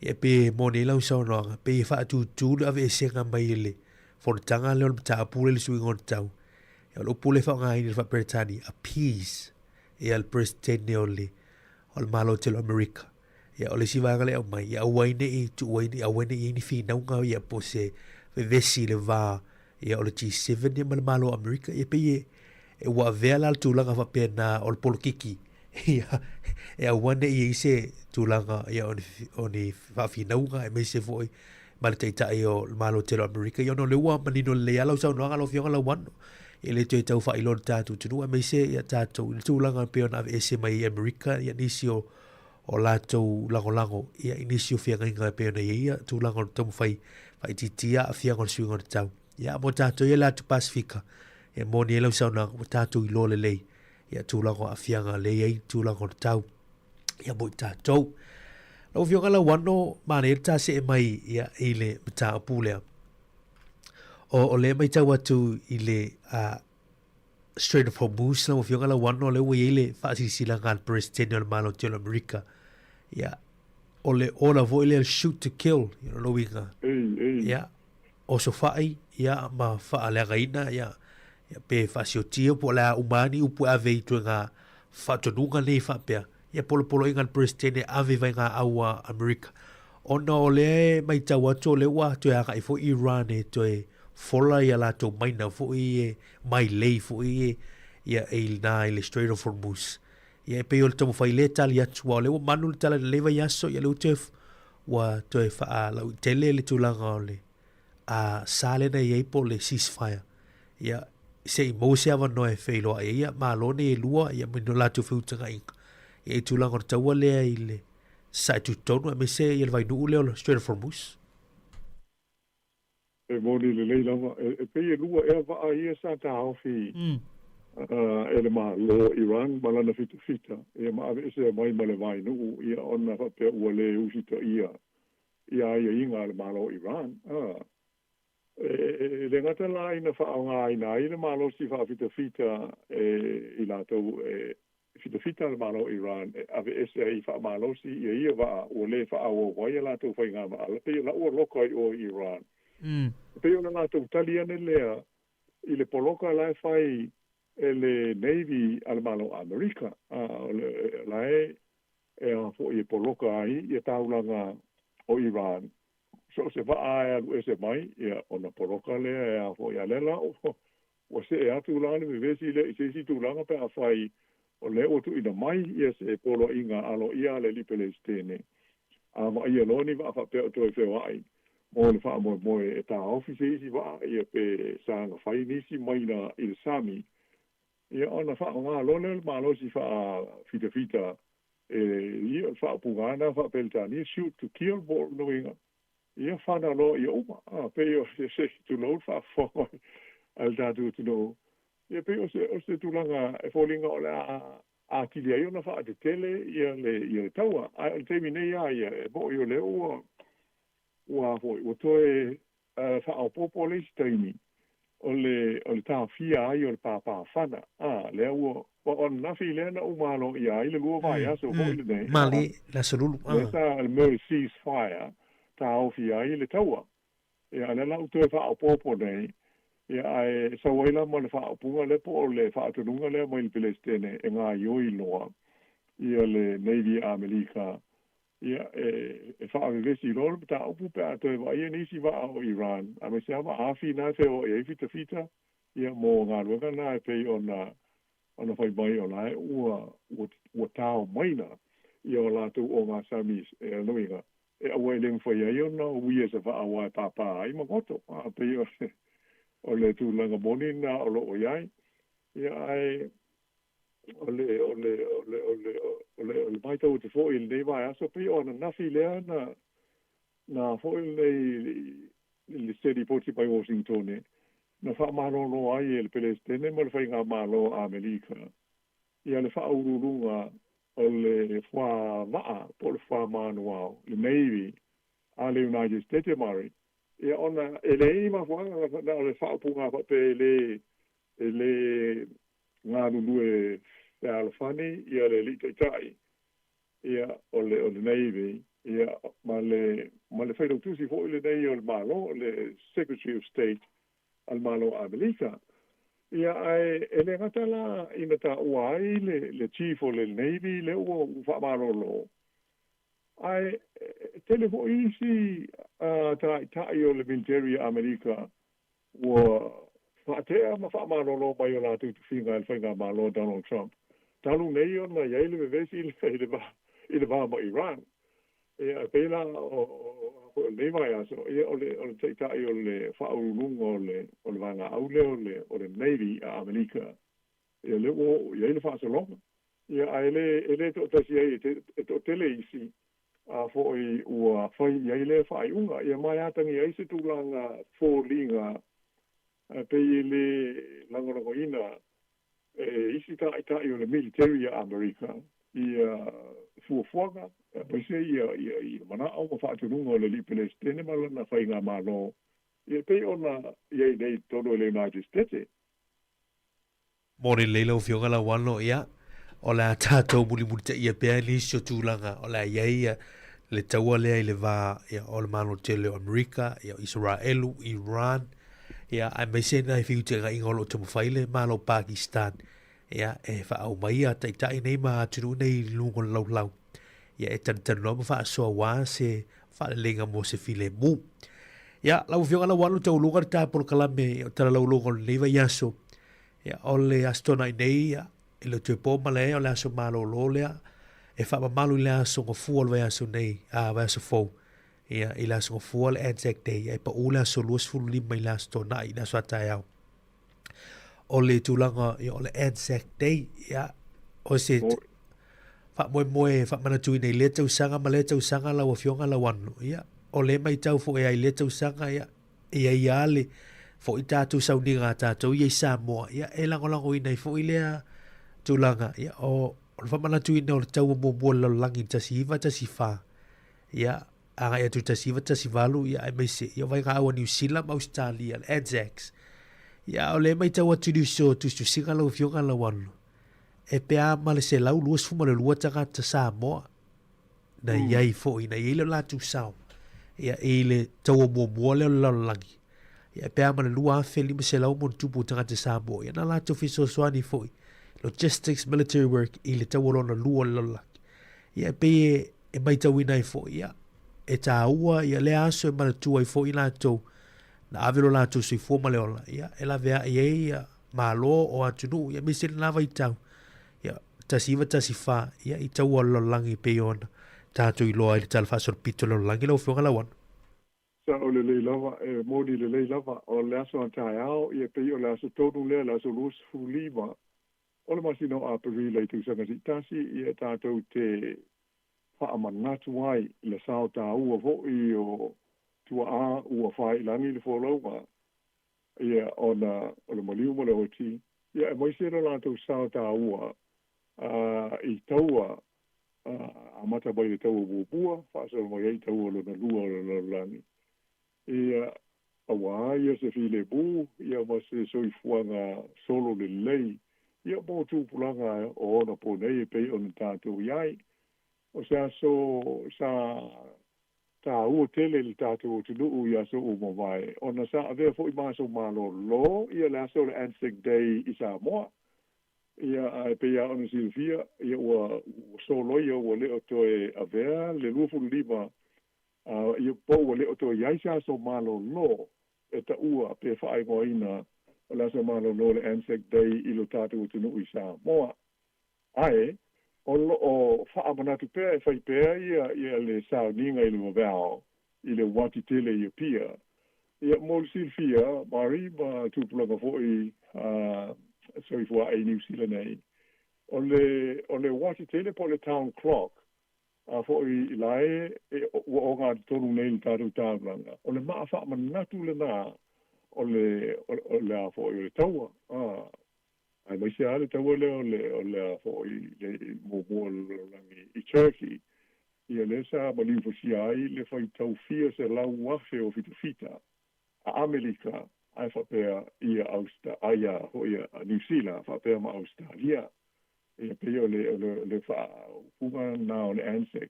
Ia pe moni ai lau saunoaga, pei e faatutū le aveesega mai e le fonotaga lea o le mataupu lea i le suiga o le tau. Ia o le upu lea e faaaogaina i le faa-Peretania, appease ia le Peresetene o le o le Malo tele o Amerika. Ia o le isi vaega lea e aumai, ia aua ai ne i tuu ai, aua ai ne i i ai ni finauga ia po o se vevesi i le va ia o le G7 ia ma le Malo o Amerika. Ia pei e, e ua avea la le tulaga faapena o le polokiki ia e aua ne i i ai se tulaga ia o ni, o ni faafinauga aemaise foi ma le Taitai o le Malo tele o Amerika. Ia ona o lea ua manino lelei lava lau saunoaga lau Afioga Lauano, e le toe tau faailoa i le tatou atunuu aemaise ia tatou i le tulaga pei ona aveese mai ai Amerika ia nisi o o latou lagolago ia i nisi o feagaiga e pei ona i ai ia tulaga o le taumafai faaitiitia aafiaga o le suiga o le tau. Ia mo tatou ia le atu Pasifika, e moni ai lau saunoaga ua tatou iloa lelei ia tulaga o aafiaga lea i ai tulaga o le tau ia mo i tatou. Lau Afioga Lauano, manaia le ta see mai ia i le mataupu lea. O, o lea matau atu i le Strait of Hormuz, lau Afioga Lauano, lea ua i ai le faasilasilaga a le Peresetene o le Malo Tele o Amerika. Ia, o le order foi lea shoot to kill, ia lona uiga. Ia, osofai, ia, ma faaleagaina, ia, ia pe faasiotia po o le a uma lava ni upu e ave i ituaiga faatonuga nei faapea, ia polopoloaiga a le Peresetene e ave i vaegaau a Amerika. Ona o lea e matau atu o lea ua toe agai foi Iran e toe fola ia latou maina foi e mailei foi e ia e i na i le Strait of Hormuz. Ia e pei o le taumafai lea e tali atu, aua o lea ua manu le tala i lenei vaiaso, ia lea ua toe ua toe faalauaitele le tulaga o le a sa lea na i ai po o le ceasefire. Ia, se i maua se avanoa e feiloai ai ia Malo nei e lua ia ma ni o latou feutagaiga ia i tulaga o le taua lea i le sasae tutotonu aemaise ia le vainuu lea o le Strait of Hormuz. E moni lelei lava. E pei e lua ea vaa ia sa taofi e le Malo o Iran ma lana fitafita ia ma aveesea mai ma le vainuu ia ona faapea ua lē usitaia ia aiaiga a le Malo o Iran. E le gata la ina faaaogaina ai le malosi faafitafita e i latou e. fitafita a le Malo o Iran e aveese ai faamalosi ia ia vaa ua lē faaauau ai a latou faigamaala, pei o la ua loka i o i Iran. E pei o le latou tali ane lea i le poloka la e fai e le Navy a le Malo o Amerika, a o le la e e a fo'i e poloka ai ia taulaga o Iran. So o se vaa e alu ese mai, ia ona poloka lea e a fo'i a lea la ua see atu la le vevesi lea i se isi tulaga pe afai o lea ua tuuina mai ia se poloaiga aloaia a le alii Pelesitene, a vaaia loa ni vaa faapea o toe feoai mo le faamoemoe e taofi se isi vaa ia pe saga fai nisi maila i le sami, ia ona faaaoga loa lea o le malosi faafitafita e ia o le faaupuga lava lena faa-Peretania, shoot to kill po o lona uiga ia fana loa ia uma. A pei o se tulou le faafofoga mai a le tatou atunuu, ia pei o se o se tulaga e foliga o le a atili ai ona faatetele ia le ia le taua. Ae o le taimi nei lava ia e mo'i o lea ua ua foi ua toe faaopoopo le isi taimi o le o le taofia ai o le pāpāfana, a lea ua o ananafi lea na uma aloaia ai le lua vaiaso foi lenei. Mali, le aso Lulu. Lea sa le mo le cease fire, taofia ai le taua. Ia, a lea la ua toe faaopoopo nei, ia, ae sau ai la ma le faaupuga lea po o le faatonuga lea mai le Peresetene e gaoioi loa ia le Navy a Amerika, ia, e faavevesi loa le mataupu pe a toe vaaia nisi vaa o Iran, aemaise lava vaa-afi na e feoai ai fitafita, ia, mo galuega na e pei ona ona fai mai o la e ua ua ua tao maina ia o latou ogasami e lona uiga e aua e le mafai ai ona uia se vaa aua e pāpā ai ma goto. A pei o le o le tulaga moni lena o lo o i ai. Ia ae o le o le o le o le o le o le matau atu foi i lenei vaiaso pei o ananafi lea na na foi lenei i le se lipoti mai Washingtone na faamalolo ai e le Peresetene ma le Faigamalo a Amerika ia le faauluuluga o le fuavaa po o le fuamanuao, le Navy a le United States Mari, ia ona e leai ni mafuaaga na o le faaupuga faapea e le e le galulue fealofani ia le Alii Taitai ia o le o le Navy ia ma le ma le Failautusi foi lenei o le Malo, le Secretary of State a le Malo o Amerika. Ia ae e le gata la ina taua ai le le Chief o le Navy lea ua faamalolo, ae tele foi isi tamaitai o le military a Amerika ua faatea ma faamalolo mai o latou tofiga e le faigamalo a Donald Trump talu nei ona i ai le vevesi i le va i le va ma Iran. Ia e pei la o o lenei vaiaso, ia o le o le taitai o le faauluuluga o le o le vaegaau lea o le o le Navy a Amerika, ia lea ua oo i ai le faasologa. Ia ae le e le toatasi ai e toatele isi a foi ua fai i ai lea faaiuga. Ia ma e atagia ai se tulaga foliga pei e le lagolagoina e isi taitai o le military a Amerika ia fuafuaga aemaise ia ia ia manao ma faatonuga o le alii Peresetene ma lana faigamalo, ia pei ona i ai nei i totonu o le United States. Mo le lelei lau Afioga Lauano, ia, o le a tatou mulimulitaia pea nisi o tulaga o le a i ai ia le taua lea i le va ia, o le Malo Tele o Amerika, ia, o Isaraelu, Iran, ia, aemaise nai feutagaiga o lo o taumafai le Malo o Pakistan, ia, e faaaumaia taitai nei ma atunuu nei i luga o le laulau, ia, e talatalanoa ma faasoa aua se faaleleiga mo se filemu. Ia, lau Afioga Lauano, taualuga le ta polokalame o talalauluga o lenei vaiaso. Ia, o le Aso Toonai nei, ia, e le o toe po malae, o le aso malōlō lea, e faamamalu i le aso Gafua o le vaiaso nei, a, vaiaso fou. Ia, i le aso Gafua le Anzac Day, ia e paʻū le aso 25 i le Aso Toonai, i le aso a taeao. O le tulaga, ia, o le Anzac Day, ia, o se faamoemoe faamanatuina i lea tausaga ma lea tausaga lau Afioga Lauano, ia, o lea matau foi ai i lea tausaga, ia, e i ai lava le foi tatou sauniga a tatou ia i Samoa, ia, e lagolagoina ai foi lea tulaga, ia, o, o le faamanatuina o le taua muamua o le lalolagi i le 1914, ia, agai atu i le 1918, ia, aemaise, ia, o vaegaau a Niu Sila ma Ausetalia, le Anzacs. Ia, o lea e matau atu i nisi o tusitusiga lau Afioga Lauano, e pe a ma le 122 tagata Samoa na iai foʻi na iai le o latou sao ia i le taua muamua lea o le lalolagi. Ia e pe a ma le 2,500 ma ona tupu o tagata Samoa ia na latou fesoasoani foʻi logistics, military work i le taua lona lua o le lalolagi. Ia e pei e, e maitauina ai foʻi ia e tāua ia lea aso e manatua ai foʻi latou na ave lo latou soifua ma le ola ia e laveaʻi ai ia Malo o atunuu ia aemaise lena vaitau ia 1914 ia i taua o le lalolagi pei ona tatou iloa ai le Tala Faasolopito o le Lalolagi lau Afioga Lauano. Sao lelei lava, e moni lelei lava, o le aso a taeao, ia pei o le aso tonu lea, le aso 25 o le masina o Aperila i tausaga siitasi, ia tatou te faamanatu ai i le sao taua foʻi o tuaa ua fāilagi le folauga ia ona o le maliu ma le oti, ia aemaise lo latou sao taua i taua amata mai le taua muamua faasolo mai ai i taua lona lua o le lalolagi. Ia auā ia se filemu ia ma se soifuaga solo lelei ia mo tupulaga o ona po nei e pei ona tatou i ai. O se aso sa tāua tele i le tatou atunuu i aso ua mavae, ona sa avea foʻi ma aso malōlō ia le aso o le Anzac Day i Samoa. Ia, ae pei lava ona silafia, ia ua soloia ua le o toe avea le 25, ia po ua le o toe i ai se aso malōlō e taua pe faaigoaina o le aso malōlō le Anzac Day i lo tatou atunuu i Samoa. Ae, o lo o faamanatu pea e fai pea ia ia le sauniga i le vaveao i le uati tele i Apia. Ia, mo le silafia, Mari ma tupulaga foʻi soifua i Niu Sila nei, o le o le uati tele po o le town clock a foʻi i lae e ua ogatotonu nei le tatou taulaga, o le maa faamanatu lenā o le o le a foʻi o le taua. Aemaise lava le taua lea o le o le a foʻi le muamua o le lalolagi i Turkey, ia lea sa maliufasia ai le faitau fia 100,000 o fitafita a Amelika ae faapea ia Austa ia foʻi a Niu Sila faapea ma Ausetalia. Ia pei o le o le le faaupuga lena o le ANZAC,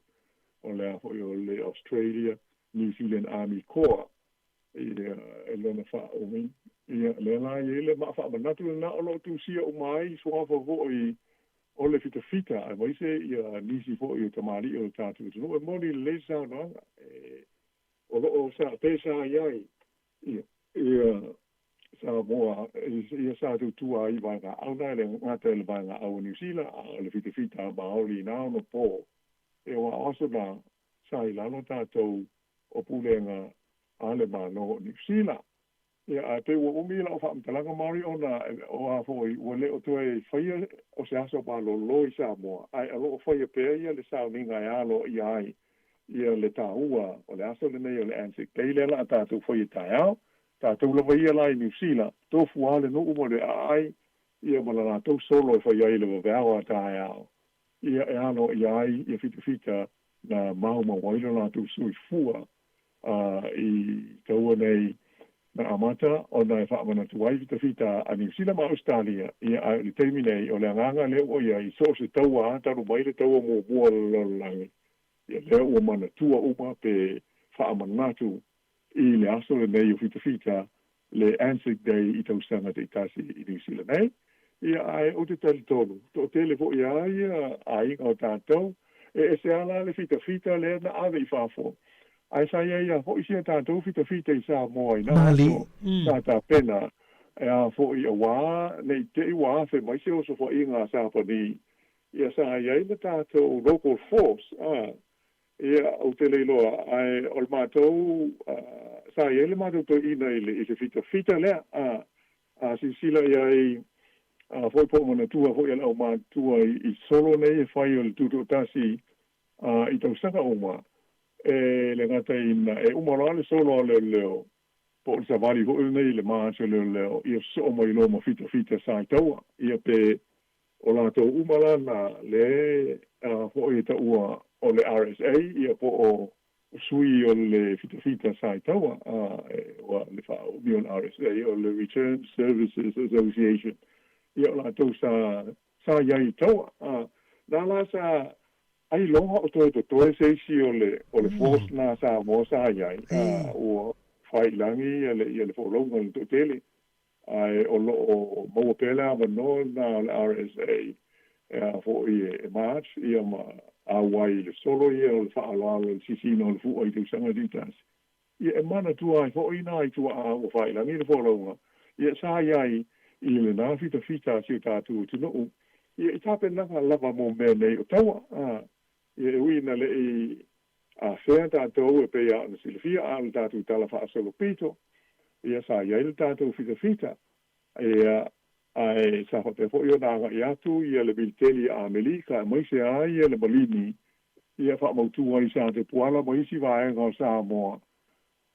o le a foʻi o le Australia New Zealand Army Corps ia e lona faaumi. Ia, lea la e i ai le maa faamanatu lenā o lo o tusia uma ai suafa foʻi o le fitafita, aemaise ia nisi foʻi o tamalii o le tatou atunuu. E moni lelei le saunoaga, e, o lo o sa, pe sa i ai ia, ia Samoa, ia sa tautua ai i vaegaaau na, e le gata i le vaegaau o Niu Sila, a o le fitafita maoli i nā ona pō. E aua o aso na, sa i lalo tatou o pulega a le Malo o Niu Sila. Ia, ae pei ua umi lau faamatalaga Maori ona o a foʻi ua le o toe faia o se aso malōlō i Samoa, ae o lo o faia pea ia le sauniga e aloaia ai ia le tāua o le aso lenei o le Anzac Day lea la a tatou faia taeao. Tatou lava ia la i Niu Sila, tofu lava le nuu ma le aai ia ma la latou solo e fai ai le vaveao a taeao ia e aloaia ai ia fitafita na maumau ai lo latou soifua i taua nei na amata ona e faamanatu ai fitafita a Niu Sila ma Ausetalia, ia ae o le taimi nei o le agaga lea ua i ai so o se taua a talu mai le taua muamua o le lalolagi, ia lea ua manatua uma pe faamanatu i le aso lenei o fitafita le Anzac Day i tausaga taitasi i Niu Sila nei. Ia, ae ou te talitonu, toatele foʻi a ia aiga o tatou, e ese lava la le fitafita lea na ave i fafo, ae sa i ai lava foʻi sia tatou fitafita i Samoa i na aso sa tapena e a foʻi auā ne i te i ua afe mai se osofaʻiga a Sapani, ia sa i ai le tatou local force, a. Ia, ou te le iloa, ae o le matou, sa i ai le matou toeaina i le, i le fitafita lea, a, a silasila i ai, a foi po o manatua foi e le aumatutua i, i solo nei e fai o le tutoatasi, a, i tausaga uma, e le gata ina e uma loa le solo a leoleo, po o le savali foi lenei i le march a leoleo, ia sosoo mai loa ma fitafita sa i taua, ia pe O latou uma la na le foʻi e taua o le RSA ia po o sui o le fitafita sa i taua, ua le faaumi o le RSA o le Returned Services Association, ia o latou sa sa iai i taua. Na la sa ailoga o toe totoe se isi o le o le force na a Samoa sa iai, ua faailagi ia le ia le folauga i le toatele, ae o lo o maua pea le avanoa lena o le RSA e a foi e march ia ma auai i le solo ia o le faaaloalo i le sisiina o le fua i tausaga taitasi. Ia e manatua ai foi nai tuaa ua faailagi le folauga ia sa iai i lena fitafita a si o tatou atunuu ia i tapenaga lava mo mea nei o taua. Ia e ui ina le'i afea tatou e pei a ona silafia a o le tatou tala faasolopito, ia sa iai le tatou fitafita, ia ae sa faapea foi ona aga'i atu ia le militeli a Amelika aemaise ai ia le Malini ia faamautu ai sa Tupuala ma isi vaega o Samoa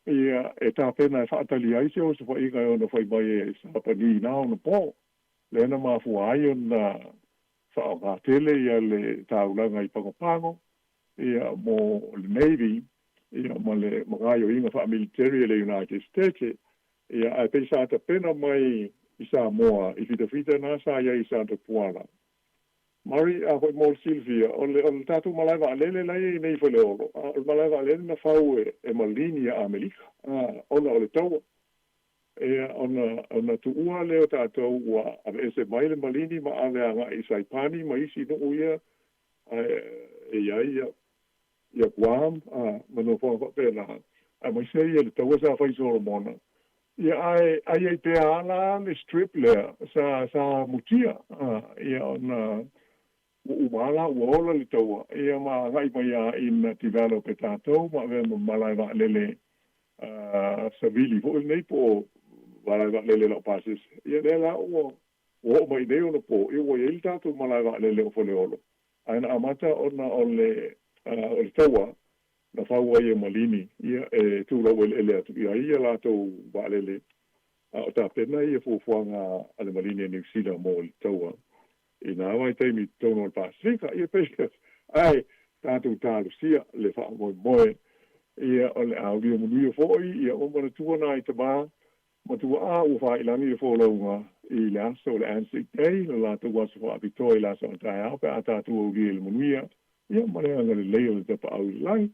ia e tapena e faatali ai se osofaiga e ono fai mai e Sapani na ona po. Lea na mafua ai ona faaaoga tele ia le taulaga i Pagopago ia mo le Navy ia ma le magaioiga faamiliteri a le United States ia ae pei sa tapena mai i Samoa i fitafita na sa iai i Sa Tupuala. Mari, a foi mo le silafia, o le, o le tatou malae vaalele la e i ai nei i Faleolo, a o le malae vaalele na fau e, e malini a Amerika, a, ona o le taua. Ia, ona, ona tuua lea o tatou ua aveese mai le malini ma ave agai i Saipani ma isi nuu ia, ae e i ai ia, ia Guam, a, ma nofoaga faapena, aemaise ia le taua sa fai i Solomona. Ia ae ai ai pea a la le strip lea sa sa mutia a ia ona ua uma a la ua ola le taua ia ma agai mai a ina develop e tatou ma avea ma malae vaalele a savili foi lenei po o malae vaalele laupasese. Ia lea la ua ua oo mai nei ona po ia ua i ai le tatou malae vaalele o Faleolo ae na amata ona o le o le taua na fau ai e Malini ia e tulau eleele atu i ai ia latou vaalele a o tapena ia fuafuaga a le Malini a Niu Sila mo le taua i na vaitaimi i totonu o le Pasefika. Ia pei ae tatou talosia le faamoemoe ia o le a aulia manuia foi ia ua manatua nai tama ma tuaa ua faailagi le folauga i le aso o le Anzac Day, le latou aso faapitoa i le aso a taeao pe a tatou aulia i le manuia ia ma le agalelei o le tapaau i le lagi.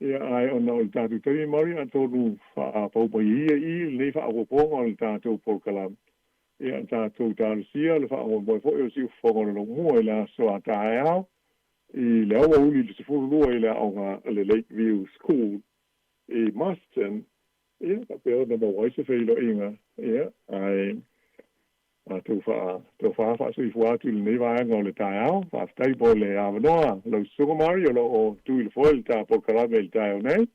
Ia ae ona o le tatou taimi Mari atonu faapau mai ia i lenei faaopoopoga o le tatou polokalame, ia tatou talosia le faamoemoe foi o le siufofoga o le laumua i le aso a taeao i le aoauli i le 12 i le aoga a le Lakeview School i Masterton, ia faapea ona maua ai se feiloaiga, ia ae matou faatofa faasoifua atu i lenei vaega o le taeao. Faafetai mo le avanoa lau Susuga Mari o lo o tu i le foe le ta polokalame i le taeao nei.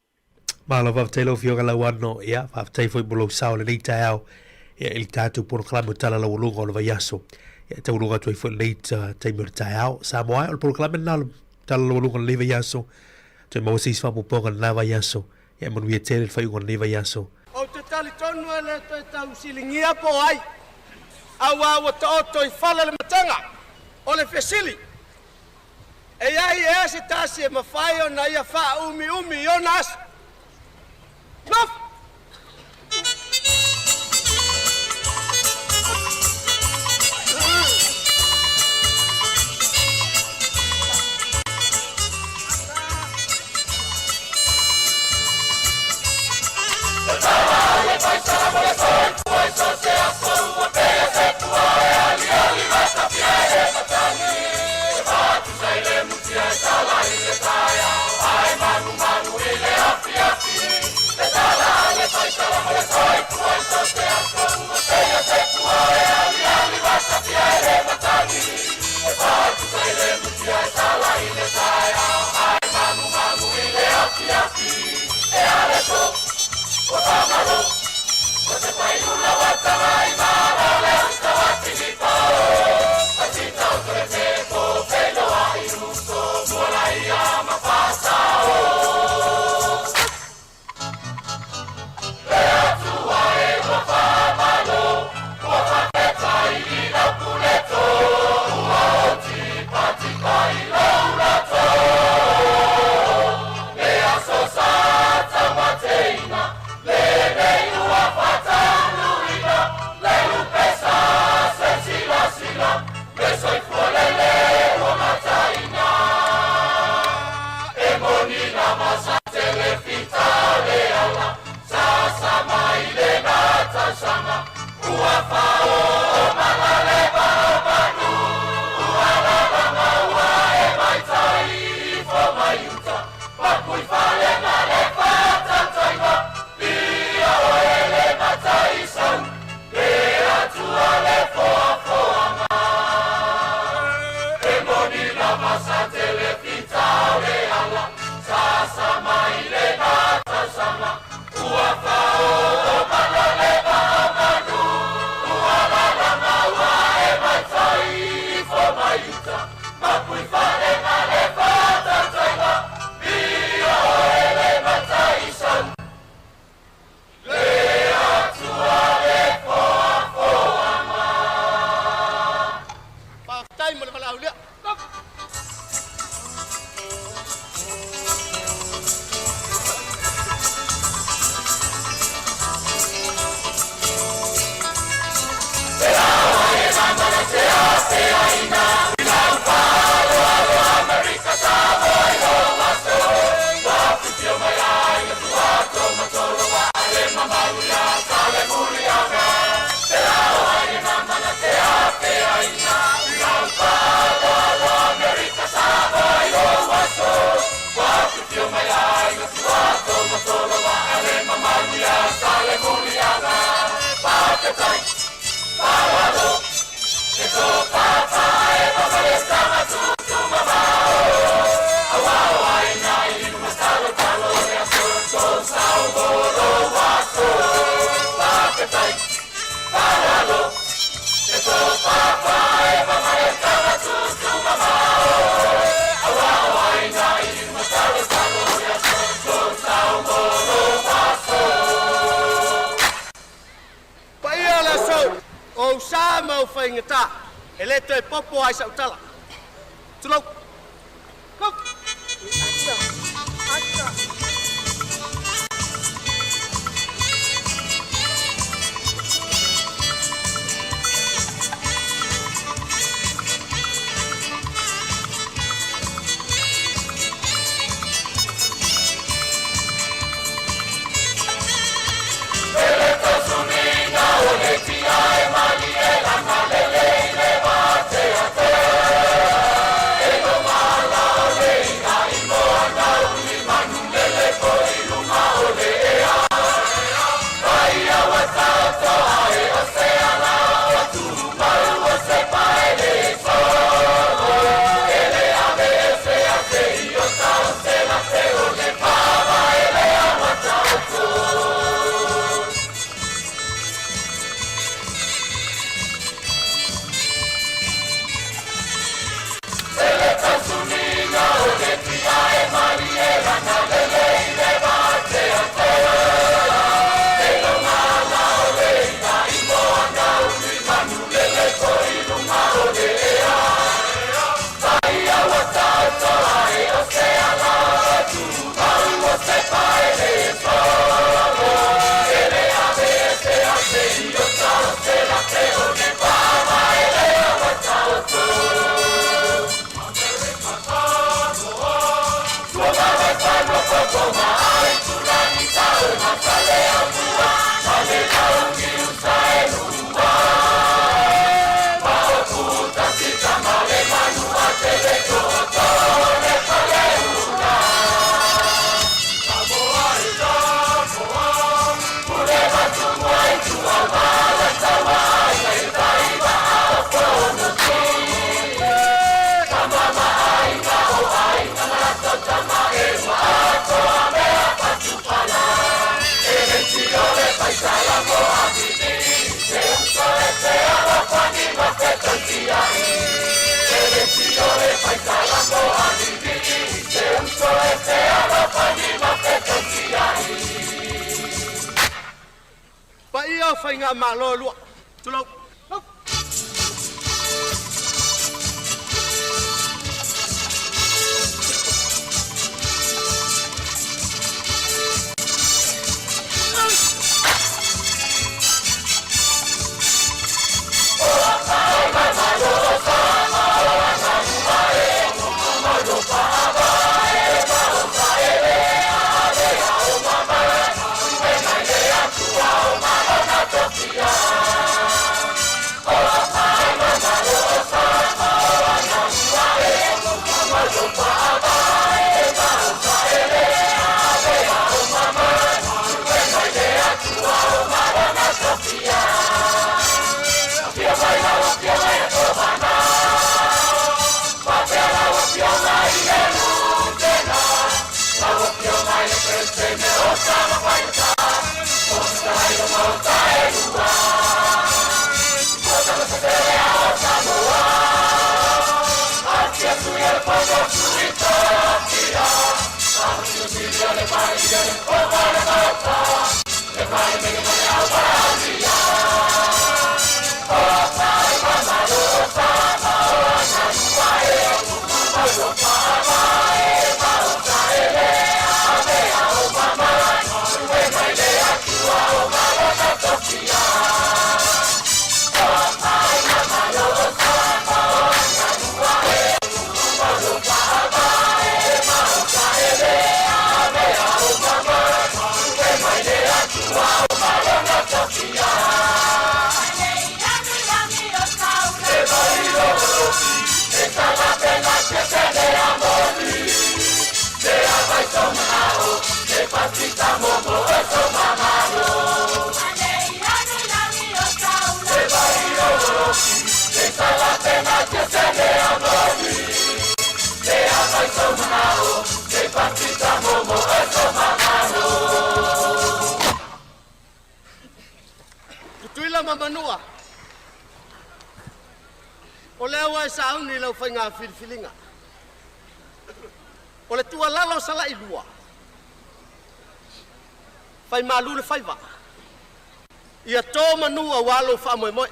Malo faafetai lau Afioga Lauano, ia faafetai foi mo lou sao i lenei taeao ia i le tatou polokalame o Tala Laualuga o le Vaiaso. Ia tauluga atu ai foi lenei taimi o le taeao. Samoa e, o le polokalame lena o le Tala Laualuga o lenei vaiaso. Toe maua se isi faaopoopoga i lena vaiaso. Ia manuia tele le faaiuga o lenei vaiaso. Ou te talitonu e le toe tausiligia po o ai, aua ua taoto i fale le matega. O le fesili, E i ai ea se tasi e mafai ona ia faaumiumi i ona aso? Nofo! Paia o le aso, o ou sa ma ou faigata, e le toe popo ai sau tala. Tulou. Go! Paia o faigamalo e lua. Tulou. Manua, o lea ua e sauni i lau faiga filifiliga. O le tuualalo a Salailua, fai malu le faiva, ia to manu aua lou faamoemoe.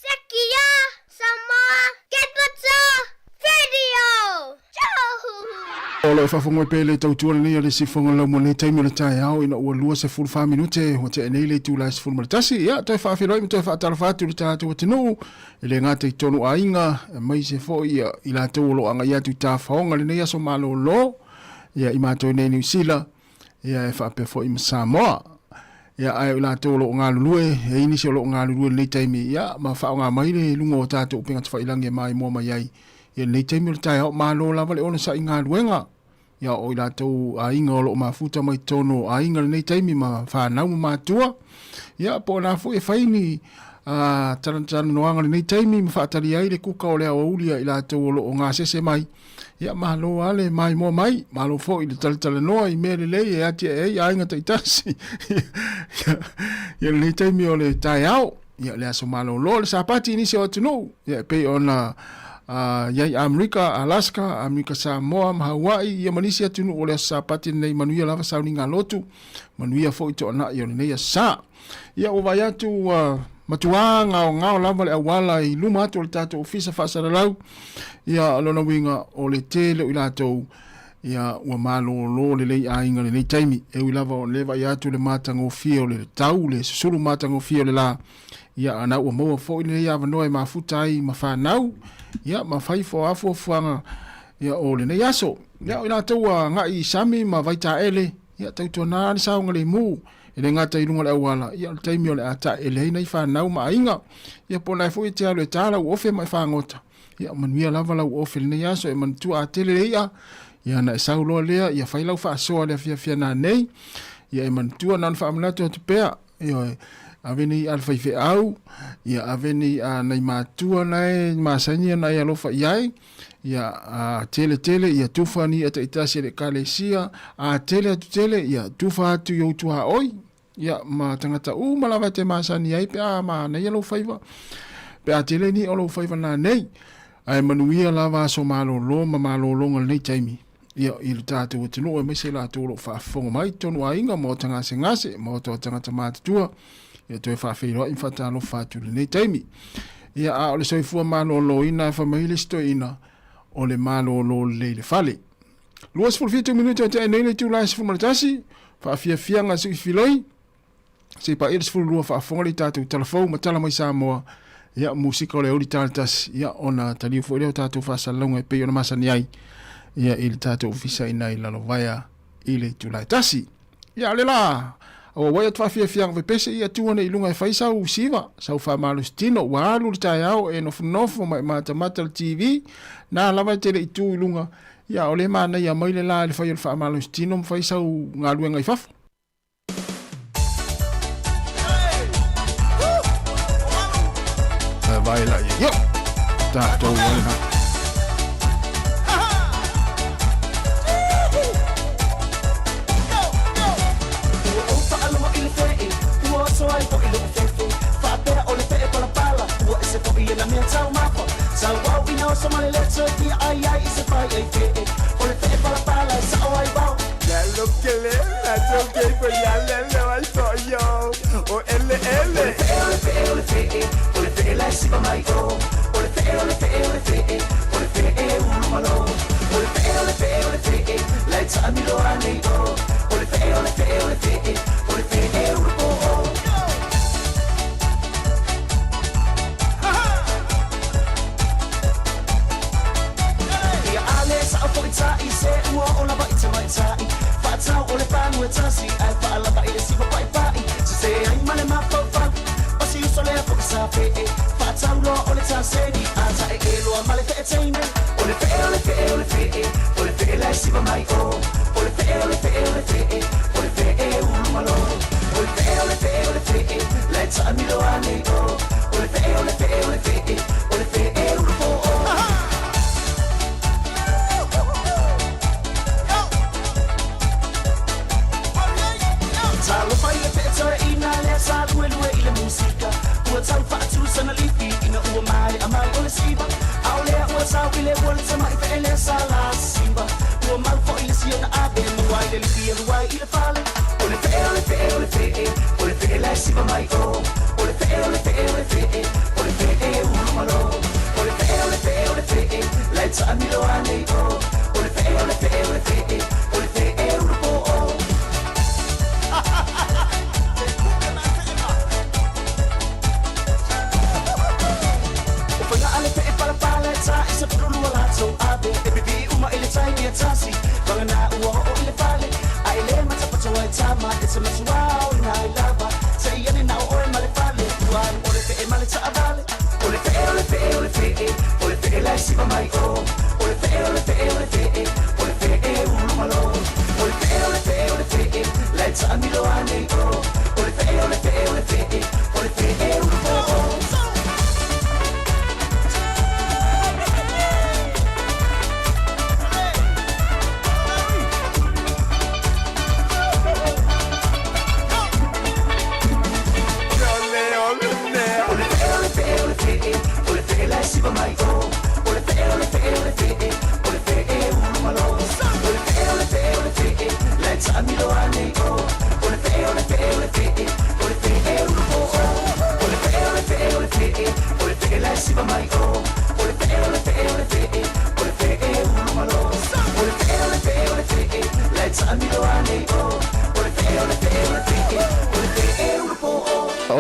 Sekia Samoa Capital Radio! O lo o faafofoga pea le tautua lenei a le Siufofoga o le Laumua i lenei taimi o le taeao ina ua 24 minute ua tea nei le itula e 11. Ia, toe faafeiloai ma toe faatalofa atu i le tatou atunuu e le gata i totonu aiga, aemaise foi ia, i latou o lo o agai atu i tafaoga i lenei aso malolo, ia, i matou i nei Niu Sila, ia, e faapea foi ma Samoa. Ia, ae o i latou o lo o galulue, e i ai nisi o lo o galulue i lenei taimi, ia, ma faaaoga mai le luga o tatou upega tafailagi e maimoa mai ai i lenei taimi o le taeao. Malo lava le onosai i galuega. Ia, o i latou aiga o lo o mafuta mai totonu o aiga i lenei taimi ma fanau ma matua. Ia, po o na foi e fai ni talanoaga i lenei taimi ma faatali ai le kuka o le aoauli a i latou o lo o gasese mai. Ia, malo lava le maimoa mai, malo foi le talatalanoa i mea lelei e atiae ai aiga taitasi. Ia, lenei taimi o le taeao, ia, le aso malolo, le Sapati i nisi o atunuu, ia, e pei ona i ai Amerika, Alaska, Amerika Samoa ma Hawaii, ia ma nisi atunuu o le aso Sapati lenei, manuia lava sauniga lotu, manuia foi toanai o lenei aso sa. Ia, ua vaai atu ua matuā gaogao lava le auala i luma atu o le tatou ofisa faasalalau. Ia, o lona uiga, o le tele o i latou, ia, ua malōlō lelei aiga i lenei taimi. E ui lava o lea e vaai atu le matagofie o le tau, le susulu matagofie o le lā, Ia, ana ua maua fo'i lenei avanoa e mafuta ai ma fanau, ia, ma fai foa fuafuaga, ia, o lenei aso. Ia, o i latou ua agai i sami ma vaitaele, ia, tautuana le saogalemu, e le gata i luga o le auala, ia, o le taimi o le a taele ai nai fanau ma aiga. Ia, po o lena foi e te alu e ta lau ofe ma e fagota, ia, manuia lava lau ofe i lenei aso, e manatua a tele le i'a, ia, ona e sau loa lea, ia fai lau faasoa i le afiafi ana nei, ia, e manatua na ona faamanatu atu pea, Ioe, ave nei a le faifeau, ia ave nei a nai matua nae masani ona e alofa i ai, ia a tele tele ia tufa ni a taitasi e le ekalesia, a tele atu tele ia tufa atu i ou tuaoi, ia ma tagata uma lava e te masani ai pe a manaia lou faiva, pe a tele ni o lou faiva nanei. Ae manuia lava aso malolo ma malologa o lenei taimi. Ia, i lo tātou atunuu aemaise i latou o lo o faafofoga mai i totonu o aiga, maota gasegase, maota o tagata matutua, ia toe faafeiloai ma faatalofa atu i lenei taimi. Ia, a o le soifua maloloina e fai mai le isi toeaina, o le malolo lelei i le fale. 27 minute o tea nei le itula e 11, faafiafiaga suifiloi, se i paia le 12 faafofoga le i tatou tala fou ma tala mai Samoa, ia, musika o le aoauli ta le tasi, ia, ona taliu foi lea o tatou faasalalauga e pei ona masani ai, ia, i le tatou ofisa i ina i Lalovaea i le itula e tasi. Ia, o le la, auauai atu faafiafiaga pepese ia tu ane i luga e fai sau siva, sau faamalositino, ua alu le taeao e nofonofo ma e matamata le TV, na lava e te le i tu i luga, ia, o le manaia mai le la i le fai o le faamalositino ma fai sau galuega i fafo. Vai la ia. Yo! Tātou ai ha.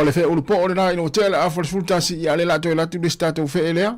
o le feʻe ulupoʻo lenā ina ua tea le afa o le 11, ia a lea o le a toe alu atu le isi tatou feʻe lea.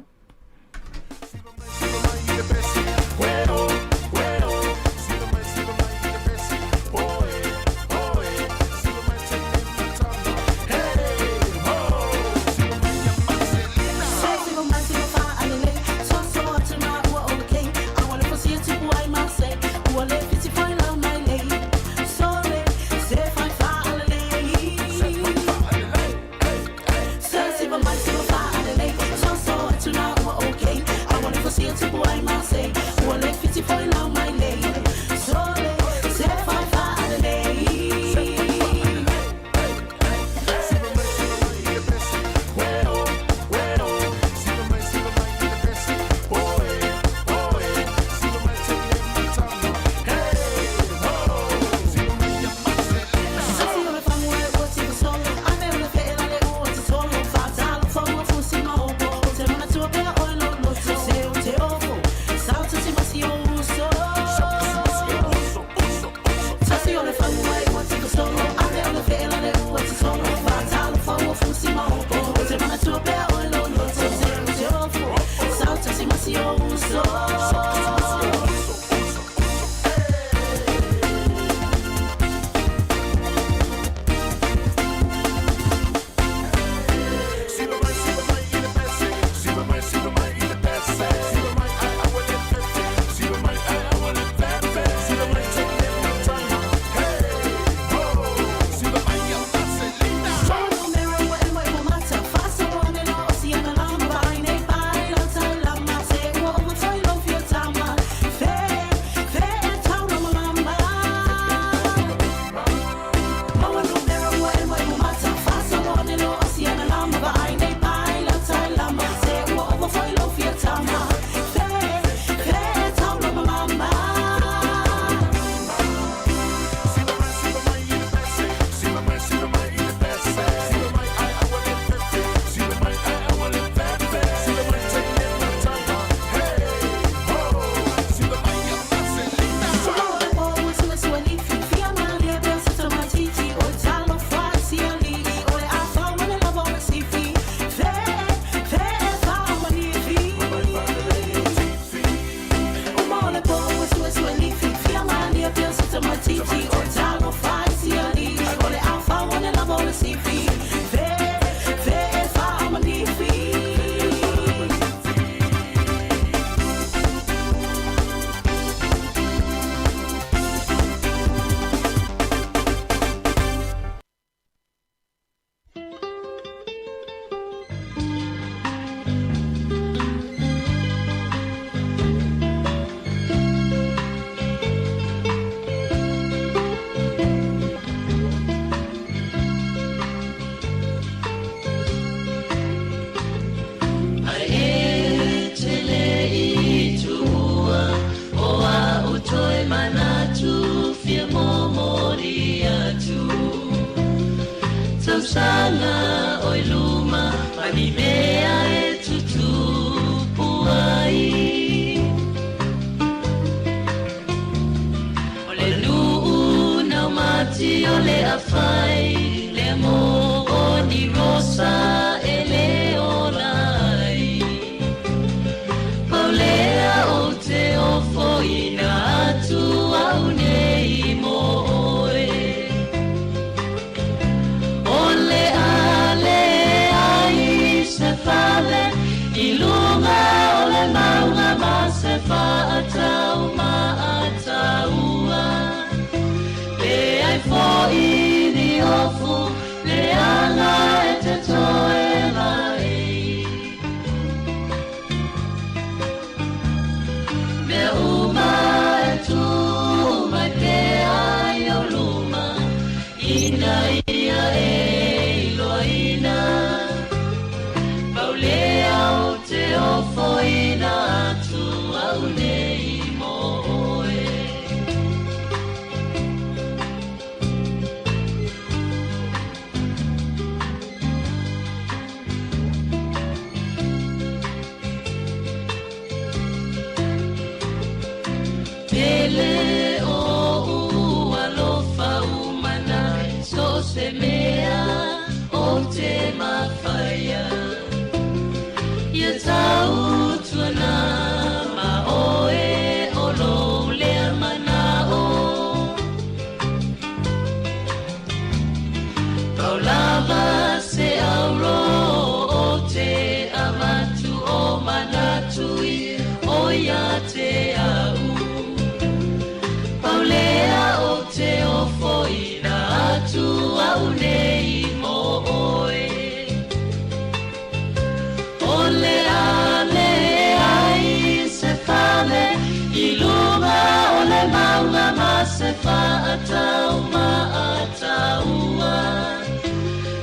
fa'atau ma'ataua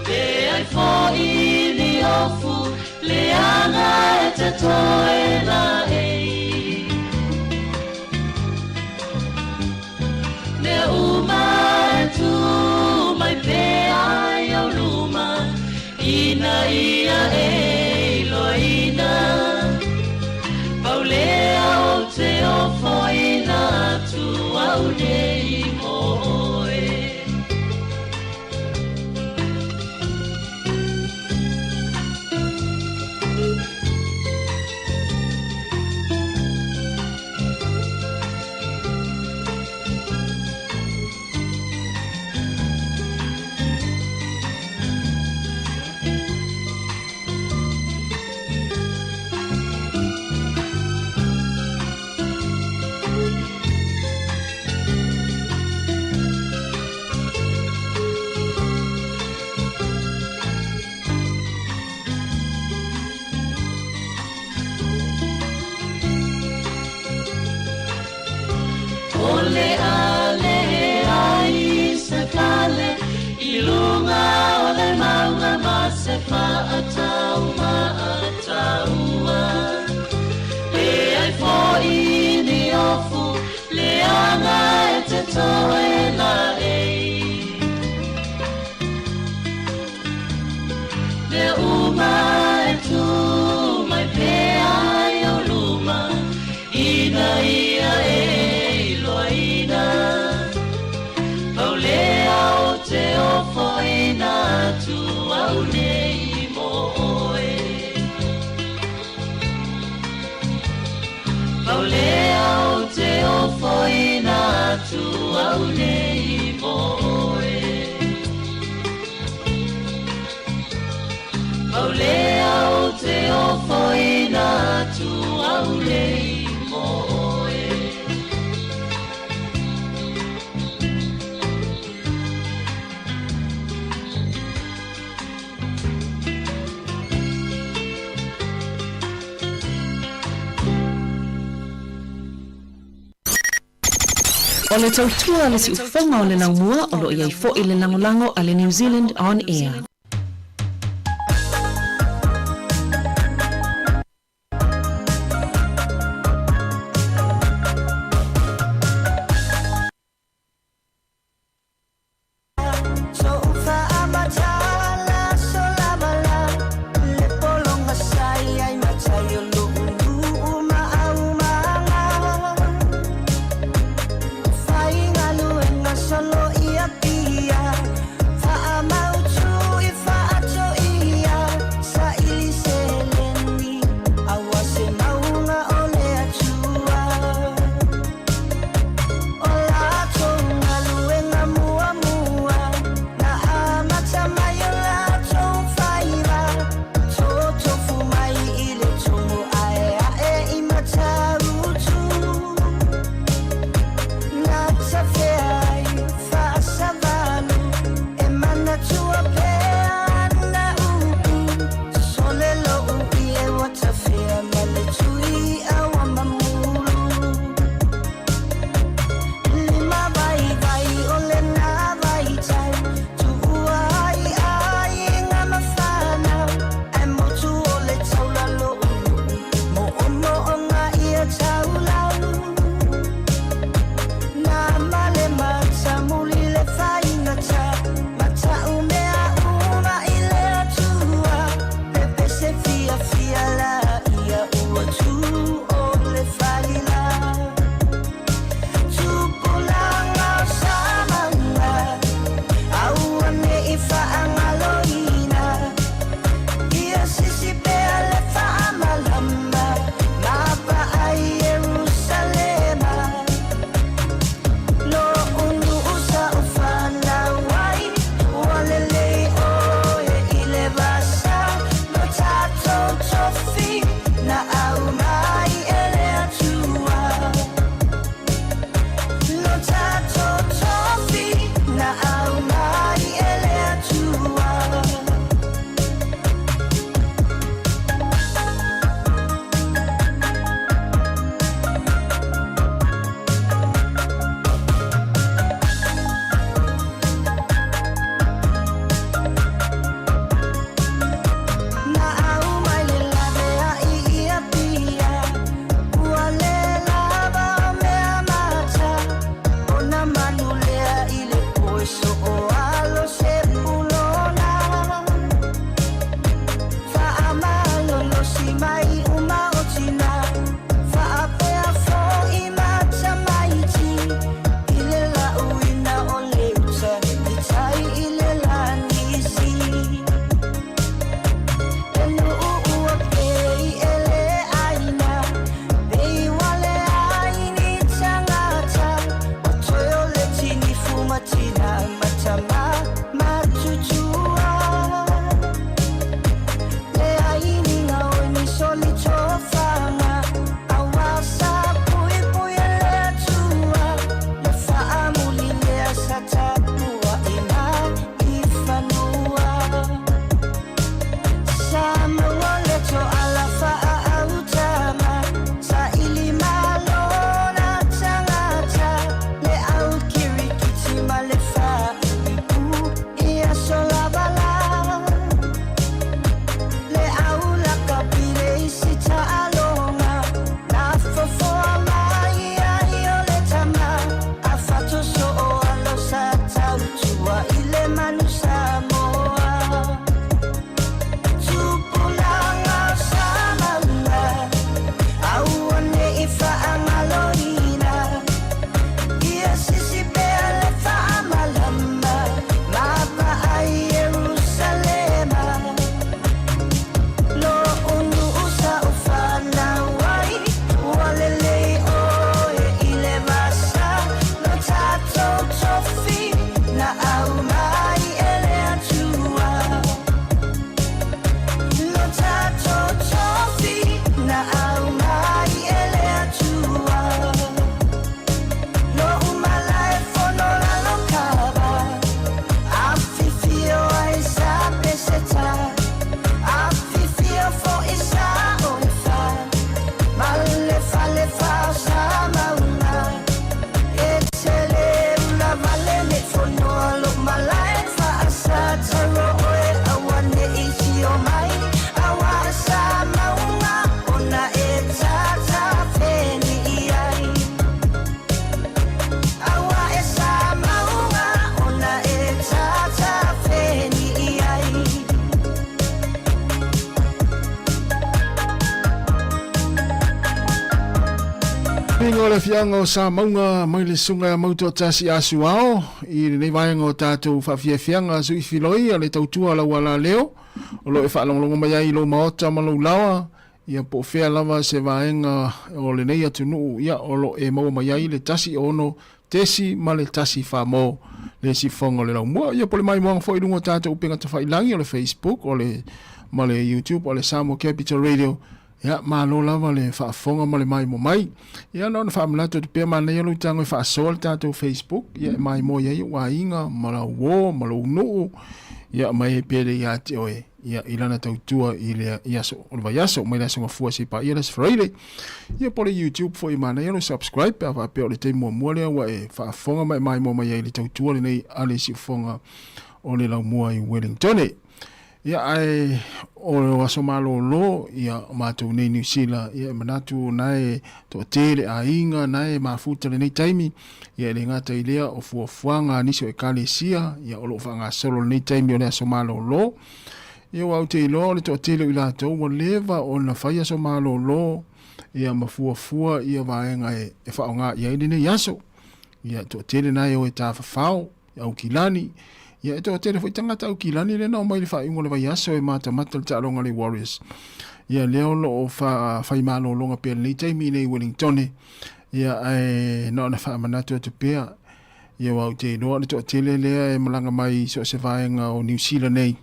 Leai fo'i ni ofu leaga e te toe la'ei Mea uma e tū mai pea i ou luma Ina ia e iloaina Pau lea ou te ofoina atu au nei mo oe. O le a leai se fale i luga o le mauga ma se fa'atau ma'ataua Leai fo'i ni ofu leaga e te toe la'ei Mea uma e tū mai pea i ou luma Ina ia e iloaina Pau lea ou te ofoina atu au nei mo oe Pau lea ou te ofoina atu au nei mo oe Pau lea ou te ofoina atu au nei mo oe O le tautua a le siufofoga o le laumua o lo o i ai foi le lagolago a le New Zealand On Air. Tapuiga o le afioaga o Samauga mai le susuga ia Mautoatasi Asuao i lenei vaega o tatou faafiafiaga suifiloi a le tautua lau alaleo o lo o e faalogologo mai ai i lou maota ma lou laoa ia po o fea lava se vaega o lenei atunuu ia o lo o e maua mai ai le 16 tesi ma le tasi famo le sifoga o le laumua ia po le maimoaga foi i luga o tatou upega tafailagi o le Facebook o le ma le YouTube o le Samoa Capital Radio. Ia, malo lava le faafofoga ma le maimoa mai. Ia, na ona faamanatu atu pea, manaia lou tago e faasoa le tatou Facebook, ia e maimoa i ai ou aiga ma lau uo ma lou nuu, ia mai ai pea le ia te oe, ia i lana tautua i le i aso o le vaiaso, mai le aso Gafua seia paia le aso Friday. Ia, po o le YouTube foi, manaia lou subscribe pe a faapea o le taimi muamua lea ua e faafofoga ma e maimoa mai ai i le tautua lenei a le siufofoga o le laumua i Wellingtone. Ia ae o aso malolo ia o matou nei Niu Sila ia e manatu na e toatele aiga na e mafuta lenei taimi ia e le gata i lea o fuafuaga a nisi o ekalesia ia o lo o faagasolo lenei taimi o le aso malolo. Ia ua ou te iloa o le toatele o i latou ua leva ona fai aso malolo ia ma fuafua ia vaega e faaaoga i ai lenei aso. Ia toatele na e o e tafafao Aukilani. Ia, e toatele foi tagata Aukilani lea na omai i le faaiuga o le vaiaso e matamata le taaloga a le Warriors. Ia, lea o lo o fai malologa pea lenei taimi i nei Wellingtone. Ia, ae na ona faamanatu atu pea, ia aua ou te iloa o le toatele lea e malaga mai i so o se vaega o Niu Sila nei.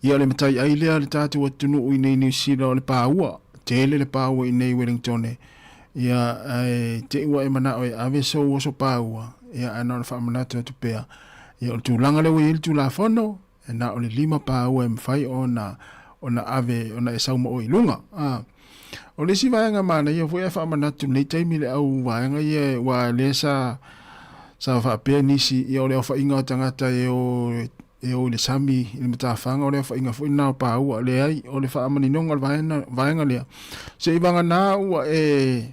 Ia, o le mataiai lea a le tatou atunuu i nei Niu Sila o le paua, tele le paua i nei Wellingtone. Ia, ae te i ua e manao e ave sou oso paua, ia, ae na ona faamanatu atu pea, ia, o le tulaga lea ua i ai le Tulafono, e na o le lima paua e mafai ona, ona ave, ona e sau ma oe i luga. A. O le isi vaega manaia foi ae faamanatu i lenei taimi le au vaega ia, aua lea sa, sa faapea nisi, ia, o le aofaiga o tagata e o e o i le sami i le matafaga o le aofaiga foi lena o paua. Leai, o le faamaninoga o le vaega, vaega lea, se i vagana ua e,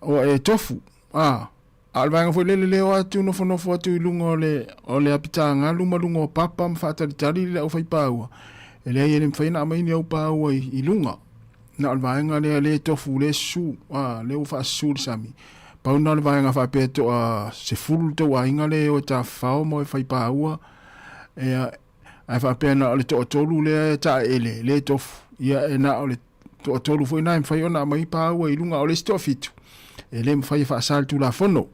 ua e tofu, a, a o le vaega foi lele le o atu nofonofo atu i luga o le, o le apitagalu ma luga o papa ma faatalitali le aufaipaua, e leai e le mafai ona aumai ni au paua i, i luga. Na o le vaega lea le tofu, le susu, a, lea ua faasusu le sami. Pau lena o le vaega faapea toa sefulu le tou aiga lea e o e tafafao ma o e fai paua, ia, ae faapea na o le toatolu lea e taeele, le tofu, ia e na o le toatolu foi na e mafai ona aumai paua i luga, o le isi toafitu, e le mafai e faasa le Tulafono.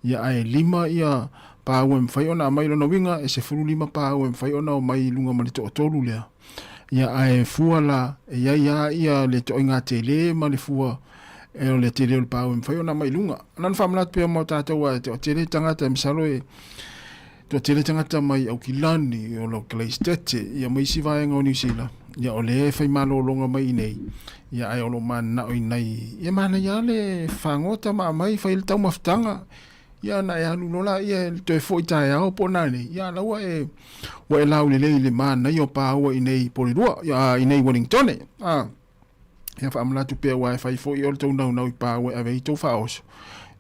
Ia ae lima ia paua e mafai ona aumai, lona uiga e 15 paua e mafai ona omai i luga ma le toatolu lea. Ia ae fua la, e i ai lava ia le toaiga tele ma le fua e o le tele o le pau e mafai ona aumai i luga. Na ona faamanatu pea mo tatou aua e toatele tagata e masalo e toatele tagata mai Aukilani, o lo Kaleistete, ia ma isi vaega o Niu Sila, ia o lea e fai malologa mai i inei, ia ae o lo o mananao i nai, ia manaia lava le fagota ma aumai fai le taumafataga, ia ona e alu loa laia e toe foi taeao po o nanei, ia la ua e, ua e laulelei i le manaia o paua i inei i Porirua, ia, i inei i Wellingtone. A, ia faamanatu pea aua e fai foi o le tou naunau i paua e ave ai tou faaoso,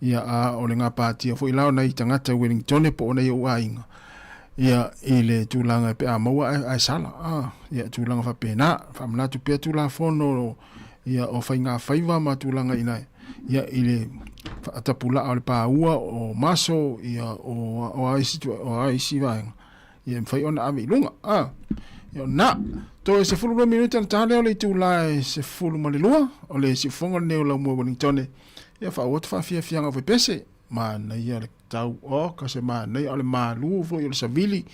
ia a o le gapatia foi la o nai tagata i Wellingtone po o nai ou aiga, ia i le tulaga pe a maua ae, ae sala, a, ia tulaga faapena. Faamanatu pea Tulafono ia o faigafaiva ma tulaga ina ia i le faatapulaa o le paua o maso ia o o a isi o a isi vaega ia e mafai ona ave i luga a ia na toe 12 minute ona ta lea o le itula e 12 o le siufofoga lenei o Laumua Wellington ia faaauau atu faafiafiaga o pese manaia le tau o ka se manaia o le malu foi o le savili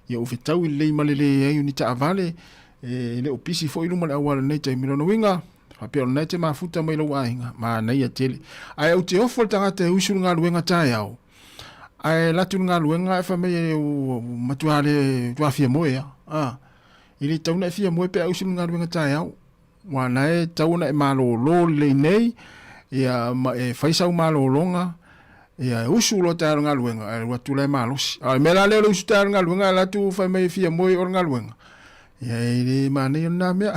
ia ua fetaui lelei ma le leai o ni taavale e le o pisi foi i luma o le auala i lenei taimi. Lona uiga, faapea o lena e te mafuta mai lou aiga, manaia tele. Ae ou te ofo le tagata e usu i le galuega taeao, ae alu atu i le galuega ae fai mai e ua matua le matua fia moe lava. A, e le tatau ona e fia moe pe a usu i le galuega taeao. Aua o lena e tatau ona e malolo lelei nei, ia ma e fai sau malologa, ia e usu loa taeao i le galuega, ae alu atu la e malosi. A o le mea la lea o le usu taeao i le galuega ae alu atu fai mai e fia moe i o i le galuega, Ia e le manaia lena mea.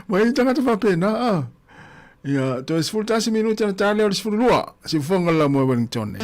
Ua i ai tagata faapena, a. Ia, toe 11 minute ona ta lea o le 12. Siufofoga le Laumua Wellington.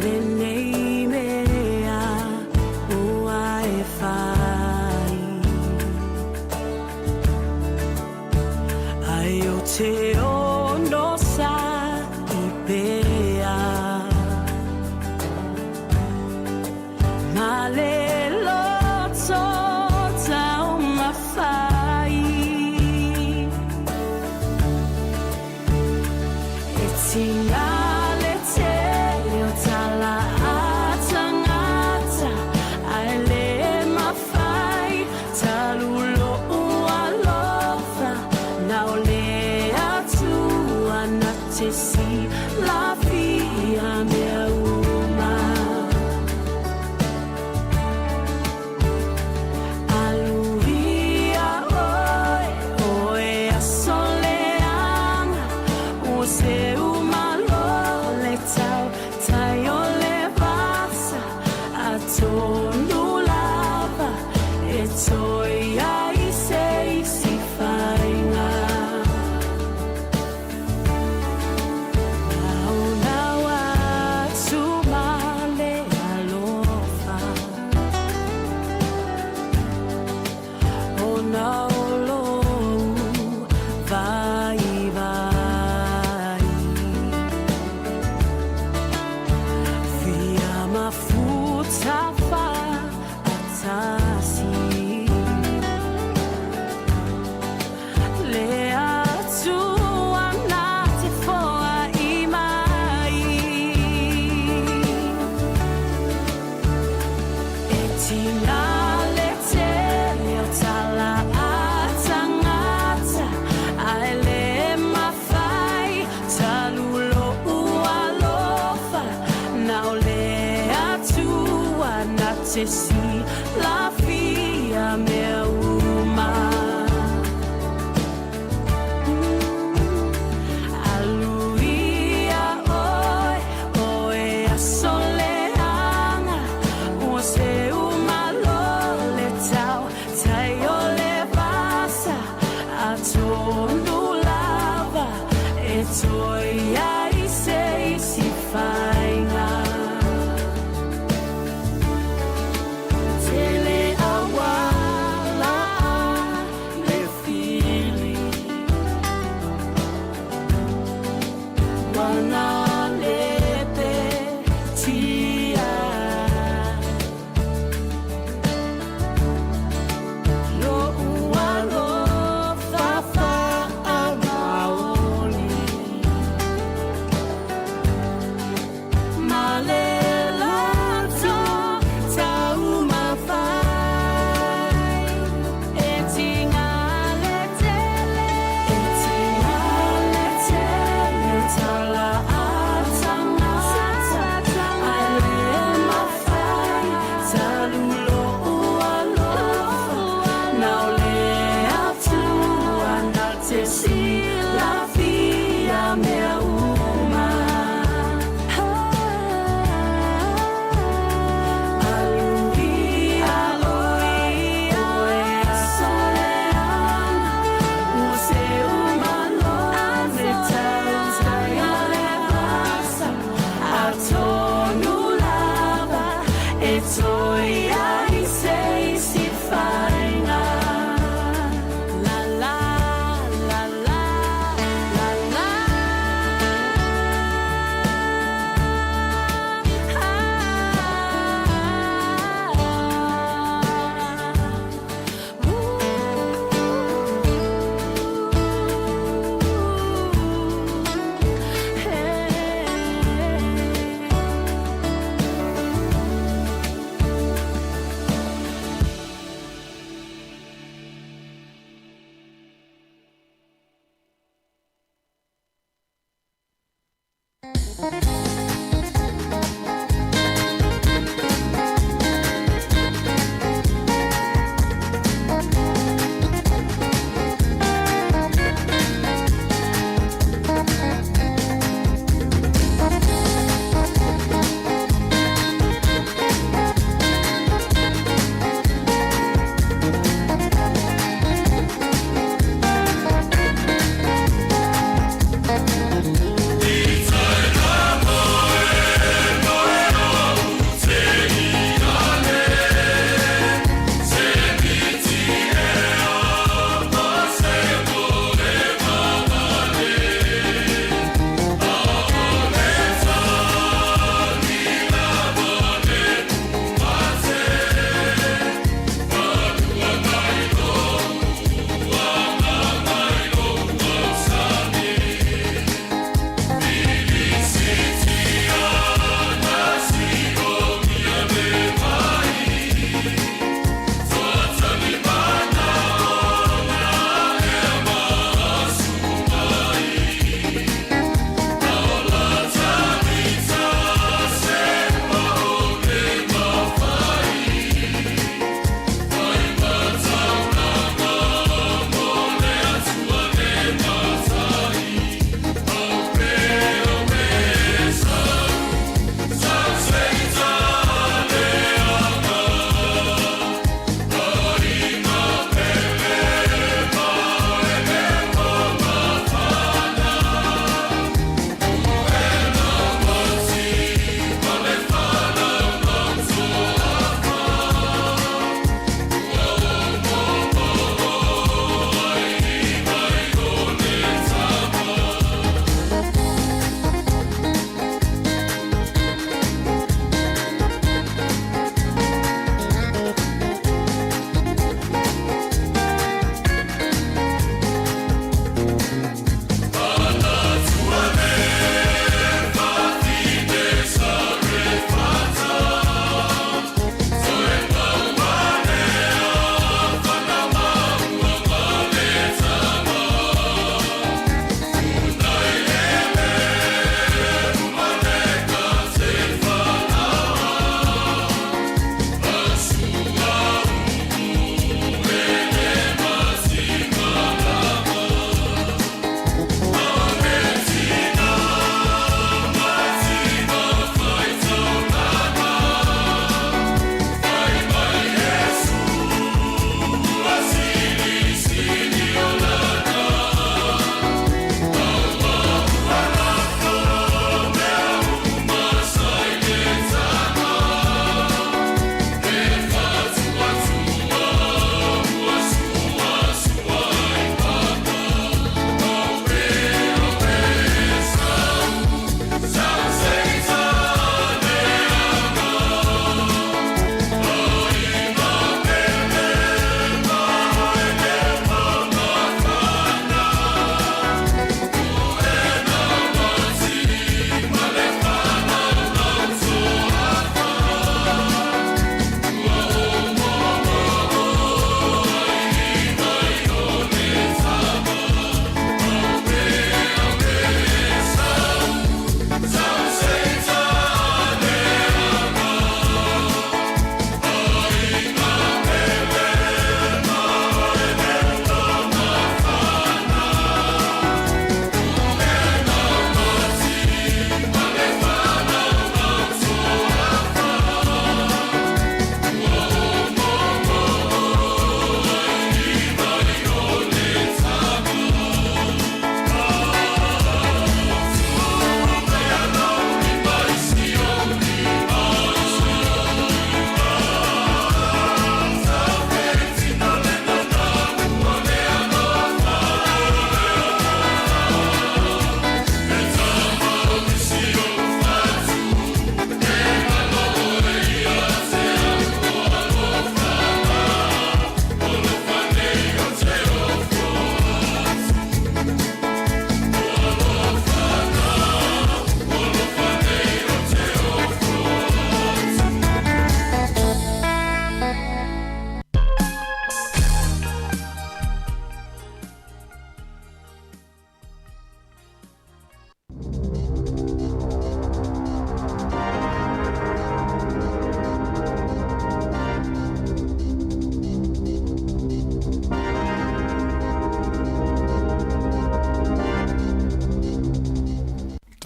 Lenei mea ua e fai. Ai o te ono sa i pea. Ma le loto taumafai. E tinga le tele o tala a tangata, ae le mafai talu lou alofa na o le Atua na te silafia mea uma. Aluia oe, oe aso leaga, ua seu malo le tautai o le vasa, atonu lava e toe i ai se isi faiga. Naonao atu ma le alofa, ona o lou vaivai. Fia mafuta faatasi le Atua na te foai mai. E tiga le tele o tala a tangata, ae le mafai talu lou alofa na o le Atua na te silafia mea uma. Aluia oe, oe aso leaga, ua seu malo le tautai o le vasa, atonu lava e toe i ai se isi faiga. Tele auala le fili, wana le petia. Lou alofa faamaoni, ma le loto taumafai. E tiga le tele, e tiga le tele o tala a tangata, ae le mafai talu lou alofa na o le Atua na te silafia mea uma. Aluia oe, oe aso leaga, ua seu malo le tautai o le vasa, atonu lava e toe i ai se isi faiga. La la la la la la. It's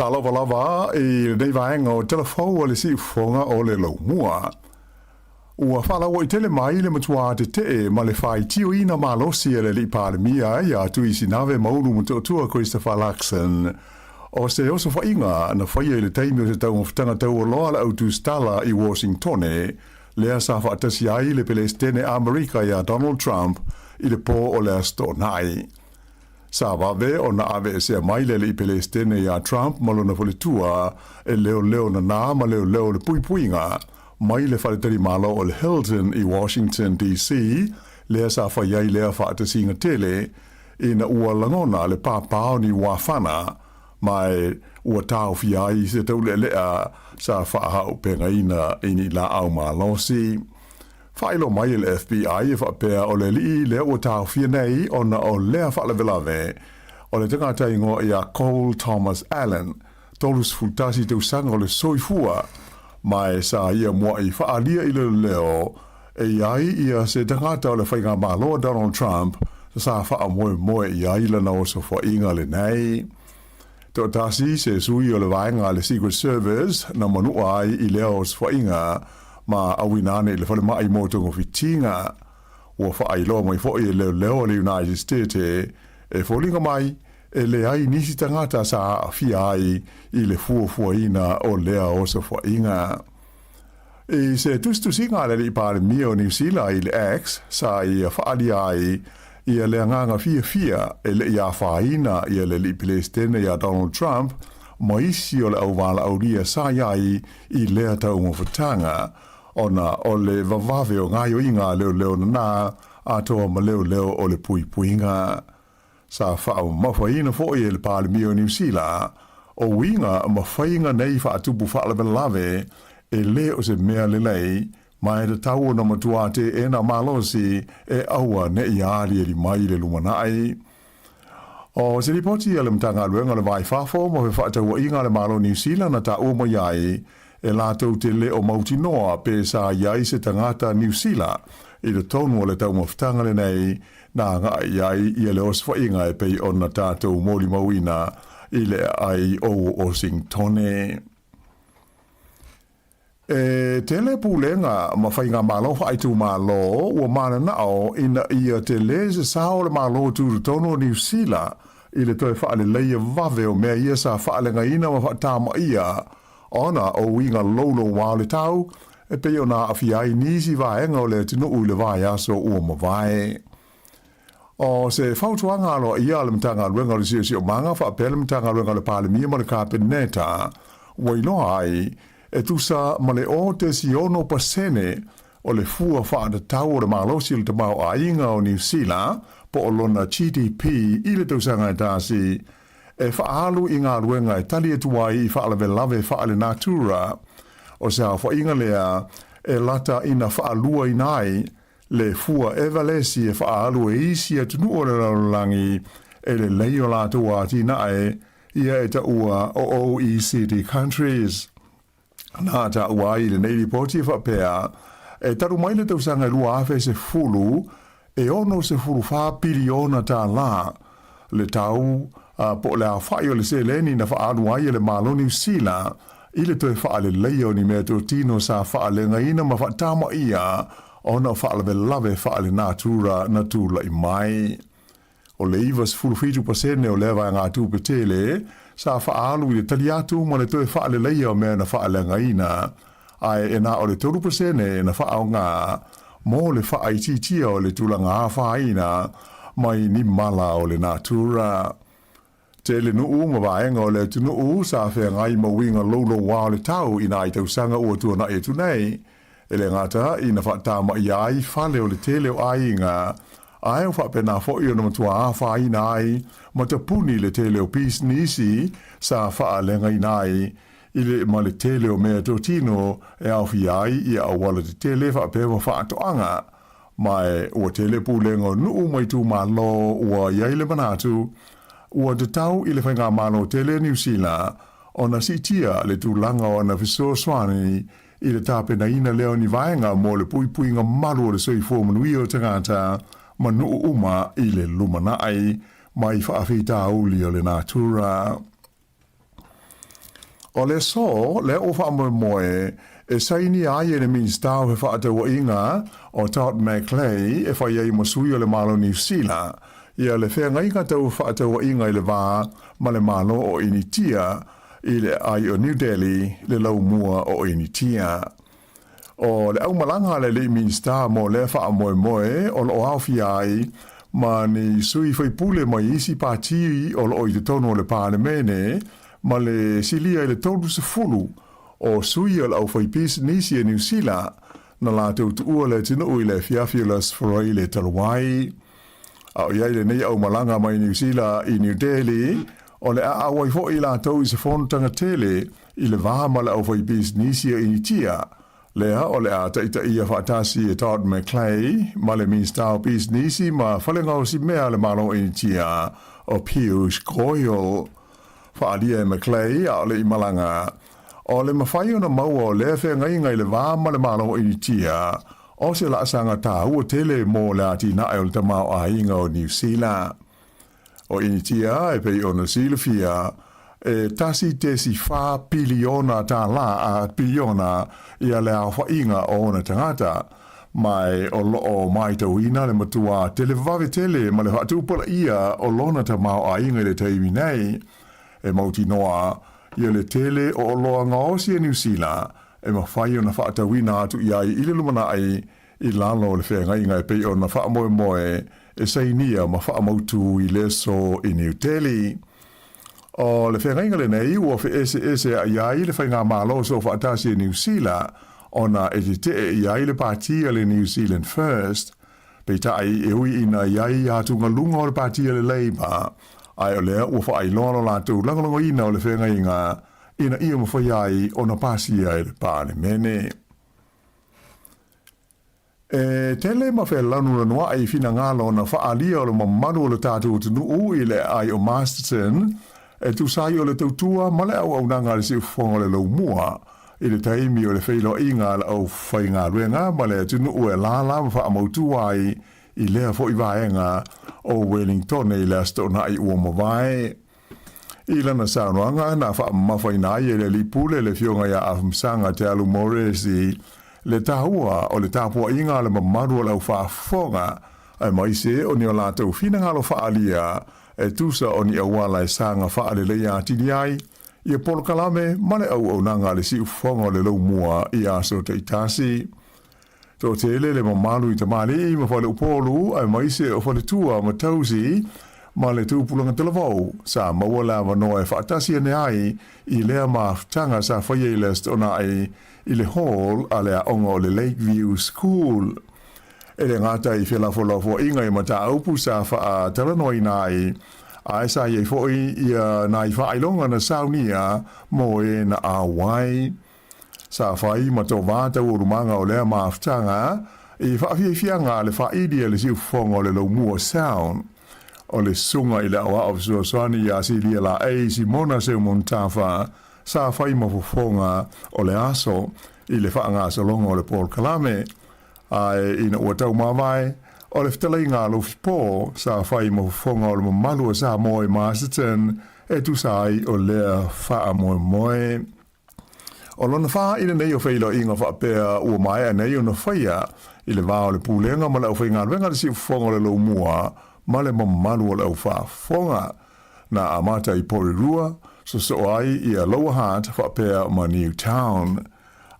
Talofa lava i lenei vaega o Tala Fou a le Siufofoga o le Laumua. Ua faalauaitele mai le matuā tetee ma le faitioina malosi a le Alii Palemia ia Tuisinave Maulu Motootua Christopher Luxon o se osofaiga na faia i le taimi o se taumafataga taualoa a le autusitala i Washingtone lea sa faatasi ai le Pelesitene Amerika ia Donald Trump i le pō o le Aso Toonai. Sa vave ona aveesea mai le alii Pelesitene iā Trump ma lona faletua e leoleo nanā ma leoleo le puipuiga mai le faletalimalo o le Hilton i Washington, DC, lea sa fai ai lea faatasiga tele ina ua lagona le pāpā o ni uafana ma e ua taofia ai se taulealea sa faahaupegaina i ni laau malosi. Faailoa mai e le FBI e faapea o le alii lea ua taofia nei ona o lea faalavelave o le tagata igoa ia Cole Thomas Allen, 31 tausaga o le soifua, ma e sa ia mua'i faaalia i le leo e i ai ia se tagata o le faigamalo a Donald Trump sa faamoemoe i ai lana osofoaiga lenei. Toatasi se sui o le vaega a le Secret Service na manua ai i lea osofoaiga ma auina ane i le falemai mo togafitiga. Ua faailoa mai foi e leoleo a le United States e foliga mai e leai nisi tagata sa aafia ai i le fuafuaina o lea osofoaiga. I se tusitusiga a le Alii Palemia o Niu Sila i le X, sa ia faaalia ai ia le agaga fiafia e le i afaina ia le Alii Pelesitene ia Donald Trump ma isi o le auvalaaulia sa i ai i lea taumafataga ona o le vavave o gaoioiga a leoleo nanā atoa ma leoleo o le puipuiga. Sa faamamafaina foi e le Palemia o Niu Sila o uiga ma faiga nei faatupu faalavelave e le o se mea lelei, ma e tatau ona matua teena malosi e aua ne i aliali mai le lumanai. O se lipoti a le Matagaluega o le Va i Fafo ma Fefaatauaiga a le Malo o Niu Sila na taua mai ai e latou te le o mautinoa pe sa i ai se tagata Niu Sila i totonu o le taumafataga lenei na agai i ai ia le osofaiga e pei ona tatou molimauina i le aai o Uosingtone. E tele pulega ma faigamalo faaitumalo ua mananao ina ia tele se sao o le Malo Tutotonu o Niu Sila i le toe faaleleia vave o mea ia sa faalegaina ma faatamaia ona o uiga loulouā o le tau e pei ona aafia ai nisi vaega o le atunuu i le vaiaso ua mavae. O se fautuaga aloaia a le Matagaluega o le Siosiomaga faapea le Matagaluega a le Palemia ma le Kapeneta ua iloa ai e tusa ma le 0.6% o le fua faatatau o le malosi o le tamaoaiga o Niu Sila po o lona GDP i le tausaga e tasi e faaalu i galuega e tali atu ai i faalavelave faalenatura. O se aofaiga lea e lata ina faaluaina ai le fua Evalesi e faaalu e isi atunuu o le lalolagi e lelei o latou atinae ia e taua o OECD countries. Na taua ai i lenei lipoti e faapea, e talu mai le tausaga e 2010, e 64 piliona tālā le tau po o le aofai o le seleni na faaalu ai e le Malo Niu Sila i le toe faaleleia o ni meatotino sa faalegaina ma faatamaia ona o faalavelave faalenatura na tulai mai. O le 97% o lea vaegatupe tele sa faaalu i le tali atu ma le toe faaleleia o mea na faaleagaina, ae e na o le 3% na faaaoga mo le faaitiitia o le tulaga afaina mai ni mala o le natura. Tele nuu ma vaega o le atunuu sa feagai ma uiga loulouā o le tau i nai tausaga ua tuanai atu nei, e le gata ina faatamaia ai fale o le tele o aiga, ae o faapena foi ona matua afaina ai ma tapuni le tele o pisinisi sa faaleagaina ai i le ma le tele o mea totino e aofia ai ia auala tetele faapea ma faatoaga. Ma e ua tele pulega o nuu ma itumalo ua i ai le manatu ua tatau i le Faigamalo tele a Niu Sila ona siitia le tulaga o ana fesoasoani i le tapenaina lea o ni vaega mo le puipuiga malu o le soifua manuia o tagata ma nuu uma i le lumanai mai faafitauli o le natura. O le aso lea ua faamoemoe e sainia ai e le Minisita o Fefaatauaiga o Todd McClay e fai ai ma sui o le Malo o Niu Sila ia le feagaiga tau fefaatauaiga i le va ma le Malo o Initia i le aai o New Delhi le laumua o Initia. O le aumalaga a le alii Minisita mo lea faamoemoe o lo o aofia ai ma ni sui faipule mai isi pati o lo o i totonu o le Palemene ma le silia i le 30 o sui o le aufaipisinisi a Niu Sila na latou tuua le atunuu i le afiafi o le Aso Faraile talu ai. A o i ai lenei aumalaga mai Niu Sila i New Delhi, o le a auai foi i latou i se fonotaga tele i le va ma le aufaipisinisi a Initia, lea o le a taitaia faatasi e Todd McClay ma le Minisita o Pisinisi ma Falegaosimea a le Malo o Initia o Piyush Goyal. Faaalia e McClay a o le i malaga, o le mafai ona maua o lea feagaiga i le va ma le Malo o Initia, o se laasaga taua tele mo le atinae o le tamaoaiga o Niu Sila. O Initia e pei ona silafia, e 1.4 piliona tālā a piliona ia le aofaiga o ona tagata, ma o lo o matauina le matua televave tele ma le faatupulaia o lona tamaoaiga i le taimi nei. E mautinoa ia le tele o oloa gaosi a Niu Sila e mafai ona faatauina atu i ai i le lumanai i lalo o le feagaiga e pei ona faamoemoe e sainia ma faamautu i le aso i New Delhi. O le feagaiga lenei ua feeseeseaʻi ai le Faigamalo Soofaatasi a Niu Sila ona e tetee i ai le pati a le New Zealand First, peitai e ui ina i ai atugaluga o le pati a le Labour, ae o lea ua faailoa lo latou lagolagoina o le feagaiga ina ia mafai ai ona pasia e le Palemene. E tele ma felanulanuaʻi finagalo na faaalia o le mamalu o le tatou atunuu i le aai o Masterton e tusa ai o le tautua ma le auaunaga a le siufofoga o le Laumua i le taimi o le feiloaiga a le aufaigaluega ma le atunuu e lala ma faamautu ai i lea foi vaega o Wellingtone i le Aso Toonai ua mavae. I lana saunoaga na faamamafaina ai e le Alii Pule le Afioga ia Afamasaga Te Alu Moresi le taua o le tapuaiga a le mamalu o le aufaafofoga aemaise o ni o latou finagalo faaalia e tusa o ni auala e saga faaleleia atili ai ia polokalame ma le auaunaga a le siufofoga o le Laumua i aso taitasi. Toatele le mamalu i tamalii ma faleupolu aemaise o faletua ma tausi ma le tupulaga talavou sa maua le avanoa e faatasi ane ai i lea mafutaga sa faia i le Aso Toonai i le hall a le aoga o le Lakeview School. E le gata i felafolafoaiga i mataupu sa faatalanoaina ai, ae sa i ai foi ia nai faailoga na saunia mo e na auai. Sa fai ma tovā taualumaga o lea mafutaga i faafiafiaga a le faaili a le siufofoga o le Laumua Sound. O le susuga i le aoao fesoasoani ia Silia Laei Simona Seumontafa sa fai ma fofoga o le aso i le faagasologa o le polokalame, ae ina ua taumavae, o le fetalaiga a Lofi Po sa fai ma fofoga o le mamalu o Samoa i Masterton e tusa ai o lea faamoemoe. O lona fā i lenei o feiloaiga faapea ua maea nei ona faia i le va o le Pulega ma le aufaigaluega a le Siufofoga o le Loumua ma le mamalu o le aufaafofoga. Na amata i Porirua, sosoo ai ia Lower Hutt faapea ma Newtown.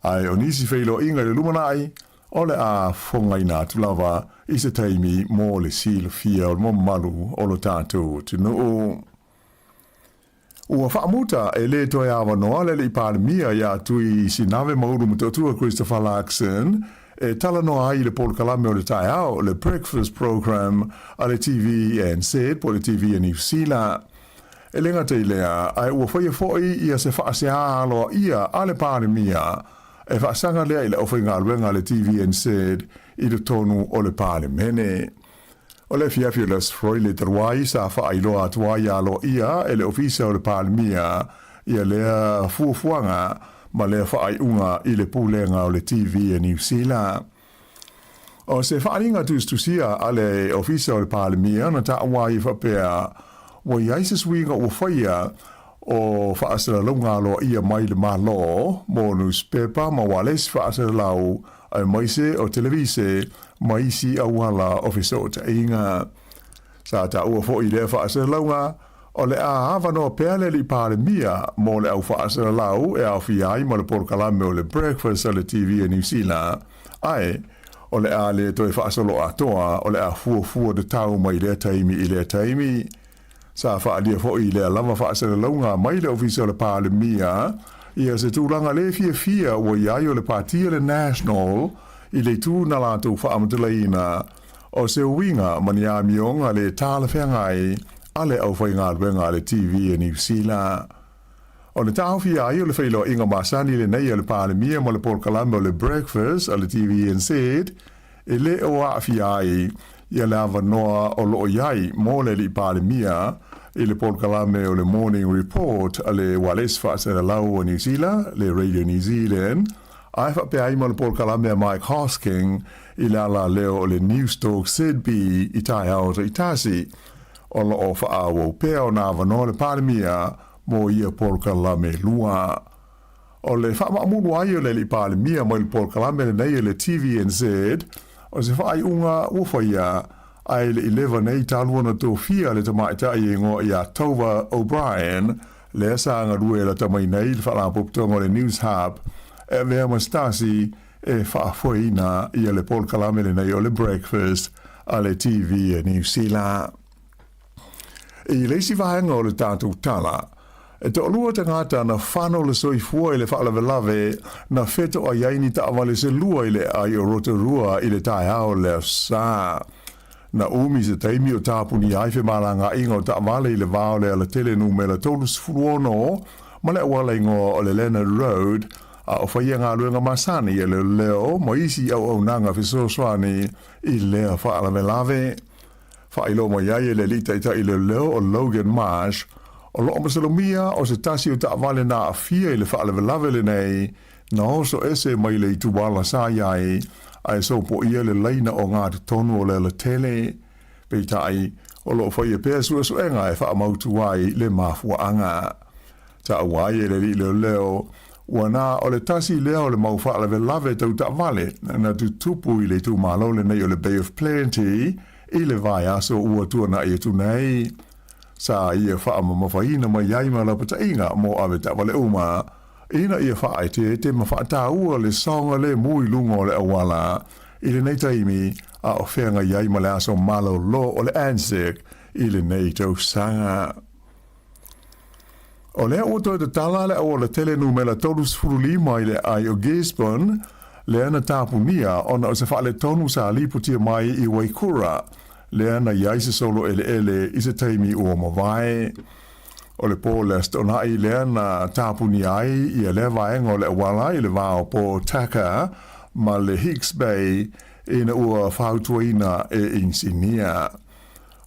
Ae o nisi feiloaiga i le lumanai, o le a fofogaina atu lava i se taimi mo le silafia o le mamalu o lo tatou atunuu. Ua faamuta e lē toe avanoa le Alii Palemia iā Tui Sinave Maulu Motootua Christopher Luxon e talanoa ai i le polokalame o le taeao, le Breakfast Programme a le TVNZ po o le TV a Niu Sila. E le gata i lea, ae ua faia foi ia se faaseā aloaia a le Palemia e faasaga lea i le aufaigaluega a le TVNZ i totonu o le Palemene. O le afiafi o le Aso Faraile talu ai sa faailoa atu ai aloaia e le Ofisa o le Palemia ia lea fuafuaga ma lea faaiuga i le Pulega o le TV a Niu Sila. O se faaaliga tusitusia a le Ofisa o le Palemia na taua ai faapea, ua i ai se suiga ua faia. o faasalalauga aloaia mai le Malo mo nusipepa ma ualesi faasalalau aemaise o televise ma isi auala o fesootaiga. Sa taua foi i lea faasalalauga, o le a avanoa pea le Alii Palemia mo le au faasalalau e aofia ai ma le polokalame o le Breakfast a le TV a Niu Sila, ae o le a le toe faasolo atoa, o le a fuafua tatau mai lea taimi i lea taimi. Sa faaalia foi i lea lava faasalalauga mai le Ofisa o le Palemia ia se tulaga le fiafia ua i ai o le Pati a le National i le itu na latou faamatalaina o se uiga ma ni amioga le talafeagai a le aufaigaluega a le TV a Niu Sila. O le taofia ai o le feiloaiga masani lenei a le Palemia ma le polokalame o le Breakfast a le TVNZ e le o aafia ai ia le avanoa o loo i ai mo le Alii Palemia i le polokalame o le Morning Report a le Ualesi Faasalalau o Niu Sila, le Radio New Zealand, ae faapea ai ma le polokalame a Mike Hosking i le alaleo o le Newstalk ZB i taeao taitasi. O lo o faaauau pea ona avanoa le Palemia mo ia polokalame lua. O le faamaamulu ai o le Alii Palemia mai le polokalame lenei e le TVNZ, o se faaiuga ua faia, ae le i leva nei talu ona tofia le tamaitai e igoa ia Tova O'Brien, lea sa galue lata mai nei i le Faalapotopotoga o le News Hub, e avea ma se tasi e faafoeina ia le polokalame lenei o le Breakfast a le TV a Niu Sila. I le isi vaega o le tatou tala, e toalua tagata na fano le soifua i le faalavelave na fetoai ai ni taavale se lua i le aai o Rotorua i le taeao o le Aso Sa. Na umi se taimi o tapunia ai femalagaaiga o taavale i le va o le alatele numera 36 ma le auala igoa o le Leonard Road, a o faia galuega masani e leoleo ma isi auaunaga fesoasoani i lea faalavelave. Faailoa mai ai e le alii taitai leoleo o Logan Marsh, o lo o masalomia o se tasi o taavale na aafia i le faalavelave lenei na oso ese mai le ituala sa i ai ae sopoia le laina o gatotonu o le alatele. Peitai, o lo o faia pea suesuega e faamautu ai le mafuaaga. Taua ai e le alii leoleo, ua na o le tasi lea o le mau faalavelave tau taavale na tutupu i le itumalo lenei o le Bay of Plenty i le vaiaso ua tuanai atu nei. Sa ia faamamafaina mai ai ma lapataiga mo ave taavale uma ina ia faaeteete ma faataua le saogalemu i luga o le auala i lenei taimi a o feagai ai ma le aso malolo o le Anzac i lenei tausaga. O lea ua toe tatala le aualatele numera 35 i le aai o Gisborne, lea na tapunia ona o se faaletonu sa lipotia mai i Waikura, lea na i ai se solo eleele i se taimi ua mavae. O le po le Aso Toonai lea na tapunia ai ia lea vaega o le auala i le va o Port Tucker ma le Hicks Bay ina ua fautuaina e inisinia.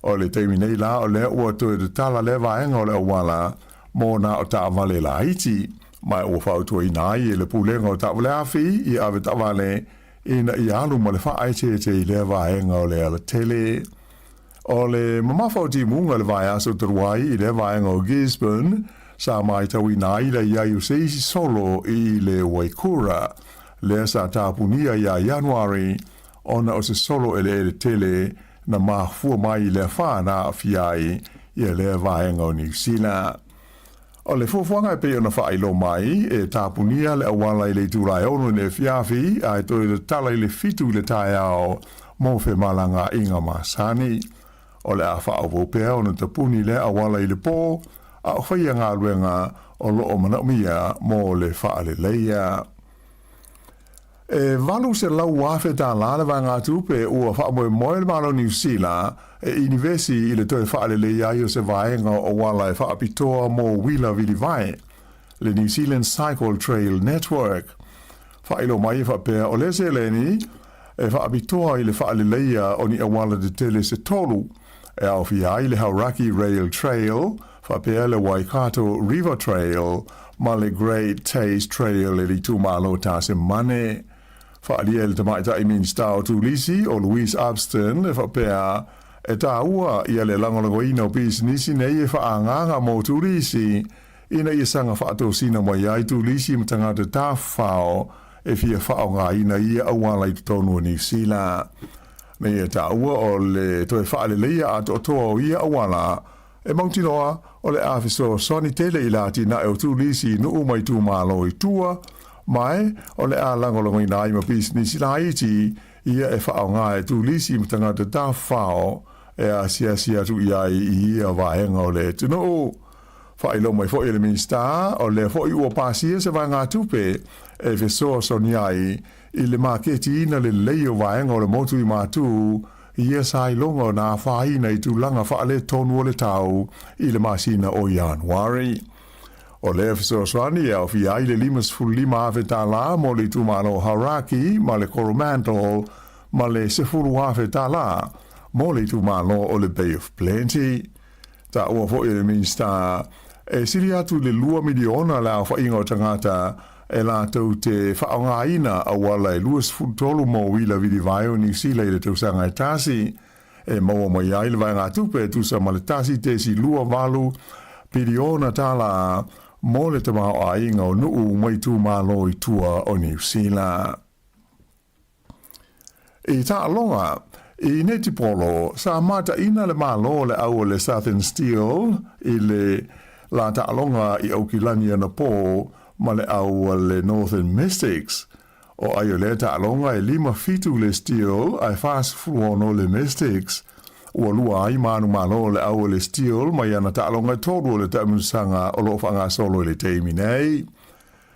O le taimi nei la o lea ua toe tatala lea vaega o le auala mo nā o taavale laiti, ma ua fautuaina ai e le Pulega o Taavale Afi i ave taavale ina ia alu ma le faaeteete i lea vaega o le alatele. O le mamafa o timuga i le vaiaso talu ai i lea vaega o Gisborne, sa matauina ai le i ai o se isi solo i le Waikura, lea sa tapunia ia Ianuari ona o se solo eleele tele na mafua mai i le afa na aafia ai ia lea vaega o Niu Sila. O le fuafuaga e pei ona faailoa mai, e tapunia le auala i le itula e 6 i le afiafi ae toe tatala i le 7 i le taeao mo femalagaaiga masani. O le a faaauau pea ona tapuni lea auala i le po, a o faia galuega o lo o manaomia mo le faaleleia. E $800,000 le vaegatupe ua faamoemoe le Malo o Niu Sila e inivesi i le toe faaleleia ai o se vaega o auala e faapitoa mo uila vilivae, le New Zealand Cycle Trail Network. Faailoa mai e faapea o lea seleni e faapitoa i le faaleleia o ni auala tetele se tolu, e aofia ai le Hauraki Rail Trail, faapea le Waikato River Trail ma le Great Taste Trail i le itumalo Tasemane. Faaalia e le Tamaitai Minisita o Turisi o Louise Upston e faapea, e taua ia le lagolagoina o pisinisi nei e faaagaaga mo turisi. ina ia saga faatosina mai ai turisi ma tagata tafafao e fia faaaogaina ia auala i totonu o Niu Sila. Na ia taua o le toe faaleleia atoatoa o ia auala e mautinoa o le a fesoasoani tele i le atinae o turisi i nuu ma itumalo i tua, ma e o le a lagolagoina ai ma pisinisi laiti ia e faaaoga e turisi ma tagata tafafao e asiasi atu i ai i ia vaega o le atunuu. Faailoa mai foi e le Minisita, o lea foi ua pasia se vaegatupe e fesoasoani ai i le maketiina lelei o vaega o le motu i Matu i ia sailoga o na afaina i tulaga faaletonu o le tau i le masina o Ianuari. O lea fesoasoani e aofia ai le $55,000 mo le itumalo o Hauraki ma le Coromandel ma le $10,000 mo le itumalo o le Bay of Plenty. Taua foi e le Minisita, e sili atu i le 2 miliona le aofaiga o tagata e latou te faaaogaina auala e 23 mo uila vilivae o Niu Sila i le tausaga e tasi, e maua mai ai le vaegatupe e tusa ma le 1.28 piliona tālā mo le tamaoaiga o nuu ma itumalo i tua o Niu Sila. I taaloga, i netipolo, sa mataʻina le Malo o le au o le Southern Steel i le la taaloga i Aukilani anapō ma le au a le Northern Mystics. O ai o lea taaloga e 5-7 le Steel ae 46 le Mystics. Ua lua ai manu malo o le au o le Steel mai ana taaloga e tolu o le taamilosaga o loo faagasolo i le taimi nei.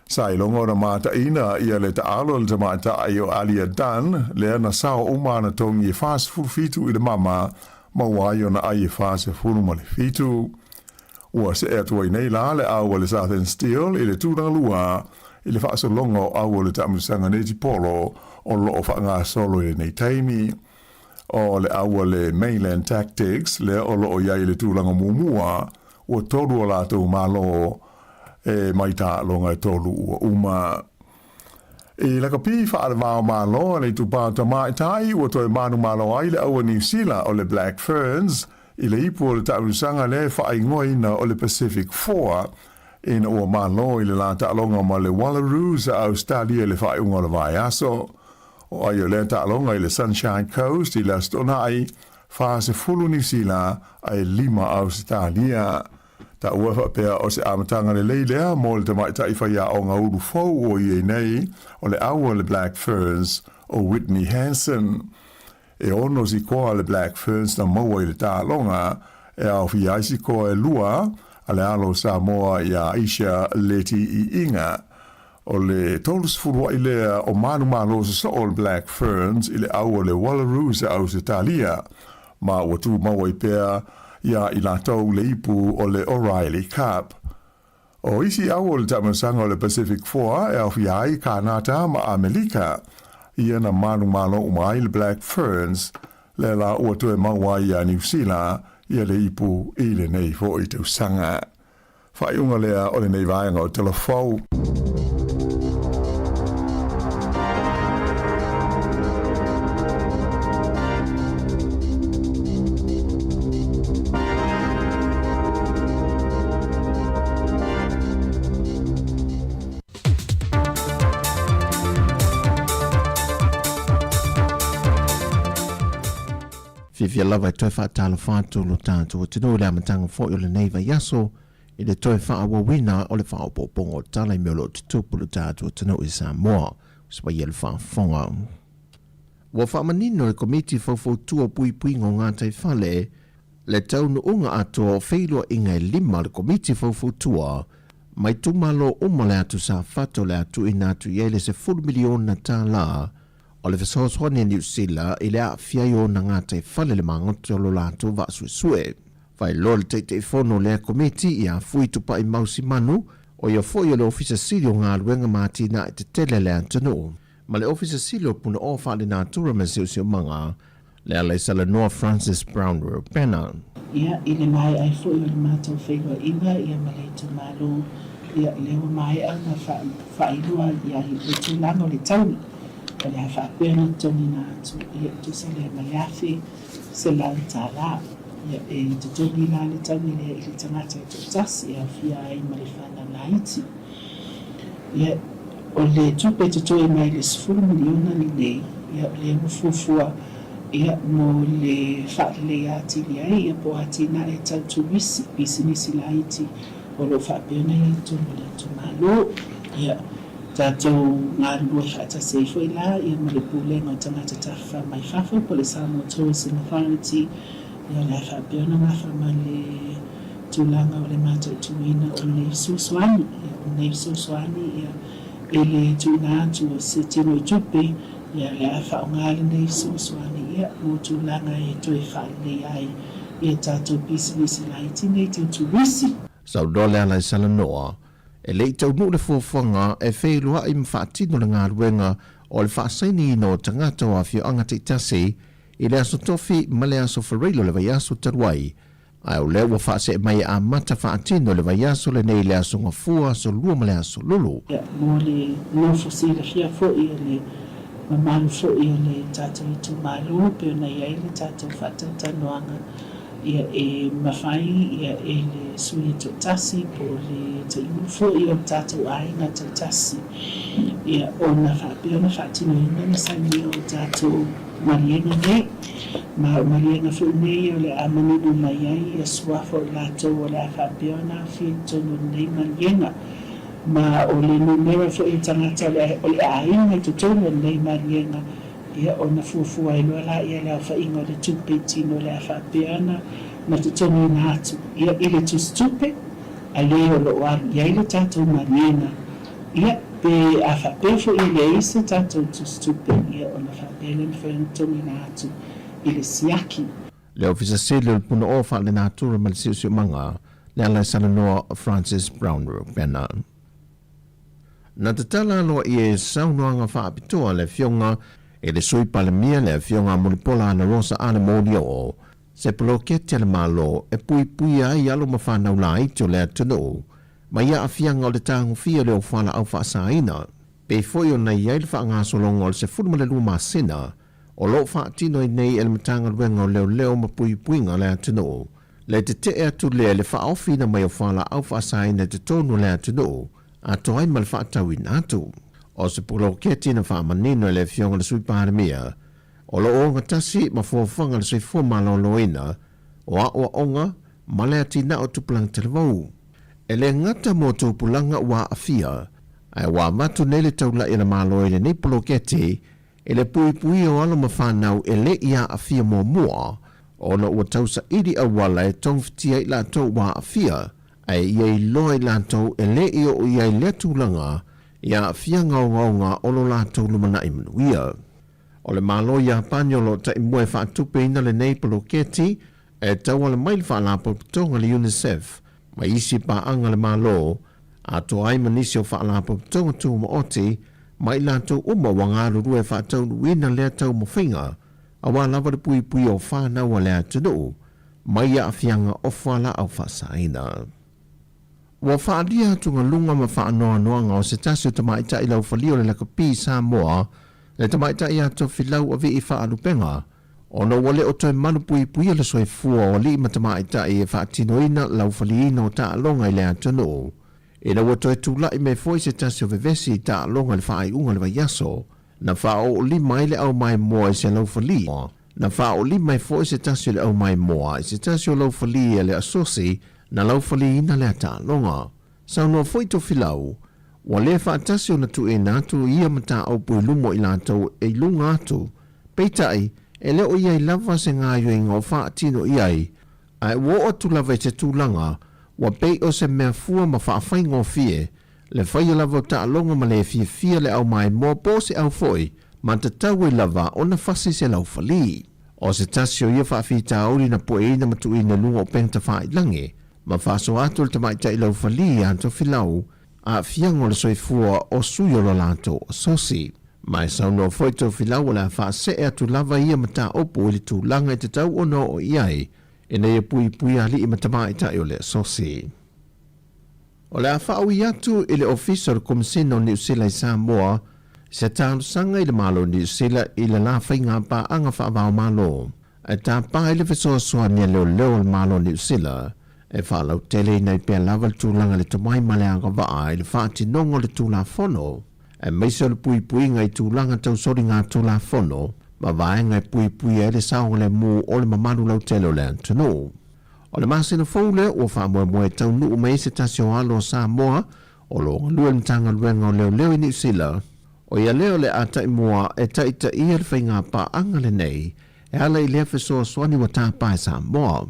Sa iloga ona mataʻina ia le taalo a le tamaitai o Alia Dunn, lea na sao uma ana togi e 47 i le mama, maua ai ona ai e 47. Ua see atu ai nei la le au a le Southern Steel i le tulaga lua i le faasologa o au o le taamilosaga netipolo o loo faagasolo i lenei taimi. O le au a le Mainland Tactics lea o loo i ai i le tulaga muamua, ua tolu o latou malo e mai taaloga e tolu ua uma. I lakapi faalevao malo a le itupa tamaitai ua toe manumalo ai le au a Niu Sila o le Black Ferns i le ipu o le taamilosaga lea e faaigoaina o le Pacific Four ina ua malo i le la taaloga ma le Wallaroos a Ausetalia i le faaiuga o le vaiaso. O ai o lea taaloga i le Sunshine Coast i le Aso Toonai, 40 Niu Sila ae 5 Ausetalia. Taua faapea o se amataga lelei lea mo le tamaitai faiaoga ulu fou o i ai nei o le au a le Black Ferns o Whitney Hansen. E ono sikoa a le Black Ferns na maua i le taaloga e aofia ai sikoa e lua a le alo o Samoa iā Aisha Leti Iiga. O le 30 aʻi lea o manumalo sosoo o le Black Ferns i le au o le Wallaroos a Ausetalia, ma ua tumau ai pea iā i latou le ipu o le O'Reilly Cup. O isi au o le taamilosaga o le Pacific Four e aofia ai Kānata ma Amelika, ia na manumalo uma ai le Black Ferns, lea la ua toe maua ai iā Niu Sila ia le ipu i lenei foʻi tausaga. Faaiuga lea o lenei vaega o Tala Fou. Fiafia lava e toe faatalofa atu lo tatou atunuu i le amataga foi o lenei vaiaso i le toe faaauauina o le faaopoopoga o tala i mea o lo o tutupu i lo tatou atunuu i Samoa, usupaia le faafofoga. Ua faamanino e le Komiti Faufautua o Puipuiga o Gataifale le taunuuga atoa o feiloaiga e lima a le Komiti Faufautua mai itumalo uma o le atu Safata o le a tuuina atu i ai le $10 miliona tala o le fesoasoani a Niu Sila i le aafia ai o ona gataifale le magoto o lo latou vaa suesue. Faailoa le Taitaifono o lea Komiti ia Fui Tupaimau Simanu, o ia foi o le Ofisa Sili o Galuega ma Atinae Tetele a le atunuu, ma le Ofisa Sili o Punaoa Faalenatura ma le Siosiomaga, le ala i salanoa Francis Brown Reupena. Ia, i le maea ai foi o le matou feiloaiga ia ma le itumalo, ia, lea ua maea ona faailoa ia le tulaga o le taui, o le a faapea ona totogiina atu, ia, e tusa lea ma le $1,100. Ia, e totogi la le taui lea i le tagata e toatasi e aofia ai ma le fanau laiti. Ia, o le tupe e totoe mai le $10 miliona lenei, ia, o lea ua fuafua, ia, mo le faaleleia atili ai, ia, po o atinae tau turisi, pisinisi laiti o lo o faapea ona i ai i totonu o le itumalo. Ia, tatou galulue faatasi ai foi la, ia, ma le Pulega o Tagata Tafafao mai Fafo po o le Samoa Tourism Authority, ia, o le a faapea ona gafa ma le tulaga o le mataituina o lenei fesoasoani. Ia, o lenei fesoasoani, ia, i le tuuina atu o se tino i tupe, ia, o le a faaaoga lenei fesoasoani, ia, mo tulaga e toe faaleleia ai, ia, tatou pisinisi laiti nei tau turisi. Saunoa Lealaisalanoa, E le i taunuu le fuafuaga e feiloai ma faatino le galuega o le faasainiina o tagata o afioaga taitasi i le Aso Tofi ma le Aso Faraile o le vaiaso talu ai, ae o lea ua faasee mai e amata faatino i le vaiaso lenei i le Aso Gafua, Aso Lua ma le Aso Lulu. Ia, mo le nofo silafia foi o le mamalu foi o le tatou itumalo pei ona i ai le tatou faatalatalanoaga, ia e mafai ia e le sui e toatasi po o le taiulu foi o le tatou aiga taitasi ia ona faapea ona faatinoina le sainia o tatou maliega nei. Ma o maliega foi nei o le a manino mai ai ia suafa o i latou o le a faapea ona aofia i totonu o lenei maliega. Ma o le numera foi o tagata o le aiga i totonu o lenei maliega Ia, ona fuafua ai loa laia le aofaiga o le tupe i tino o le a faapea ona na totogiina atu, ia, i le tusitupe a le o lo o alu i ai le tatou maliega, ia, pe a faapea foi e leai se tatou tusitupe, ia, ona faapea lea mafai ona totogiina atu i le siaki. Le Ofisa Sili o le Punaoa Faalenatura ma le Siosiomaga, le Alaisalanoa Francis Brownrook Banner. Na tatala aloaia e saunoaga faapitoa le Afioga i le Sui Palemia le Afioga Mulipola Anarosa Ale Molioo se poloketi a le Malo e puipuia ai alo ma fanau laiti o le atunuu mai aafiaga o le tagofia o le ofualaau faasaina. Pei foi ona i ai le faagasologa o le 12 masina o lo o faatino ai nei e le Matagaluega o Leoleo ma Puipuiga o le Atunuu le tetee atu lea i le faaofiina mai o fualaau faasaina i totonu o le atunuu, atoa ai ma le faatauina atu. O se poloketi na faamanino e le Afioga i le Sui Palemia, o lo o ogatasi ma fuafuaga a le Soifua Maloloina, o aoaoga ma le atinae o tupulaga talavou. E le gata mo tupulaga ua aafia, ae ua avatu nei le taulai a le Malo i lenei poloketi I le puipuia o alo ma fanau e le i aafia muamua, ona ua tausaili auala e togafitia ai latou ua aafia, ae ia iloa i latou e le i oo i ai lea tulaga i aafiaga ogaoga o lo latou lumanai manuia. O le Malo Iapani o lo o taimua e faatupeina lenei poloketi e tauala mai le Faalapotopotoga a le UNICEF ma isi paaga a le Malo, atoa ai ma nisi o Faalapotopotoga Tumaoti ma i latou uma ua galulue e faataunuuina lea taumafaiga aua lava le puipuia o fanau a le atunuu mai aafiaga o fualaau faasaina. Ua faaalia atugaluga ma faanoanoaga o se tasi o tamaitai laufalia o le lakapi i Samoa, le tamaitai ia Tofilau Avii Faalupega, ona ua le o toe malupuipuia le soifua o alii ma tamaitai e faatinoina laufaliina o taaloga i le atunuu. Ina ua toe tulai mai foi se tasi o vevesi i taaloga i le faaiuga o le vaiaso, na faaoolima ai le aumaemoa i se laufali, na faaoolima ai foi se tasi o le aumaemoa i se tasi o laufali a le asosi na laufaliina lea taaloga. Saunoa foi Tofilau, ua le faatasi ona tuuina atu ia mataupu i luma o i latou e i luga atu, peitai, e le o i ai lava se gaoioiga o faatino i ai, ae ua oo atu lava i se tulaga ua pei o se mea fua ma faafaigofie le faia lava o taaloga ma le fiafia le aumaemoa po o se au foi ma tatau ai lava ona fasi se laufali. O se tasi o ia faafitauli na pueina ma tuuina i luga o upega tafailangi ma faasoa atu le tamaitai laufali ia Tofilau aafiaga o le soifua o sui o lo latou asosi. Ma e saunoa foi Tofilau o le a faasee atu lava ia mataupu i le tulaga e tatau ona oo i ai ina ia puipuia alii ma tamaitai o le asosi. O le a faaui atu i le Ofisa o le Komesina o Niu Sila i Samoa se talosaga i le Malo o Niu Sila i le la faiga paaga faava-o-Malo. E tapā ai le fesoasoani a leoleo a le Malo o Niu Sila e faalauteleina ai pea lava le tulaga i le tomai ma le agavaa i le faatinoga o le Tulafono, aemaise o le puipuiga i tulaga tau soligatulafono ma vaega e puipuia ai le saogalemu o le mamalu lautele o le atunuu. O le masina fou lea ua faamoemoe e taunuu mai ai se tasi o alo o Samoa o lo o galue i le Matagaluega o Leoleo i Niu Sila, ʻO ia lea o le a taimua e taitaia le faiga paaga lenei e ala i lea fesoasoani ua tapa e Samoa.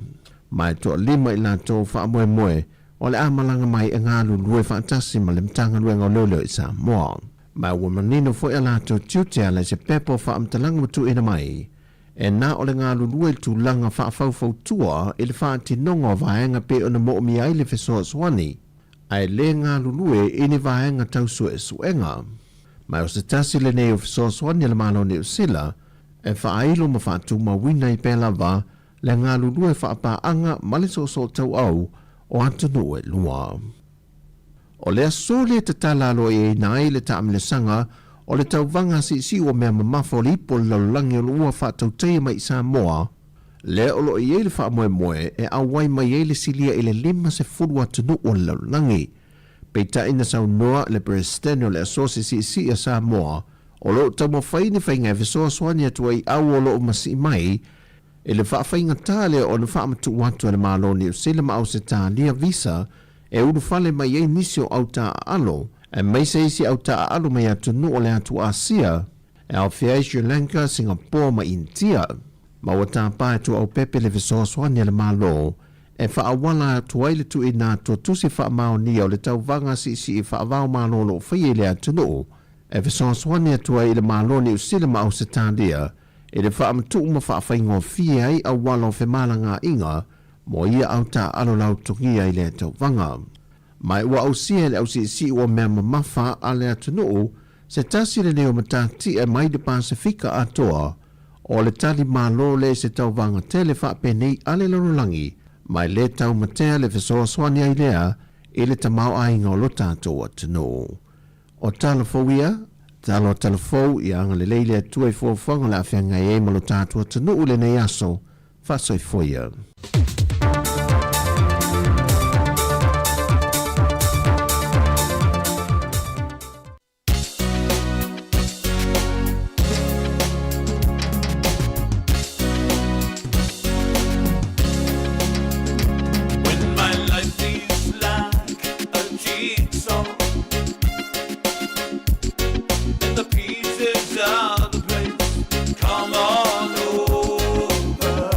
Ma e toalima i latou faamoemoe o le a malaga mai e galulue faatasi ma le Matagaluega o Leoleo i Samoa. Ma ua manino foi a latou tiute e ala i se pepa o faamatalaga ua tuuina mai e na o le galulue i le tulaga faafaufautua i le faatinoga o vaega pei ona moomia ai le fesoasoani ae le galulue i ni vaega tau suesuega. Ma o se tasi lenei o fesoasoani a le Malo o Niu Sila e faailo ma faatumauina ai pea lava le galulue faapaaga ma le soosootauau o atunuu e lua. O le aso lea e tatala aloaiaina ai le taamilosaga o le tauvaga siisiu o mea mamafa o le ipu o le lalolagi o lo ua faatautaia mai i Samoa, lea o lo o i ai le faamoemoe e auai mai ai le silia i le 50 atunuu o le lalolagi. Peitai na saunoa le Peresetene o le Asosi Siisii a Samoa, o lo o taumafai ni faiga e fesoasoani atu ai i au o lo o masii mai i le faafaigatā lea ona faamatuu atu e le Malo o Niu Sila ma Ausetalia visa e ulufale mai ai nisi o au taaalo, aemaise isi au taaalo mai atunuu o le atu Asia, e aofia ai Sri Lanka, Singapore ma Initia. Ma ua tapa e Tuaaupepe le fesoasoani a le Malo e faaauala atu ai le tuuina atu o tusi faamaonia o le tauvaga siisii faavaomalo o lo o faia i le atunuu e fesoasoani atu ai i le Malo o Niu Sila ma Ausetalia i le faamatuu ma faafaigofie ai auala o femalagaaiga mo ia au taaalo lautogia i lea tauvaga. Ma ua ausia e le ausiisii ua mea mamafa a le atunuu se tasi lenei o matatia mai le Pasefika atoa o le tali malo lea i se tauvaga tele faapenei a le lalolagi, ma e lē taumatea le fesoasoani ai lea i le tamaoaiga o lo tatou atunuu. O tala fou ia, talo a tala fou, ia agalelei le Atua i fuafuaga o le a feagai ai ma lo tatou atunuu i lenei aso, faasoifua ia. When my life is like a jigsaw And the pieces of the place come all over.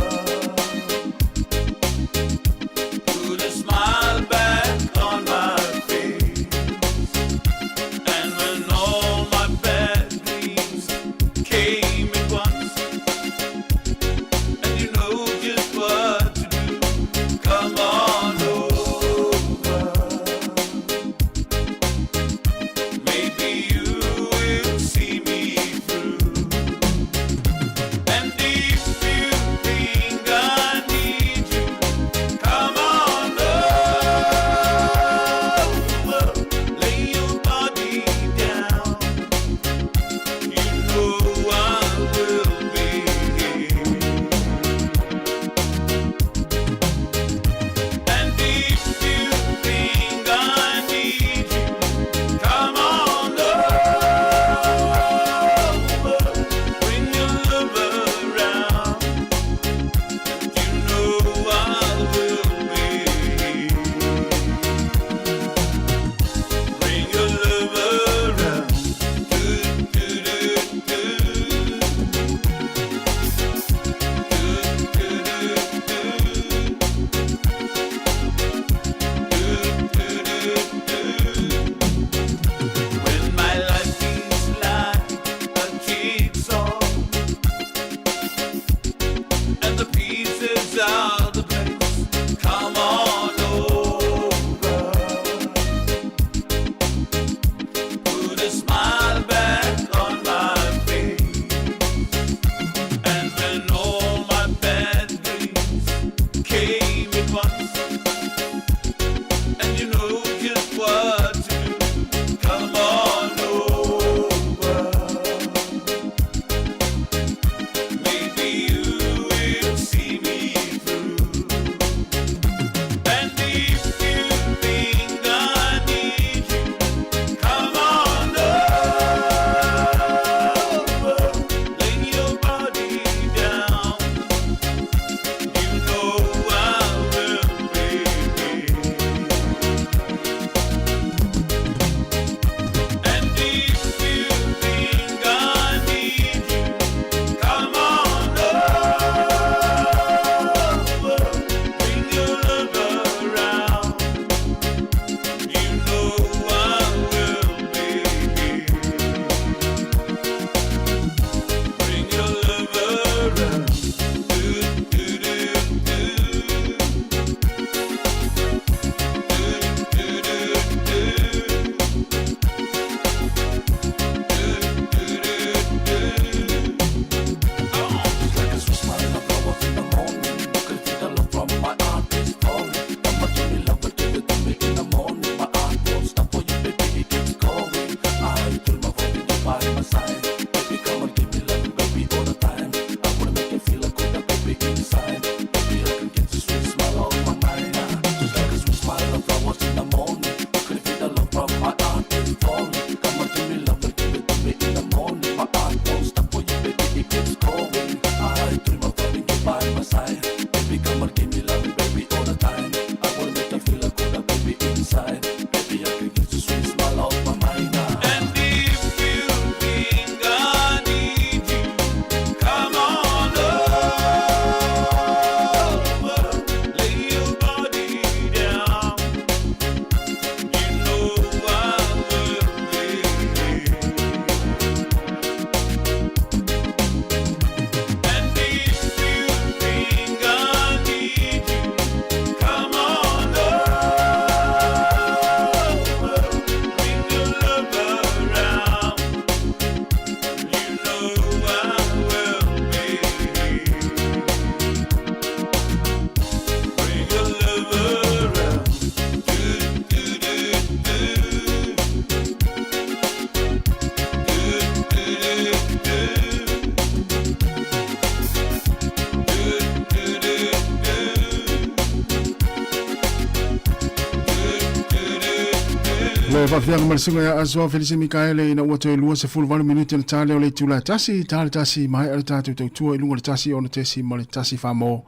Toe faafiaga ma le susuga ia Asoa Felise Mikaele ina ua toe 28 minute ona ta lea o le itula e tasi, ta le tasi maea le tatou tautua i luga o le 1 6.1 Samoa.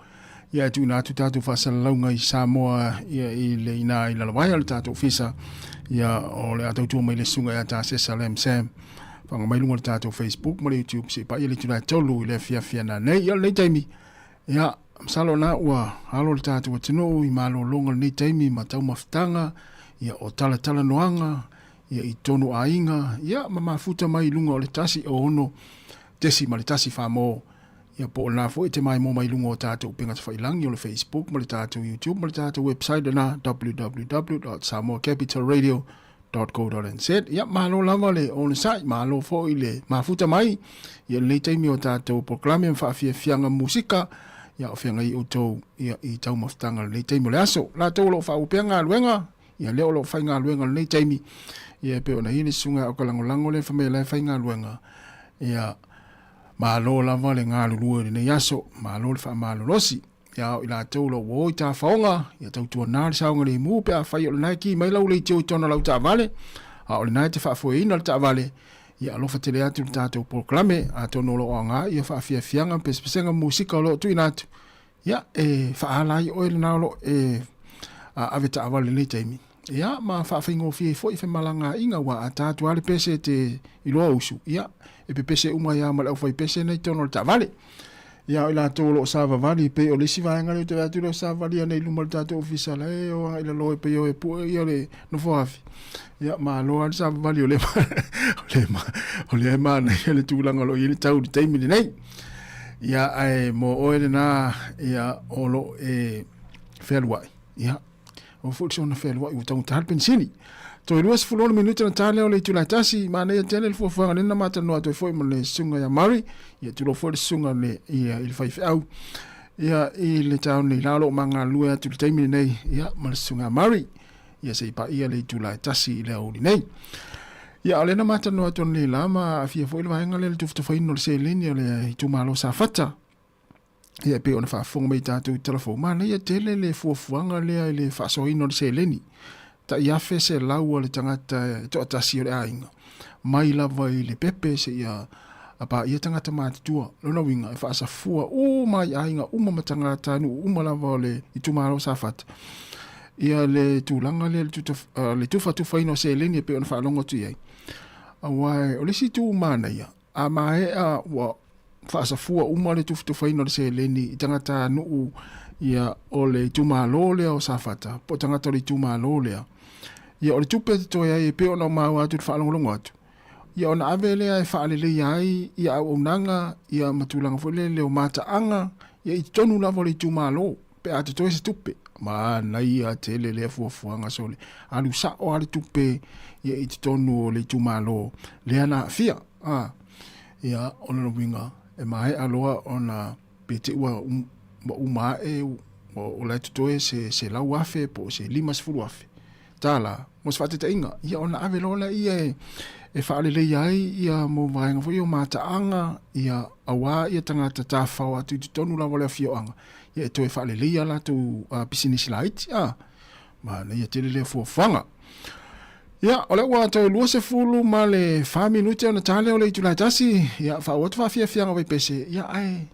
Ia e tuuina atu tatou faasalalauga i Samoa ia i le ina i Lalovaea o le tatou ofisa ia o le a tautua mai le susuga ia Tasesa Lam Sam. Faga mai luga o le tatou Facebook ma le YouTube se i paia le itula e 3 i le afiafi ana nei. Ia o lenei taimi, ia masalo na ua alo le tatou atunuu i malologa lenei taimi ma taumafataga ia o talatalanoaga ia i tonu aiga ia ma mafuta mai i luga o le 1 6.1 Samoa. Ia po o lena foi e te maimoa mai luga o tatou upega tafailangi o le Facebook ma le tatou YouTube ma le tatou website lena www.samoacapitalradio.co.nz. Ia malo lava le onosai, malo foi le mafuta mai ia lenei taimi o tatou polokalame ma faafiafiaga musika ia o feagai outou ia i taumafataga lenei taimi o le aso. Latou o lo o faaauau pea galuega ia lea o lo o faigaluega lenei taimi ia e pei ona i ai le susuga o Kalagolago lea fai mai o la e faigaluega ia Malo lava le galulue i lenei aso, malo le faamalolosi. Ia o i latou o lo o ua o i tafaoga, ia tautuana le saogalemu pe afai o lena e ki mai lau leitio i tona lau taavale, a o lena e te faafoeina le taavale, ia alofa tele atu i le tatou polokalame, atonu o lo o aoga ia faafiafiaga ma pesepesega musika o lo o tuuina atu, ia e faaala ai oe lena o lo o e ave taavale i lenei taimi. Ia, ma faafaigofie ai foi femalagaaiga, aua a ta atu lava le pese e te iloa usu, ia, e pepese uma ai lava ma le aufaipese nei i totonu o le taavale. Ia, o i latou o lo o savavali, pei o le isi vaega lea ou te vaai atu lea o savavali anei i luma o le tatou ofisa la e o agai i lalo e pei o e pue ia le nofoafi. Ia, malo lava le savavali o lea o lea e manaia le tulaga o lo o i ai le tau i le taimi lenei. Ia, ae mo oe lena, ia, o lo o e fealuai, ia, Aua foi le soona fealuai ua taugata le penisini. Toe 26 minute ona ta lea o le itula e tasi, manaia tele le fuafuaga lea na matalanoa atu ai foi ma le susuga ia Murray, ia tulou foi le susuga le, ia, i le faifeau ia, i le taeao nei la o lo o ma galulue atu i le taimi lenei ia, ma le susuga ia Murray, ia se i paia le itula e tasi i le aoauli nei. Ia, o lea na matalanoa atu nei la ma aafia foi le vaega lea i le tufatufaina o le seleni o le itumalo Safata. Ia e pei ona faafofoga mai tatou i Talafou, manaia tele le fuafuaga lea i le faasoaina o le seleni. Tai $1,100 a le tagata e toatasi o le aiga, mai lava i le pepe seia paia tagata matutua. Lona uiga, e faasafua uma i aiga uma ma tagata nuu uma lava o le itumalo o Safata. Ia le tulaga lea le tufatufaina o seleni e pei ona faalogo atu i ai. Aua o le isi itu manaia, A maea ua faasafua uma le tufatufaina o le seleni i tagatanuu ia o le itumalo lea o Safata po o tagata o le itumalo lea, ia o le tupe e totoe ai e pei ona maua atu i le faalogologo atu, ia ona ave lea e faaleleia ai ia auaunaga ia ma tulaga foi lele o mataaga ia i totonu lava o le itumalo pe a totoe se tupe. Manaia tele lea fuafuaga sole, alu sao lava le tupe ia i totonu o le itumalo lea na aafia. A, ia, o lona uiga, e maea loa ona pe te i ua, ua uma ae o la e totoe se $100,000 po o se $50,000 mo se faataitaiga, ia ona ave loa lea e, e faaleleia ai ia mo vaega foi ia o mataaga, ia aua ia tagata tafafao atu i totonu lava o le afioaga, ia e toe faaleleia latou pisinisi laiti, a, manaia tele lea fuafuaga. Ia, o lea ua toe 24 minute ona ta lea o le itula e tasi, ia, faaauau atu faafiafiaga vaipese, ia, ae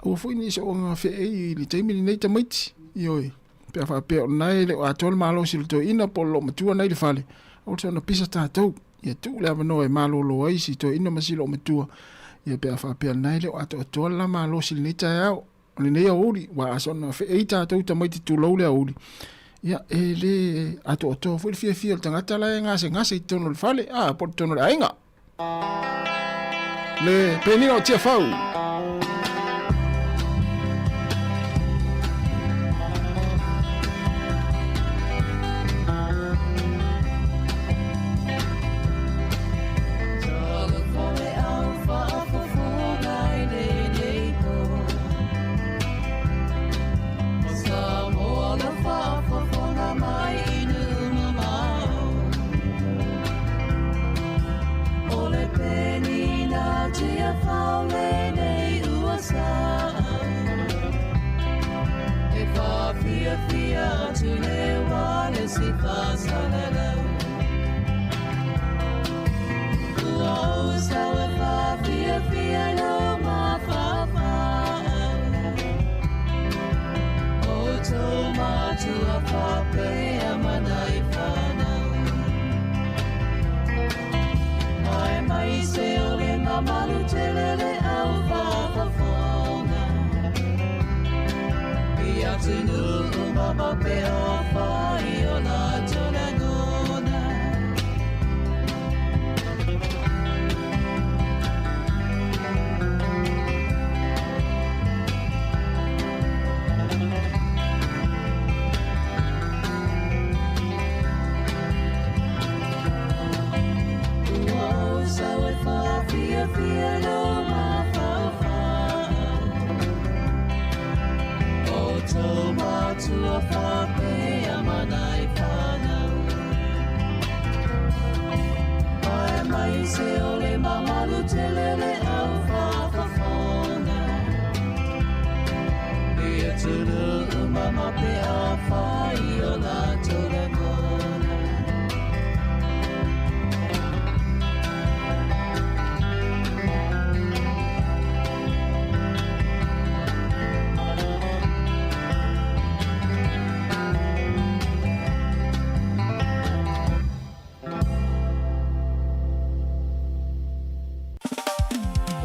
aua foi ne i soona feei i le taimi lenei tamaiti, ioe, pe a faapea o lena e le o atoa le malosi o le toeaina po o le loomatua na i le fale, aua le soona pisa tatou, ia tuu le avanoa e malolo ai si toeaina ma si loomatua, ia pe a faapea o lena e le o atoatoa le la malosi i lenei taeao. O lenei aoauli, ua a soona feei tatou tamaiti tulou le aoauli, ia e le atoatoa foi le fiafia o le tagata la e gasegase i totonu o le fale, a, po o totonu o le aiga. Le penina o Tiafau.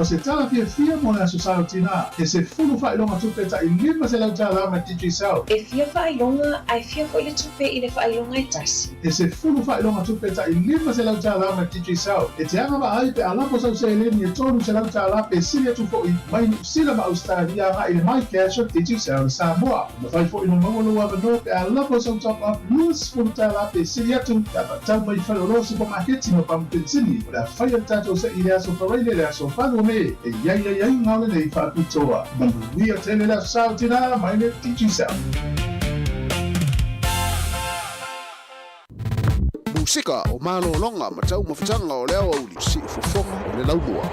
O se tala fiafia mo le aso sa o tinā, e se fulu faailoga tupe ta'i $500 ma Digicel. E fia faailoga ae fia fo'i le tupe i le faailoga e tasi. E se fulu faailoga tupe ta'i $500 ma Digicel. E te agava'a ai pe a lafo sau seleni e $300 pe sili atu fo'i mai Niu Sila ma Ausetalia aga'i le MyCash o Digicel i Samoa. E mafai fo'i ona maua lou avanoa pe a lafo sau top-up $20 pe sili atu pe a fa'atau mai i faleoloa supamaketi ma pamu penisini. O le a faia le tatou se'i i le aso Faraile le aso 8 o Me e i ai aiaiga o lenei fa'apitoa. Manuia tele le aso sa o tinā mai le Digicel. Musika o malologa ma taumafataga o le aoauli, siufofoga o le laumua.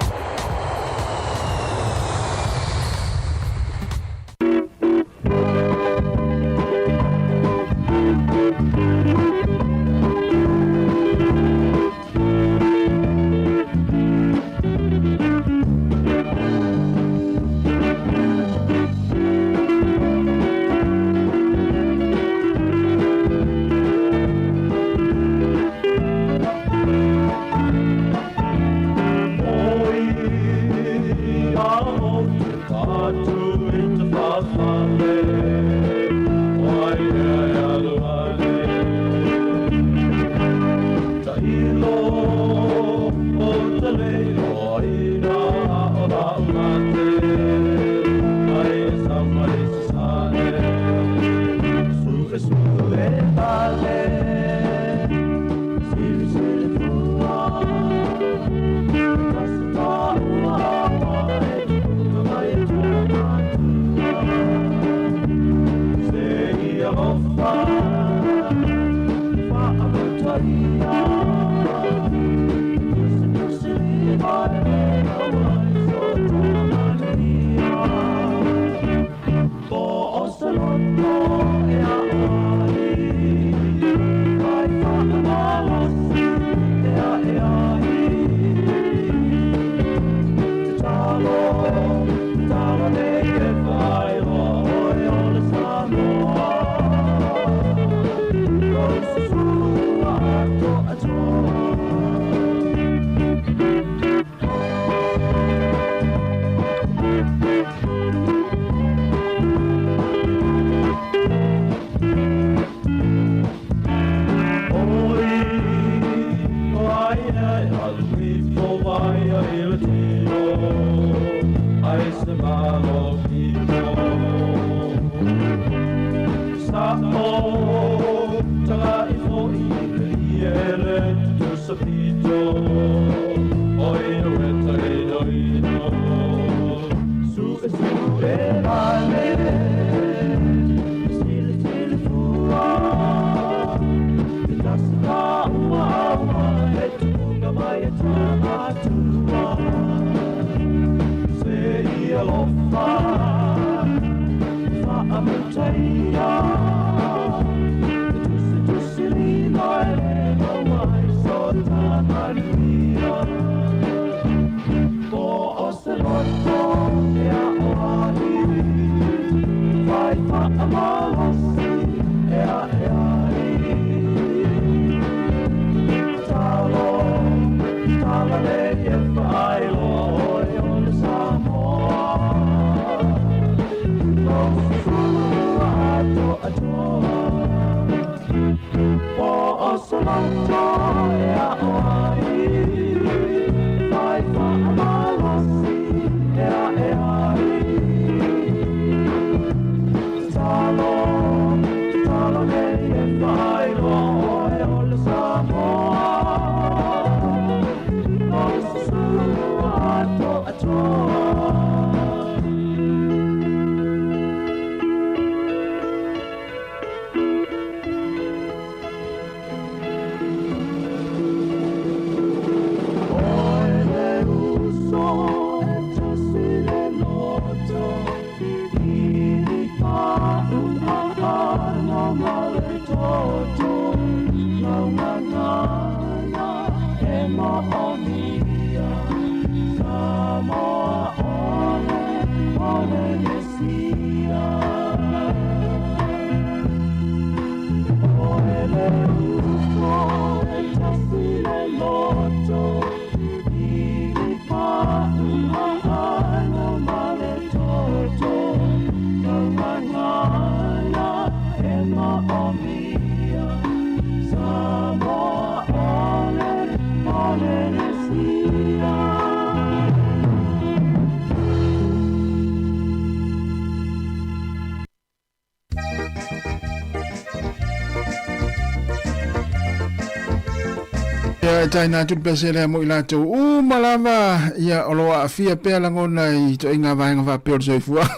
taitai atu le pese lea mo i latou uma lava, ia, o lo o aafia pea lagona i ituaiga vaega faapea o le soifuaga.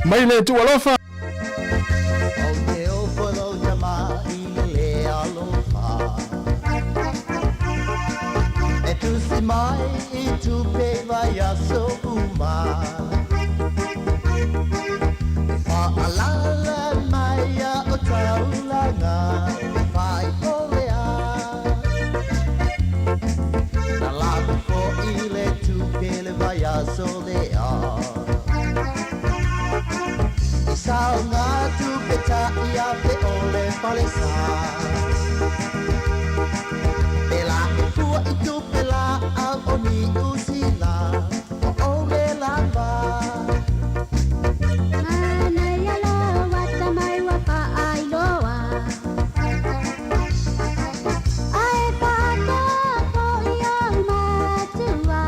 Mai le Atua alofa. E tusi mai i tupe vai aso uma E whaalala mai a o taulanga E whai ole a Na lako fo i le tupe le vai aso le a I sao ngā tupe ta i a pe ole falesa Pe la e fua i tupe la au o ni usila O ole lava Manaia lo ata mai ua faailoa Ae faatoa fo'i ou matua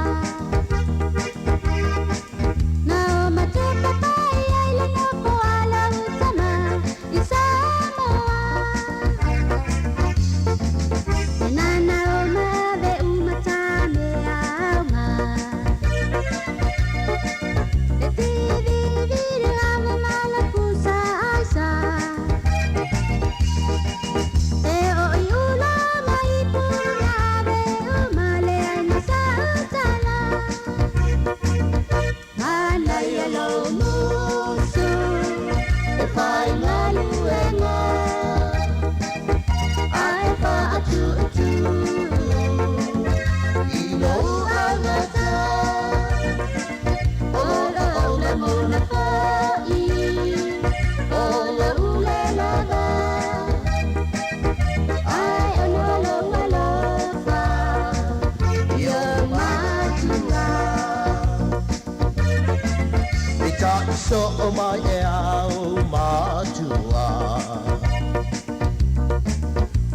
Na o matupa pai ai le nofo a lau tama i Samoa E nana o mave uma ta mea auga Le tiviviri lava ma la pusa aisa E o i ula mai puna ave uma le ai na sa utala Manaia lo musu e whai ngaluenga Ae whaatu atu i lo angata Ola ola mona whai Ola ule lava Ai ono lo alofa I o matua I ta so o mai e au matua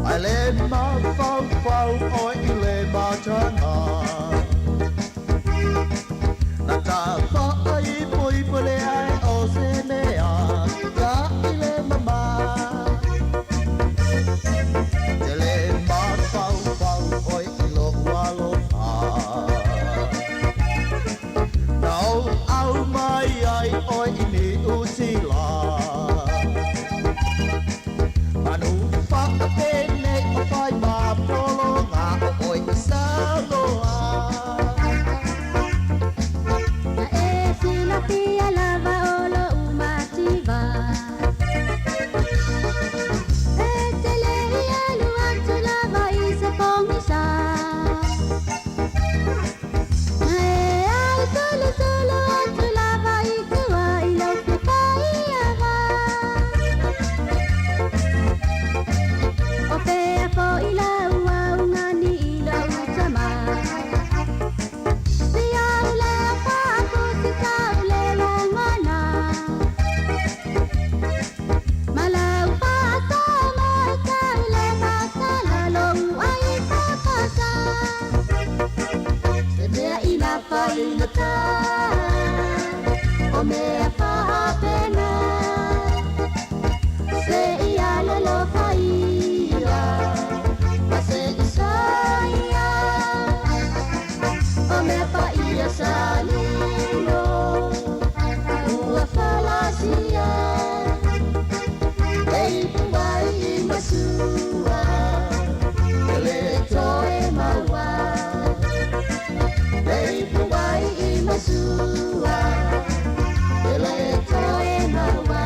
Ai le mafaufau o i le matanga Na ta whaai pui pule ai o se mea Ka i le mama Te le mafaufau o i lo alofa Na o au mai ai o i ni usila Manu whaapene o whai mapolo ngā o oi i Samoa Na e silafia lava o lo umativa E te le i alu atu lava i se pongisa Na e au solo solo atu lava i tua i lau fia ava O pea fo'i lau au ngani i lau tama Si au lea whaakusi tau le lagona Ma lau whaasao mai tau le matala lou ai papasa Se mea ina whaingata O mea whaapena Se ia lolo whaia Ma se isaia O mea whaia salilo Ua falasia E ipu ai i masua E le toe maua E ipu ai i masua E le toe maua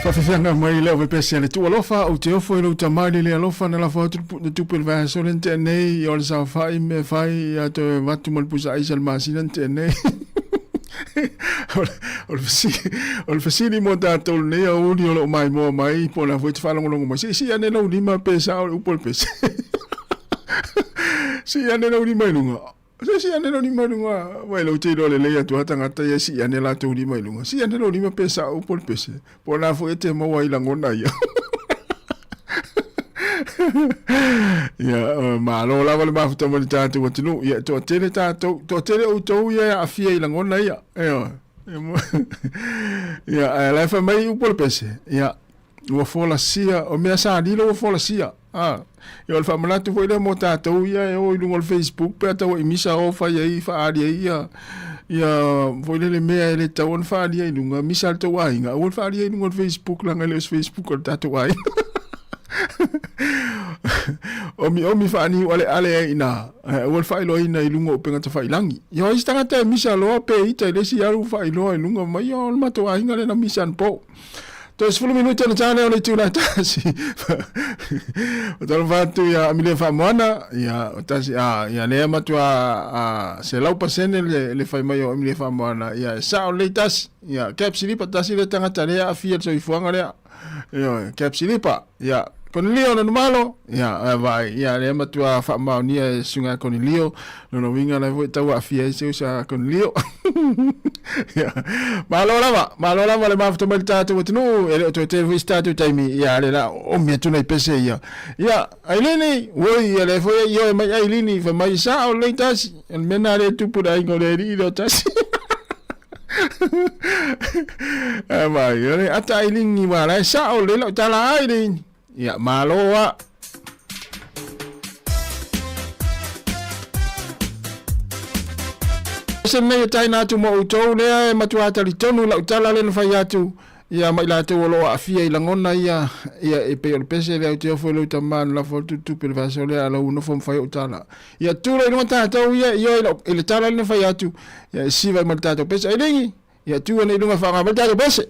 Faafefeaga mai le auvepese a le Atua alofa, ou te ofo i lou tama i le le alofa na lafo atu le tupe i le vaiaso lea na tea nei, ia o le saofai ma mea e fai, ia toe avatu ma le pusa aisa i le masina na tea nei. O le fesili, o le fesili mo tatou i lenei aoauli o lo o maimoa mai, po o le a foi e te faalogologo mai, se i sii ane lou lima pe sao le upu a le pese. Sii ane lou lima i luga. Se sii ane lou lima i luga, vai lou te iloa lelei atu lava tagata ia e sii ane latou lima i luga. Sii ane lou lima pe sao upu a le pese, po o le a foi e te maua ai lagona ia. Ia, malo lava le mafuta mai le tatou atunuu. Ia, toatele tatou, toatele outou ia e aafia i lagona ia. Ioe. Ia, ae la e fai mai upu o le pese, ia, ua folasia, o mea sa lilo ua folasia. Ah, ia o le faamanatu foi lea mo tatou ia e o i luga o le Facebook pe a tau ai misa o fai ai faaali ai ia ia foi lele mea e le tatau ona faaalia i luga, misa a le tou aiga, aua le faaalia i luga o le Facebook leaga e le o se Facebook o le tatou aiga. Omiomi faaniu aleale ai i ina, ae aua le faailoaina i luga o upega tafailangi. Ia o ai se tagata e misa loa pe ita i le isi alu faailoa i luga mai, o le matou aiga lea na misa anapo. Toe 10 minute ona ta lea o le itula e tasi. O talofa atu ia Amilia Faamoana, ia o tasi, a, ia lea matua a, 100% le fai mai o Amilia Faamoana, ia e sao lelei tasi. Ia, Cap Silipa tasi le tagata lea aafia i le soifuaga lea. Ioe, Cap Silipa, ia, Konilio Nanumalo, ia, ae vaai, ia, lea matua faamaonia e susuga ia Konilio, lona uiga la foi tau aafia ai se uso a Konilio. Ia, malo lava, malo lava le mafuta mai le tatou atunuu, e le o toe tele foi se tatou taimi, ia, le la oomi atu nai pese ia. Ia, Ailini, oi, ia lea foi e ioe mai Ailini, fai mai, sao lelei tasi, o le mea lena lea e tupu i le aiga o le alii lea o tasi. Ae mai, o le ata Ailini ua la e sao lelei lau tala Ailini. Ia, malo a. Se nei e taina atu mo outou lea e matua talitonu lau tala lea na fai atu ia ma i latou o lo o aafia i lagona ia ia e pei o le pese lea ou te ofo i lou tama na lafo atu tupe i le vaiaso lea a lau nofo ma fai ou tala. Ia tu loa i luga tatou ia ioe i le tala lea na fai atu ia e siva ai ma le tatou pese. Ailigi, ia tu ane i luga e faaaoga mai le tatou pese.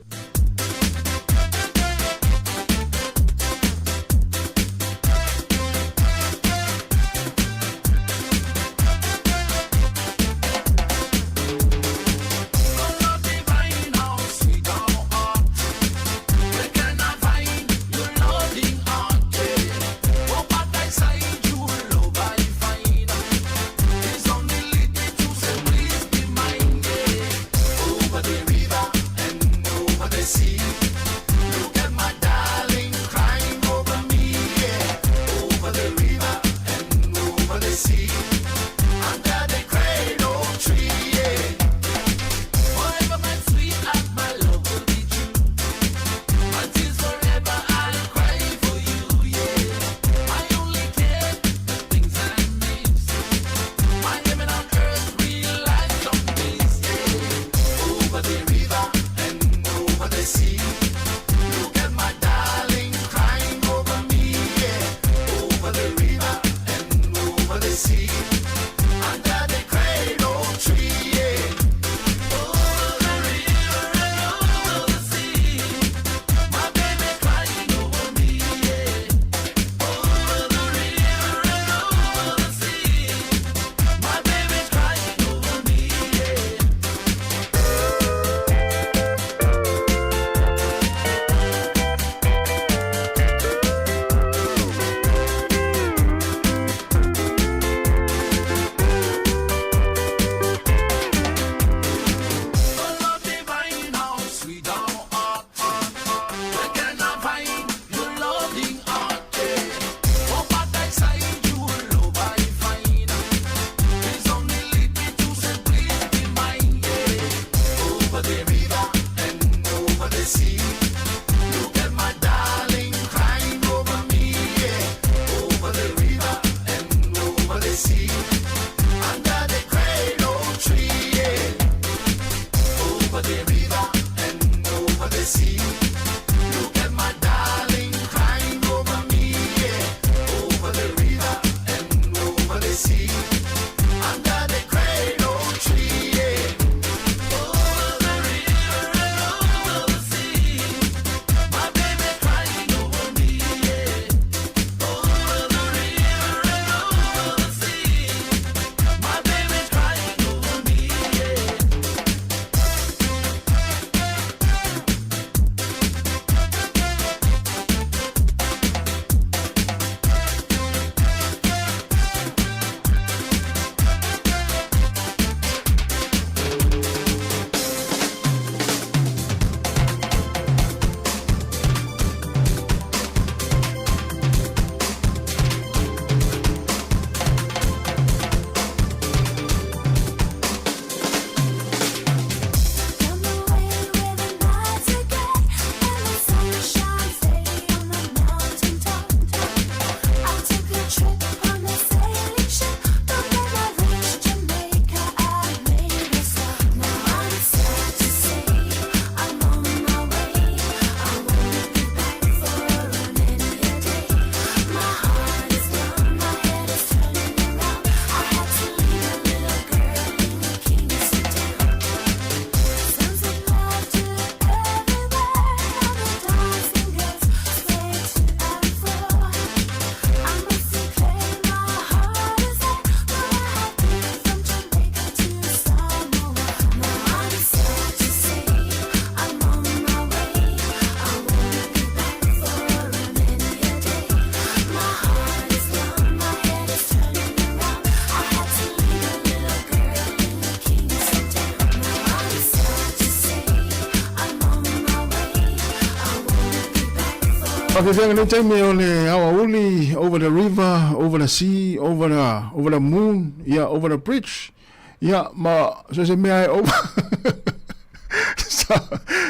Faafeafeaga nei taimi o le aoauli, over the river, over the sea, over the, over the moon, ia, over the bridge, ia, ma so se mea e over.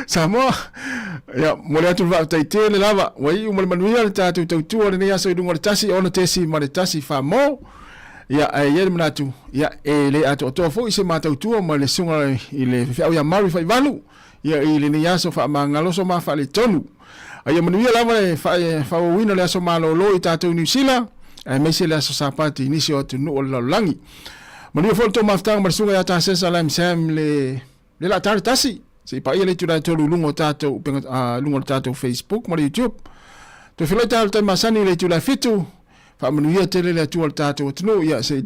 Samoa, ia, mo le atu le faafetai tele lava, ua iu ma le manuia le tatou tautua lenei aso i luga o le 1.6.1 fā mō. Ia, ae i ai le manatu, ia, e le atoatoa foi se matautua ma le susuga i le faifeau ia Murray Faivalu, ia, i lenei aso faamagaloso ma faaletonu. A ia manuia lava le faaauauina o le aso malolo i tatou i Niu Sila, aemaise le aso Sapati i nisi o atunuu o le lalolagi. Manuia foi le tou mafutaga ma le susuga ia Tasesa Lam Sam le le laa le tasi. Se i paia le itula e tolu i luga o tatou luga o le tatou Facebook ma le YouTube. Toe feiloai tatou i le taimi masani i le itula e 7. Faamanuia tele le Atua i le tatou atunuu. Ia se i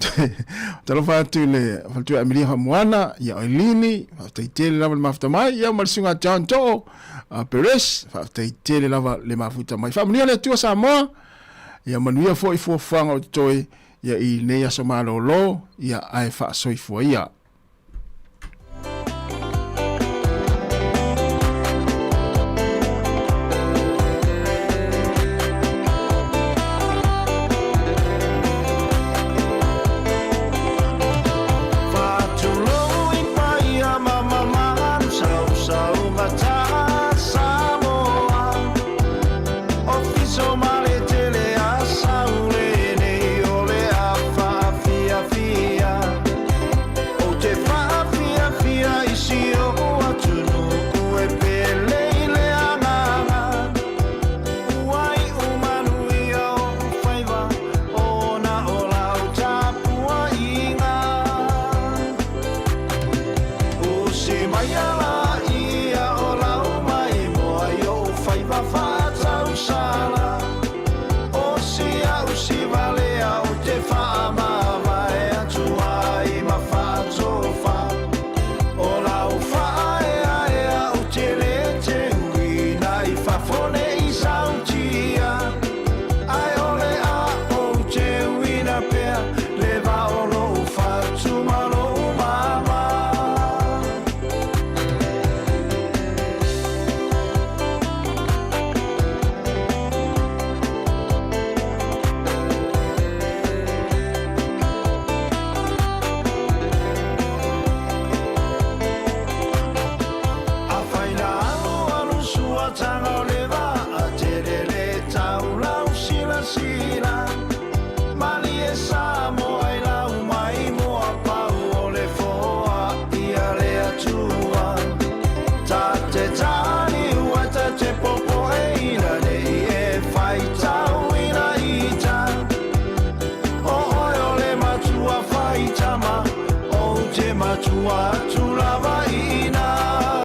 talofa atu i le faletua Emilia Famuana, ia o Elini, faafetai tele lava le mafuta mai, ia ma le susuga John To'o, Perez, faafetai tele lava le mafuta mai. Faamanuia le Atua Samoa, ia manuia foi fuafuaga o totoe ia i lenei aso malolo, ia ae faasoifua ia. Faatulou i paia ma mamalu sausaugata Samoa Ofiso ma le tele a Saulelei o le a faafiafia Ou te faafiafia i si ou atunuu e pele i le agaga Ua iu manuia ou faiva ona o lau tapuaiga Usi mai ala ia o lau maimoa i ou faiva faatausala O si au si valea ou te faamavae atu ai ma faatofa O lau faaeaea ou te le teuina i fafo nei sautia Ae o le a ou teuina pea le va o lou fatu ma lou mama. Afai na alualu suataga o le vaa tele le taulau silasila Malie Samoa i lau mai moa pau o le foa ia le Atua Ta te taniua ta te popoe ina nei e faitauina ita O oe o le matua faitama Ou te matua atu lava i ina.